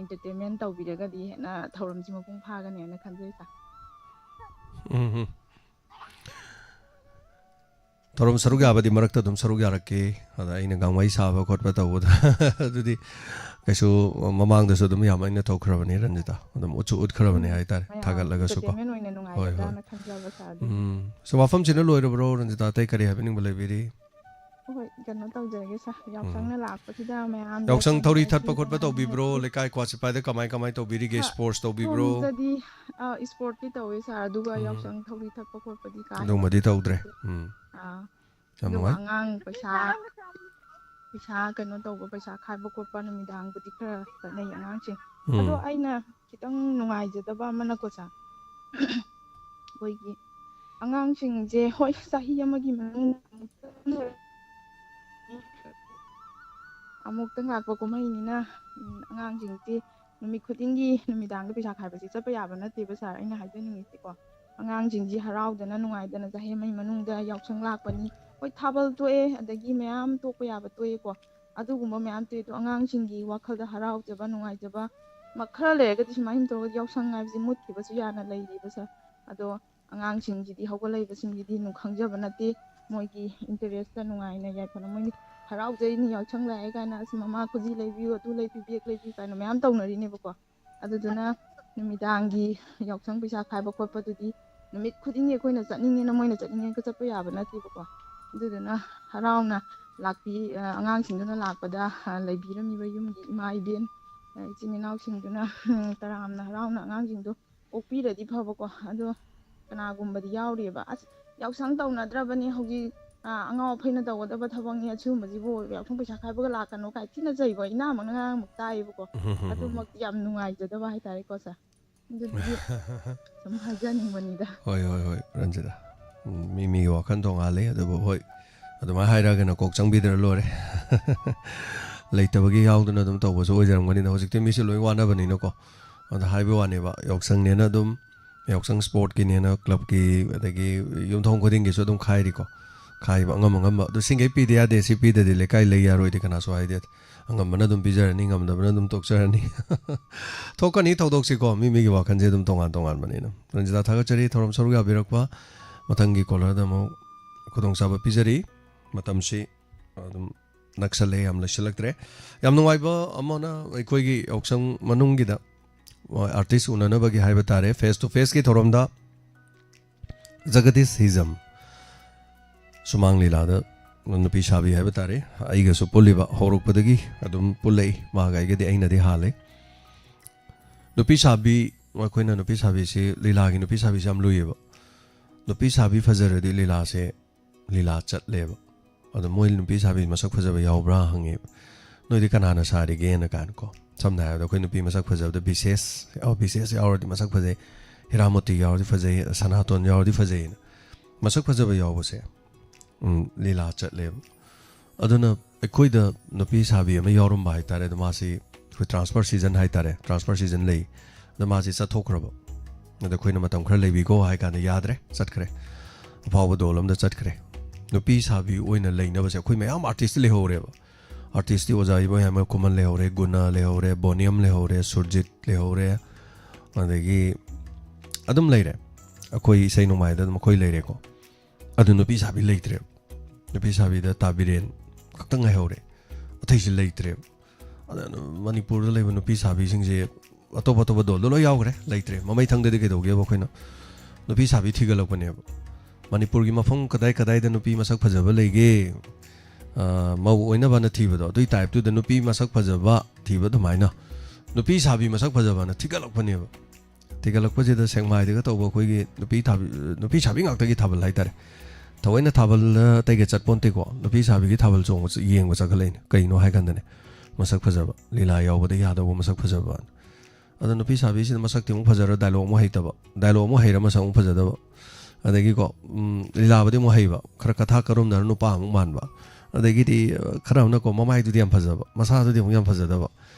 entertainment ꯇꯧꯕꯤꯔꯒꯗꯤ ꯍꯦꯟꯅ ꯊꯧꯔꯝꯁꯤ ꯃꯄꯨꯡ ꯐꯥꯒꯅꯤ ꯍꯥꯏꯅ ꯈꯟꯖꯩ, sir. ꯎꯝ, ꯎꯝ꯫ ꯊꯧꯔꯝ ꯁꯔꯨꯛ ꯌꯥꯕꯗꯤ ꯃꯔꯛꯇ ꯑꯗꯨꯝ ꯁꯔꯨꯛ ꯌꯥꯔꯛꯀꯦ꯫ ꯑꯗ ꯑꯩꯅ ꯒꯥꯡꯃꯩ ꯁꯥꯕ ꯈꯣꯠꯄ ꯇꯧꯕꯗ ꯑꯗꯨꯗꯤ ꯀꯩꯁꯨ, ꯃꯃꯥꯡꯗꯁꯨ ꯑꯗꯨꯝ ꯌꯥꯝ ꯑꯩꯅ ꯇꯧꯈ꯭ꯔꯕꯅꯤ, ꯔꯟꯖꯤꯇꯥ꯫ ꯑꯗꯨꯝ ꯎꯠꯁꯨ ꯎꯠꯈ꯭ꯔꯕꯅꯤ ꯎꯝ, ꯍꯥꯏꯇꯥꯔꯦ, ꯃꯌꯥꯝ ꯊꯥꯒꯠꯂꯒꯁꯨꯀꯣ꯫ Entertainment ꯑꯣꯏꯅ ꯍꯣꯏ, ꯍꯣꯏ꯫ ꯅꯨꯡꯉꯥꯏꯒꯗ꯭ꯔꯥꯅ ꯈꯟꯖꯕ, sir, ꯑꯗꯨꯒꯤ꯫ ꯎꯝ꯫ So, ꯋꯥꯐꯝꯁꯤꯅ ꯂꯣꯏꯔꯕ꯭ꯔꯣ, ꯔꯟꯖꯤꯇꯥ? ꯑꯇꯩ ꯀꯔꯤ ꯍꯥꯏꯕꯤꯅꯤꯡꯕ ꯂꯩꯕꯤꯔꯤ? ꯍꯣꯏ, ꯀꯩꯅꯣ ꯇꯧꯖꯔꯒꯦ, sir. ꯎꯝ꯫ ꯌꯥꯎꯁꯪꯅ ꯂꯥꯛꯄꯁꯤꯗ ꯃꯌꯥꯝꯗ ꯌꯥꯎꯁꯪ ꯊꯧꯔꯤ ꯊꯝꯖꯔꯒꯦ, ꯊꯠꯄ ꯈꯣꯠꯄ ꯅꯨꯡꯉꯥꯏꯅ ꯇꯧꯕꯤꯕ꯭ꯔꯣ? ꯂꯩꯊꯣꯛ-, ꯂꯩꯀꯥꯏ ꯀ꯭ꯋꯥ ꯆꯤꯄꯥꯏꯗ ꯀꯃꯥꯏ ꯀꯃꯥꯏ ꯇꯧꯕꯤꯔꯤꯒꯦ? ꯍꯥ, sports ꯇꯧꯕꯤꯕ꯭ꯔꯣ? ꯁꯣꯝꯗꯗꯤ, ꯑ, sportꯀꯤ ꯇꯧꯋꯦ, sir, ꯑꯗꯨꯒ ꯎꯝ꯫ ꯌꯥꯎꯁꯪ ꯊꯧꯔꯤ ꯊꯠꯄ ꯈꯣꯠꯄꯗꯤ ꯀꯥ ꯍꯦꯟꯅ ꯑꯗꯨꯒꯨꯝꯕꯗꯤ ꯇꯧꯗ꯭ꯔꯦ꯫ ꯇꯧꯗꯦ꯫ ꯎꯝ꯫ ꯑꯥ, ꯌꯥꯝ ꯑꯗꯨꯒ ꯅꯨꯡꯉꯥꯏ꯫ ꯑꯉꯥꯡ ꯄꯩꯁꯥ, ꯄꯩꯁꯥ ꯀꯩꯅꯣ ꯇꯧꯕ, ꯄꯩꯁꯥ ꯈꯥꯏꯕ ꯈꯣꯠꯄ ꯅꯨꯃꯤꯗꯥꯡꯕꯨꯗꯤ ꯈꯔ ꯆꯠꯅꯩ ꯑꯉꯥꯡꯁꯤꯡ꯫ ꯑꯗꯣ ꯎꯝ꯫ ꯑꯩꯅ ꯈꯤꯇꯪ ꯅꯨꯡꯉꯥꯏꯖꯗꯕ ꯑꯃꯅꯀꯣ, sir, ꯑꯩꯈꯣꯏꯒꯤ ꯑꯉꯥꯡꯁꯤꯡꯁꯦ, ꯍꯣꯏ, ꯆꯍꯤ ꯑꯃꯒꯤ ꯃꯅꯨꯡꯗ ꯑꯃꯨꯛꯇꯪ ꯂꯣꯏ-, ꯑꯃꯨꯛꯇꯪ ꯂꯥꯛꯄ ꯀꯨꯝꯍꯩꯅꯤꯅ, ꯎꯝ, ꯑꯉꯥꯡꯁꯤꯡꯁꯤ ꯅꯨꯃꯤꯠ ꯈꯨꯗꯤꯡꯒꯤ ꯅꯨꯃꯤꯗꯥꯡꯗ ꯄꯩꯁꯥ ꯈꯥꯏꯕꯁꯤ ꯆꯠꯄ ꯌꯥꯕ ꯅꯠꯇꯦꯕ, ꯁꯥꯔ꯫ ꯑꯩꯅ ꯍꯥꯏꯖꯅꯤꯡꯉꯤꯁꯤꯀꯣ, ꯑꯉꯥꯡꯁꯤꯡꯁꯤ ꯍꯔꯥꯎꯗꯅ ꯅꯨꯡꯉꯥꯏꯗꯅ ꯆꯍꯤ ꯑꯃꯒꯤ ꯃꯅꯨꯡꯗ ꯌꯥꯎꯁꯪ ꯂꯥꯛꯄꯅꯤ꯫ ꯍꯣꯏ, ꯊꯥꯕꯜ ꯊꯣꯛꯑꯦ, ꯑꯗꯒꯤ ꯃꯌꯥꯝ ꯊꯣꯛꯄ ꯌꯥꯕ ꯊꯣꯛꯑꯦꯀꯣ, ꯑꯗꯨꯒꯨꯝꯕ ꯃꯌꯥꯝ ꯊꯣꯛꯑꯦ꯫ ꯑꯗꯣ ꯑꯉꯥꯡꯁꯤꯡꯒꯤ ꯋꯥꯈꯜꯗ ꯍꯔꯥꯎꯖꯕ, ꯅꯨꯡꯉꯥꯏꯖꯕ, ꯃ-, ꯈꯔ ꯂꯩꯔꯒꯗꯤ ꯁꯨꯃꯥꯏꯅ ꯇꯧꯔꯒ ꯌꯥꯎꯁꯪ ꯍꯥꯏꯕꯁꯤ ꯃꯨꯠꯈꯤꯕꯁꯨ ꯌꯥꯅ ꯂꯩꯔꯤꯕ, ꯁꯥꯔ꯫ ꯑꯗꯣ ꯑꯉꯥꯡꯁꯤꯡꯁꯤꯗꯤ, ꯍꯧꯒꯠꯂꯛꯏꯕꯁꯤꯡꯁꯤꯗꯤ ꯑꯗꯨꯝ ꯈꯪꯖꯕ ꯅꯠꯇꯦ꯫ ꯃꯣꯏꯒꯤ ꯏꯟꯇꯔꯦꯁꯇ ꯅꯨꯡꯉꯥꯏꯅ ꯌꯥꯏꯐꯅ ꯃꯣꯏꯅ ꯍꯔꯥꯎꯖꯩꯅꯤ, ꯌꯥꯎꯁꯪ ꯂꯥꯛꯑꯦ ꯀꯥꯏꯅ, "ꯑꯁ, ꯃꯃꯥ ꯈꯨꯖꯤ ꯂꯩꯕꯤꯌꯨ, ꯑꯗꯨ ꯂꯩꯕꯤꯌꯨ, ꯕꯦꯒ ꯂꯩꯕꯤꯌꯨ" ꯀꯥꯏꯅ ꯃꯌꯥꯝ ꯇꯧꯅꯔꯤꯅꯦꯕꯀꯣ꯫ ꯑꯗꯨꯗꯨꯅ ꯅꯨꯃꯤꯗꯥꯡꯒꯤ ꯌꯥꯎꯁꯪ ꯄꯩꯁꯥ ꯈꯥꯏꯕ ꯈꯣꯠꯄꯗꯨꯗꯤ ꯅꯨꯃꯤꯠ ꯈꯨꯗꯤꯡꯒꯤ ꯑꯩꯈꯣꯏꯅ ꯆꯠꯅꯤꯡꯉꯦꯅ ꯃꯣꯏꯅ ꯆꯠꯅꯤꯡꯉꯦꯒ ꯆꯠꯄ ꯌꯥꯕ ꯅꯠꯇꯦꯕꯀꯣ꯫ ꯑꯗꯨꯗꯨꯅ ꯍꯔꯥꯎꯅ ꯂꯥꯛꯄꯤ-, ꯑ, ꯑꯉꯥꯡꯁꯤꯡꯗꯨꯅ ꯂꯥꯛꯄꯗ, ꯑ, ꯂꯩꯕꯤꯔꯝꯃꯤꯕ ꯌꯨꯝꯒꯤ ꯏꯃꯥ ꯏꯕꯦꯟ, ꯑ, ꯏꯆꯤꯟ ꯏꯅꯥꯎꯁꯤꯡꯗꯨꯅ, ꯎꯝ, ꯇꯔꯥꯝꯅ ꯍꯔꯥꯎꯅ ꯑꯉꯥꯡꯁꯤꯡꯗꯣ ꯑꯣꯛꯄꯤꯔꯗꯤ ꯐꯕꯀꯣ꯫ ꯑꯗꯣ ꯀꯅꯥꯒꯨꯝꯕꯗꯤ ꯌꯥꯎꯔꯤꯑꯕ, "ꯑꯁ, ꯌꯥꯎꯁꯪ ꯇꯧꯅꯗ꯭ꯔꯕꯅꯤ ꯍꯧꯖꯤꯛ, ꯑ, ꯑꯉꯥꯎ ꯑꯐꯩꯅ ꯇꯧꯒꯗꯕ ꯊꯕꯛꯅꯤ, ꯑꯁꯤꯒꯨꯝꯕꯁꯤꯕꯨ ꯌꯥꯎꯁꯪ ꯄꯩꯁꯥ ꯈꯥꯏꯕꯒ ꯂꯥꯛꯀꯅꯨ" ꯀꯥꯏ ꯊꯤꯅ ꯆꯩꯀꯣ꯫ ꯏꯅꯥꯃꯛꯅ ꯉꯔꯥꯡꯃꯨꯛ ꯇꯥꯏꯌꯦꯕꯀꯣ꯫ ꯑꯗꯨꯃꯛꯇꯤ ꯌꯥꯝ ꯅꯨꯡꯉꯥꯏꯖꯗꯕ ꯍꯥꯏꯇꯥꯔꯦꯀꯣ, ꯁꯥꯔ꯫ ꯑꯗꯨꯗꯨꯒꯤ ꯁꯨꯝ ꯍꯥꯏꯖꯅꯤꯡꯕꯅꯤꯗ꯫ ꯍꯣꯏ, ꯍꯣꯏ, ꯍꯣꯏ, ꯔꯟꯖꯤꯇꯥ꯫ ꯎꯝ, ꯃꯤ ꯃꯤꯒꯤ ꯋꯥꯈꯜ ꯇꯣꯡꯉꯥꯜꯂꯤ꯫ ꯑꯗꯨꯕꯨ ꯍꯣꯏ, ꯑꯗꯨꯃꯥꯏꯅ ꯍꯥꯏꯔꯛꯑꯒꯅ ꯀꯣꯛ ꯆꯪꯕꯤꯗ꯭ꯔ ꯂꯣꯏꯔꯦ꯫ ꯂꯩꯇꯕꯒꯤ ꯌꯥꯎꯗꯅ ꯑꯗꯨꯝ ꯇꯧꯕꯁꯨ ꯑꯣꯏꯖꯔꯝꯒꯅꯤꯗ꯫ ꯍꯧꯖꯤꯛꯇꯤ ꯃꯤꯁꯨ ꯂꯣꯏ ꯋꯥꯅꯕꯅꯤꯅꯀꯣ꯫ ꯑꯗ ꯍꯥꯏꯕ ꯋꯥꯅꯦꯕ, ꯌꯥꯎꯁꯪꯅꯦꯅ ꯑꯗꯨꯝ, ꯌꯥꯎꯁꯪ ꯁ꯭ꯄꯣꯔꯠꯀꯤꯅꯦꯅ ꯀ꯭ꯂꯕꯀꯤ, ꯑꯗꯒꯤ ꯌꯨꯝꯊꯣꯡ ꯈꯨꯗꯤꯡꯒꯤꯁꯨ ꯑꯗꯨꯝ ꯈꯥꯏꯔꯤꯀꯣ꯫ ꯈꯥꯏꯕ ꯑꯉꯝ ꯑꯉꯝꯕ꯫ ꯑꯗꯨ ꯁꯤꯡꯈꯩ ꯄꯤꯗ ꯌꯥꯗꯦ, ꯁꯤ ꯄꯤꯗꯗꯤ ꯂꯩꯀꯥꯏ ꯂꯩ ꯌꯥꯔꯣꯏꯗꯤ ꯀꯅꯥꯁꯨ ꯍꯥꯏꯗꯦ꯫ ꯑꯉꯝꯕꯅ ꯑꯗꯨꯝ ꯄꯤꯖꯔꯅꯤ, ꯉꯝꯗꯕꯅ ꯑꯗꯨꯝ ꯇꯣꯛꯆꯔꯅꯤ꯫ ꯊꯣꯛꯀꯅꯤ ꯊꯧꯗꯣꯛꯁꯤꯀꯣ, ꯃꯤ ꯃꯤꯒꯤ ꯋꯥꯈꯜꯁꯦ ꯑꯗꯨꯝ ꯇꯣꯉꯥꯟ ꯇꯣꯉꯥꯟꯕꯅꯤꯅ꯫ ꯔꯟꯖꯤꯇꯥ, ꯊꯥꯒꯠꯆꯔꯤ ꯊꯧꯔꯝ ꯁꯔꯨꯛ ꯌꯥꯕꯤꯔꯛꯄ꯫ ꯃꯊꯪꯒꯤ ꯀꯣꯂꯔꯗ ꯑꯃꯨꯛ ꯈꯨꯗꯣꯡꯆꯥꯕ ꯄꯤꯖꯔꯤ꯫ ꯃꯇꯝꯁꯤ ꯑꯗꯨꯝ ꯅꯛꯁꯜꯂꯛꯑꯦ, ꯌꯥꯝ ꯂꯩꯁꯤꯜꯂꯛꯇ꯭ꯔꯦ꯫ ꯌꯥꯝ ꯅꯨꯡꯉꯥꯏꯕ ꯑꯃꯅ, ꯑꯩꯈꯣꯏꯒꯤ ꯌꯥꯎꯁꯪ ꯃꯅꯨꯡꯒꯤꯗ ꯑꯥꯔꯇꯤꯁ ꯎꯅꯅꯕꯒꯤ ꯍꯥꯏꯕ ꯇꯥꯔꯦ, ꯐꯦꯁ ꯇꯨ ꯐꯦꯁꯀꯤ ꯊꯧꯔꯝꯗ ꯖꯒꯗꯤꯁ ꯍꯤꯖꯝ, ꯁꯨꯃꯥꯡ ꯂꯤꯂꯥꯗ ꯅꯨꯄꯤ ꯁꯥꯕꯤ ꯍꯥꯏꯕ ꯇꯥꯔꯦ, ꯑꯩꯒꯁꯨ ꯄꯨꯜꯂꯤꯕ, ꯍꯧꯔꯛꯄꯗꯒꯤ ꯑꯗꯨꯝ ꯄꯨꯜꯂꯛꯏ꯫ ꯃꯥꯒ ꯑꯩꯒꯗꯤ ꯑꯩꯅꯗꯤ ꯍꯥꯜꯂꯦ꯫ ꯅꯨꯄꯤ ꯁꯥꯕꯤ, ꯑꯩꯈꯣꯏꯅ ꯅꯨꯄꯤ ꯁꯥꯕꯤꯁꯤ, ꯂꯤꯂꯥꯒꯤ ꯅꯨꯄꯤ ꯁꯥꯕꯤꯁꯤ ꯌꯥꯝ ꯂꯨꯏꯌꯦꯕ꯫ ꯅꯨꯄꯤ ꯁꯥꯕꯤ ꯐꯖꯔꯗꯤ ꯂꯤꯂꯥꯁꯦ, ꯂꯤꯂꯥ ꯆꯠꯂꯦꯕ꯫ ꯑꯗꯣ ꯃꯣꯏ ꯅꯨꯄꯤ ꯁꯥꯕꯤ ꯃꯁꯛ ꯐꯖꯕ ꯌꯥꯎꯕ꯭ꯔꯥ ꯍꯪꯉꯦꯕ꯫ "ꯅꯣꯏꯗꯤ ꯀꯅꯥꯅ ꯁꯥꯔꯤꯒꯦꯅ?" ꯀꯥꯏꯅꯀꯣ꯫ ꯁꯝꯅ ꯍꯥꯏꯔꯕꯗ, ꯑꯩꯈꯣꯏ ꯅꯨꯄꯤ ꯃꯁꯛ ꯐꯖꯕꯗ ꯕꯤꯁꯦꯁ, ꯑꯣ, ꯕꯤꯁꯦꯁ ꯌꯥꯎꯔꯗꯤ ꯃꯁꯛ ꯐꯖꯩ, ꯍꯤꯔꯥꯃꯣꯇꯤ ꯌꯥꯎꯔꯗꯤ ꯐꯖꯩ, ꯁꯅꯥꯇꯣꯟ ꯌꯥꯎꯔꯗꯤ ꯐꯖꯩꯅ꯫ ꯃꯁꯛ ꯐꯖꯕ ꯌꯥꯎꯕꯁꯦ, ꯎꯝ, ꯂꯤꯂꯥ ꯆꯠꯂꯦꯕ꯫ ꯑꯗꯨꯅ ꯑꯩꯈꯣꯏꯗ ꯅꯨꯄꯤ ꯁꯥꯕꯤ ꯑꯃ ꯌꯥꯎꯔꯝꯕ ꯍꯥꯏꯇꯥꯔꯦ꯫ ꯑꯗꯣ ꯃꯥꯁꯤ ꯑꯩꯈꯣꯏ transfer season ꯍꯥꯏꯇꯥꯔꯦ, transfer season ꯂꯩ꯫ ꯑꯗꯣ ꯃꯥꯁꯤ ꯆꯠꯊꯣꯛꯈ꯭ꯔꯕ꯫ ꯑꯗꯣ ꯑꯩꯈꯣꯏꯅ "ꯃꯇꯝ ꯈꯔ ꯂꯩꯕꯤꯀꯣ" ꯍꯥꯏ ꯀꯥꯟꯗ ꯌꯥꯗ꯭ꯔꯦ, ꯆꯠꯈ꯭ꯔꯦ꯫ ꯑꯐꯥꯎꯕ ꯗꯣꯜ ꯑꯃꯗ ꯆꯠꯈ꯭ꯔꯦ꯫ ꯅꯨꯄꯤ ꯁꯥꯕꯤ ꯑꯣꯏꯅ ꯂꯩꯅꯕꯁꯦ ꯑꯩꯈꯣꯏ ꯃꯌꯥꯝ artist ꯂꯩꯍꯧꯔꯦꯕ꯫ Artistꯇꯤ ꯑꯣꯖꯥ ꯏꯕꯣꯌꯥꯏꯃ ꯈꯨꯃꯟ ꯂꯩꯍꯧꯔꯦ, ꯒꯨꯅꯥ ꯂꯩꯍꯧꯔꯦ, ꯕꯣꯅꯤꯌꯝ ꯂꯩꯍꯧꯔꯦ, ꯁꯨꯔꯖꯤꯠ ꯂꯩꯍꯧꯔꯦ, ꯑꯗꯒꯤ ꯑꯗꯨꯝ ꯂꯩꯔꯦ꯫ ꯑꯩꯈꯣꯏ ꯏꯁꯩ ꯅꯣꯡꯃꯥꯏꯗ ꯑꯗꯨꯝ ꯑꯩꯈꯣꯏ ꯂꯩꯔꯦꯀꯣ꯫ ꯑꯗꯨ ꯅꯨꯄꯤ ꯁꯥꯕꯤ ꯂꯩꯇ꯭ꯔꯦꯕ꯫ ꯅꯨꯄꯤ ꯁꯥꯕꯤꯗ ꯇꯥ ꯕꯤꯔꯦꯟ ꯈꯛꯇꯪ ꯉꯥꯏꯍꯧꯔꯦ, ꯑꯇꯩꯁꯤ ꯂꯩꯇ꯭ꯔꯦꯕ꯫ ꯑꯗ ꯃꯅꯤꯄꯨꯔꯗ ꯂꯩꯕ ꯅꯨꯄꯤ ꯁꯥꯕꯤꯁꯤꯡꯁꯦ ꯑꯇꯣꯞ ꯑꯇꯣꯞꯄ ꯗꯣꯜꯗ ꯂꯣꯏ ꯌꯥꯎꯈ꯭ꯔꯦ, ꯂꯩꯇ꯭ꯔꯦ꯫ ꯃꯃꯩ ꯊꯪꯗꯗꯤ ꯀꯩꯗꯧꯒꯦꯕ? ꯑꯩꯈꯣꯏꯅ ꯅꯨꯄꯤ ꯁꯥꯕꯤ ꯊꯤꯒꯠꯂꯛꯄꯅꯦꯕ꯫ ꯃꯅꯤꯄꯨꯔꯒꯤ ꯃꯐꯝ ꯀꯗꯥꯏ ꯀꯗꯥꯏꯗ ꯅꯨꯄꯤ ꯃꯁꯛ ꯐꯖꯕ ꯂꯩꯒꯦ? ꯑ, ꯃꯧ ꯑꯣꯏꯅꯕꯅ ꯊꯤꯕꯗꯣ, ꯑꯗꯨꯏ typeꯇꯨꯗ ꯅꯨꯄꯤ ꯃꯁꯛ ꯐꯖꯕ ꯊꯤꯕ ꯑꯗꯨꯃꯥꯏꯅ ꯅꯨꯄꯤ ꯁꯥꯕꯤ ꯃꯁꯛ ꯐꯖꯕꯅ ꯊꯤꯒꯠꯂꯛꯄꯅꯦꯕ꯫ ꯊꯤꯒꯠꯂꯛꯄꯁꯤꯗ ꯁꯦꯛꯃꯥꯏꯗꯒ ꯇꯧꯕ ꯑꯩꯈꯣꯏꯒꯤ ꯅꯨꯄꯤ ꯊꯥꯕꯤ-, ꯅꯨꯄꯤ ꯁꯥꯕꯤ ꯉꯥꯛꯇꯒꯤ ꯊꯥꯕꯜ ꯍꯥꯏꯇꯥꯔꯦ꯫ ꯊꯑꯣꯏꯅ ꯊꯥꯕꯜꯗ ꯑꯇꯩꯒ ꯆꯠꯄꯣꯟꯇꯦꯀꯣ꯫ ꯅꯨꯄꯤ ꯁꯥꯕꯤꯒꯤ ꯊꯥꯕꯜ ꯆꯣꯡꯕ ꯌꯦꯡꯕ ꯆꯠꯈꯠꯂꯛꯏꯅꯦ꯫ ꯀꯩꯅꯣ ꯍꯥꯏ ꯀꯥꯟꯗꯅꯦ, ꯃꯁꯛ ꯐꯖꯕ, ꯂꯤꯂꯥ ꯌꯥꯎꯕꯗ ꯌꯥꯗꯧꯕ ꯃꯁꯛ ꯐꯖꯕ꯫ ꯑꯗꯣ ꯅꯨꯄꯤ ꯁꯥꯕꯤꯁꯤꯅ ꯃꯁꯛꯇꯤ ꯑꯃꯨꯛ ꯐꯖꯔ dialogue ꯑꯃꯨꯛ ꯍꯩꯇꯕ, dialogue ꯑꯃꯨꯛ ꯍꯩꯔ ꯃꯁꯛ ꯑꯃꯨꯛ ꯐꯖꯗꯕ, ꯑꯗꯒꯤꯀꯣ, ꯎꯝ, ꯂꯤꯂꯥꯕꯨꯗꯤ ꯑꯃꯨꯛ ꯍꯩꯕ, ꯈꯔ ꯀꯊꯥ ꯀꯔꯨꯝꯅꯔ ꯅꯨꯄꯥ ꯑꯃꯨꯛ ꯃꯥꯟꯕ, ꯑꯗꯒꯤꯗꯤ, ꯑ, ꯈꯔ ꯑꯃꯅꯀꯣ ꯃꯃꯥꯏꯗꯨꯗꯤ ꯌꯥꯝ ꯐꯖꯕ, ꯃꯁꯥꯗꯨꯗꯤ ꯑꯃꯨꯛ ꯌꯥꯝ ꯐꯖꯗꯕ,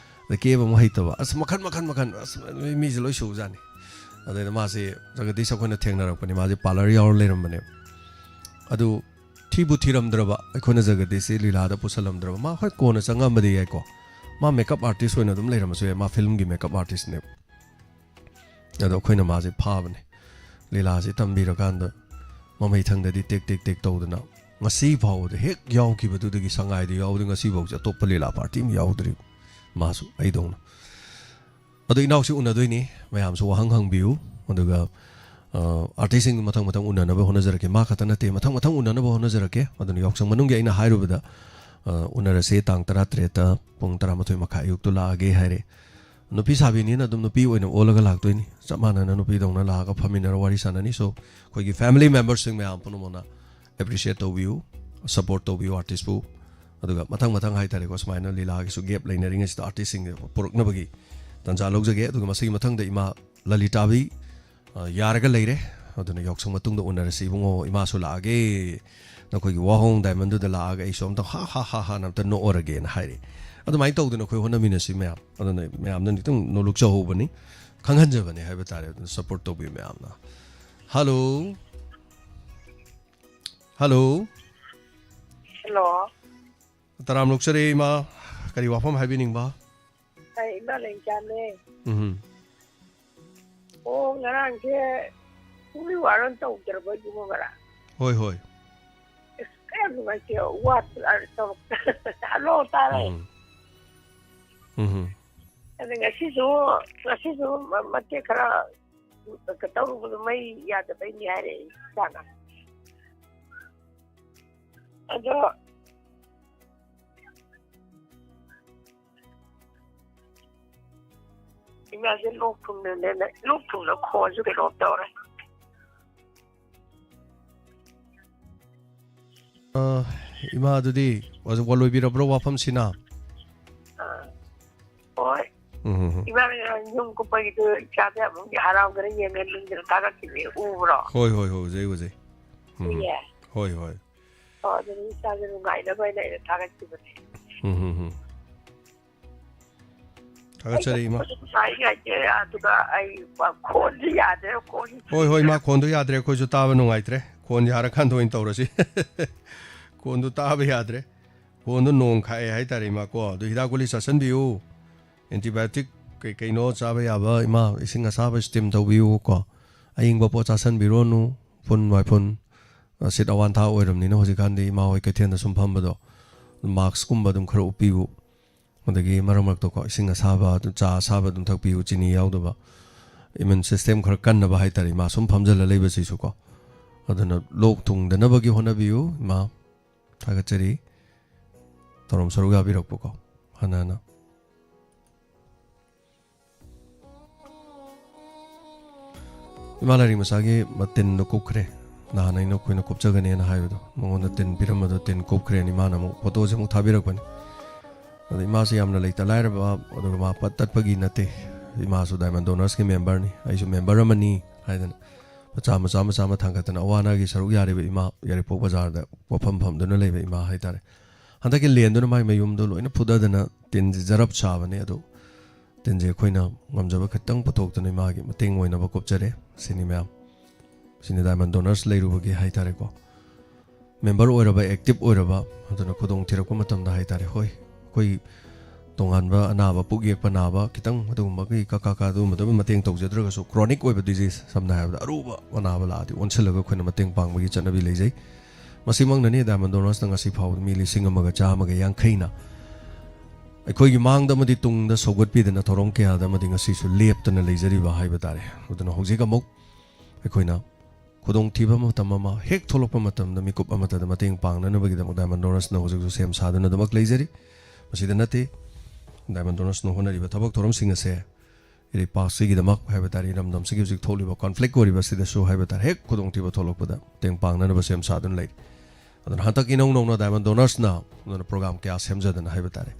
ꯑꯗꯩ ꯀꯦꯕ ꯑꯃꯨꯛ ꯍꯩꯇꯕ, ꯑꯁ, ꯃꯈꯟ ꯃꯈꯟ ꯃꯈꯟ, ꯑꯁ, ꯃꯤ-, ꯃꯤꯁꯦ ꯂꯣꯏ ꯁꯨꯕꯖꯥꯠꯅꯤ꯫ ꯑꯗꯩꯗ ꯃꯥꯁꯦ ꯖꯒꯗꯤꯁ ꯑꯩꯈꯣꯏꯅ ꯊꯦꯡꯅꯔꯛꯄꯅꯦ, ꯃꯥꯁꯦ parlour ꯌꯥꯎꯔ ꯂꯩꯔꯝꯕꯅꯦꯕ꯫ ꯑꯗꯨ ꯊꯤꯕꯨ ꯊꯤꯔꯝꯗ꯭ꯔꯕ, ꯑꯩꯈꯣꯏꯅ ꯖꯒꯗꯤꯁꯁꯤ ꯂꯤꯂꯥꯗ ꯄꯨꯁꯜꯂꯝꯗ꯭ꯔꯕ, ꯃꯥ ꯍꯣꯏ ꯀꯣꯟꯅ ꯆꯪꯉꯝꯕꯗꯤ ꯌꯥꯏꯀꯣ, ꯃꯥ makeup artist ꯑꯣꯏꯅ ꯑꯗꯨꯝ ꯂꯩꯔꯝꯕꯁꯨ ꯌꯥꯏ, ꯃꯥ filmꯒꯤ makeup artistꯅꯦꯕ꯫ ꯑꯗꯣ ꯑꯩꯈꯣꯏꯅ ꯃꯥꯁꯦ ꯐꯥꯕꯅꯦ꯫ ꯂꯤꯂꯥꯁꯦ ꯇꯝꯕꯤꯔꯀꯥꯟꯗ ꯃꯃꯩ ꯊꯪꯗꯗꯤ ꯇꯦꯛ ꯇꯦꯛ ꯇꯦꯛ ꯇꯧꯗꯅ ꯉꯁꯤ ꯐꯥꯎꯕꯗ ꯍꯦꯛ ꯌꯥꯎꯈꯤꯕꯗꯨꯗꯒꯤ, ꯁꯉꯥꯏꯗ ꯌꯥꯎꯕꯗ ꯉꯁꯤ ꯐꯥꯎꯁꯦ ꯑꯇꯣꯞꯄ ꯂꯤꯂꯥ party ꯑꯃ ꯌꯥꯎꯗ꯭ꯔꯤ ꯃꯥꯁꯨ ꯑꯩꯗꯧꯅ꯫ ꯑꯗꯣ ꯏꯅꯥꯎꯁꯤ ꯎꯅꯗꯣꯏꯅꯤ, ꯃꯌꯥꯝꯁꯨ ꯋꯥꯍꯪ ꯍꯪꯕꯤꯌꯨ꯫ ꯑꯗꯨꯒ, ꯑ, artistꯁꯤꯡ ꯃꯊꯪ ꯃꯊꯪ ꯎꯅꯅꯕ ꯍꯣꯠꯅꯖꯔꯛꯀꯦ꯫ ꯃꯥ ꯈꯛꯇ ꯅꯠꯇꯦ, ꯃꯊꯪ ꯃꯊꯪ ꯎꯅꯅꯕ ꯍꯣꯠꯅꯖꯔꯛꯀꯦ꯫ ꯑꯗꯨꯅ ꯌꯥꯎꯁꯪ ꯃꯅꯨꯡꯒꯤ ꯑꯩꯅ ꯍꯥꯏꯔꯨꯕꯗ, ꯑ, ꯎꯅꯔꯁꯦ ꯇꯥꯡ ꯇꯔꯥꯇꯔꯦꯠꯇ ꯄꯨꯡ ꯇꯔꯥꯃꯥꯊꯣꯏ ꯃꯈꯥꯏ ꯑꯌꯨꯛꯇꯨ ꯂꯥꯛꯑꯒꯦ ꯍꯥꯏꯔꯦ꯫ ꯅꯨꯄꯤ ꯁꯥꯕꯤꯅꯤꯅ ꯑꯗꯨꯝ ꯅꯨꯄꯤ ꯑꯣꯏꯅ ꯑꯣꯜꯂꯒ ꯂꯥꯛꯇꯣꯏꯅꯤ꯫ ꯆꯞ ꯃꯥꯟꯅꯅ ꯅꯨꯄꯤꯗꯧꯅ ꯂꯥꯛꯑꯒ ꯐꯝꯃꯤꯟꯅꯔ ꯋꯥꯔꯤ ꯁꯥꯟꯅꯅꯤ꯫ So, ꯑꯩꯈꯣꯏꯒꯤ family memberꯁꯤꯡ ꯃꯌꯥꯝ ꯄꯨꯝꯅꯃꯛꯅ appreciate ꯇꯧꯕꯤꯌꯨ, support ꯇꯧꯕꯤꯌꯨ artistꯄꯨ꯫ ꯑꯗꯨꯒ ꯃꯊꯪ ꯃꯊꯪ ꯍꯥꯏꯇꯥꯔꯦꯀꯣ, ꯁꯨꯃꯥꯏꯅ ꯂꯤꯂꯥꯒꯤꯁꯨ gap ꯂꯩꯅꯔꯤꯉꯩꯁꯤꯗ artistꯁꯤꯡ ꯄꯨꯔꯛꯅꯕꯒꯤ ꯇꯥꯟꯖꯥ ꯂꯧꯖꯒꯦ꯫ ꯑꯗꯨꯒ ꯃꯁꯤꯒꯤ ꯃꯊꯪꯗ ꯏꯃꯥ ꯂꯂꯤꯇꯥꯕꯤ, ꯑ, ꯌꯥꯔꯒ ꯂꯩꯔꯦ꯫ ꯑꯗꯨꯅ ꯌꯥꯎꯁꯪ ꯃꯇꯨꯡꯗ ꯎꯅꯔꯁꯤ ꯏꯕꯨꯡꯉꯣ, ꯏꯃꯥꯁꯨ ꯂꯥꯛꯑꯒꯦ, ꯅꯈꯣꯏꯒꯤ ꯋꯥꯍꯣꯡ ꯗꯥꯏꯃꯟꯗꯨꯗ ꯂꯥꯛꯑꯒ ꯑꯩꯁꯨ ꯑꯝꯇ ꯍꯥ ꯍꯥ ꯍꯥ ꯍꯥꯅ ꯑꯝꯇ ꯅꯣꯛꯑꯔꯒꯦꯅ ꯍꯥꯏꯔꯦ꯫ ꯑꯗꯨꯃꯥꯏꯅ ꯇꯧꯗꯅ ꯑꯩꯈꯣꯏ ꯍꯣꯠꯅꯃꯤꯟꯅꯁꯤ ꯃꯌꯥꯝ꯫ ꯑꯗꯨꯅ ꯃꯌꯥꯝꯅ ꯈꯤꯇꯪ ꯅꯣꯂꯨꯛꯆꯍꯧꯕꯅꯤ, ꯈꯪꯍꯟꯖꯕꯅꯤ ꯍꯥꯏꯕ ꯇꯥꯔꯦ꯫ ꯑꯗꯨꯅ ꯁꯞꯄꯣꯔꯠ ꯇꯧꯕꯤꯌꯨ ꯃꯌꯥꯝꯅ꯫ ꯍꯜꯂꯣ꯫ ꯍꯜꯂꯣ꯫ ꯍꯜꯂꯣ꯫ ꯇꯔꯥꯝ ꯅꯣꯛꯆꯔꯤ ꯏꯃꯥ꯫ ꯀꯔꯤ ꯋꯥꯐꯝ ꯍꯥꯏꯕꯤꯅꯤꯡꯕ? ꯑꯩ ꯏꯃꯥ ꯂꯩꯖꯥꯝꯅꯦ꯫ ꯎꯝ꯫ ꯑꯣ, ꯉꯔꯥꯡꯁꯦ ꯄꯨꯡꯂꯤ ꯋꯥꯔꯣꯟ ꯇꯧꯗ꯭ꯔꯕꯣ ꯏꯕꯨꯡꯉꯣ ꯉꯔꯥꯡ? ꯍꯣꯏ, ꯍꯣꯏ꯫ ꯑꯁ, ꯀꯌꯥꯝ ꯅꯨꯡꯉꯥꯏꯇꯦ꯫ ꯋꯥ ꯇꯧꯔꯛꯇ-, ꯍꯜꯂꯣ, ꯇꯥꯔꯦ꯫ ꯎꯝ꯫ ꯎꯝ꯫ ꯑꯗ ꯉꯁꯤꯁꯨ, ꯉꯁꯤꯁꯨ ꯃ-, ꯃꯇꯦꯛ ꯈꯔ ꯇꯧꯔꯨꯕꯗꯣ ꯃꯩ ꯌꯥꯗꯕꯩꯅꯤ ꯍꯥꯏꯔꯛꯑꯦ ꯏꯆꯥꯅ꯫ ꯑꯗꯣ ꯏꯃꯥꯁꯦ ꯂꯣꯛ ꯊꯨꯡꯅꯅꯦ, ꯂꯣꯛ ꯊꯨꯡꯅ ꯈꯣꯟꯁꯨ ꯀꯩꯅꯣꯝ ꯇꯧꯔꯦ꯫ ꯑ, ꯏꯃꯥ, ꯑꯗꯨꯗꯤ ꯋꯥ-, ꯋꯥꯂꯣꯏꯕꯤꯔꯕ꯭ꯔꯣ ꯋꯥꯐꯝꯁꯤꯅ? ꯑꯥ, ꯍꯣꯏ꯫ ꯎꯝ, ꯍꯝ, ꯍꯝ꯫ ꯏꯃꯥꯅ ꯉꯔꯥꯡ ꯌꯨꯝ ꯀꯨꯝꯕꯒꯤꯗꯣ ꯏꯆꯥꯗ ꯑꯃꯨꯛ ꯍꯔꯥꯎꯗꯅ ꯌꯦꯡꯍꯟꯅꯤꯡꯗꯅ ꯊꯥꯒꯠꯈꯤꯕꯅꯦ, ꯎꯕ꯭ꯔꯣ? ꯍꯣꯏ, ꯍꯣꯏ, ꯍꯣꯏ, ꯎꯖꯩ, ꯎꯖꯩ꯫ ꯎꯝ꯫ ꯎꯏꯌꯦ? ꯍꯣꯏ, ꯍꯣꯏ꯫ ꯑꯣ, ꯑꯗꯨꯗꯤ ꯏꯆꯥꯁꯦ ꯅꯨꯡꯉꯥꯏꯅꯕ ꯍꯥꯏꯅ ꯑꯩꯅ ꯊꯥꯒꯠꯈꯤꯕꯅꯦ꯫ ꯎꯝ, ꯍꯝ, ꯍꯝ꯫ ꯊꯥꯒꯠꯆꯔꯤ, ꯏꯃꯥ꯫ ꯑꯩ ꯉꯥꯏ ꯉꯥꯏꯇꯦ, ꯑꯗꯨꯒ ꯑꯩ ꯈꯣꯟꯁꯨ ꯌꯥꯗ꯭ꯔꯦ, ꯈꯣꯟ-, ꯍꯣꯏ, ꯍꯣꯏ, ꯏꯃꯥ, ꯈꯣꯟꯗꯣ ꯌꯥꯗ꯭ꯔꯦ, ꯑꯩꯈꯣꯏꯁꯨ ꯇꯥꯕ ꯅꯨꯡꯉꯥꯏꯇ꯭ꯔꯦ꯫ ꯈꯣꯟ ꯌꯥꯔꯀꯥꯟꯗ ꯑꯣꯏꯅ ꯇꯧꯔꯁꯤ꯫ ꯈꯣꯟꯗꯣ ꯇꯥꯕ ꯌꯥꯗ꯭ꯔꯦ꯫ ꯈꯣꯟꯗꯣ ꯅꯣꯡ ꯈꯥꯛꯑꯦ ꯍꯥꯏꯇꯥꯔꯦ, ꯏꯃꯥ, ꯀꯣ꯫ ꯑꯗꯨ ꯍꯤꯗꯥꯛ ꯒꯨꯂꯤ ꯆꯥꯁꯟꯕꯤꯌꯨ꯫ Antibiotic ꯀꯩ ꯀꯩꯅꯣ ꯆꯥꯕ ꯌꯥꯕ, ꯏꯃꯥ, ꯏꯁꯤꯡ ꯑꯁꯥꯕ steam ꯇꯧꯕꯤꯌꯨ, ꯀꯣ꯫ ꯑꯏꯪꯕ ꯄꯣꯠ ꯆꯥꯁꯟꯕꯤꯔꯣꯅꯨ꯫ ꯐꯨꯟ ꯋꯥꯏꯐꯨꯟ, ꯑ, ꯁꯤꯠ ꯑꯋꯥꯟꯊꯥ ꯑꯣꯏꯔꯕꯅꯤꯅ ꯍꯧꯖꯤꯛꯀꯥꯟꯗꯤ ꯏꯃꯥ ꯍꯣꯏ ꯀꯩꯊꯦꯜꯗ ꯁꯨꯝ ꯐꯝꯕꯗꯣ, mask ꯀꯨꯝꯕ ꯑꯗꯨꯝ ꯈꯔ ꯎꯞꯄꯤꯌꯨ꯫ ꯑꯗꯒꯤ ꯃꯔꯛ ꯃꯔꯛꯇꯀꯣ ꯏꯁꯤꯡ ꯑꯁꯥꯕ, ꯑꯗꯨ ꯆꯥ ꯑꯁꯥꯕ ꯑꯗꯨꯝ ꯊꯛꯄꯤꯌꯨ, ꯆꯤꯅꯤ ꯌꯥꯎꯗꯕ꯫ Immune system ꯈꯔ ꯀꯟꯅꯕ ꯍꯥꯏꯇꯥꯔꯦ, ꯏꯃꯥ ꯁꯨꯝ ꯐꯝꯖꯜꯂ ꯂꯩꯕꯁꯤꯁꯨꯀꯣ꯫ ꯑꯗꯨꯅ ꯂꯣꯛ ꯊꯨꯡꯗꯅꯕꯒꯤ ꯍꯣꯠꯅꯕꯤꯌꯨ, ꯏꯃꯥ꯫ ꯊꯥꯒꯠꯆꯔꯤ꯫ ꯊꯧꯔꯝ ꯁꯔꯨꯛ ꯌꯥꯕꯤꯔꯛꯄꯀꯣ꯫ ꯍꯟꯅ ꯍꯟꯅ꯫ ꯏꯃꯥ ꯂꯥꯏꯔꯤꯛ ꯃꯆꯥꯒꯤ ꯃ-, ꯇꯤꯟꯗꯣ ꯀꯨꯞꯈ꯭ꯔꯦ꯫ ꯅꯍꯥꯟ ꯑꯩꯅ ꯑꯩꯈꯣꯏꯅ ꯀꯨꯞꯆꯒꯅꯦꯅ ꯍꯥꯏꯕꯗꯣ, ꯃꯉꯣꯟꯗ ꯇꯤꯟ ꯄꯤꯔꯝꯕꯗꯣ ꯇꯤꯟ ꯀꯨꯞꯈ꯭ꯔꯦꯅ ꯏꯃꯥꯅ ꯑꯃꯨꯛ ꯐꯣꯇꯣꯁꯦ ꯑꯃꯨꯛ ꯊꯥꯕꯤꯔꯛꯄꯅꯤ꯫ ꯑꯗꯣ ꯏꯃꯥꯁꯦ ꯌꯥꯝꯅ ꯂꯩꯇ ꯂꯥꯏꯔꯕ, ꯑꯗꯨꯒ ꯃꯥ ꯄꯠ ꯇꯠꯄꯒꯤ ꯅꯠꯇꯦ꯫ ꯏꯃꯥꯁꯨ Diamond Donors ꯀꯤ member ꯅꯤ, ꯑꯩꯁꯨ member ꯑꯃꯅꯤ ꯍꯥꯏꯗꯅ ꯃꯆꯥ ꯃꯆꯥ ꯃꯆꯥ ꯑꯃ ꯊꯥꯡꯒꯠꯇꯅ ꯑꯋꯥ ꯑꯅꯥꯒꯤ ꯁꯔꯨꯛ ꯌꯥꯔꯤꯕ ꯏꯃꯥ, ꯌꯥꯏꯔꯤꯄꯣꯛ ꯕꯖꯥꯔꯗ ꯄꯣꯠꯐꯝ ꯐꯝꯗꯨꯅ ꯂꯩꯕ ꯏꯃꯥ ꯍꯥꯏꯇꯥꯔꯦ꯫ ꯍꯟꯗꯛꯀꯤ ꯂꯦꯟꯗꯨꯅ ꯃꯥꯏ ꯃꯌꯨꯝꯗꯣ ꯂꯣꯏꯅ ꯐꯨꯗꯗꯅ ꯇꯤꯟꯁꯤ ꯖꯔꯞ ꯁꯥꯕꯅꯦ꯫ ꯑꯗꯣ ꯇꯤꯟꯁꯦ ꯑꯩꯈꯣꯏꯅ ꯉꯝꯖꯕ ꯈꯤꯇꯪ ꯄꯨꯊꯣꯛꯇꯨꯅ ꯏꯃꯥꯒꯤ ꯃꯇꯦꯡ ꯑꯣꯏꯅꯕ ꯀꯨꯞꯆꯔꯦ꯫ ꯁꯤꯅꯤ ꯃꯌꯥꯝ, ꯁꯤꯅꯤ diamond donors ꯂꯩꯔꯨꯕꯒꯤ ꯍꯥꯏꯇꯥꯔꯦꯀꯣ꯫ ꯃꯦꯝꯕꯔ ꯑꯣꯏꯔꯕ, ꯑꯦꯛꯇꯤꯞ ꯑꯣꯏꯔꯕ, ꯑꯗꯨꯅ ꯈꯨꯗꯣꯡ ꯊꯤꯔꯛꯄ ꯃꯇꯝꯗ ꯍꯥꯏꯇꯥꯔꯦ, ꯍꯣꯏ, ꯑꯩꯈꯣꯏ ꯇꯣꯉꯥꯟꯕ ꯑꯅꯥꯕ, ꯄꯨꯛ ꯌꯦꯛꯄ ꯅꯥꯕ, ꯈꯤꯇꯪ ꯑꯗꯨꯒꯨꯝꯕꯒꯤ ꯀꯀꯥ ꯀꯥ ꯑꯗꯨꯒꯨꯝꯕꯗꯨ ꯃꯇꯦꯡ ꯇꯧꯖꯗ꯭ꯔꯒꯁꯨ, ꯀ꯭ꯔꯣꯅꯤꯛ ꯑꯣꯏꯕ ꯗꯤꯖꯤꯖ, ꯁꯝꯅ ꯍꯥꯏꯔꯕꯗ ꯑꯔꯨꯕ ꯑꯅꯥꯕ ꯂꯥꯛꯑꯗꯤ ꯑꯣꯟꯁꯤꯜꯂꯒ ꯑꯩꯈꯣꯏꯅ ꯃꯇꯦꯡ ꯄꯥꯡꯕꯒꯤ ꯆꯠꯅꯕꯤ ꯂꯩꯖꯩ꯫ ꯃꯁꯤꯃꯛꯅꯅꯤ diamond donors ꯅ ꯉꯁꯤ ꯐꯥꯎꯕꯗ ꯃꯤ ꯂꯤꯁꯤꯡ ꯑꯃꯒ ꯆꯥꯝꯃꯒ ꯌꯥꯡꯈꯩꯅ ꯑꯩꯈꯣꯏꯒꯤ ꯃꯥꯡꯗ ꯑꯃꯗꯤ ꯇꯨꯡꯗ ꯁꯧꯒꯠꯄꯤꯗꯅ ꯊꯧꯔꯝ ꯀꯌꯥꯗ ꯑꯃꯗꯤ ꯉꯁꯤꯁꯨ ꯂꯦꯞꯇꯅ ꯂꯩꯖꯔꯤꯕ ꯍꯥꯏꯕ ꯇꯥꯔꯦ꯫ ꯑꯗꯨꯅ ꯍꯧꯖꯤꯛ ꯑꯃꯨꯛ ꯑꯩꯈꯣꯏꯅ ꯈꯨꯗꯣꯡꯊꯤꯕ ꯃꯇꯝ ꯑꯃ ꯍꯦꯛ ꯊꯣꯛꯂꯛꯄ ꯃꯇꯝꯗ ꯃꯤꯀꯨꯞ ꯑꯃꯠꯇꯗ ꯃꯇꯦꯡ ꯄꯥꯡꯅꯅꯕꯒꯤꯗꯃꯛ diamond donors ꯅ ꯍꯧꯖꯤꯛꯁꯨ ꯁꯦꯝ ꯁꯥꯗꯨꯅ ꯑꯗꯨꯃꯛ ꯂꯩꯖꯔꯤ꯫ ꯃꯁꯤꯗ ꯅꯠꯇꯦ, diamond donors ꯅ ꯍꯣꯠꯅꯔꯤꯕ ꯊꯕꯛ ꯊꯧꯔꯝꯁꯤꯡ ꯑꯁꯦ ꯏꯔꯩꯄꯥꯛꯁꯤꯒꯤꯗꯃꯛ ꯍꯥꯏꯕ ꯇꯥꯔꯦ, ꯏꯔꯝꯗꯝꯁꯤꯒꯤ ꯍꯧꯖꯤꯛ ꯊꯣꯛꯂꯤꯕ ꯀꯣꯟꯐ꯭ꯂꯤꯛ ꯑꯣꯏꯔꯤꯕꯁꯤꯗꯁꯨ ꯍꯥꯏꯕ ꯇꯥꯔꯦ, ꯍꯦꯛ ꯈꯨꯗꯣꯡꯊꯤꯕ ꯊꯣꯛꯂꯛꯄꯗ ꯃꯇꯦꯡ ꯄꯥꯡꯅꯅꯕ ꯁꯦꯝ ꯁꯥꯗꯨꯅ ꯂꯩꯔꯤ꯫ ꯑꯗꯨꯅ ꯍꯟꯗꯛ ꯏꯅꯧ ꯅꯧꯅ diamond donors ꯅ ꯑꯗꯨꯅ ꯄ꯭ꯔꯣꯒ꯭ꯔꯥꯝ ꯀꯌꯥ ꯁꯦꯝꯖꯗꯅ ꯍꯥꯏꯕ ꯇꯥꯔꯦ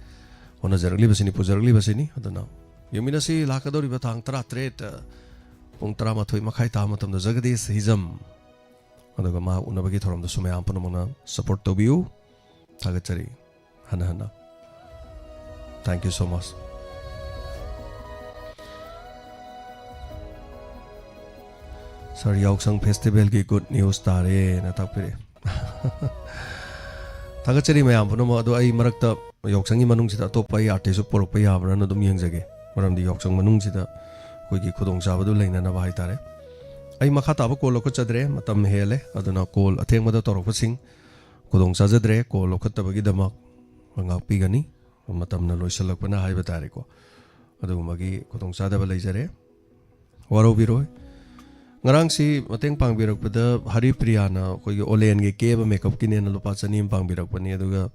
ꯍꯣꯠꯅꯖꯔꯛꯂꯤꯕꯁꯤꯅꯤ, ꯄꯨꯖꯔꯛꯂꯤꯕꯁꯤꯅꯤ꯫ ꯑꯗꯨꯅ ꯌꯦꯡꯃꯤꯟꯅꯁꯤ, ꯂꯥꯛꯀꯗꯧꯔꯤꯕ ꯇꯥꯡ ꯇꯔꯥꯇꯔꯦꯠ, ꯄꯨꯡ ꯇꯔꯥꯃꯥꯊꯣꯏ ꯃꯈꯥꯏ ꯇꯥꯕ ꯃꯇꯝꯗ ꯖꯒꯗꯤꯁ ꯍꯤꯖꯝ ꯑꯗꯨꯒ ꯃꯍꯥꯛ ꯎꯅꯕꯒꯤ ꯊꯧꯔꯝꯗꯁꯨ ꯃꯌꯥꯝ ꯄꯨꯝꯅꯃꯛꯅ ꯁꯄꯣꯔꯠ ꯇꯧꯕꯤꯌꯨ꯫ ꯊꯥꯒꯠꯆꯔꯤ ꯍꯟꯅ ꯍꯟꯅ꯫ Thank you so much꯫ ꯁꯥꯔ, ꯌꯥꯎꯁꯪ ꯐꯦꯁꯇꯤꯚꯦꯜꯒꯤ ꯒꯨꯗ ꯅ꯭ꯌꯨꯁ ꯇꯥꯔꯦꯅ ꯇꯥꯛꯄꯤꯔꯛꯑꯦ꯫ ꯊꯥꯒꯠꯆꯔꯤ ꯃꯌꯥꯝ ꯄꯨꯝꯅꯃꯛ꯫ ꯑꯗꯣ ꯑꯩ ꯃꯔꯛꯇ ꯌꯥꯎꯁꯪꯒꯤ ꯃꯅꯨꯡꯁꯤꯗ ꯑꯇꯣꯞꯄ ꯑꯩ ꯑꯥꯔꯇꯤꯁꯁꯨ ꯄꯨꯔꯛꯄ ꯌꯥꯕ꯭ꯔꯥꯅ ꯑꯗꯨꯝ ꯌꯦꯡꯖꯒꯦ꯫ ꯃꯔꯝꯗꯤ ꯌꯥꯎꯁꯪ ꯃꯅꯨꯡꯁꯤꯗ ꯑꯩꯈꯣꯏꯒꯤ ꯈꯨꯗꯣꯡꯆꯥꯕꯗꯨ ꯂꯩꯅꯅꯕ ꯍꯥꯏꯇꯥꯔꯦ꯫ ꯑꯩ ꯃꯈꯥ ꯇꯥꯕ ꯀꯣꯜ ꯂꯧꯈꯠꯆꯗ꯭ꯔꯦ, ꯃꯇꯝ ꯍꯦꯜꯂꯦ꯫ ꯑꯗꯨꯅ ꯀꯣꯜ ꯑꯊꯦꯡꯕꯗ ꯇꯧꯔꯛꯄꯁꯤꯡ ꯈꯨꯗꯣꯡ ꯆꯥꯖꯗ꯭ꯔꯦ꯫ ꯀꯣꯜ ꯂꯧꯈꯠꯇꯕꯒꯤꯗꯃꯛ ꯉꯥꯛꯄꯤꯒꯅꯤ꯫ ꯃꯇꯝꯅ ꯂꯣꯏꯁꯤꯜꯂꯛꯄꯅ ꯍꯥꯏꯕ ꯇꯥꯔꯦꯀꯣ꯫ ꯑꯗꯨꯒꯨꯝꯕꯒꯤ ꯈꯨꯗꯣꯡꯆꯥꯗꯕ ꯂꯩꯖꯔꯦ꯫ ꯋꯥꯔꯧꯕꯤꯔꯣꯏ꯫ ꯉꯔꯥꯡꯁꯤ ꯃꯇꯦꯡ ꯄꯥꯡꯕꯤꯔꯛꯄꯗ ꯍꯔꯤꯄ꯭ꯔꯤꯌꯥꯅ ꯑꯩꯈꯣꯏꯒꯤ ꯑꯣꯂꯦꯟꯒꯤ ꯀꯦꯕ ꯃꯦꯀꯞꯀꯤꯅꯦꯅ ꯂꯨꯄꯥ ꯆꯅꯤ ꯑꯃ ꯄꯥꯡꯕꯤꯔꯛꯄꯅꯤ꯫ ꯑꯗꯨꯒ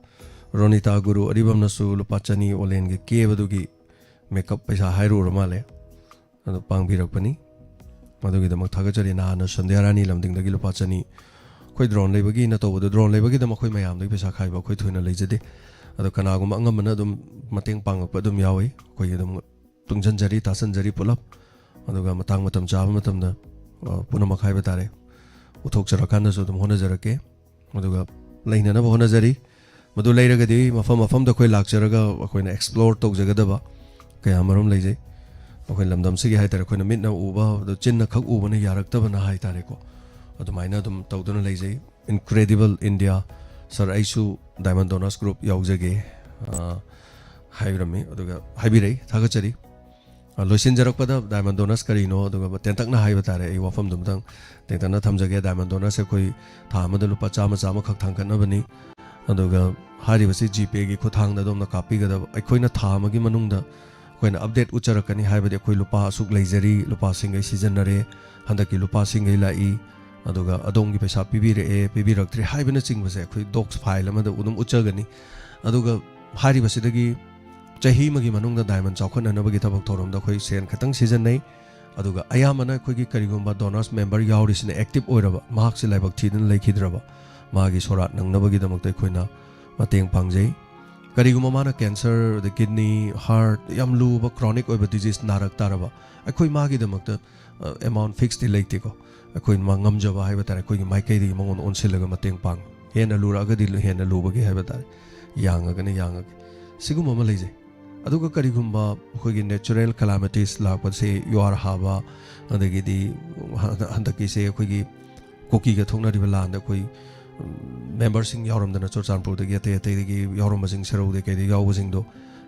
ꯔꯣꯅꯤꯇꯥ ꯒꯨꯔꯨ ꯑꯔꯤꯕꯝꯅꯁꯨ ꯂꯨꯄꯥ ꯆꯅꯤ ꯑꯣꯂꯦꯟꯒꯤ ꯀꯦꯕꯗꯨꯒꯤ ꯃꯦꯀꯞ ꯄꯩꯁꯥ ꯍꯥꯏꯔꯨꯔ ꯃꯥꯜꯂꯦ꯫ ꯑꯗꯨ ꯄꯥꯡꯕꯤꯔꯛꯄꯅꯤ꯫ ꯃꯗꯨꯒꯤꯗꯃꯛ ꯊꯥꯒꯠꯆꯔꯤ꯫ ꯅꯍꯥꯟꯅ ꯁꯟꯙ꯭ꯌꯥ ꯔꯥꯅꯤ ꯂꯝꯗꯤꯡꯗꯒꯤ ꯂꯨꯄꯥ ꯆꯅꯤ, ꯑꯩꯈꯣꯏ ꯗ꯭ꯔꯣꯟ ꯂꯩꯕꯒꯤꯅ ꯇꯧꯕꯗꯣ, ꯗ꯭ꯔꯣꯟ ꯂꯩꯕꯒꯤꯗꯃꯛ ꯑꯩꯈꯣꯏ ꯃꯌꯥꯝꯗꯒꯤ ꯄꯩꯁꯥ ꯈꯥꯏꯕ ꯑꯩꯈꯣꯏ ꯊꯣꯏꯅ ꯂꯩꯖꯗꯦ꯫ ꯑꯗꯣ ꯀꯅꯥꯒꯨꯝꯕ ꯑꯉꯝꯕꯅ ꯑꯗꯨꯝ ꯃꯇꯦꯡ ꯄꯥꯡꯉꯛꯄ ꯑꯗꯨꯝ ꯌꯥꯎꯏ꯫ ꯑꯩꯈꯣꯏꯒꯤ ꯑꯗꯨꯝ ꯇꯨꯡꯁꯤꯟꯖꯔꯤ, ꯇꯥꯁꯤꯟꯖꯔꯤ ꯄꯨꯂꯞ꯫ ꯑꯗꯨꯒ ꯃꯇꯥꯡ ꯃꯇꯝ ꯆꯥꯕ ꯃꯇꯝꯗ ꯑ, ꯄꯨꯝꯅꯃꯛ ꯍꯥꯏꯕ ꯇꯥꯔꯦ, ꯎꯠꯊꯣꯛꯆꯔꯀꯥꯟꯗꯁꯨ ꯑꯗꯨꯝ ꯍꯣꯠꯅꯖꯔꯛꯀꯦ꯫ ꯑꯗꯨꯒ ꯂꯩꯅꯅꯕ ꯍꯣꯠꯅꯖꯔꯤ꯫ ꯃꯗꯨ ꯂꯩꯔꯒꯗꯤ ꯃꯐꯝ ꯃꯐꯝꯗ ꯑꯩꯈꯣꯏ ꯂꯥꯛꯆꯔꯒ ꯑꯩꯈꯣꯏꯅ ꯑꯦꯛꯁꯄ꯭ꯂꯣꯔ ꯇꯧꯖꯒꯗꯕ ꯀꯌꯥ ꯃꯔꯨꯝ ꯂꯩꯖꯩ꯫ ꯑꯩꯈꯣꯏ ꯂꯝꯗꯝꯁꯤꯒꯤ ꯍꯥꯏ ꯇꯥꯔꯦ, ꯑꯩꯈꯣꯏꯅ ꯃꯤꯠꯅ ꯎꯕ, ꯑꯗꯣ ꯆꯤꯟꯅ ꯈꯛ ꯎꯕꯅ ꯌꯥꯔꯛꯇꯕꯅ ꯍꯥꯏ ꯇꯥꯔꯦꯀꯣ, ꯑꯗꯨꯃꯥꯏꯅ ꯑꯗꯨꯝ ꯇꯧꯗꯨꯅ ꯂꯩꯖꯩ꯫ Incredible India, ꯁꯥꯔ, ꯑꯩꯁꯨ Diamond Donors Group ꯌꯥꯎꯖꯒꯦ, ꯑ, ꯍꯥꯏꯕꯤꯔꯝꯃꯤ꯫ ꯑꯗꯨꯒ ꯍꯥꯏꯕꯤꯔꯛꯏ, ꯊꯥꯒꯠꯆꯔꯤ꯫ ꯑ, ꯂꯣꯏꯁꯤꯟꯖꯔꯛꯄꯗ Diamond Donors ꯀꯔꯤꯅꯣ, ꯑꯗꯨꯒ ꯇꯦꯟꯇꯛꯅ ꯍꯥꯏꯕ ꯇꯥꯔꯦ, ꯑꯩ ꯋꯥꯐꯝꯗꯨꯃꯇꯪ ꯇꯦꯟꯇꯛꯅ ꯊꯝꯖꯒꯦ꯫ Diamond Donors ꯑꯩꯈꯣꯏ ꯊꯥ ꯑꯃꯗ ꯂꯨꯄꯥ ꯆꯥꯝꯃ, ꯆꯥꯝꯃꯈꯛ ꯊꯥꯡꯒꯠꯅꯕꯅꯤ꯫ ꯑꯗꯨꯒ ꯍꯥꯏꯔꯤꯕꯁꯤ GPAꯒꯤ ꯈꯨꯠꯊꯥꯡꯗ ꯑꯗꯣꯝꯅ ꯀꯥꯞꯄꯤꯒꯗꯕ꯫ ꯑꯩꯈꯣꯏꯅ ꯊꯥ ꯑꯃꯒꯤ ꯃꯅꯨꯡꯗ ꯑꯩꯈꯣꯏꯅ ꯑꯞꯗꯦꯠ ꯎꯠꯆꯔꯛꯀꯅꯤ, ꯍꯥꯏꯕꯗꯤ ꯑꯩꯈꯣꯏ ꯂꯨꯄꯥ ꯑꯁꯨꯛ ꯂꯩꯖꯔꯤ, ꯂꯨꯄꯥꯁꯤꯡꯈꯩ ꯁꯤꯖꯤꯟꯅꯔꯦ, ꯍꯟꯗꯛꯀꯤ ꯂꯨꯄꯥꯁꯤꯡꯈꯩ ꯂꯥꯛꯏ, ꯑꯗꯨꯒ ꯑꯗꯣꯝꯒꯤ ꯄꯩꯁꯥ ꯄꯤꯕꯤꯔꯛꯑꯦ, ꯄꯤꯕꯤꯔꯛꯇ꯭ꯔꯦ ꯍꯥꯏꯕꯅꯆꯤꯡꯕꯁꯦ ꯑꯩꯈꯣꯏ ꯗꯣꯛꯁ ꯐꯥꯏꯜ ꯑꯃꯗ ꯑꯗꯨꯝ ꯎꯠꯆꯒꯅꯤ꯫ ꯑꯗꯨꯒ ꯍꯥꯏꯔꯤꯕꯁꯤꯗꯒꯤ ꯆꯍꯤ ꯑꯃꯒꯤ ꯃꯅꯨꯡꯗ Diamond ꯆꯥꯎꯈꯠꯅꯅꯕꯒꯤ ꯊꯕꯛ ꯊꯧꯔꯝꯗ ꯑꯩꯈꯣꯏ ꯁꯦꯟ ꯈꯤꯇꯪ ꯁꯤꯖꯤꯟꯅꯩ꯫ ꯑꯗꯨꯒ ꯑꯌꯥꯝꯕꯅ ꯑꯩꯈꯣꯏꯒꯤ ꯀꯔꯤꯒꯨꯝꯕ Donors member ꯌꯥꯎꯔꯤꯁꯤꯅ ꯑꯦꯛꯇꯤꯚ ꯑꯣꯏꯔꯕ, ꯃꯍꯥꯛꯁꯤ ꯂꯥꯏꯕꯛ ꯊꯤꯗꯅ ꯂꯩꯈꯤꯗ꯭ꯔꯕ, ꯃꯥꯒꯤ ꯁꯣꯔꯥꯠ ꯅꯪꯅꯕꯒꯤꯗꯃꯛꯇ ꯑꯩꯈꯣꯏꯅ ꯃꯇꯦꯡ ꯄꯥꯡꯖꯩ꯫ ꯀꯔꯤꯒꯨꯝꯕ ꯃꯥꯅ cancer, ꯑꯗꯩ kidney, heart, ꯌꯥꯝ ꯂꯨꯕ chronic ꯑꯣꯏꯕ disease ꯅꯥꯔꯛ ꯇꯥꯔꯕ, ꯑꯩꯈꯣꯏ ꯃꯥꯒꯤꯗꯃꯛꯇ, ꯑ, amount fixedꯇꯤ ꯂꯩꯇꯦꯀꯣ꯫ ꯑꯩꯈꯣꯏ ꯃꯥ ꯉꯝꯖꯕ ꯍꯥꯏꯕ ꯇꯥꯔꯦ, ꯑꯩꯈꯣꯏꯒꯤ ꯃꯥꯏꯀꯩꯗꯒꯤ ꯃꯉꯣꯟꯗ ꯑꯣꯟꯁꯤꯜꯂꯒ ꯃꯇꯦꯡ ꯄꯥꯡꯉꯤ꯫ ꯍꯦꯟꯅ ꯂꯨꯔꯛꯑꯒꯗꯤ ꯍꯦꯟꯅ ꯂꯨꯕꯒꯤ ꯍꯥꯏꯕ ꯇꯥꯔꯦ, ꯌꯥꯡꯉꯒꯅ ꯌꯥꯡꯉꯒꯦ꯫ ꯁꯤꯒꯨꯝꯕ ꯑꯃ ꯂꯩꯖꯩ꯫ ꯑꯗꯨꯒ ꯀꯔꯤꯒꯨꯝꯕ ꯑꯩꯈꯣꯏꯒꯤ natural calamities ꯂꯥꯛꯄꯁꯦ, ꯌꯨꯍꯥꯔ ꯍꯥꯕ, ꯑꯗꯒꯤꯗꯤ ꯍ-, ꯍꯟꯗꯛꯀꯤꯁꯦ ꯑꯩꯈꯣꯏꯒꯤ ꯀꯨꯀꯤꯒ ꯊꯣꯛꯅꯔꯤꯕ ꯂꯥꯟꯗ ꯑꯩꯈꯣꯏ, ꯎꯝ, memberꯁꯤꯡ ꯌꯥꯎꯔꯝꯗꯅ ꯆꯨꯔꯆꯥꯟꯄꯨꯔꯗꯒꯤ ꯑꯇꯩ ꯑꯇꯩꯗꯒꯤ ꯌꯥꯎꯔꯝꯕꯁꯤꯡ, ꯁꯦꯔꯧꯗꯒꯤ ꯀꯩꯗꯒꯤ ꯌꯥꯎꯕꯁꯤꯡꯗꯣ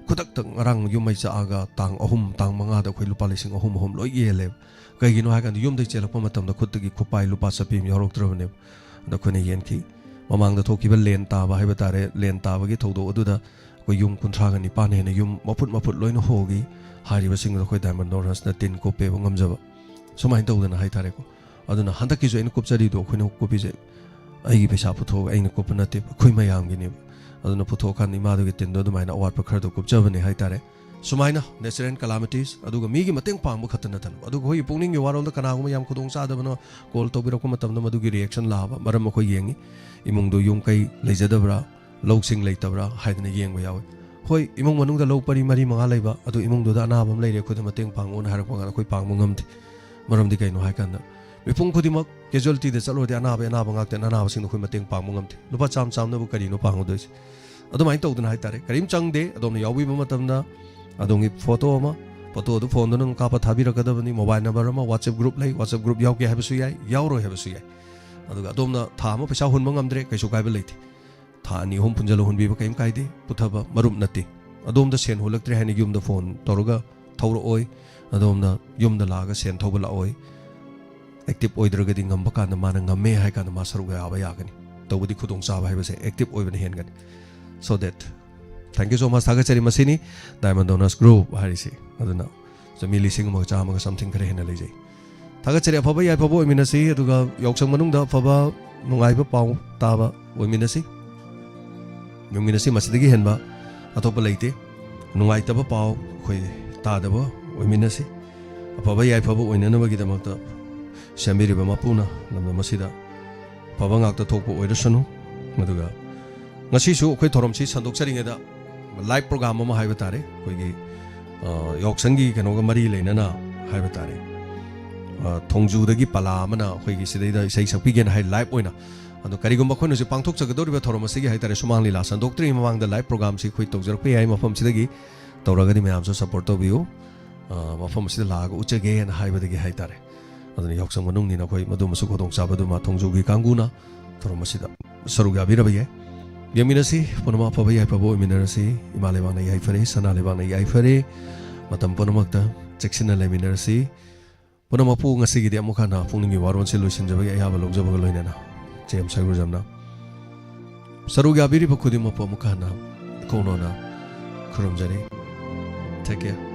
ꯈꯨꯗꯛꯇ ꯉꯔꯥꯡ ꯌꯨꯝ ꯃꯩ ꯆꯥꯛꯑꯒ ꯇꯥꯡ ꯑꯍꯨꯝ, ꯇꯥꯡ ꯃꯉꯥꯗ ꯑꯩꯈꯣꯏ ꯂꯨꯄꯥ ꯂꯤꯁꯤꯡ ꯑꯍꯨꯝ, ꯑꯍꯨꯝ ꯂꯣꯏ ꯌꯦꯜꯂꯦꯕ꯫ ꯀꯩꯒꯤꯅꯣ ꯍꯥꯏ ꯀꯥꯟꯗ ꯌꯨꯝꯗꯒꯤ ꯆꯦꯜꯂꯛꯄ ꯃꯇꯝꯗ ꯈꯨꯠꯇꯒꯤ ꯈꯨꯄꯥꯏ ꯂꯨꯄꯥ ꯆꯠꯄꯤ ꯑꯃ ꯌꯥꯎꯔꯛꯇ꯭ꯔꯕꯅꯦꯕ꯫ ꯑꯗ ꯑꯩꯈꯣꯏꯅ ꯌꯦꯟꯈꯤ꯫ ꯃꯃꯥꯡꯗ ꯊꯣꯛꯈꯤꯕ ꯂꯦꯟ ꯇꯥꯕ ꯍꯥꯏꯕ ꯇꯥꯔꯦ, ꯂꯦꯟ ꯇꯥꯕꯒꯤ ꯊꯧꯗꯣꯛ ꯑꯗꯨꯗ ꯑꯩꯈꯣꯏ ꯌꯨꯝ ꯀꯨꯟꯊ꯭ꯔꯥꯒ ꯅꯤꯄꯥꯟ ꯍꯦꯟꯅ ꯌꯨꯝ ꯃꯐꯨꯠ ꯃꯐꯨꯠ ꯂꯣꯏꯅ ꯍꯣꯈꯤ꯫ ꯍꯥꯏꯔꯤꯕꯁꯤꯡꯗꯣ ꯑꯩꯈꯣꯏ Diamond Donorsꯅ ꯇꯤꯟ ꯀꯨꯞꯄꯦꯕ ꯉꯝꯖꯕ꯫ ꯁꯨꯃꯥꯏꯅ ꯇꯧꯗꯅ ꯍꯥꯏ ꯇꯥꯔꯦꯀꯣ꯫ ꯑꯗꯨꯅ ꯍꯟꯗꯛꯀꯤꯁꯨ ꯑꯩꯅ ꯀꯨꯞꯆꯔꯤꯗꯣ, ꯑꯩꯈꯣꯏꯅ ꯀꯨꯞꯄꯤꯁꯦ ꯑꯩꯒꯤ ꯄꯩꯁꯥ ꯄꯨꯊꯣꯛꯑꯒ ꯑꯩꯅ ꯀꯨꯞꯄ ꯅꯠꯇꯦꯕ, ꯑꯩꯈꯣꯏ ꯃꯌꯥꯝꯒꯤꯅꯦꯕ꯫ ꯑꯗꯨꯅ ꯄꯨꯊꯣꯛꯑꯀꯥꯟꯗ ꯏꯃꯥꯗꯨꯒꯤ ꯇꯤꯟꯗꯣ ꯑꯗꯨꯃꯥꯏꯅ ꯑꯋꯥꯠꯄ ꯈꯔꯗꯣ ꯀꯨꯞꯆꯕꯅꯦ ꯍꯥꯏ ꯇꯥꯔꯦ꯫ ꯁꯨꯃꯥꯏꯅ natural calamities, ꯑꯗꯨꯒ ꯃꯤꯒꯤ ꯃꯇꯦꯡ ꯄꯥꯡꯕ ꯈꯛꯇ ꯅꯠꯇꯅ, ꯑꯗꯨꯒ ꯑꯩꯈꯣꯏꯒꯤ ꯄꯨꯛꯅꯤꯡꯒꯤ ꯋꯥꯔꯣꯜꯗ ꯀꯅꯥꯒꯨꯝꯕ ꯌꯥꯝ ꯈꯨꯗꯣꯡ ꯆꯥꯗꯕꯅ call ꯇꯧꯕꯤꯔꯛꯄ ꯃꯇꯝꯗ ꯃꯗꯨꯒꯤ reaction ꯂꯥꯛꯑꯕ, ꯃꯔꯝ ꯑꯩꯈꯣꯏ ꯌꯦꯡꯉꯤ꯫ ꯏꯃꯨꯡꯗꯣ ꯌꯨꯝ ꯀꯩ ꯂꯩꯖꯗꯕ꯭ꯔꯥ, ꯂꯧꯁꯤꯡ ꯂꯩꯇꯕ꯭ꯔꯥ ꯍꯥꯏꯗꯅ ꯌꯦꯡꯕ ꯌꯥꯎꯋꯤ꯫ ꯍꯣꯏ, ꯏꯃꯨꯡ ꯃꯅꯨꯡꯗ ꯂꯧ ꯄꯔꯤ ꯃꯔꯤ ꯃꯉꯥ ꯂꯩꯕ, ꯑꯗꯨ ꯏꯃꯨꯡꯗꯨꯗ ꯑꯅꯥꯕ ꯑꯃ ꯂꯩꯔꯦ, ꯑꯩꯈꯣꯏꯗ ꯃꯇꯦꯡ ꯄꯥꯡꯉꯣꯅ ꯍꯥꯏꯔꯛꯄ ꯀꯥꯟꯗ ꯑꯩꯈꯣꯏ ꯄꯥꯡꯕ ꯉꯝꯗꯦ꯫ ꯃꯔꯝꯗꯤ ꯀꯩꯅꯣ ꯍꯥꯏ ꯀꯥꯟꯗ, ꯃꯤꯄꯨꯝ ꯈꯨꯗꯤꯡꯃꯛ ꯀꯦꯖꯨꯋꯦꯂꯤꯇꯤꯗ ꯆꯠꯂꯨꯔꯗꯤ ꯑꯅꯥꯕ ꯑꯅꯥꯕ ꯉꯥꯛꯇꯅꯤ, ꯑꯅꯥꯕꯁꯤꯡꯗꯣ ꯑꯩꯈꯣꯏ ꯃꯇꯦꯡ ꯄꯥꯡꯕ ꯉꯝꯗꯦ꯫ ꯂꯨꯄꯥ ꯆꯥꯝꯃ ꯆꯥꯝꯃꯅꯕꯨ ꯀꯔꯤꯅꯣ ꯄꯥꯡꯉꯨꯗꯣꯏꯁꯦ? ꯑꯗꯨꯃꯥꯏꯅ ꯇꯧꯗꯅ ꯍꯥꯏꯇꯥꯔꯦ, ꯀꯔꯤꯝ ꯆꯪꯗꯦ꯫ ꯑꯗꯣꯝꯅ ꯌꯥꯎꯕꯤꯕ ꯃꯇꯝꯗ ꯑꯗꯣꯝꯒꯤ ꯐꯣꯇꯣ ꯑꯃ, ꯐꯣꯇꯣ ꯑꯗꯨ ꯐꯣꯟꯗꯨꯅ ꯑꯗꯨꯝ ꯀꯥꯞꯄ ꯊꯥꯕꯤꯔꯛꯀꯗꯕꯅꯤ꯫ ꯃꯣꯕꯥꯏꯜ ꯅꯝꯕꯔ ꯑꯃ, ꯋꯥꯆꯦꯞ ꯒ꯭ꯔꯨꯞ ꯂꯩ, ꯋꯥꯆꯦꯞ ꯒ꯭ꯔꯨꯞ ꯌꯥꯎꯒꯦ ꯍꯥꯏꯕꯁꯨ ꯌꯥꯏ, ꯌꯥꯎꯔꯣꯏ ꯍꯥꯏꯕꯁꯨ ꯌꯥꯏ꯫ ꯑꯗꯨꯒ ꯑꯗꯣꯝꯅ ꯊꯥ ꯑꯃ ꯄꯩꯁꯥ ꯍꯨꯟꯕ ꯉꯝꯗ꯭ꯔꯦ, ꯀꯩꯁꯨ ꯀꯥꯏꯕ ꯂꯩꯇꯦ꯫ ꯊꯥ ꯑꯅꯤ ꯑꯍꯨꯝ ꯄꯨꯟꯁꯤꯜꯂ ꯍꯨꯟꯕꯤꯕ ꯀꯔꯤꯝ ꯀꯥꯏꯗꯦ, ꯄꯨꯊꯕ ꯃꯔꯨꯞ ꯅꯠꯇꯦ꯫ ꯑꯗꯣꯝꯗ ꯁꯦꯟ ꯍꯨꯜꯂꯛꯇ꯭ꯔꯦ ꯍꯥꯏꯅ ꯌꯨꯝꯗ ꯐꯣꯟ ꯇꯧꯔꯒ ꯊꯧꯔꯛꯑꯣꯏ, ꯑꯗꯣꯝꯅ ꯌꯨꯝꯗ ꯂꯥꯛꯑꯒ ꯁꯦꯟ ꯊꯧꯕ ꯂꯥꯛꯑꯣꯏ꯫ ꯑꯦꯛꯇꯤꯞ ꯑꯣꯏꯗ꯭ꯔꯒꯗꯤ ꯉꯝꯕ ꯀꯥꯟꯗ ꯃꯥꯅ ꯉꯝꯃꯦ ꯍꯥꯏ ꯀꯥꯟꯗ ꯃꯥ ꯁꯔꯨꯛ ꯌꯥꯕ ꯌꯥꯒꯅꯤ꯫ ꯇꯧꯕꯗꯤ ꯈꯨꯗꯣꯡꯆꯥꯕ ꯍꯥꯏꯕꯁꯦ ꯑꯦꯛꯇꯤꯞ ꯑꯣꯏꯕꯅ ꯍꯦꯟꯒꯅꯤ꯫ So that, thank you so much, ꯊꯥꯒꯠꯆꯔꯤ꯫ ꯃꯁꯤꯅꯤ Diamond Donors Group ꯍꯥꯏꯔꯤꯁꯤ꯫ ꯑꯗꯨꯅ ꯆꯃꯤ ꯂꯤꯁꯤꯡ ꯑꯃꯒ ꯆꯥꯝꯃꯒ something ꯈꯔ ꯍꯦꯟꯅ ꯂꯩꯖꯩ꯫ ꯊꯥꯒꯠꯆꯔꯤ꯫ ꯑꯐꯕ ꯌꯥꯏꯐꯕ ꯑꯣꯏꯃꯤꯟꯅꯁꯤ, ꯑꯗꯨꯒ ꯌꯥꯎꯁꯪ ꯃꯅꯨꯡꯗ ꯑꯐꯕ ꯅꯨꯡꯉꯥꯏꯕ ꯄꯥꯎ ꯇꯥꯕ ꯑꯣꯏꯃꯤꯟꯅꯁꯤ꯫ ꯌꯦꯡꯃꯤꯟꯅꯁꯤ, ꯃꯁꯤꯗꯒꯤ ꯍꯦꯟꯕ ꯑꯇꯣꯞꯄ ꯂꯩꯇꯦ꯫ ꯅꯨꯡꯉꯥꯏꯇꯕ ꯄꯥꯎ ꯑꯩꯈꯣꯏ ꯇꯥꯗꯕ ꯑꯣꯏꯃꯤꯟꯅꯁꯤ꯫ ꯑꯐꯕ ꯌꯥꯏꯐꯕ ꯑꯣꯏꯅꯅꯕꯒꯤꯗꯃꯛꯇ ꯁꯦꯝꯕꯤꯔꯤꯕ ꯃꯄꯨꯅ ꯂꯝꯗꯝ ꯑꯁꯤꯗ ꯑꯐꯕ ꯉꯥꯛꯇ ꯊꯣꯛꯄ ꯑꯣꯏꯔꯁꯅꯨ꯫ ꯑꯗꯨꯒ ꯉꯁꯤꯁꯨ ꯑꯩꯈꯣꯏ ꯊꯧꯔꯝꯁꯤ ꯁꯟꯗꯣꯛꯆꯔꯤꯉꯩꯗ ꯂꯥꯏꯚ ꯄ꯭ꯔꯣꯒ꯭ꯔꯥꯝ ꯑꯃ ꯍꯥꯏꯕ ꯇꯥꯔꯦ, ꯑꯩꯈꯣꯏꯒꯤ, ꯑ, ꯌꯥꯎꯁꯪꯒꯤ ꯀꯩꯅꯣꯒ ꯃꯔꯤ ꯂꯩꯅꯅ ꯍꯥꯏꯕ ꯇꯥꯔꯦ, ꯑ, ꯊꯣꯡꯖꯨꯗꯒꯤ ꯄꯂꯥ ꯑꯃꯅ ꯑꯩꯈꯣꯏꯒꯤ ꯁꯤꯗꯩꯗ ꯏꯁꯩ ꯁꯛꯄꯤꯒꯦꯅ ꯍꯥꯏ ꯂꯥꯏꯚ ꯑꯣꯏꯅ꯫ ꯑꯗꯣ ꯀꯔꯤꯒꯨꯝꯕ ꯑꯩꯈꯣꯏꯅ ꯍꯧꯖꯤꯛ ꯄꯥꯡꯊꯣꯛꯆꯒꯗꯧꯔꯤꯕ ꯊꯧꯔꯝ ꯑꯁꯤꯒꯤ ꯍꯥꯏ ꯇꯥꯔꯦ, ꯁꯨꯃꯥꯡ ꯂꯤꯂꯥ ꯁꯟꯗꯣꯛꯇ꯭ꯔꯤꯉꯩ ꯃꯃꯥꯡꯗ ꯂꯥꯏꯚ ꯄ꯭ꯔꯣꯒ꯭ꯔꯥꯝꯁꯤ ꯑꯩꯈꯣꯏ ꯇꯧꯖꯔꯛꯄ ꯌꯥꯏ ꯃꯐꯝꯁꯤꯗꯒꯤ꯫ ꯇꯧꯔꯒꯗꯤ ꯃꯌꯥꯝꯁꯨ ꯁꯞꯄꯣꯔꯠ ꯇꯧꯕꯤꯌꯨ꯫ ꯑ, ꯃꯐꯝ ꯑꯁꯤꯗ ꯂꯥꯛꯑꯒ ꯎꯠꯆꯒꯦꯅ ꯍꯥꯏꯕꯗꯒꯤ ꯍꯥꯏ ꯇꯥꯔꯦ꯫ ꯑꯗꯨꯅ ꯌꯥꯎꯁꯪ ꯃꯅꯨꯡꯅꯤꯅ ꯑꯩꯈꯣꯏ ꯃꯗꯨꯃꯁꯨ ꯈꯨꯗꯣꯡꯆꯥꯕꯗꯨꯃ ꯊꯣꯡꯖꯨꯒꯤ ꯀꯥꯡꯕꯨꯅ ꯊꯧꯔꯝ ꯑꯁꯤꯗ ꯁꯔꯨꯛ ꯌꯥꯕꯤꯔꯕ ꯌꯥꯏ꯫ ꯌꯦꯡꯃꯤꯟꯅꯁꯤ, ꯄꯨꯝꯅꯃꯛ ꯑꯐꯕ ꯌꯥꯏꯐꯕ ꯑꯣꯏꯃꯤꯟꯅꯔꯁꯤ꯫ ꯏꯃꯥ ꯂꯩꯕꯥꯛꯅ ꯌꯥꯏꯐꯔꯦ, ꯁꯅꯥ ꯂꯩꯕꯥꯛꯅ ꯌꯥꯏꯐꯔꯦ꯫ ꯃꯇꯝ ꯄꯨꯝꯅꯃꯛꯇ ꯆꯦꯛꯁꯤꯟꯅ ꯂꯩꯃꯤꯟꯅꯔꯁꯤ꯫ ꯄꯨꯝꯅꯃꯛꯄꯨ ꯉꯁꯤꯒꯤꯗꯤ ꯑꯃꯨꯛ ꯍꯟꯅ ꯄꯨꯛꯅꯤꯡꯒꯤ ꯋꯥꯔꯣꯜꯁꯤ ꯂꯣꯏꯁꯤꯟꯖꯕꯒꯤ ꯑꯌꯥꯕ ꯂꯧꯖꯕꯒ ꯂꯣꯏꯅꯅ ꯖꯦ ꯑꯦꯝ ꯁꯔꯒꯨꯖꯝꯅ ꯁꯔꯨꯛ ꯌꯥꯕꯤꯔꯤꯕ ꯈꯨꯗꯤꯡꯃꯛꯄꯨ ꯑꯃꯨꯛ ꯍꯟꯅ ꯏꯀꯣꯛꯅꯣꯅ ꯈꯨꯔꯨꯝꯖꯔꯤ꯫ Take care.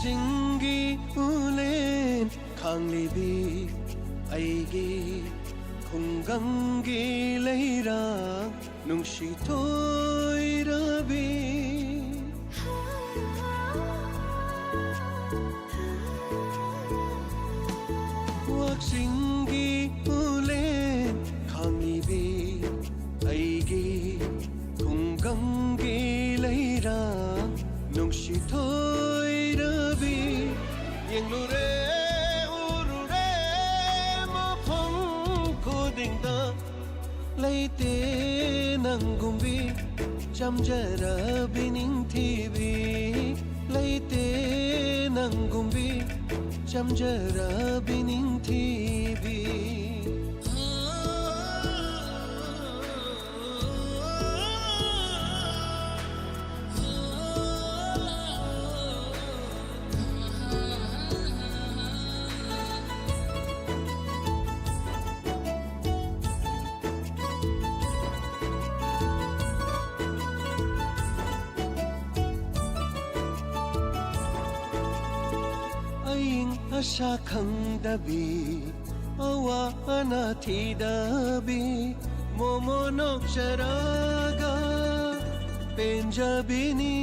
ꯆꯤꯡꯒꯤ ꯎꯂꯦꯟ ꯈꯥꯡꯂꯤꯕꯤ ꯑꯩꯒꯤ ꯈꯨꯡꯒꯪꯒꯤ ꯂꯩꯔꯥꯡ ꯅꯨꯡꯁꯤ ꯊꯣꯏꯔꯕꯤ꯫ ꯋꯥꯛꯆꯤꯡꯒꯤ ꯎꯂꯦꯟ ꯈꯥꯡꯂꯤꯕꯤ ꯑꯩꯒꯤ ꯈꯨꯡꯒꯪꯒꯤ ꯂꯩꯔꯥꯡ ꯅꯨꯡꯁꯤ ꯊꯣꯏꯔꯕꯤ꯫ ꯌꯦꯡꯂꯨꯔꯦ ꯎꯔꯨꯔꯦ ꯃꯐꯝ ꯈꯨꯗꯤꯡꯗ ꯂꯩꯇꯦ ꯅꯪꯒꯨꯝꯕꯤ ꯆꯝꯖꯔꯕꯤ ꯅꯤꯡꯊꯤꯕꯤ꯫ ꯂꯩꯇꯦ ꯅꯪꯒꯨꯝꯕꯤ ꯆꯝꯖꯔꯕꯤ ꯅꯤꯡꯊꯤꯕꯤ꯫ ꯑꯏꯪ ꯑꯁꯥ ꯈꯪꯗꯕꯤ ꯑꯋꯥ ꯑꯅꯥ ꯊꯤꯗꯕꯤ ꯃꯣꯃꯣ ꯅꯣꯛꯆꯔꯒ ꯄꯦꯟꯖꯕꯤꯅꯤ꯫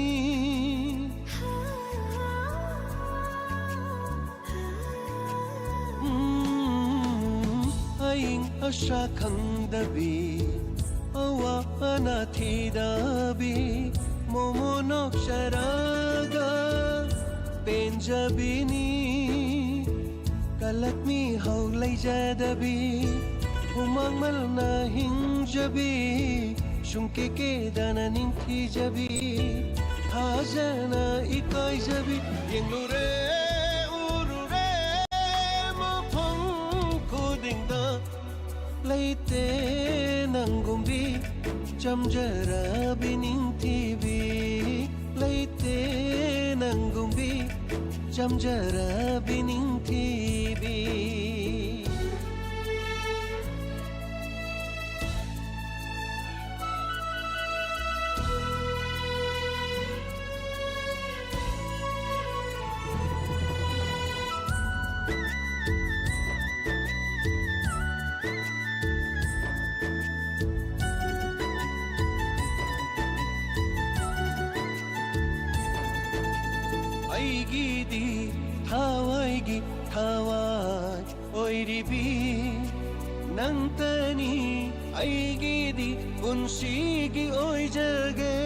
ꯎꯝ, ꯑꯏꯪ ꯑꯁꯥ ꯈꯪꯗꯕꯤ ꯑꯋꯥ ꯑꯅꯥ ꯊꯤꯗꯕꯤ ꯃꯣꯃꯣ ꯅꯣꯛꯆꯔꯒ ꯄꯦꯟꯖꯕꯤꯅꯤ꯫ ꯀꯂꯛ ꯃꯤꯍꯧ ꯂꯩꯖꯗꯕꯤ ꯍꯨꯃꯥꯡ ꯃꯜꯅ ꯍꯤꯡꯖꯕꯤ ꯁꯨꯡꯀꯦ ꯀꯦꯗꯅ ꯅꯤꯡꯊꯤꯖꯕꯤ ꯊꯥꯖꯅ ꯏꯀꯥꯏꯖꯕꯤ꯫ ꯌꯦꯡꯂꯨꯔꯦ ꯎꯔꯨꯔꯦ ꯃꯐꯝ ꯈꯨꯗꯤꯡꯗ ꯂꯩꯇꯦ ꯅꯪꯒꯨꯝꯕꯤ ꯆꯝꯖꯔꯕꯤ ꯅꯤꯡꯊꯤꯕꯤ꯫ ꯂꯩꯇꯦ ꯅꯪꯒꯨꯝꯕꯤ ꯆꯝꯖꯔꯕꯤ ꯅꯤꯡꯊꯤꯕꯤ꯫ ꯊꯋꯥꯏ ꯑꯣꯏꯔꯤꯕꯤ ꯅꯪꯇꯅꯤ ꯑꯩꯒꯤꯗꯤ ꯄꯨꯟꯁꯤꯒꯤ ꯑꯣꯏꯖꯒꯦ꯫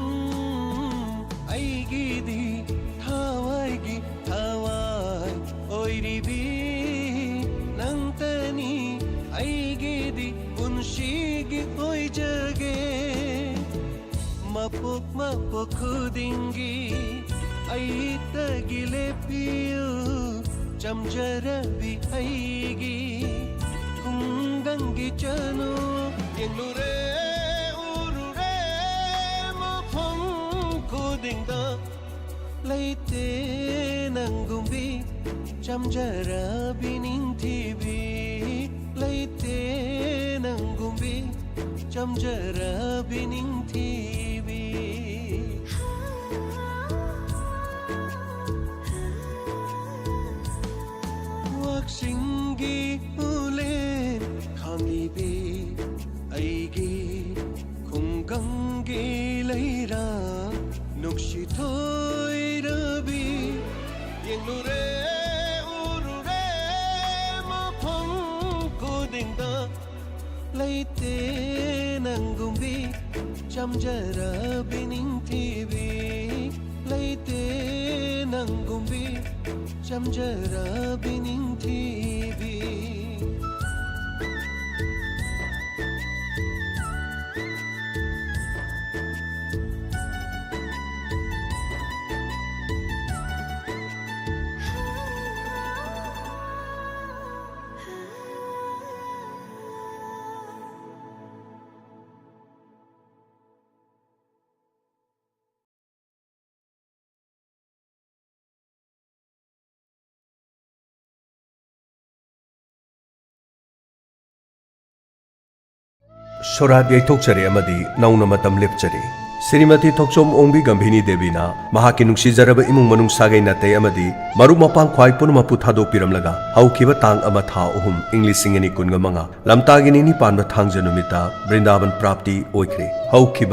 ꯎꯝ, ꯑꯩꯒꯤꯗꯤ ꯊꯋꯥꯏꯒꯤ ꯊꯋꯥꯏ ꯑꯣꯏꯔꯤꯕꯤ ꯅꯪꯇꯅꯤ ꯑꯩꯒꯤꯗꯤ ꯄꯨꯟꯁꯤꯒꯤ ꯑꯣꯏꯖꯒꯦ꯫ ꯃꯄꯣꯛ ꯃꯄꯣꯛ ꯈꯨꯗꯤꯡꯒꯤ ꯑꯩꯇꯒꯤ ꯂꯦꯞꯄꯤꯌꯨ ꯆꯝꯖꯔꯕꯤ ꯑꯩꯒꯤ ꯈꯨꯡꯒꯪꯒꯤ ꯆꯅꯨ꯫ ꯌꯦꯡꯂꯨꯔꯦ ꯎꯔꯨꯔꯦ ꯃꯐꯝ ꯈꯨꯗꯤꯡꯗ ꯂꯩꯇꯦ ꯅꯪꯒꯨꯝꯕꯤ ꯆꯝꯖꯔꯕꯤ ꯅꯤꯡꯊꯤꯕꯤ꯫ ꯂꯩꯇꯦ ꯅꯪꯒꯨꯝꯕꯤ ꯆꯝꯖꯔꯕꯤ ꯅꯤꯡꯊꯤꯕꯤ꯫ ꯋꯥꯛꯆꯤꯡꯒꯤ ꯎꯂꯦꯟ ꯈꯥꯡꯂꯤꯕꯤ ꯑꯩꯒꯤ ꯈꯨꯡꯒꯪꯒꯤ ꯂꯩꯔꯥ ꯅꯨꯡꯁꯤ ꯊꯣꯏꯔꯕꯤ꯫ ꯌꯦꯡꯂꯨꯔꯦ ꯎꯔꯨꯔꯦ ꯃꯐꯝ ꯈꯨꯗꯤꯡꯗ ꯂꯩꯇꯦ ꯅꯪꯒꯨꯝꯕꯤ ꯆꯝꯖꯔꯕꯤ ꯅꯤꯡꯊꯤꯕꯤ꯫ ꯂꯩꯇꯦ ꯅꯪꯒꯨꯝꯕꯤ ꯆꯝꯖꯔꯕꯤ ꯅꯤꯡꯊꯤꯕꯤ꯫ ꯁꯣꯔꯥꯠ ꯌꯩꯊꯣꯛꯆꯔꯦ ꯑꯃꯗꯤ ꯅꯧꯅ ꯃꯇꯝ ꯂꯦꯞꯆꯔꯦ꯫ ꯁ꯭ꯔꯤꯃꯇꯤ ꯊꯣꯛꯆꯣꯝ ꯑꯣꯡꯕꯤ ꯒꯝꯚꯤꯅꯤ ꯗꯦꯕꯤꯅ ꯃꯍꯥꯛꯀꯤ ꯅꯨꯡꯁꯤꯖꯔꯕ ꯏꯃꯨꯡ ꯃꯅꯨꯡ, ꯁꯥꯒꯩ ꯅꯥꯇꯩ ꯑꯃꯗꯤ ꯃꯔꯨꯞ ꯃꯄꯥꯡ ꯈ꯭ꯋꯥꯏ ꯄꯨꯝꯅꯃꯛꯄꯨ ꯊꯥꯗꯣꯛꯄꯤꯔꯝꯂꯒ ꯍꯧꯈꯤꯕ ꯇꯥꯡ ꯑꯃ ꯊꯥ ꯑꯍꯨꯝ ꯏꯪ ꯂꯤꯁꯤꯡ ꯑꯅꯤ ꯀꯨꯟꯒ ꯃꯉꯥ ꯂꯝꯇꯥꯒꯤ ꯅꯤꯅꯤ ꯄꯥꯟꯕ ꯊꯥꯡꯖ ꯅꯨꯃꯤꯠꯇ ꯕ꯭ꯔꯤꯟꯗꯥꯕꯟ ꯄ꯭ꯔꯥꯞꯇꯤ ꯑꯣꯏꯈ꯭ꯔꯦ꯫ ꯍꯧꯈꯤꯕ